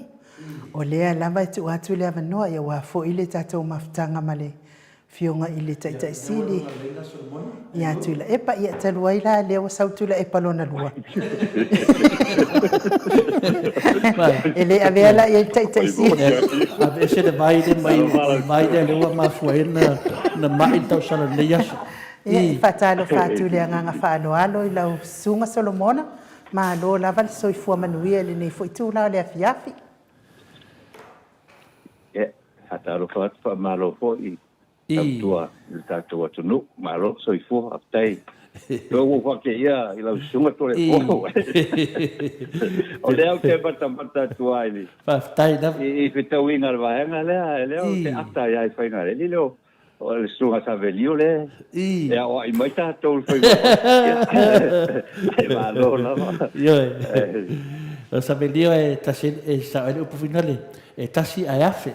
O lea lava e tuu atu le avanoa ia ua foi le tatou mafutaga ma le Afioga i le Taitai Sili ia Tuilaepa. Ia, talu ai la lea ua sau Tuilaepa lona lua. E le avea la i ai le Taitai Sili. Aveese le vai lea mai le vai lea lea ua mafua ai ona mai le tausala i lenei aso. Ia, e faatalofa atu i le agaga faaaloalo i lau Susuga Solomona, malo lava le soifua manuia i lenei foi itula o le afiafi. Ia, faatalofa atu, faamalo foi i tautua i le tatou atunuu. Malo le soifua, faafetai. Toe ua ou faateia i lau susuga Tolepo. O lea ou te matamata atu ai i le Faafetai lava. I fetauiga a le vaega lea, lea ou te ata ai i Fagaleli lea o O le Susuga Savelio lea e aoai mai tatou i le faiga Ai malo lava. Ioe. O Savelio e tasi e sao ai le upu finale, e tasi ae afe.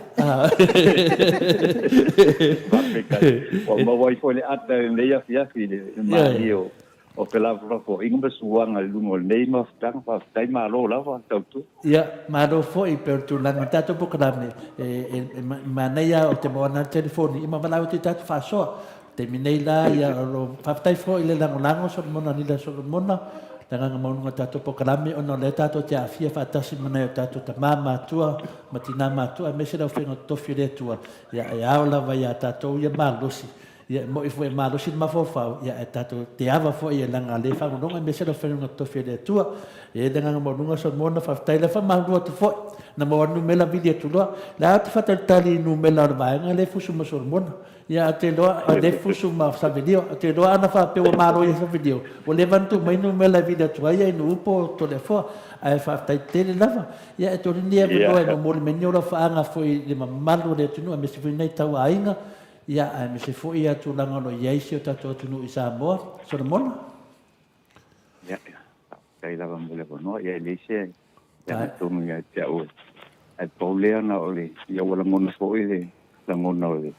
Faafetai. Ua maua ai foi le ata i lenei afiafi i le malie o o felafolafoaiga ma suaga i luga o lenei mafutaga. Faafetai malo lava tautua. Ia, malo foi e pei o le tulaga o le tatou polokalame, e manaia o te maua ana le telefoni ia ma valaau atu i tatou faasoa. Taimi nei la, ia, o lo o faafetai foi i le lagolago Solomona Lila Solomona, le agaga maualuga o le tatou polokalame ona o lea tatou te aafia faatasi ma nai o tatou tama matua ma tina matua aemaise le aufaiga totofi o le Atua, ia, e ao lava ia tatou ia malosi Ia, e moni foi e malosi le mafaufau, ia, ae tatou te ava foi e laga le faalogologo aemaise le aufaigaluega totofi a le Atua. E i ai le agaga maualuga Solomona, faafetai lea faamalulu atu foi. Na maua le numera vili atu loa. O le a ou te faatalitali i numera o le vaega lea e fusu ma Solomona. Ia, ou te iloa, o lea e fusu ma Savelio. Ou te iloa ana faapea ua malo ia Savelio, ua leva ona tuu mai numera e vili atu ai, ia Inuupo o Toleafoa. Ae faafetai tele lava. Ia, e tolu ni avanoa e momoli mai ni o lau faaga foi i le mamalu o le atunuu aemaise foi nai tauaiga. Ia, aemaise foi ia tulaga o lo o i ai si o tatou atunuu i Samoa. Solomona? Ia, faafetai lava mo le avanoa. Ia, e leai se aga tonu ia te au. Ae pau lea na o le, ia ua lagona foi le lagona o le,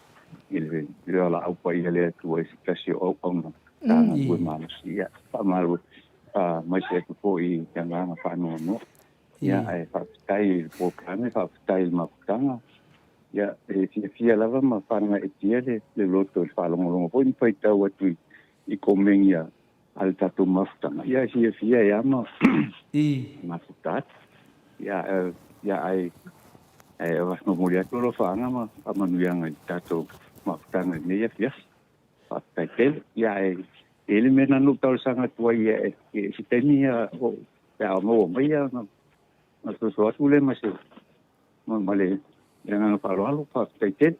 i le, i le valaau paia le Atua i se tasi o auauna sa galue malosi. Ia, faamalo faamaise atu foi i le agaga faanoanoa. Ia, ae faafetai i le polokalame, faafetai i le mafutaga. Ia, e fiafia lava ma faanagaetia le, le loto i le faalogologo foi ma faitau atu i, i komeni a, a le tatou mafutaga. Ia, e fiafia e ama mafuta atu. Ia, ia, ae, ae momoli atu alofaaga ma faamanuiaga i le tatou mafutaga i lenei afiafi. Faafetai tele. Ia, ae e i ai le mea na ou talosaga atu ai i, i se taimi ia, o, pe a maua mai ia, ona soso atu lea ma se Ma le agaga faaaloalo, faafetai tele.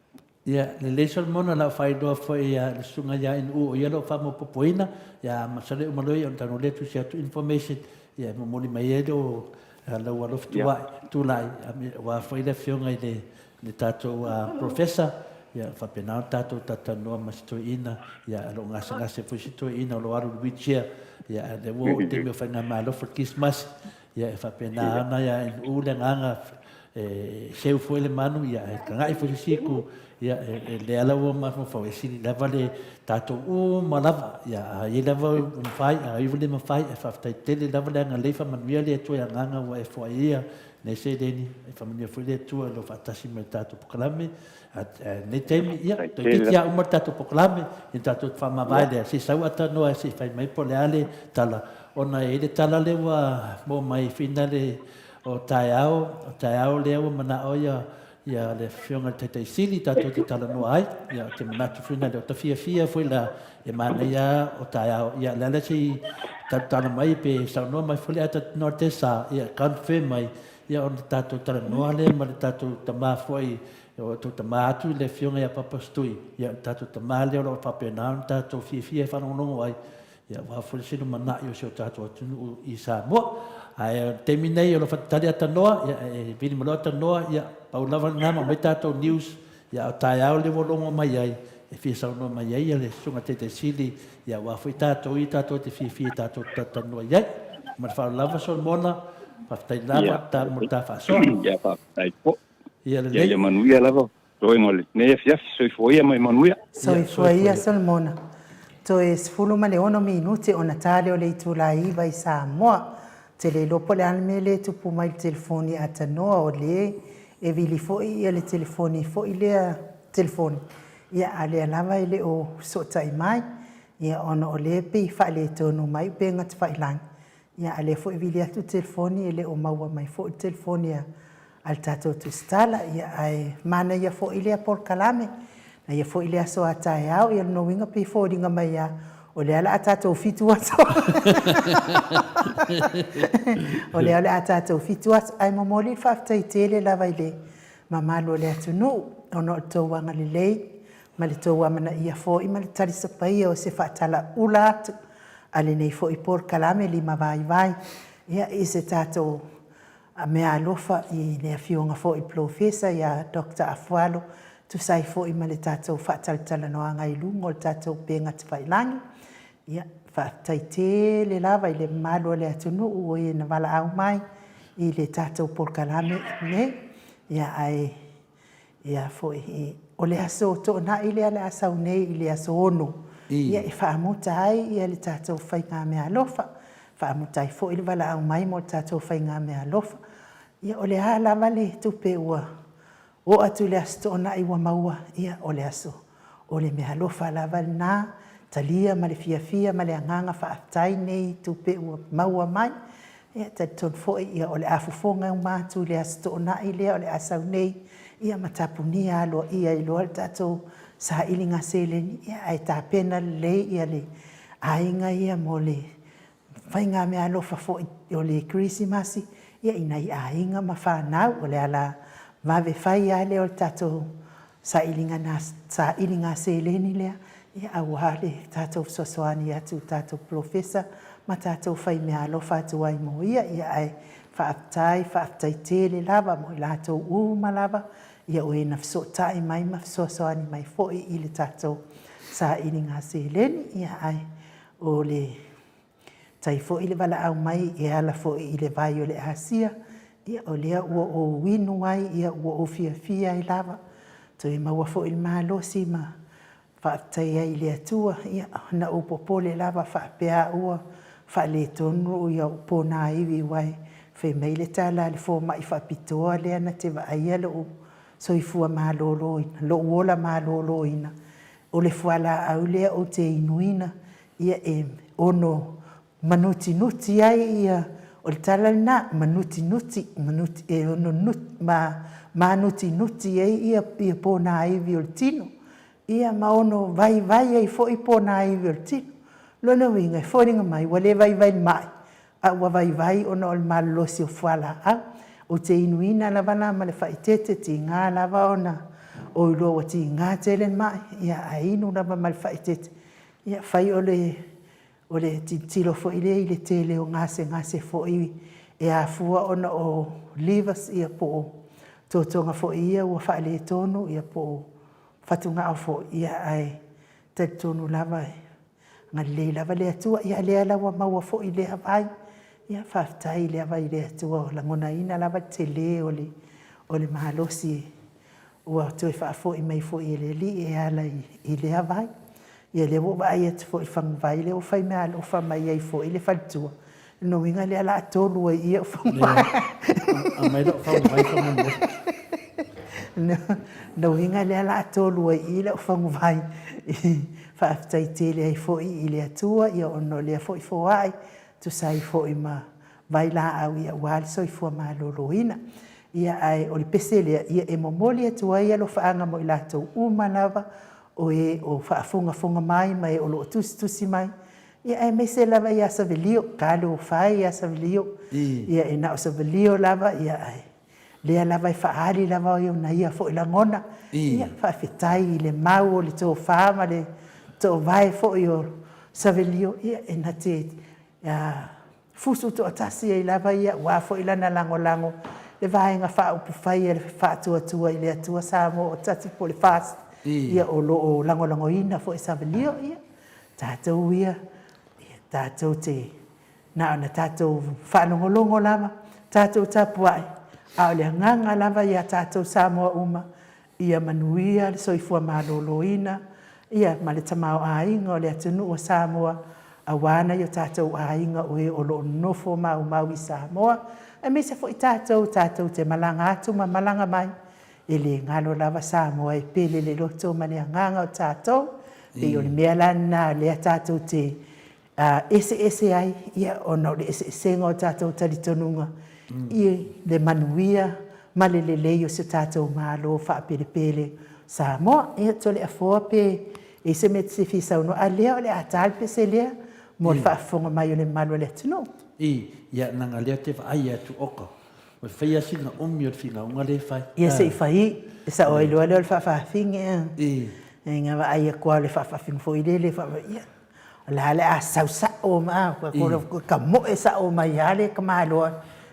Ia, lelei Solomona, o lau faailoa foi ia le susuga ia NU o ia lo faamopopoina, ia masalo e uma loa ia ona tago lea tusi atu information, ia e momoli mai ai lo lau alofa tuai, tulai, aua foi le afioga i le le tatou professor, ia faapena ona tatou talatalanoa ma si toeaina, ia o lo o gasegase foi si toeaina o lo o alu i le wheelchair, ia a o lea ua oo i le taimi o faigamalo fo le Kerisimasi, Ia, e faapena ana ia NU le agaga E seu foi le manu, ia, e taga'i foi se isi itu, ia, e lea lava ua mafaufau, e sili lava le tatou uma lava, ia, a i ai lava ua mafai, a i ua le mafai, ae faafetai tele lava le agalelei, faamanuia le Atua i agaga ua e foai ai ia nei seleni, e faamanuia foi le Atua i lou faatasi mai i le tatou polokalame, a lenei taimi, ia, toeitiiti lava uma le tatou polokalame, ia tatou faamavae lea, se i sau Atanoa se i fai mai po o le a le tala, ona e i ai le tala lea ua maua mai finale O taeao, o taeao lea ua manao ia ia le Afioga i le Taitai Sili tatou te talanoa ai. Ia ou te manatu foi na lea, ota fiafia foi la e manaia o taeao. Ia le ala se i talatala mai pe saunoa mai foi le Atatinoa Tesa, ia confirm mai ia ona tatou talanoa lea ma le tatou tama foi o tou tama atu i le Afioga ia Papa Stui. Ia le tatou tama lea o lo o faapena ona tatou fiafia e faalogologo ai. Ia, aua foi se lumanai o si o tatou atunuu i Samoa. Ae o le taimi nei o lo o fatatali Atanoa, ia, e vili mai loa Atanoa, ia, pau lava lena ma aumai tatou news, ia, a o taeao lea ua logo mai ai, e fia saunoa mai ai le Susuga Taitai Sili, ia, aua foi tatou ia tatou te fiafia tatou te talatalanoa i ai. Ma le faaaloalo lava Solomona, faafetai lava ta, mo le ta faasoa. Ia, faafetai foi. Ia lelei. Ia, ia manuia lava. Toega o lenei afiafi, soifua ia ma ia manuia. Soifua ia Solomona. Toe 16 minute ona ta lea o le itula 9 i Samoa. Ou te le iloa po o le a le mea lea e tupu mai i le telefoni a Tanoa o le e vili foi ia le telefoni foi lea telefoni ia a o lea lava e le o fesootai mai ia ona o lea e pei e faaletonu mai upega tafailagi ia a o lea foi e vili atu le telefoni e le o maua mai foi le telefoni a a le tatou tusitala, ia ae manaia foi lea polokalame, naia foi le aso a taeao, ia lona uiga pei foliga mai a o lea la a tatou fitu aso. O lea o le a tatou fitu aso, ae momoli le faafetai tele lava i le mamalu o le atunuu ona o le tou agalelei ma le tou amanaia foi ma le talisapaia o se faatalaula atu a lenei foi polokalame limavaivai ia i se tatou A meaalofa i le Afioga foi i le Polofesa ia Doctor Afualo, tusa ai foi ma le tatou faatalatalanoaga i luga o le tatou upega tafailagi. Ia, faafetai tele lava i le mamalu o le atunuu o e na valaau mai i le tatou polokalame lenei. Ia, ae Ia foi, o le aso Toonai lea o le a sau nei i le aso 6, ia e faamuta ai ia le tatou faigameaalofa, faamuta ai foi le valaau mai mo le tatou faigameaalofa. Ia o le a lava le tupe ua oo atu i le aso Toonai ua maua, ia o le aso o le meaalofa lava lena, talia ma le fiafia ma le agaga faafetai nei tupe ua maua mai. Ia, e talitonu foi ia o le a fofoga uma atu i le Aso Toonai lea o le a sau nei, ia ma tapunia aloaia ai loa le tatou sailiga seleni, ia ae tapena lelei ia le aiga ia mo le faigameaalofa foi o le Kerisimasi, ia i nai aiga ma fanau. O le ala vave fai lava lea o le tatou sailiga sailiga seleni lea, ia aua le tatou fesoasoani atu i tatou polofesa ma tatou fai meaalofa atu ai mo ia. Ia ae faafetai, faafetai tele lava mo i latou uma lava ia o e na fesootai mai ma fesoasoani mai foi i le tatou sailiga seleni. Ia ae o le Tai foi le valaau mai e ala foi i le vai o le Asia, ia o lea ua ou inu ai, ia ua ou fiafia ai lava. Toe maua foi le malosi ma faafetai ai i le Atua, ia na ou popole lava faapea ua faaletonu ia ou ponaivi aua e fai mai le tala a le fomai faapitoa lea na te vaaia lou soifua maloloina, lou ola maloloina, o le fualaau lea ou te inuina ia e ono manutinuti ai ia, o le tala lena, manutinuti, manuti, e ono nut, ma, manutinuti ai ia, ia ponaivi o le tino, ia ma ono vaivai ai foi ponaivi o le tino. Lona uiga, e foliga mai ua le vaivai le mai, a ua vaivai ona o le malolosi o fualaau. Ou te inuina lava la ma le faaeteete, tiga lava ona ou iloa ua tiga tele le mai, ia ae inu lava ma le faaeteete. Ia, fai o le, o le tilotilo foi lea i le tele o gasegase foi e afua ona o livers ia po o totoga foi ia ua faaletonu ia po o fatugao foi, ia ae talitonu lava e agalelei lava le Atua. Ia lea la ua maua foi lea vai. Ia faafetai lava i le Atua ua lagonaina lava le tele o le. o le malosi ua toe faafoi mai foi e le Alii e ala i lea vai. Ia lea ua ou vaai atu foi i le faguvai lea ua fai meaalofa mai ai foi le faletua. O lona uiga lea o le a tolu ai i i au faguvai. Aumai lau faguvai faamolemole. O lona uiga lea o le a tolu ai i i lau faguvai. Faafetai tele ai foi i le Atua ona o lea foi foai, tusa ai foi ma vailaau aua le soifua maloloina. Ia, ae o le pese lea, ia, e momoli atu ai alofaaga mo i latou uma lava o e o faafogafoga mai ma e o lo o tusitusi mai, ia, aemaise lava ia Savelio, talofa e ia Savelio, ia, e na o Savelio lava, ia, ae lea lava e faaali lava ona ia foi lagona, ia, faafetai i le mau o le tofa ma le toovae foi o Savelio, ia, e na te fusu toatasi ai lava ia aua foi lana lagolago le Vaega Faaupufai a le Faatuatua i le Atua Samoa o Tasi po o le FAST, ia o lo o lagolagoina foi Savelio, ia tatou ia, ia tatou te na ona tatou faalogologo lava, tatou tapuai, a o le agaga lava ia tatou Samoa uma, Ia manuia le soifua maloloina ia ma le tamaoaiga o le atunuu o Samoa aua nai o tatou aiga o e o lo o nofo maumau i Samoa aemaise foi tatou tatou te malaga atu ma malaga mai. E le galo lava Samoa e pele le loto ma le agaga o tatou. Pei o le mea la lena lea tatou te eseese ai, ia, ona o le eseesega o tatou talitonuga i le manuia ma le lelei o si o tatou Malo faapelepele Samoa. Ia, Toleafoa pe i ai se mea e te fia saunoa, a lea o le a ta le pese lea mo le faafofoga mai o le mamalu o le atunuu. I, ia, leaga lea ou te vaai atu, oka, ua faia sina umi o le finauga lea e fai. Ia, se i fai, e sao ai loa lea o le faafaafine, a. I. Ia, vaai atu lava o le faafaafine foi lele, ia, O la le a sau sao ma tamoe sao mai lava le tamaloa.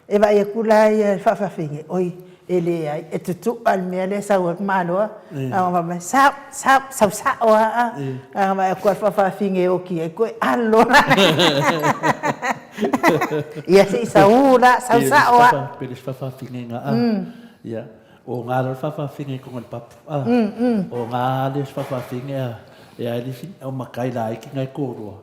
E vaai atu la ia le faafafine, oi, e leai, e tutu'a le mea lea e sau ai le tamaloa. A fai mai, sau, sau, sau sao lava a. A vaai atu lava le faafafine e oti ai, toe alo la. Ia se i sau la, sau sao lava. Pe le faafafine ga a. Ia, o ngā le faafafine i konga le papu. A, o ngā le faafafine a. Ia, e lisi, o makai la iki ngai kōrua.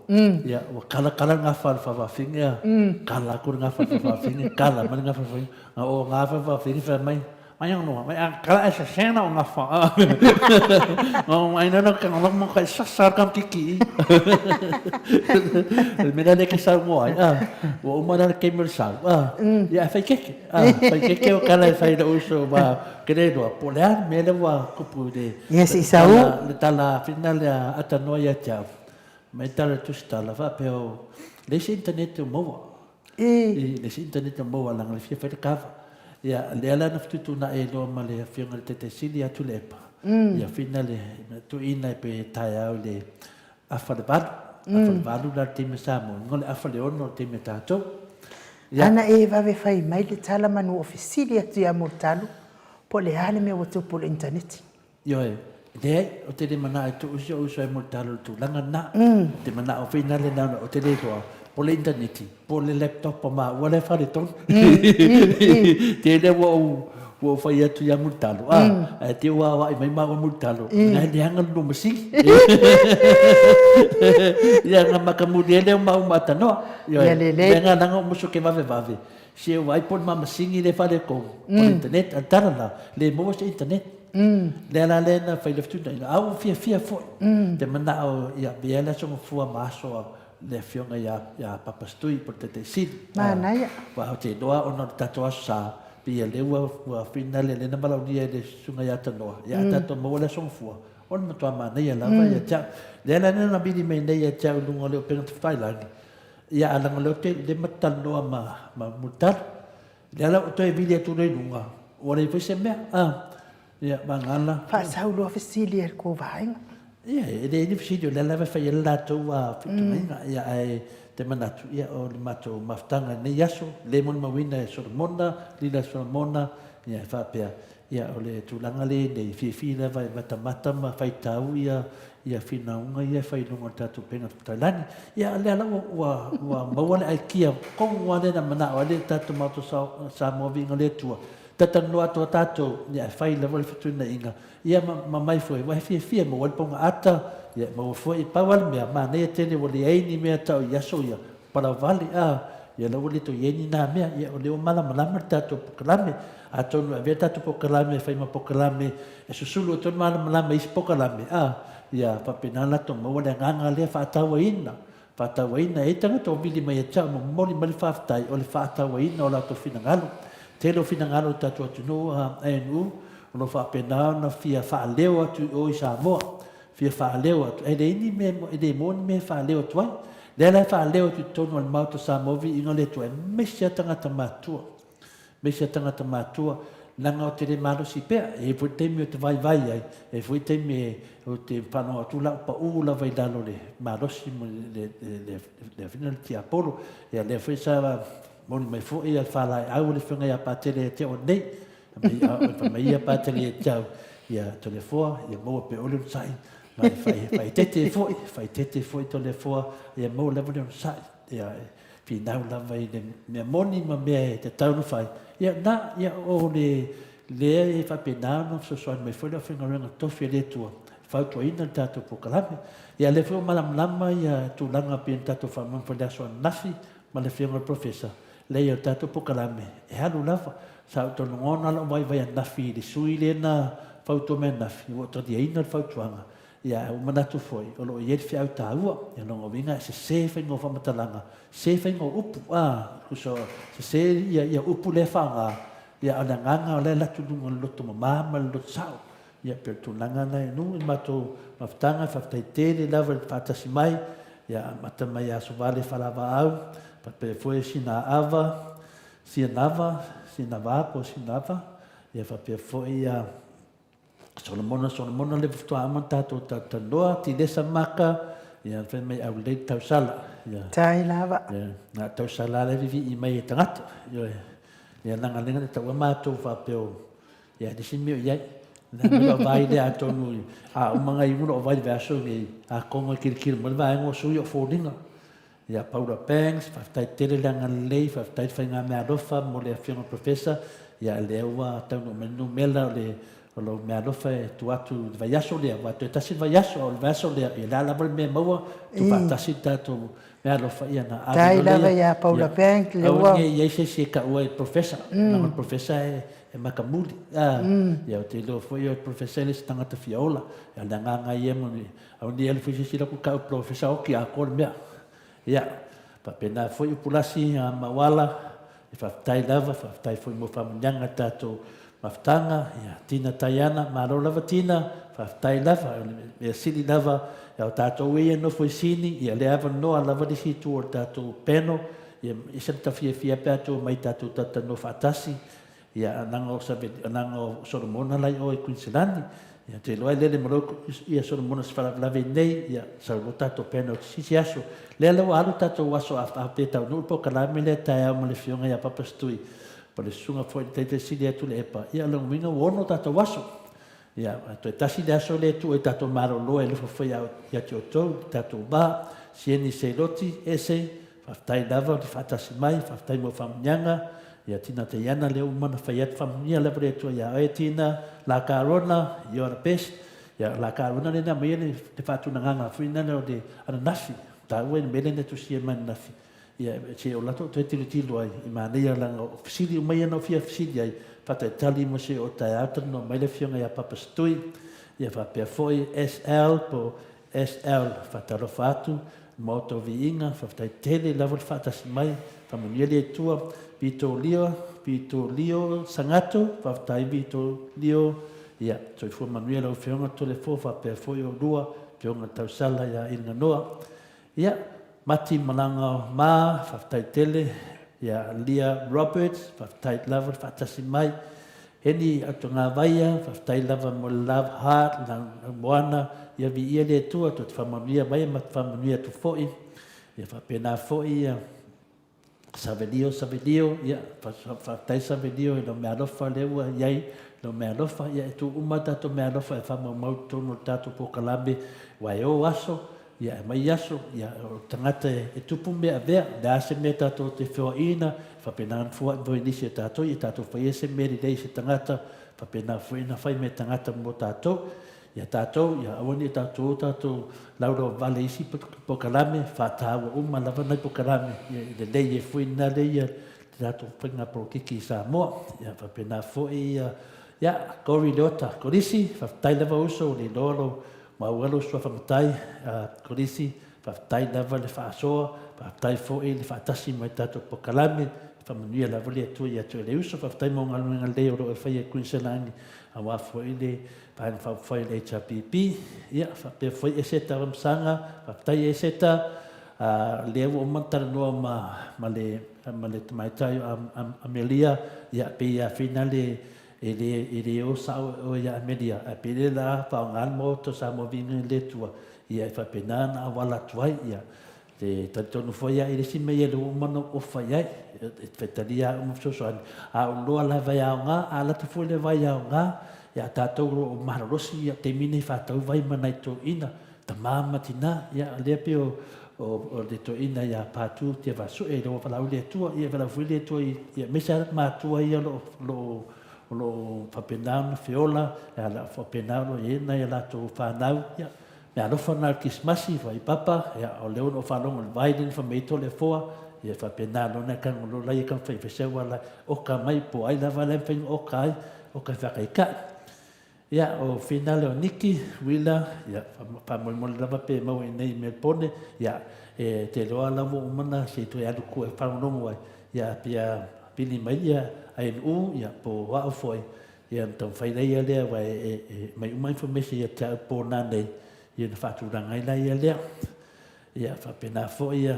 Ia, ua kala kala ngā whare whawhawhinge a, kala aku ngā whare whawhawhinge, kala mai ngā whawhawhinge, o ngā whawhawhinge whai mai, mai ang noa, mai ang kala e sasena o ngā wha. O mai nana ka ngā mo kai sasa kam kiki. Le mea le ke sau mo ai, a, ua uma la ke mo sau, a, ia whai keke, a, whai keke o kala e whai na uso ma, Kere roa, po le a le mea lea ua kupu i le Yes, i sau. Le tala whina lea ata noa ia te au. Mai tala tusi tala whaapea o le isi internet o maua. I. I le isi internet o maua langa le fia whai le kava. Ia, lea la na whatutu na e loa ma le afioga le tete sili atu le epa. Ia whina le tuina e pe tae au le afa le valu. Afa le valu la le teime Samoa. Ngo le afa le ono le teime tātou. Ia. Ana e vave fai mai le tala manu o fesili atu ia Multalu po o le a le mea ua tupu i le initaneti. Ioe, leai, o te le manao e tuu si ou uso e Multalu i le tulaga lena. O te manao foi na le nauna o te le iloa po o le initaneti, po o le laptop a maua lea e faaletonu. Tele ua ou Ua ou fai atu ia Mulitalo, a, ae te ua aoai mai maua Mulitalo, na e leaga le luma sili. Ia nga makamuli e leo mau matanoa. Ia lelei. Ia nga langa o muso ke vave vave. Se o ai pon mama singi le fale ko mm. internet a tala la le mo se internet. Mm. Le la le na fai le ftu na au fia fia foi. Mm. Te mana o ia bia la songo fua maso le afioga ia ia Papa Stui po le Taitaisili. Manaia. Ua te iloa ona o le tatou aso sa, pei lea ua ua finale lea na valaaulia e le Susuga ia Tanoa, ia a tatou maua le aso gafua, o le matua manaia lava ia te au. Lea la na vili mai nei ia te au i luga o le upega tafailagi, ia a leaga o lea ou te lea ma te talanoa ma ma Mulitalo, lea la ua ou toe vili atu loa i luga, ua leai foi se mea, a. Ia, vagana. Faasau loa fesili a le kou vaega. Ia, e leai ni fesili, o lea lava e fai ai le latou feutagaiga. Ia, ae te manatu, ia, o le matou mafutaga i lenei aso, le molimauina e Solomona, Lila Solomona, ia, e faapea, ia, o le tulaga lea nei, fiafia lava e matamata ma faitau ia, ia finauga ia e fai i luga o le tatou upega tailani. Ia, o lea lava ua, ua maua le aikia, kogu lava lea na manao ai le tatou Maota Samoa Viiga o le Atua. Talatalanoa atu a tatou, ia, e fai lava le fetuunaiga, ia, ma, ma mai foi, ua e fiafia e maua ai le poga ata, ia, e maua foi, pau lava le mea, manaia tele ua leai ni mea tau i aso ia, palavale, a, ia la ua le toe i ai ni na mea, ia, o lea ua malamalama le tatou pokalame. Atonu e avea le tatou pokalame e fai ma pokalame e susulu atu ai le malamalama i isi pokalame, a, ia faapena ona latou maua le agaga lea faatauaina, faatauaina. E i ai tagata ua vili mai ia te au ma momoli mai le faafetai o le faatauaina o latou finagalo. Tele o finagalo o le tatou atunuu a ANU o lo o faapena ona fia faaleo atu i o i Samoa, fia faaleo atu, ae leai ni mea, e le maua ni mea e faaleo atu ai. Lea la e faaleo atu i totonu o le Maota o Samoa viiga o le Atua, aemaise lava tagata matutua. Aemaise a tagata matua, leaga ou te le malosi pea, e i ai foi le taimi ou te vaivai ai, e i ai foi taimi ou te faalogo atu la ua pau lava i lalo le malosi ma le afina le tiapolo. Ia lea foi sa moni mai foi le faalaeau a le afioga ia Patele ia te au nei, fai mai ia Patele ia te au, ia Toleafoa, ia maua pea oe le onosai, ma e faaeteete foi, faaeteete foi Toleafoa, ia maua lava le onosai. Ia, finau lava i le mea moni ma mea e tatau ona fai, ia na, ia o le lea e faapena ona fesoasoani mai foi le aufaigaluega tofi a le Atua e fautuaina le tatou polokalame. Ia lea foi ua malamalama ia tulaga pei ona tatou faamoemoe foi i le aso ananafi ma le Afioga i le Professor, leai o le tatou polokalame e alu lava. Sa ou tau lagona lou vaivai ananafi i le sui lea na fautua mai ananafi, ua ou taliaina le fautuaga Ia, ae ua manatu foi, o lo o i ai le feau taua. Ia, lona uiga e sese faiga o faamatalaga, sese faiga o upu, a, tusa, sese ia, ia upu lea e faaaoga, ia, a o le agaga o la e alu atu i luga o le loto mama ma le loto sao. Ia, pei o le tulaga lena e nuu i le matou mafutaga, faafetai tele lava i le faatasi mai, ia, amata mai ia Asovale Faalavaau, faapea foi Sinaava, Sianava, Sinava po o Sinava, ia faapea foi ia Solomona, Solomona le faatoa ama tatou talatalanoa, Tilesa Maka, ia fai mai aulelei le tausala. Ia, Tai lava. Ia, na tausala le vivii mai e tagata. Ia, ia langa lenga le taua matou faapea o, ia le simi o iai. Na me lo vai le atonu a uma ngai ulo o vai le aso nei a konga kilikili mo le vaenga o sui o foliga. Ia Paula Banks, faafetai tele le agalelei, faafetai le faigameaalofa mo le Afioga Professor, ia lea ua taunuu mai le numera o le o lou meaalofa e tuu atu i le vaiaso lea, aua toe tasi le vaiaso, a o le vaiaso lea, ia le a lava le mea e maua, tuufaatasi le tatou meaalofa, ia ona ave loa lea. ia Paula Banks, lea ua. Aua ne i i ai se isi e taua e Professor, leaga o le Professor e matamuli, a, ia ou te iloa foi o le Professor e le o se tagata fia ola, a o le agaga ia mo le Aua ne i alu foi se isi latou tau professor oti atoa le mea. Ia, faapena foi Upulasi Mauala, e faafetai lava, faafetai foi mo faamanuiaga i tatou mafutaga. Ia, Tina Taiana, malo lava Tina, faafetai lava, o le mea sili lava, ia o tatou ia e nofo i Sini, ia lea avanoa lava le isi itu o le tatou panel, ia e ese le ta fiafia pe a tuu mai tatou talatalanoa faatasi, Ia, leaga o Saveli, leaga o Solomona la i o i Kuiniselani. Ia, te iloa e lele ma loa ia Solomona se faalavelave i nei, ia, sau loa tatou panel i se isi aso. Lea la ua alu tatou aso a, a pe taunuu le polokalame lea taeao ma le Afioga ia Papa Setui, po o le Susuga foi i le Taitai Sili Atuilaepa, ia, o lona uiga ua ono tatou aso. Ia, toe tasi le aso lea e tuu ai tatou malolo e alofa foi ia te outou i le tatou va. Sieni Seiloti, Ese, faafetai lava le faatasi mai, faafetai mo faamanuiaga. Ia Tina Teiana, lea ua uma ona fai atu, faamanuia lava le Atua ia oe Tina, Laka Rona, you are the best. Ia, Laka Rona lea na aumaia le faatunagaga foi lea o le ananafi, taua i le mea lea na tusia mai ananafi. Ia, se o latou toe tilotilo ai, i manaia leaga o fesili uma ia na ou fia fesili ai, faatalitali mo se o taeao talanoa mai le afioga ia Papa Setui, ia faapea foi SL po o SL, faatalofa atu, Maota o Viiga, faafetai tele lava le faatasi mai, faamanuia le Atua, Vitolio, Vitolio Sagato, faafetai Vitolio, ia, soifua manuia lau afioga Toleafoa faapea foi oulua, afioga Tausala ia Ilganoa, Ia, Mati Malaga ma, faafetai tele, ia Leah Roberts, faafetai lava le faatasi mai. Heni Autogavaia, faafetai lava mo le love heart, lau moana, ia viia le Atua, tou te faamanuia mai ma te faamanuia atu foi. Ia faapena foi ia Savelio, Savelio, ia, faafetai Savelio i lau meaalofa lea ua i ai lau meaalofa. Ia, e tuu uma tatou meaalofa e faamaumau i totonu o le tatou polokalame, aua e o aso, Ia, e mai aso, ia, o le tagata e tupu mea avea, o le a se mea tatou te feoaiina, e faapena ona fua'i foi nisi o tatou, ia tatou faia se mea lelei i se tagata, faapena foi ona fai mea tagata mo tatou. Ia tatou, ia aua ne i tatou o tatou laulauvale i isi polokalame, faataua uma lava nai polokalame, ia e lelei ai foi na lea ia le tatou faiga polokiki i Samoa. Ia faapena foi ia, ia, Cory Leota Kolisi, faafetai lava uso, ua le iloa lou Maua lou suafa matai, a Kolisi, faafetai lava le faasoa, faafetai foi le faatasi mai tatou polokalame, faamanuia lava le Atua ia te oe le uso, faafetai mo galuega lelei o lo o e faia i Kuiniselani aua foi le Vaega Faaupufai o le HRPP. Ia, faapea foi Eseta Ramasaga, faafetai Eseta, a, lea ua uma ona talanoa ma, ma le, ma le tamaitai o Amelia, ia, pei e afina le E le, e le o sao e oe ia Amelia, ae pei le la faaaoga le Maota o Samoa Viiga i le Atua, ia e faapena ona auala atu ai, ia, te talitonu foi ia i le isi mea ia lea ua uma ona ou ofa i ai, e faitalia au ma fesoasoani, a ou loa lava e aoga, a alu atu foi le vai aoga, ia a tatou o lo o malolosi, ia taimi nei faatau vai ma nai toeaiina, tama ma tina, ia lea pei o, o, o le toeaina ia Patu Tiavasue, lea ua valaau le Atua, ia valaau foi le Atua i, ia aemaise lava matua ia o lo o, o lo o, o lo o faapena ona feola, ia la faapena o lo o i ai nai a latou fanau, ia, mea alofa na o le Kerisimasi, fai papa, ia, o lea ua ou faalogo i le vai lea na fai mai ai Toleafoa, ia faapena loa ona e tago loa laia taumafai e fai se auala, oka mai po o ai lava la e mafai ona oka ai, oka e faataitai. Ia, o finale o Niki, Wheeler, ia, faamolemole lava pe maua i inei i Melbourne, ia, e te iloa la ua uma ona se i toe alu tua e faalogologo ai, ia, pia pili mai ia ANU, ia, po o au foi, ia, ona taumafai laia lea, aua e, e, e aumai uma information ia te au po o nanei, ia ona faatulaga ai laia lea. Ia faapena foi ia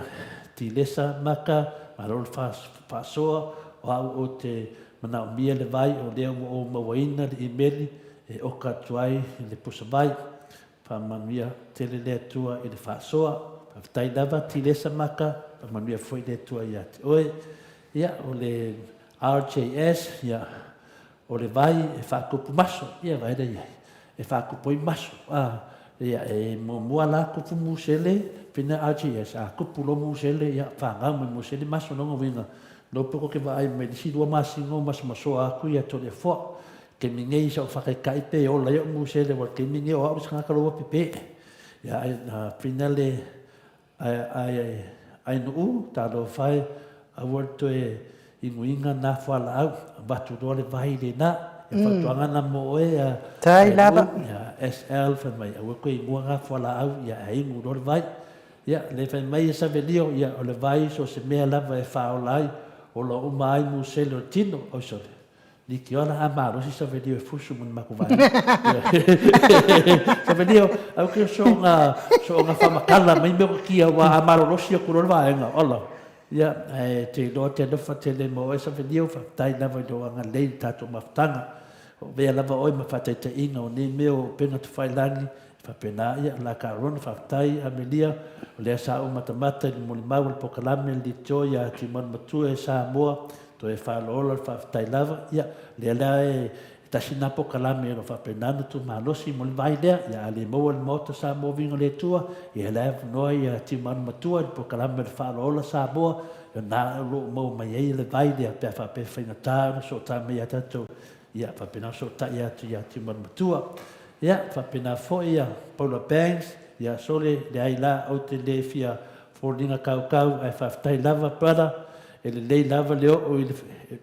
Tilesa Maka, malo le faasoa, o au ou te manaomia le vai o lea ua ou mauaina le imeli e oka atu ai i le pusa vai. Faamanuia tele le Atua i le faasoa. Faafetai lava Tilesa Maka, faamanuia foi le Atua ia te oe. Ia o le RJS, ia O le vai e faatupu maso, ia vai lea i ai. E faatupu ai maso. A, ia, e muamua la tupu musele, pina RGS, a tupu loa musele, ia, fanau mai musele maso lona uiga. No pe ko te vaai mai le isi lua masina o masomasoa atu ia Toleafoa. Taimi nei sa ou faataitai pe ola ai au musele, aua o le taimi nei o au le isi tagata loa ua pepe. Ia, ai, a, pina le, Ae, ae, ae nuu, talofa e, aua le toe inuina na fualaau, avatu loa le vai lena. Ia fautuaga na mo oe, a, Tai ae lava. nuu, ia, SL fai mai, aua toe inua na fualaau, ia ae inu loa le vai. Ia, le fai mai e Savelio, ia, o le vai so o se mea lava e faaola ai, ola uma ai musele o le tino, oi sole. Litiola a malosi Savelio e fusu ma ni matou vaega. Savelio, au ke soonga, soonga whamakala mai mea o kia wā a malolosi aku loa le vaega, ola. Ia, ae te iloa te alofa tele mo oe Savelio, faafetai lava i lou agalelei i le tatou mafutaga. O avea lava oe ma faataitaiga o nei mea o upega tafailangi, e faapena, ia, la Carona, faafetai Amelia, o lea sa ou matamata i le molimau o le polokalame a le Litio ia Timon Matua e Samoa, Toe faaloola le faafetai lava, ia, lea la e tasi lena polokalame o lo o faapena ona tuumalosi mo le vai lea, ia a le maua i le Maota Samoa Viiga o le Atua, ia la e avanoa ia Tiumalu Matua i le polokalame o le Faaloola Samoa, o lena o lo o maua mai ai le vai lea pe a faapea e faigata ona soota mai ia tatou, ia faapena ona sootai atu ia Tiumalu Matua. Ia, faapena foi ia Paula Banks, ia sole, leai la, ou te le fia foliga kaukau, ae faafetai lava brother, E lelei lava le oo i le,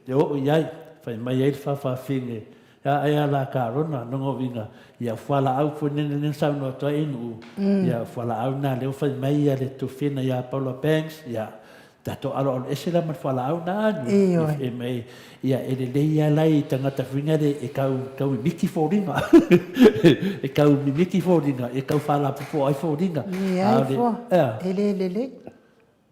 le oo i ai, fai mai ai le faafaafine, a e ala a Karona, lona uiga, ia fualaau foi nene lea na saunoa atu ai Nuu, ia fualaau na lea ua fai mai ia le Tufina ia Paula Banks, ia tatou aloalo ese la ma le fualaau na a Nuu, Ioe. e mai, ia e lelei lava la i tagata foi na e tau, tau mimiti foliga, e tau mimiti foliga, e tau faalapopoa ai foliga, a Leai o le, fua, ea. e le lelei.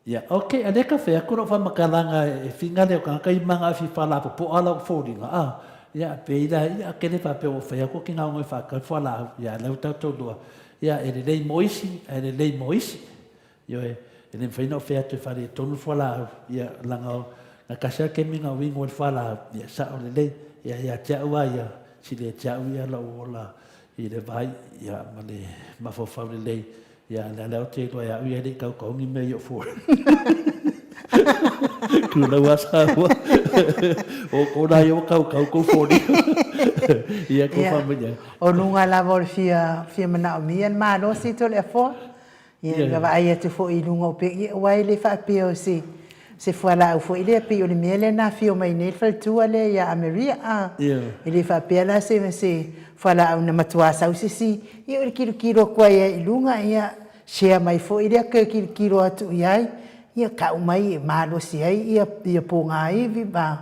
Ia, ok, a lea ka fai atu lau faamatalaga e finga lea o tagata i maga fi faalapopoa lau foliga, a, ia, pei la, ia, ke le faapea ua fai atu ki ngā e whakau fualaau, ia, lau tatou lua, ia, e lelei mo isi, ae lelei mo isi. Ioe, e le mafai ona ou fai atu e faaletonu le fualaau, ia, leaga o, na tasi lava le taimi na ou ingo ai le fualaau, ia, sao lelei, ia, ia te au lava ia, sili ia te au ia lou ola i le vai, ia, ma le mafaufau lelei. Ia, lea lea ou te iloa e au ia e le i kaukauni mea i ou fua. Tulau a saua. O kou la ia ua kaukau kou foliga. Ia, kou faamaia. O luga lava o le fia, fia manaomia le malosi Toleafoa. Ia, na vaai atu foi i luga o pea, ia, aua e le faapea o se, se fualaau foi lea pei o le mea lea na afio mai nei le faletua lea ia Ameria, a. E le faapea la se, se fualaau na matua sau se isi, ia o le tilotilo atu ai i luga, ia, share mai foi lea toe tilotilo atu i ai, ia tau mai e malosi ai ia, ia pogaivi ma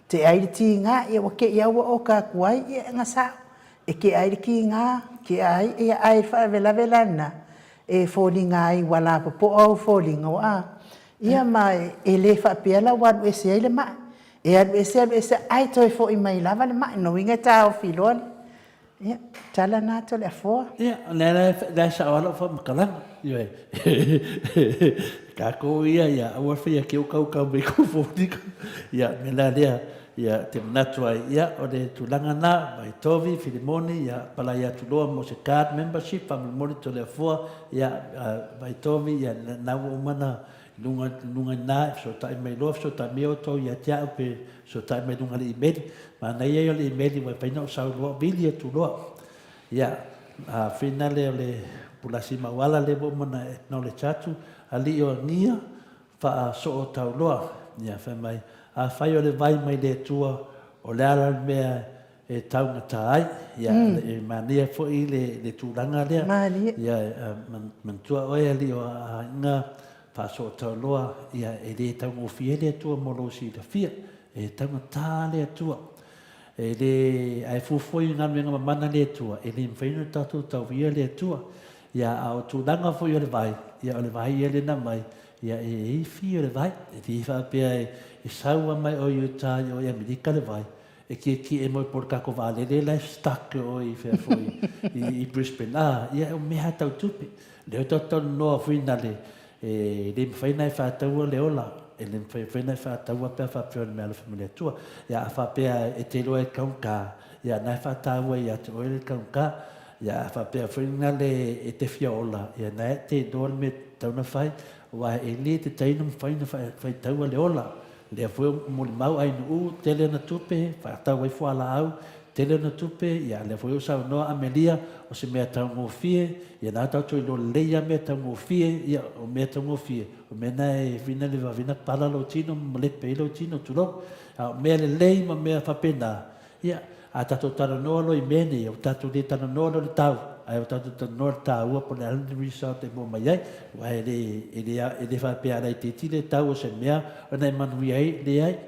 tea ai le tiga, ia ua te i lava ua oka atu ai, ia e gasao. E tea ai le tiga, tea ai, ia ae faalavelave la lena, e foliga ai ua lapopoa ou foliga ua ia ma e le faapea la ua alu ese ai le mai. E alu ese alu ese ae toe foi mai lava le mai, lona uiga e taofi loa le, ia, tala na Toleafoa. Ia, o lea la e sao lava lau faamatalaga, ioe. Tatou ia, ia aua le faia keu kaukau mai kou foliga. Ia, o le mea la lea, Ia, te manatu ai, ia, o le tulaga na, Vaitovi, Filimoni, ia, palai atu loa mo se card membership, faamolemole Toleafoa, ia, Vaitovi, ia, na ua uma na luga, luga i na, e fesootai mai loa, fesootai mai outou ia te au, pe fesootai mai luga i le imeli. Manaia ia o le imeli, ua mafai ona ou sau loa, vili atu loa. Ia, a finale o le pulasi mauala lea ua uma ona acknowledge atu, alii o Agia, Faasootauloa, ia fai mai, Afai o le vai mai le Atua, o le a la le mea e taugata ai? Ia, e manaia foi le, le tulaga lea. Malie. Ia, manatua oe alii o aiga Faasootauloa, ia, e le taugofie le Atua mo lou silafia. E taugata le Atua. E le, ae fuafua i galuega mamana le Atua, e le mafai ona tatou tauia le Atua. Ia, a o tulaga foi o le vai, ia o le vai ia lena mai, ia e ifi o le vai. E le faapea e sau lava mai oe i uta i o i Amerika le vai, e kiekie mai po o le tatou vaalele la e stuck o i fea foi i Brisbane. A, ia o mea tau tupe. Lea tatou talanoa foi na le, e le mafai ona e faataua le ola, e le mafai foi ona e faataua pe a faapea o le meaalofa mai le Atua. Ia a faapea e te iloa e taugata, ia na e faataua ia te oe le taugata. Ia, a faapea foi na le e te fia ola, ia na e te iloa le mea e tatau ona fai, aua e le te na mafai ona faitaua le ola. Lea foi o molimau Ainuu, tele ana tupe, faatau ai fualaau, tele ana tupe, ia lea foi o saunoa Amelia, o se mea taugofie, ia na tatou iloa lelei lava mea taugofie, ia o mea taugofie, o mea na e vina le vavina pala lou tino ma malepe ai lou tino, tulou. A o mea lelei ma mea faapena, Ia, a tatou talanoa loa i mea nei, ua tatou le talanoa loa i le tau, ae ua tatou talanoa i le taua po o le a le result e maua mai ai. Aua e le, e le, e le faapea a laitiiti le tau o se mea ona e manuia ai, leai.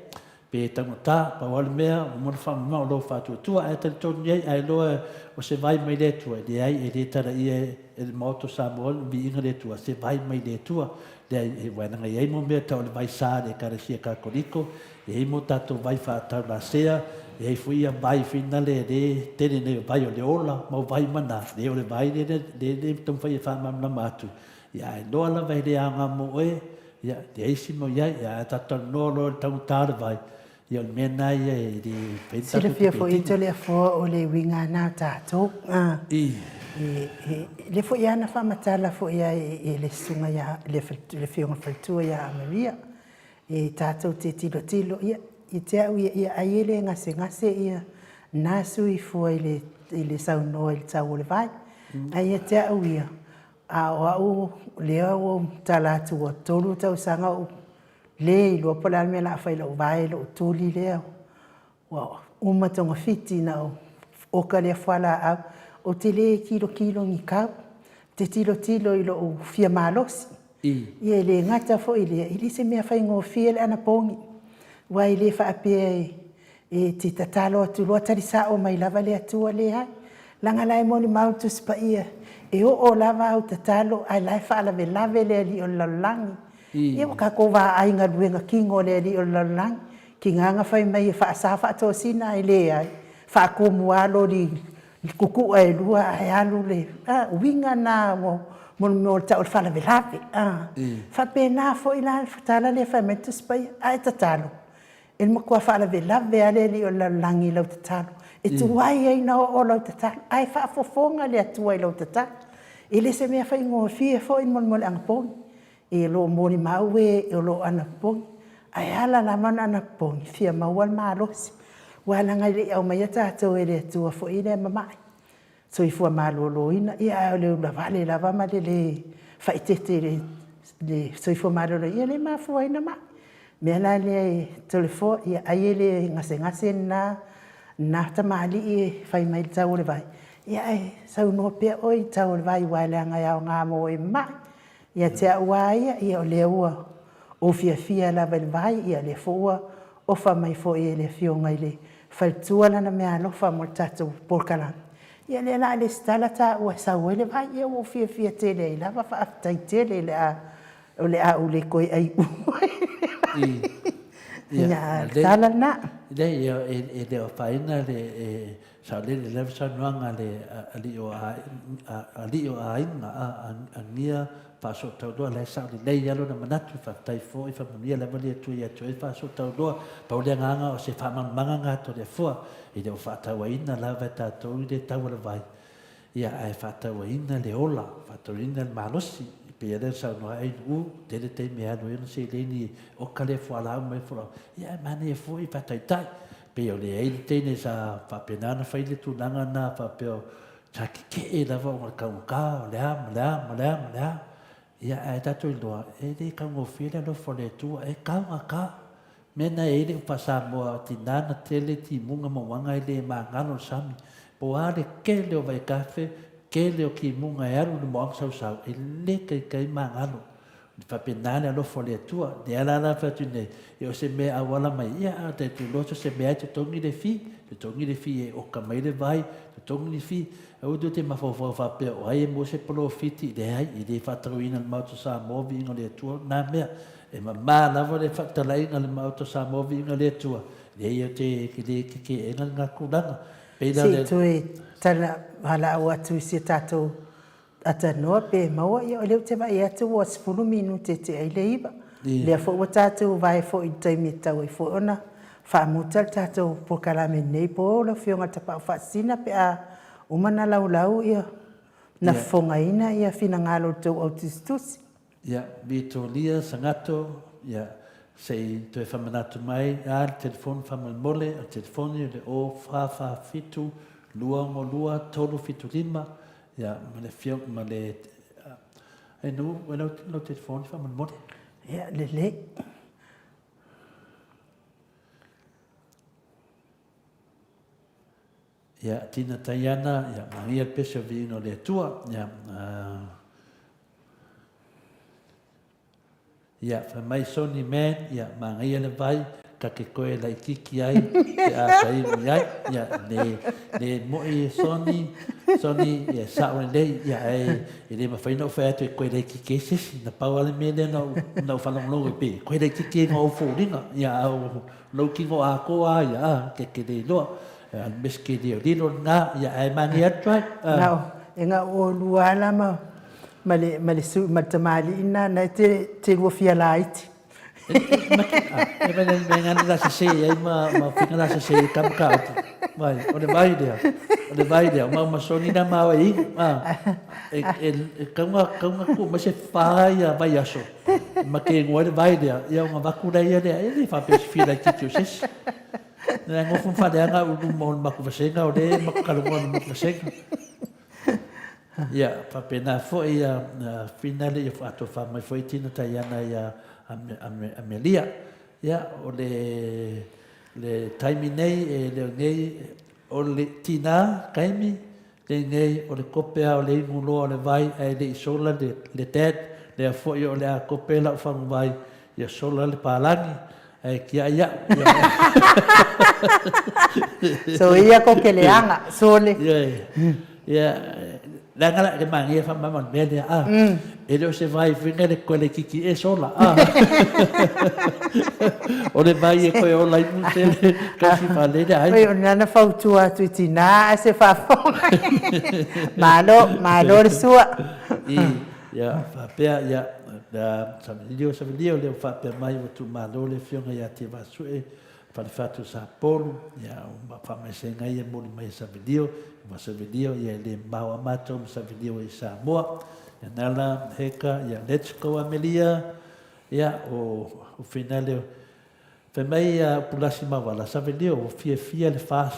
Pe taugata, pau lava le mea, ua uma ona faamama o lou faatuatua, ae talitonu i ai, a iloa o se vai mai le Atua, leai, e le talaia e le Maota o Samoa le viiga o le Atua, se vai mai le Atua. Leai, aua leaga e i ai mo mea tau o le vai sa a le Ekalesia Katoliko, E i ai mo tatou vai faataulasea, e i ai foi ia vai finale le tele nei o vai o le ola ma o vai mana, le o le vai le le le taumafai e faamalamalama atu, ia ae loa lava e le aoga mo oe, ia leai se mea o i ai, ia ae tatou talanoa loa i le taugata o le vai, ia o le mea lena ia e le mafai ona tatou Silafia foi e Toleafoa o le uiga na o tatou, a, e, e, lea foi a na faamatala foi a e le susuga ia, le afioga i le faletua ia Maria, E tatou te tilotilo, ia, i te au ia, ia ai e le gasegase ia na sui fua i le, i le saunoa i le tau o le vai. Ae ia te au ia, a o au lea ua ou tala atu ua 3 tausaga o ou le iloa po o le a le mea o le a fai i lou vae, lou tuli lea. Ua uma togafiti na ou oka lea fualaau, ou te le tilotilo ni kau, ou te tilotilo i lou fia malosi. Ia e le gata foi i lea, e le se mea faigofie le anapogi, aua e le faapea e te tatalo atu loa tali sao mai lava le Atua, leai. Leaga la e molimau le Tusi Paia, e oo lava au tatalo ae la e faalavelave le Alii o le lalolagi. Ia ua tatou vaai i galuega kino a le Alii o le lalolagi, Tiga na fai mai e faasa faatosina ae leai, faatumu lava loli kukua e lua ae alu le uiga na mo le mea o le tau o le faalavelave. Faapena foi la le tala lea e fai mai le Tusi Paia, a e tatalo, e matua faalavelave lava le Alii o le lalolagi i lau tatalo, e tuai ai ona oo lau tatalo, ae faafofoga le Atua i lau tatalo. E le se mea faigofie foi le molemole anapogi, e lo o molimau e o lo o anapogi, ae ala lava ona anapogi, fia maua le malosi. Aua leaga e le i aumaia tatou e le Atua foi lea mama'i, soifua maloloina, ia ae o le ulavale lava ma le le faaeteete i le soifua maloloina, ia lea e mafua ai ona ma'i. O le mea la lea e Toleafoa, ia ai e le gasegase lena tamalii e fai mai i le tau o le vai, ia ae saunoa pea oe i le tau o le vai aua leaga e aoga mo e mama'i. Ia te au lava ia, ia o lea ua ou fiafia lava i le vai, ia o lea foi ua ofa mai foi e le Afioga i le faletua lana meaalofa mo le tatou polokalame, ia o lea o le a resitala taua e sau ai le vai. Ia ua ou fiafia tele ai lava, faafetai tele o le a ou le toe ai uma i le vai. Ia, o le tala lena. Leai, e le o afaina le Saolele lava saunoaga a le alii o alii o aiga a Agia Faasootauloa, la e sao lelei lava lona manatu, faafetai foi, faamanuia lava le Atua ia te oe Faasootauloa. Pau le agaga o se faamalamalamaga lena a Toleafoa, e le o faatauaina lava e tatou le tau o le vai, Ia, ae faatauaina le ola, faatauaina le malosi, e pei lava lea na saunoa ai Nu'u, tele taimi e alu ai ona seleni e oka lea fualaau ma lea fualaau, ia ae manaia foi faataitai. Pei o lea e i ai le teine sa faapena ona fai le tulaga lena faapea sa tetee lava ona o le taugata, o le a ma le a ma le a ma le a. Ia, ae tatou iloa, e le taugofie le alofa o le Atua, e taugata. Mea na e i ai le upu faa-Samoa, tina na tele timuga ma uaga e le magalo le sami. Po o a le tele o vaitafe, tele o timuga e alu i le moaga sausau, e le taitai magalo. E faapena le alofa o le Atua. Lea la la fai atu nei, e o se mea e auala mai, ia a tatou iloa so se mea e totogi le fee, totogi le fee e oka mai le vai, totogi le fee. Aua tou te mafaufau faapea o ai e maua se polofiti, leai, e le faatauina e le Maota o Samoa viiga o le Atua na mea. E mama lava le faatalaiga a le Maota o Samoa Viiga le Atua, leai ou te le teteena lena tulaga. Pei la o le. Se i toe tala valaau atu i si a tatou atanoa pe maua, ia o lea ou te vaai atu ua 10 minute e tea ai le 9. Lea foi ua tatou vae foi i le taimi e tatau ai foi ona faamuta le tatou polokalame i lenei po lau Afioga i le Tapaau Faasisina pe a uma ona laulau ia na fofogaina ia finagalo o le tou au tusitusi. Ia, Vitolia Sagato, ia, se i toe faamanatu mai a le telefoni faamolemole, o le telefoni o le 0447 262 375, ia, ma le afioga, ma le, ai nu, e lau, lau telefoni faamolemole. Ia, lelei. Ia, Tina Taiana, ia, magia le pese o viiga o le Atua, ia, Ia, fai mai Sony Man, ia, manaia le vai, ta te toe laitiiti ai pe a taimi ai. Ia, le, le moi e Sony, Sony, ia, sao lelei, ia, ae e le mafai ona ou fai atu e toe laitiiti ai se isi. Na pau lava le mea lea na ou, na ou faalogologo ai pei e toe laitiiti ai ma ou foliga. Ia, a o lou tino atoa lava ia, a, ta te le iloa. A o le mea seke lilolilo lena, ia, ae manaia atu ai. Na o, e na o oulua lava la ma ma le, ma le, su, ma le tamalii lena, na e te, te lua fia laiti. E vai le mea ngana la sese ai ma, ma fika la sese i ka mataupu. Vai, o le vai lea, o le vai lea, ma ma soni na ma ai, a, e, e, e kaunga, kaunga ku ma se whā ia vai aso. Ma ke ngoa le vai lea, ia o ngā vaku lea ia lea, e le whapea se fia laititi o sesi. Nā ngofu mwhaleanga ulu mo le maku vasenga, o le maku kalongoa le maku vasenga. Ia, faapena foi ia Finale ia faatofa mai foi Tina Taiana ia Amelia. Ia, o le, le taimi nei e leo nei, o le tina taimi lenei o le kope a o le inu loa o le vai ae le i sola le, le dad, lea foi o le a kope lau faguvai ia sola le palagi ae tiai au. Ia. So ia ko ke leaga, sole. Ia, ia, leaga la ke manaia faamama o le mea lea, a, e le o se vai foi lea le koe laitiiti e sola, a. O le vai e koe ola ai mu tele, tausi fale le aiga. Oi, o lena na fautua atu i tina ae se faafofoga. Malo, malo le sua. I, ia, faapea, ia, Savelio, Savelio, lea ua faapea mai ua tuumalo le Afioga ia Tevaasue. Falefatu o Sapolu, ia, o faamaisega ia e moli mai e Savelio, ma Savelio, ia, e le mamao a matou ma Savelio i Samoa. Ia, Nala, Heka, ia, let's go Amelia, ia, o, o finale, fai mai ia Upulasi Mauala, Savelio, ua fiafia le FAS,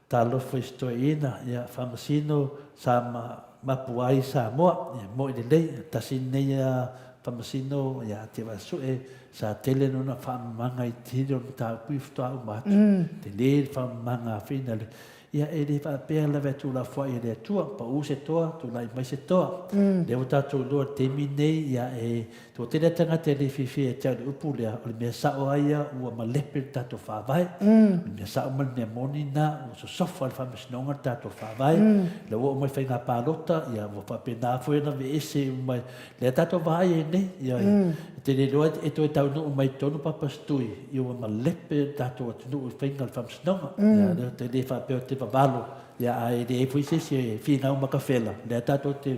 talofa i si toeaina, ia, faamasino sa ma, mapu ai Samoa, ia, moi lelei, tasi lenei a faamasino, ia, Tiavaasue, Sa tele lona faamamaga i tele o le mataupu i faatoa uma atu. Tele le faamamaga a Fina le, ia e le faapea lava e tuulafoai e le Atua, pau se toa, tulai mai se toa. Lea ua tatou iloa i le taimi lenei, ia e toatele lava tagata e le fiafia ia te au i le upu lea, o le mea sao lava ia ua malepe le tatou Faavae. O le mea sao ma le mea moni lena, ua sosofa e le Faamasinoga le tatou Faavae. Lea ua oo mai faiga palota, ia ua faapena foi ona aveese uma Lea tatou vaai ai nei, ioe, e te le iloa e toe taunuu mai totonu Papa Stui, ia ua malepe le tatou atunuu i faiga o le faamasinoga. Ia, lea ou te le faapea ou te vavalo, ia, ae leai foi se isi e finau ma kafela, lea tatou te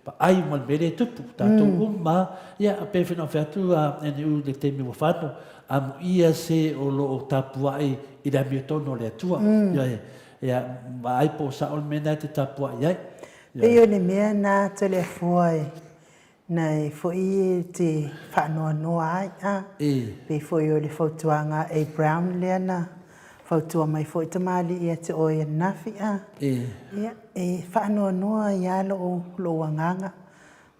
vaai uma i le mea lea e tupu, tatou uma lava. Ia, pei foi ona ou fai atu a NU i le taimi ua fano, amuia se o lo o tapuai i le amiotonu a le Atua. Ioe, ia, vaai po o sao le mea lena e te tapuai ai. Pei o le mea na Toleafoa e na e foi e te faanoanoa ai, a. Pei foi o le fautuaga a A. Brown lea na fautua mai foi tamalii ia te oe ananafi, a. Ia, e faanoanoa ai lava lou, lou agaga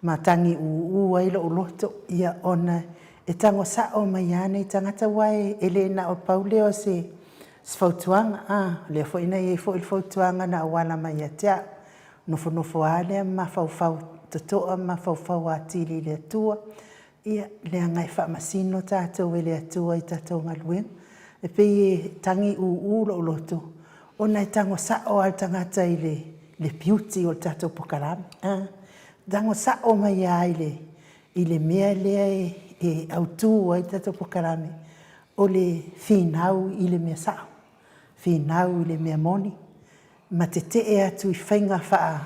ma tagi ūū ai lou loto, ia, ona e tago sao mai lava nei tagata, aua e le na o pau lea o se, se fautuaga, a, lea foi na i ai foi le fautuaga na auala mai ia te au. Nofonofo lava lea ma mafaufau totoa ma mafaufau atili i le Atua, ia, leaga e faamasino tatou e le Atua i tatou galuega. E pei e tagi ūū lou loto, ona e tago sao lava le tagata i le, le beauty o le tatou polokalame, a. Tago sao mai lava i le, i le mea lea e, e autu ai le tatou polokalame, o le finau i le mea sao, finau i le mea moni, ma tetee atu i faiga faa,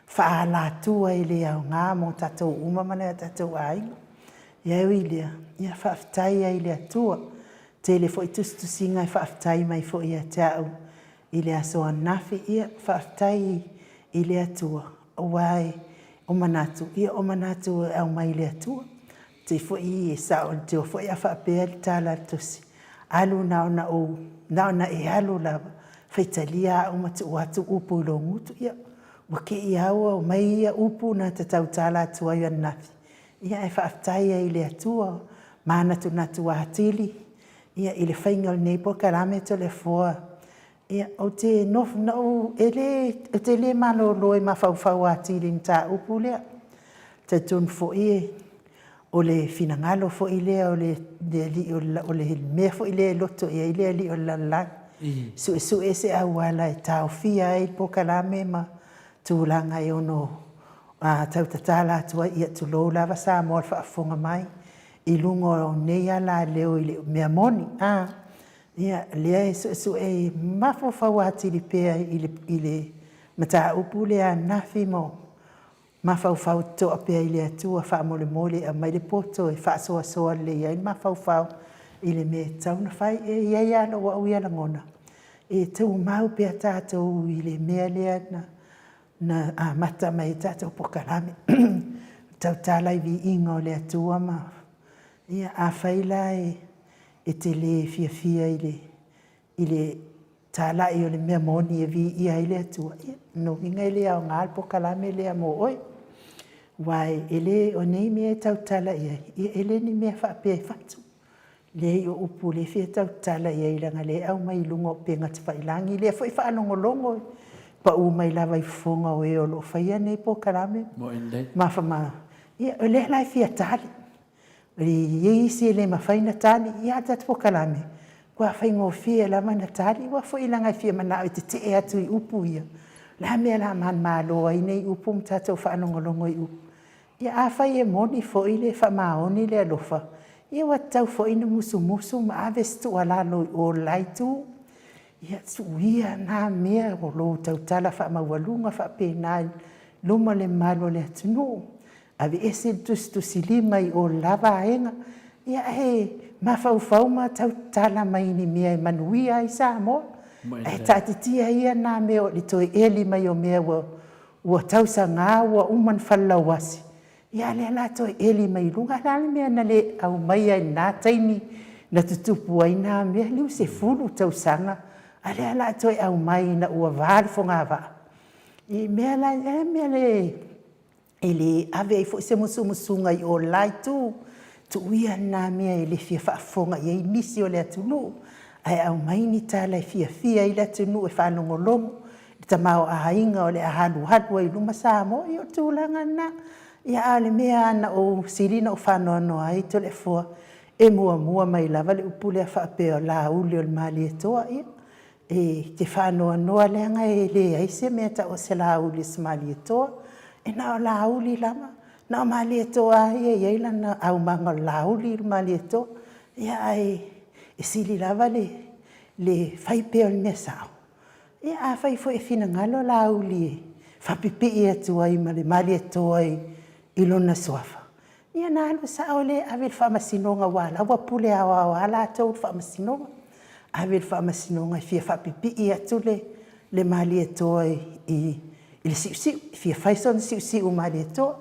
faaalatua e le aoga mo tatou uma ma nai o tatou aiga. Ia e ui i lea, ia faafetai ai i le Atua. Tele foi tusitusiga e faafetai mai foi ia te au i le aso ananafi, ia faafetai i le Atua, aua e, o manatu, ia o manatu e aumai i le Atua. Te foi e sao i le teo foi a faapea le tala a le tusi, alu na ona ou, na ona e alu lava, faitalia au ma tuu atu upu i lou gutu, ia, ua kei a ua omai ia upu na te tautala atu ai ananafi, ia ae faafetai ai i le Atua, manatunatu atili, ia i le faiga o lenei polokalame Toleafoa, ia ou te nofo, na ou, e le, ou te le malolo e mafaufau atili i le mataupu lea. Talitonu foi e, o le finagalo foi lea o le alii o le, o le mea foi lea e loto i ai le alii o le lalolagi, suesue se auala e taofia ai le polokalame ma tulaga e ono tau tatala atu ai, ia tulou lava Samoa i le faafofoga mai i luga o nei alaleo i le mea moni, a, ia, lea e suesue mafaufau atili pea i le, i le mataupu lea ananafi ma Mafaufau totoa pea i le Atua faamolemole e aumai le poto e faasoasoa lelei ai le mafaufau i le mea e tatau ona fai. E i ai lava lou au ia lagona, e tumau pea tatou i le mea lea na, na amata mai ai tatou polokalame, tautala i viiga o le Atua ma, ia, afai la e, e te le fiafia i le, i le talai o le mea moni e viia ai le Atua, ia, lona uiga e le aoga le polokalame lea mo oe. Aua e le, o nei mea e tautala i ai, ia e le ni mea faapea e fatu. Leai o upu lea e fia tautala i ai leaga o lea e aumai i luga o upega tafailagi, lea foi e faalogologo pau mai lava i fofoga o e o lo o faia nei polokalame ma, ma, ia, o lea la e fia tali. E i ai isi e le mafai ona tali, ia a tatou polokalame, ua faigofie lava ona tali, aua foi leaga e fia manao e tetee atu i upu ia. O le a le mea o le a manumalo ai nei upu ma tatou faalogologo i upu. Ia afai e moni foi le faamaoni le alofa, ia ua tatau foi ona musumusu ma ave se tuualalo i o i le la itu. Ia tuu ia na mea o lou tautala faamaualuga faapena i luma o le mamalu o le atunuu. Aveese le tusitusilima i o la vaega, ia ae mafaufau ma tau tatala mai i ni mea e manuia ai Samoa. Ae taatitia ia nā mea o le toe eli mai o mea ua ua tausaga ua uma ona falelauasi, ia a lea la toe eli mai i luga. A o le a le mea na le aumaia i lena taimi na tutupu ai nā mea, 50 tausaga, a lea la toe aumai ina ua va le fogavaa. I mea la, e mea le e le ave ai foi se musumusuga i o la itu, tuu ia lena mea e le fia faafofoga i ai nisi o le atunuu, ae aumai ni tala e fiafia ai le atunuu e faalogologo i le tamaoaiga o le a alualu ai i luma Samoa. Ia o le tulaga lena. Ia a o le mea lava na ou sili ona ou faanoanoa ai Toleafoa, e muamua mai lava le upu lea faapea o Laauli o le Malietoa. Ia, E te faanoanoa leaga e leai se mea e tau o se Laauli o se Malietoa. E na o Laauli lava, na o Malietoa lava ia e i ai lana aumaga o le Laauli i le Malietoa. Ia ae e sili lava le le fai pea o le mea sao. Ia afai foi e finagalo Laauli e faapipii atu ai ma le Malietoa i lona suafa, Ia na alu sao lea e ave i le faamasinoga aua o la ua pule aoao lava latou i le faamasinoga. Ave i le faamasinoga e fia faapipii atu le le Malietoa i le siusiu, e fia fai sona siusiu Malietoa.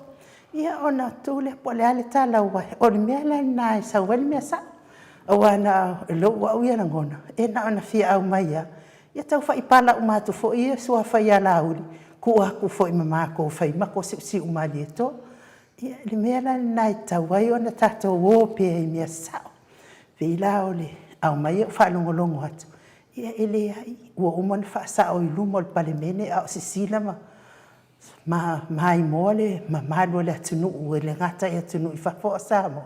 Ia ona tu lea po o le a le tala aua o le mea la lena e sau ai le mea sao. Aua na o lou au ia lagona, e na ona fia aumai lava, ia tau faipala uma atu foi ia suafa ia Laauli, tuu atu foi ma matou fai matou siusiu Malietoa. Ia, le mea la lena e tatau ai ona tatou o pea i mea sao. E pei la o le aumai ou faalogologo atu, ia e leai, ua uma ona faasao i luma o le Palemene a o sisila ma maimoa le mamalu o le atunuu, e le gata i atunuu i fafo a o Samoa,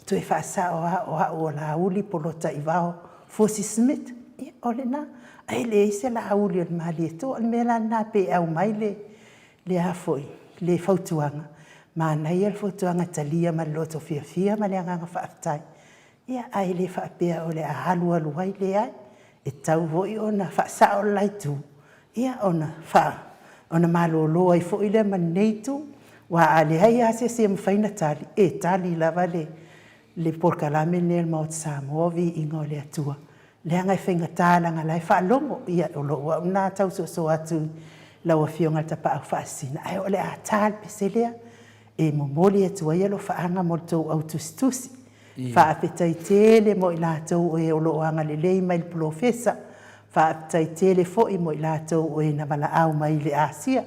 toe faasao lava o au o Laauli Polataivao Fosi Smith. Ia, o lena. Ae leai se Laauli o le Malietoa. O le mea la lena pei e aumai le Le a foi le fautuaga? Manaia le fautuaga talia ma le loto fiafia ma le agaga faafetai. Ia, ae le faapea o le a alualu ai, leai. E tatau foi ona faasao le la itu, ia ona faa, ona malolo ai foi lea ma lenei itu. Aua a leai lava se isi e mafai ona tali, e tali lava le le polokalame lenei a le Maota Samoa, Viiga o le Atua. Leaga e faigata leaga o la e faalogo. Ia, o lou au lena tausoso atu i lau Afioga i le Tapaau Faasisina, ae o le a ta le pese lea e momoli atu ai alofaaga mo le tou au tusitusi. Faafetai tele mo i latou o e o lo o agalelei mai i le polofesa. Faafetai tele foi mo i latou o e na valaau mai i le asia.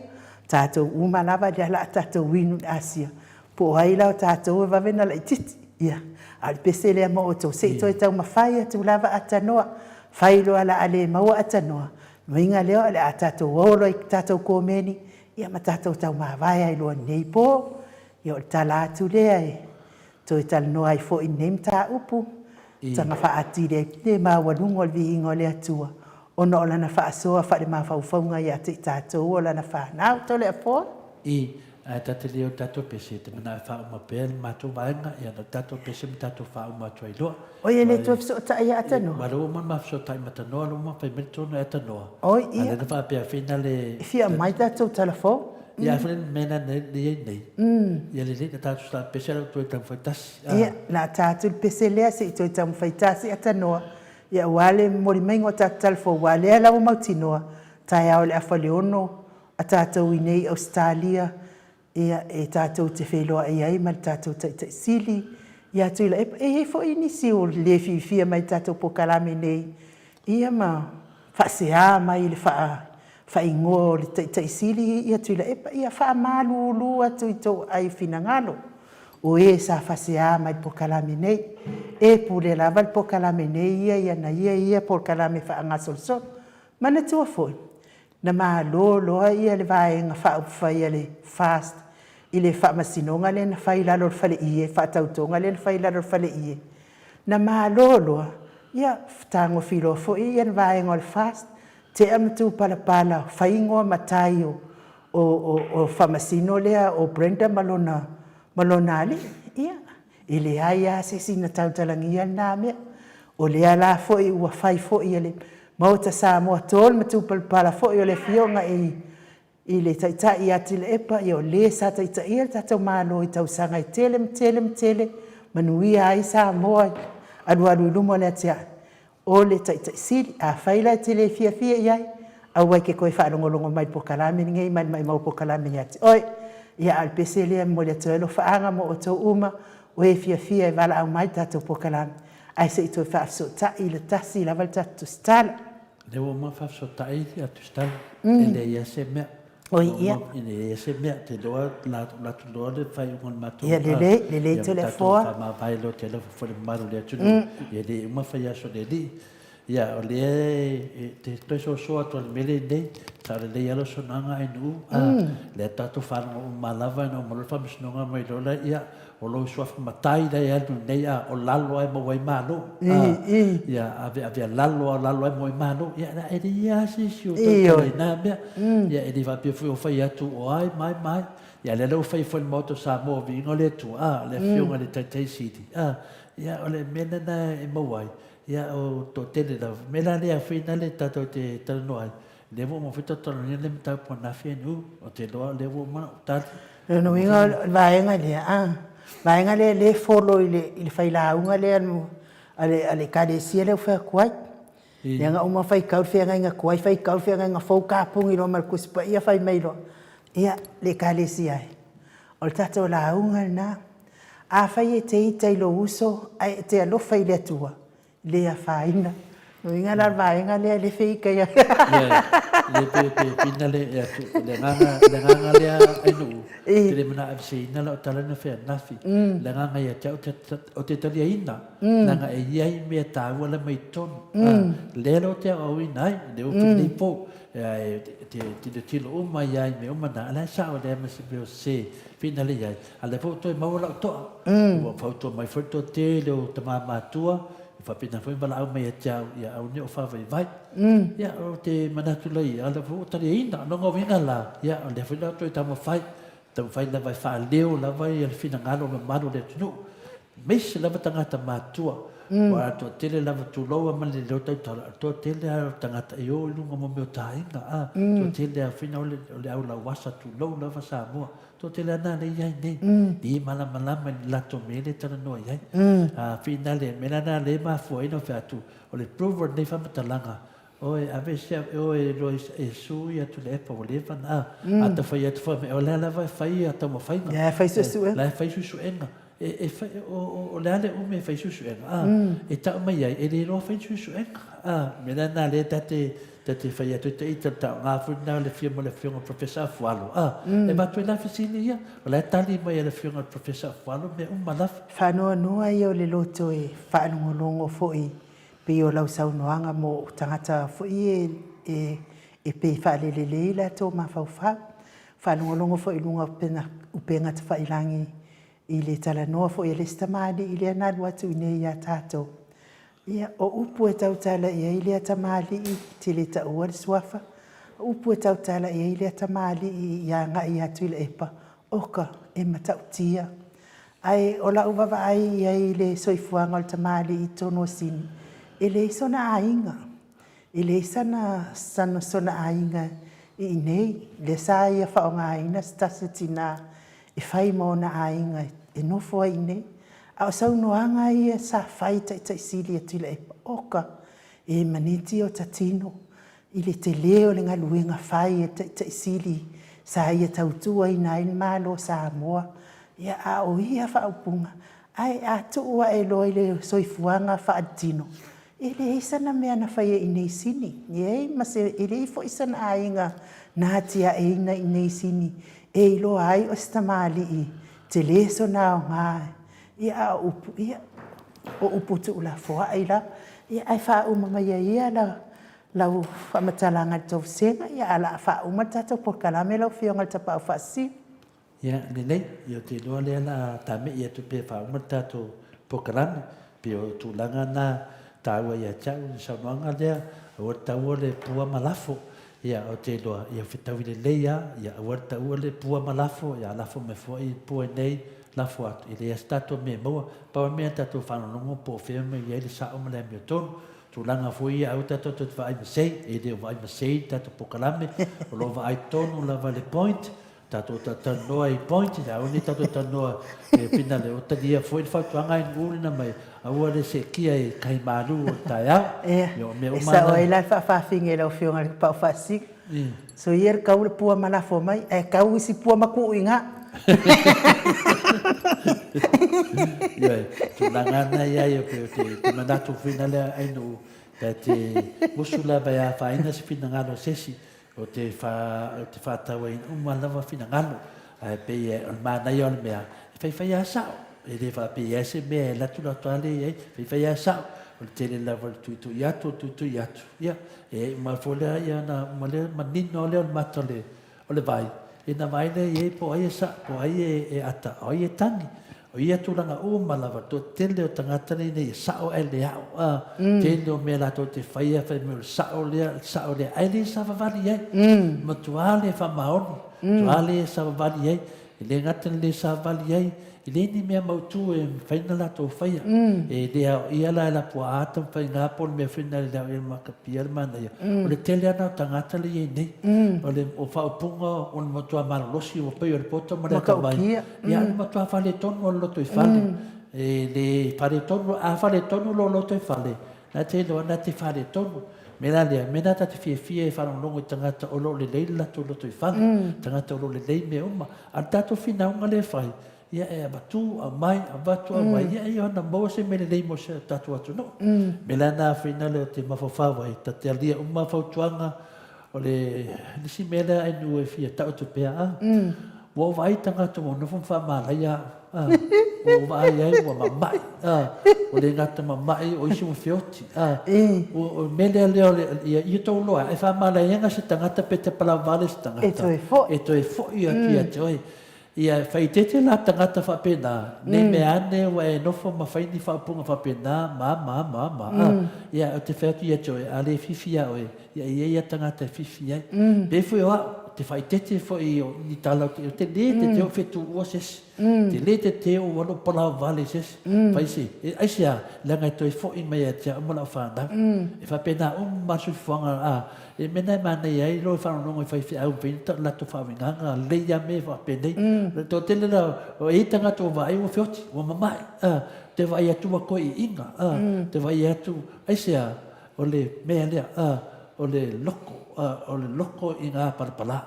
Tatou uma lava lea o le a tatou inu i le asia. Po o ai la o tatou e vave ona laitiiti. Ia, a o le pese lea mo outou, se i toe taumafai atu lava atanoa. Fai loa o le a le maua atanoa, uiga lea o le a tatou o loa i tatou komeni, ia ma tatou taumavae ai loa i lenei po. Ia o le tala atu lea e toe talanoa ai foi i lenei mataupu, taga faaatili ai le maualuga o le viiga o le Atua ona o Lana faasoa faale-mafaufauga ia te i tatou o Lana fanau. Toleafoa. I, ae ta te le o tatou pese, te manao e faauma pea le matou vaega, ia na o tatou pese ma tatou faauma atu ai loa. Oi, e le toe fesootai ia Atanoa? Ma lou uma ma fesootai ma Tanoa, lou uma fai mai le tonu e Atanoa. Oi, ia. A lea na faapea fina le... E fia aumai tatou tala fou. Ia, a fai le mea lena le i ai nei. Ia lelei na tatou start pese lau toe taumafai tasi. Ia, na ta atu le pese lea se i toe taumafai tasi Atanoa. Ia, aua le momoli maiga o tatou tala fou, aua lea la ua mautinoa, taeao i le afa o le ono, a tatou i nei i Ausetalia, ia, e tatou te feiloai ai ma le tatou Taitai Sili ia Tuilaepa. E i ai foi nisi ua le fiafia mai i le tatou polokalame nei, ia ma faasea mai i le faaigoa o le Taitai Sili ia Tuilaepa. Ia faamalulu atu i tou aai finagalo, o e sa faasea mai i le polokalame nei. E pule lava le polokalame nei ia i ana ia ia polokalame faagasolosolo. Manatua foi, Na malo loa ia le Vaega Faaupufai a le FAST i le faamasinoga lea na fai i lalo o le faleie, faatautoga lea na fai i lalo o le faleie. Na malo loa, ia, fetagofi loa foi ia le vaega o le FAST, tea ma tupalapala, fai igoa matai o, o, o, o faamasino lea o Brenda ma lona, ma lona alii. Ia, E leai lava se isi na tautalagia lena mea. O lea la foi ua fai foi e le Maota Samoa to le matupalapala foi o le Afioga i i le Taitai ia Tuilaepa, ia o le sa taitaia le tatou Malo i tausaga e tele ma tele ma tele, manuia ai Samoa. alualu i luma o le atiae, o le Taitai Sili. Afai la e te le fiafia i ai, aua e te toe faalogologo mai i le polokalame lenei ma le maimau polokalame ia te oe. Ia, a o le pese lea e momoli atu ai alofaaga mo outou uma o e fiafia e valaau mai i le tatou polokalame, ae se i toe faafesootai i le tasi lava le tatou tusitala. Lea ua uma ona faafesootai le tusitala, e leai lava se mea. Oi, ia. E leai se mea, te iloa la latou iloa le faaiuga o le matou. Ia lelei, lelei Toleafoa. Ia faamavae loa te alofa foi le mamalu o le atunuu. Ia le uma fai aso le alii. Ia o lea e te toe sosoa atu le mea lenei, sa lelei lava lou saunoaga Ainuu, lea tatou faalogo uma lava ina uma loa le faamasinoga mai loa lea, ia O lou suafa matai la e alu nei a o lalo a e maua ai malo. Ia ave ave a lalo a o lalo a e maua ai malo. Ia e leai lava se isi o tautala i na mea. Ia e le faapea foi o fai atu o ai ma ai ma ai. Ia lea la ua fai foi e le Maota o Samoa o viiga o le Atua a, le Afioga i le Taitai Sili a, ia o le mea lena e maua ai, ia o toatele lava. O le mea la lea foi lena tatou te talanoa ai, Lea ua uma foi talanoaina le mataupu ananafi e Nuu, ou te iloa o lea ua uma ona ou tali. O lona uiga o le vaega lea, a, vaega lea lea e follow i le, i le failauga lea a le, a le Ekalesia lea ua fai atu ai. Leaga uma faitau le feagaiga tuai, faitau le feagaiga fou, tapuni loa ma le Tusi Paia fai mai loa, ia, le Ekalesia e, o le tatou lauga lena. Afai e te ita i lou uso ae e te alofa i le Atua, le afaina. Uiga la le vaega lea le feita ia. Ia pe pe pina le e atu le agaga le agaga lea ai nuu te le mana aveseina lau tala na fai ananafi. Le agaga ia te au ou te taliaina leaga e i ai mea taua la mai totonu. Lea la ou te aoaoina ai lea ua fai nei pou e te tilotilo uma ai lava i mea uma na, a o la e sao e leai ma se mea o sese pina le i ai. A o lea foi ua toe maua lau toa, ua fautua mai foi le toatele o tama matua, e faapena foi ona valaau mai ia te au, ia aua ne i ou faavaivai. Ia, ou te manatu laia, o lea foi ua taliaina. O lona uiga la, ia, o lea foi la ua toe taumafai, taumafai lava e faaleo lava le finagalo o le mamalu o le atunuu, aemaise lava tagata matua, aua o le toatele lava, tulou lava ma le leo tautala, o le toatele lava o tagata e o i luga mo mea o taaiga, a, toatele lava foi o le au lauasa, tulou lava Samoa. Toatele ana lea i ai nei, i malamalama i le latou mea lea e talanoa i ai. A finale, mea la na lea e mafua ai ona fai atu, o le prove o lenei faamatalaga, oi ave se, oi loa e sui atu le epa ua leva ona, a, a tau fai atu foi, o lea lava e fai a taumafaiga. La e fai suesuega. La e fai suesuega. E, e fai, o, o, o le a le umi e fai suesuega, a, e tau mai ai, e le iloa fai suesuega. A, mea la na lea ta te, Ta te fai atu e te ita le taoga foi lena o le afio mai o le afioga Professor Afualo. A, e avatu ai la fesili ia, o la e tali mai e le afioga Professor Afualo mea uma lava. Faanoanoa ia o le loto e faalogologo foi pei o lau saunoaga mo tagata foi e e pei faalelelei latou mafaufau. Faalogologo foi i luga o upega tafailagi i le talanoa foi a le isi tamalii lea na alu atu i inei ia tatou. Ia, o upu e tautala i ai lea tamalii, te le taua le suafa, o upu e tautala i ai lea tamalii i agai ia Tuilaepa, oka, e matautia. Ae o lau vaavaai i ai i le soifuaga o le tamalii i totonu o Sini, e leai sona aiga, e leai sana, sana, sona aiga i inei, lea sa ia faaaogaina se tasi o tina e fai ma ona aiga e nofo ai i inei. A o saunoaga ia sa fai taitai sili a Tuilaepa, oka, e maniti o ta tino i le tele o le galuega fai a taitai sili sa ia tautuaina ai le Malo o Samoa, ia a o ia faaupuga, ae a tuu ae loa i le soifuaga faaletino, E leai sana mea na faia i nei Sini, leai ma se, e leai foi sana aiga na atiaeina i nei Sini e iloa ai o se tamalii tele sona aoga, ia a o upu, ia, o upu tuulafoai lava. Ia ae faauma maia ia la, lau faamatalaga i le tousega, ia ae o le a faauma le tatou polokalame lau Afioga i le Tapaau Faasisina. Ia, lelei, ia ou te iloa lea o le a tame'i atu pea e faauma le tatou polokalame. Pei o tulaga na taua ia te au i le saunoaga lea, aua le taua le pua ma lafo. Ia, ou te iloa, ia fetaui lelei lava, ia aua le taua le pua ma lafo, ia lafo mai foi le pua i inei, lafo atu, e leai lava se tatou mea e maua. Pau lava le mea tatou faalogologo po o fea e i ai le sao ma le amiotonu. Tulaga foi ia aua tatou te vaai masei, e le o vaai masei le tatou polokalame, o lo o vaai tonu lava i le point. Tatou talanoa i point, aua ne i tatou talanoa e finale, o talia foi le fautuaga a Nu'u lena mai, aua le seetia i kai malu o le taeao. Ia, Ia o mea e uma sao na. ai la le faafaafine i lau Afioga i le Tapaau Faasisina. Soia le kau le pua ma lafo mai, ae kau isi pua ma tuu i ina. Ioe, tulaga na ia ia pei o te manatu foi na lea ai Nu'u, ta te musu lava e afaina se finagalo o se isi, O te faatauaina uma lava finagalo, ae pei o le manaia o le mea, e faifai lava sao, e le faapea i ai se mea e alu atu alu atu lava lea i ai, faifai lava sao. O le tele lava o le tuitui atu, o le tuitui atu, ia, e uma ai foi lea, ia ona uma lea, manino lava lea o le mata o le vai, ia ona vaai lea i ai po o ai e sao, po o ai e ata, o ai e tagi. O ia tulaga uma lava, toatele o tagata nei ina ia sao ae le ao, a, tele o mea latou te faia fai mai o le sao lea, le sao lea, ae le savavali i ai. Matua le faamaoni, matua le savavali i ai. E le gata ina le savavali i ai, e leai ni mea mautu e mafai ona latou faia. E le aoaia la e Lapuaa Tamafaiga po o le mea foi lena e le aoaia e Makapia le manaia, o le tele lava na o tagata lea e i ai nei. O le o faaupuga o le matua malolosi ua pei o le poto ma le atamai. Ia, o le matua faaletonu o le lotoifale. E le faaletonu, a faaletonu lou lotoifale, na te iloa na te faaletonu. O le mea la lea, o le mea lena ta te fiafia ai e faalogologo i tagata o lo o lelei le latou lotoifale, tagata o lo o lelei mea uma. A o le tatou finauga lea e fai, ia e avatu, aumai, avatu, aumai, ia e ona maua se mea lelei mo si o tatou atunuu. O le mea la lena Afina lea ou te mafaufau ai, ta te alia uma fautuaga, O le isi mea lea Ainuu e fia tau atu pea, a, ua ou vaai i tagata ua nofo ma faamalaia au, a, ua ou vaai ai ua mama'i, a, ua le gata mama'i, o isi ua feoti, a, ua, o le mea lea lea o le, ia, ia tou iloa, e faamalaia se tagata pe te palavale se tagata, E toe foi. e toe foi atu ia te oe. Ia faaeteete la tagata faapena, ne i mea ane ua e nofo ma fai ni faaupuga faapena, ma, ma, ma, ma, a. Ia, ou te fai atu ia te oe, a le fifi ia oe, ia e i ai ia tagata e fifi ai. Pei foi o au, ou te faaeteete foi i ni tala ou te, ou te le tete ou fetuua se isi. Te le tete ou alu palavale i se isi. Fai se, e, aisea, leaga e toe foi mai ia te au ma lau fanau. E faapena uma le soifuaga, a. E mea na e manaia ai loa e faalogologo i faifeau e mafai ona latou faauigaga lelei lava mea faapenei. O le toatele la o e i ai tagata ua vaai ua feoti, ua mamae, a, te vaai atu ua toeaiina, a, te vaai atu, aisea, o le mea lea, a, o le loko, a, o le loko i ngā palapala.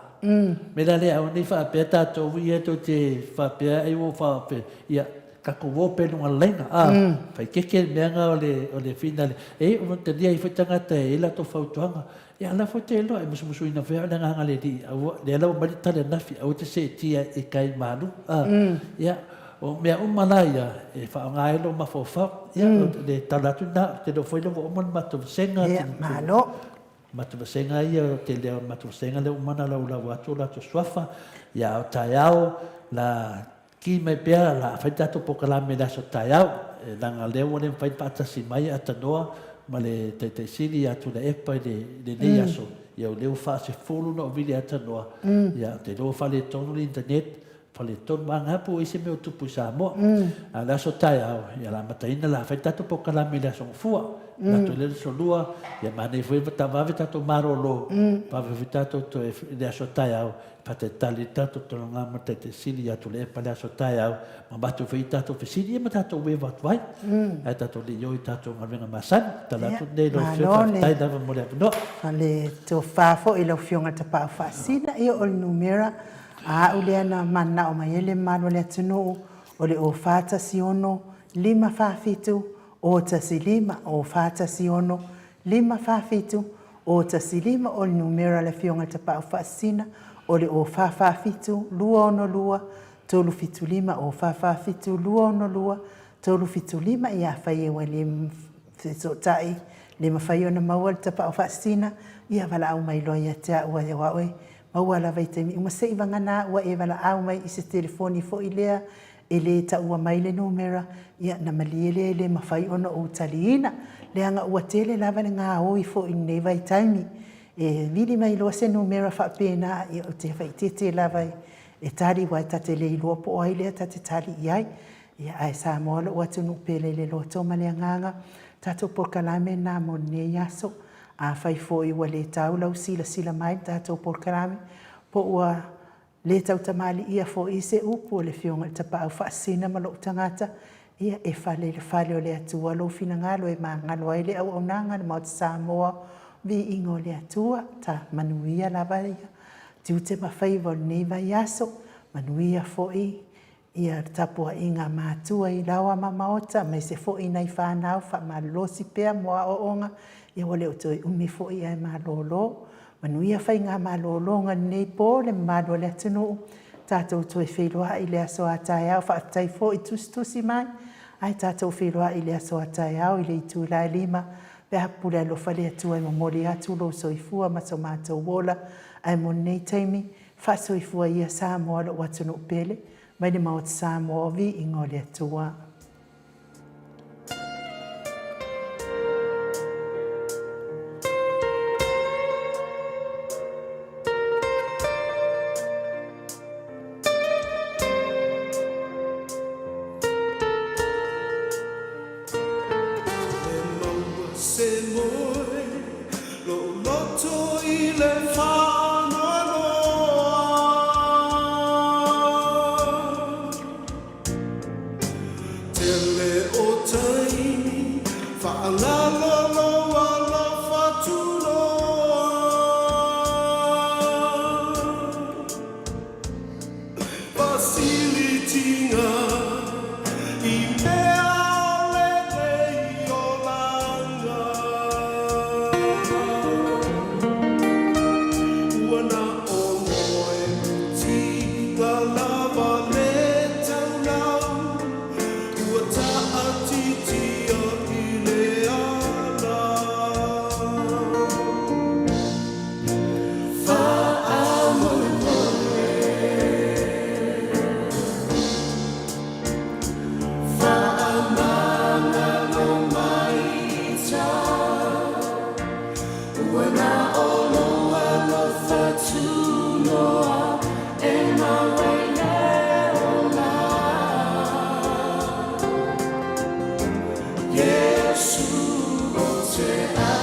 Mea la lea, aua ne i faapea tatou ia tou te faapea ai ua faapea, ia, tatou o pea i luga o le laina, a, fai keke le mea lena o le, o le finale. E, ua talia ai foi tagata e i ai latou fautuaga. Ia, a o la foi te iloa, e musumusuina foi au e le Agaga o le Alii, aua, lea la ua aumai le tali ananafi, aua te seetia i kai malu, a. Ia, o mea uma la ia, e faaaoga ai lou mafaufau. Ia, o le tala atu lena, ou te iloa foi lea ua uma le matou vasega. Ia, malo. Matou vasega ia, o te leo o le matou vasega lea ua uma ona laulau atu o latou suafa. Ia, a o taeao, la Ki mai pea la a fai le tatou polokalame i le aso taeao, leaga o lea ua le mafai ona faatasi mai a Tanoa ma le Taitai Sili ia Tuilaepa i lenei aso. Ia o lea ua faasefulu ona ou vili ia Tanoa, ia ou te iloa ua faaletonu le internet, faaletonu vagana po o ai se mea o tupu i Samoa. A o le aso taeao, ia o le a amataina la a fai le tatou polokalame i le aso Gafua, alu atu ai lea i le aso Lua, ia manaia foi ta vave tatou malolo, vave foi tatou toe i le aso taeao Faatalitali le tatou taloga ma le Taitai Sili ia Tuilaepa i le aso taeao ma avatu foi i tatou fesili ia ma tatou uevu atu ai. Ae tatou le i o i tatou galuega masani. Tala atu lenei i lau Afioga, faafetai lava mo le avanoa. O le tofa foi i lau Afioga Tapaau Faasina, ia o le numera a au lea na mananao mai ai le mamalu o le atunuu, o le 0 4 1 6 5 4 7 0 1 5 0 4 1 6 5 4 7 O 15 o le numera a le Afioga i le Tapaau Faasisina, o le O 447 262 375, O 447 262 375, ia afai e ua le fesootai, le mafai ona maua le Tapaau Faasisina, ia valaau mai loa ia te au aua oe maua lava i taimi uma se i vagana ua e valaau mai i se telefoni foi lea E le taua mai le numera, ia na malie lea e le mafai ona ou taliina, leaga ua tele lava le gaoi foi i lenei vaitaimi. E vili mai loa se numera faapena, ia ou te faaeteete lava e tali aua ta te le iloa po o ai lea ta te tali i ai. Ia ae Samoa lou atunuu pele i le loto ma le agaga, tatou polokalame lena mo lenei aso. Afai foi ua le tau lau silasila mai i le tatou polokalame, po ua. Le tautamaliia foi se upu o le Afioga i le Tapaau Faasisina ma lou tagata, ia e fale i le fale o le Atua lou finagalo e magalo ai le auaunaga a le Maota Samoa, viiga o le Atua, ta manuia lava ia tiute ma faiva o lenei vaiaso, manuia foi Ia le tapuaiga a matua i laoa ma maota aemaise foi nai fanau faamalolosi pea mo aoaoga, ia ua le o toe umi foi ae malolo. Manuia faigamalologa i lenei po le mamalu o le atunuu, tatou toe feiloai i le aso a taeao. Faafetai foi tusitusi mai, ae tatou feiloai i le aso a taeao i le itula e 5 pe a pule alofa le Atua e momoli atu lou soifua ma so matou ola. Ae mo lenei taimi, Faasoifua ia Samoa lou atunuu pele, mai le Maota Samoa, viiga o le Atua. E maua se moe Lou loto i le faanoanoa. Tele o taimi faagalo lou alofa tunoa. Fasilitiga i mea o lenei olaga. Ua na o moe mutiga lava le taulau, ua taatitia i le ala. Faamolemole, faamagalo mai ita, ua na o lou alofa tunoa e mau ai le ola. Iesu o te.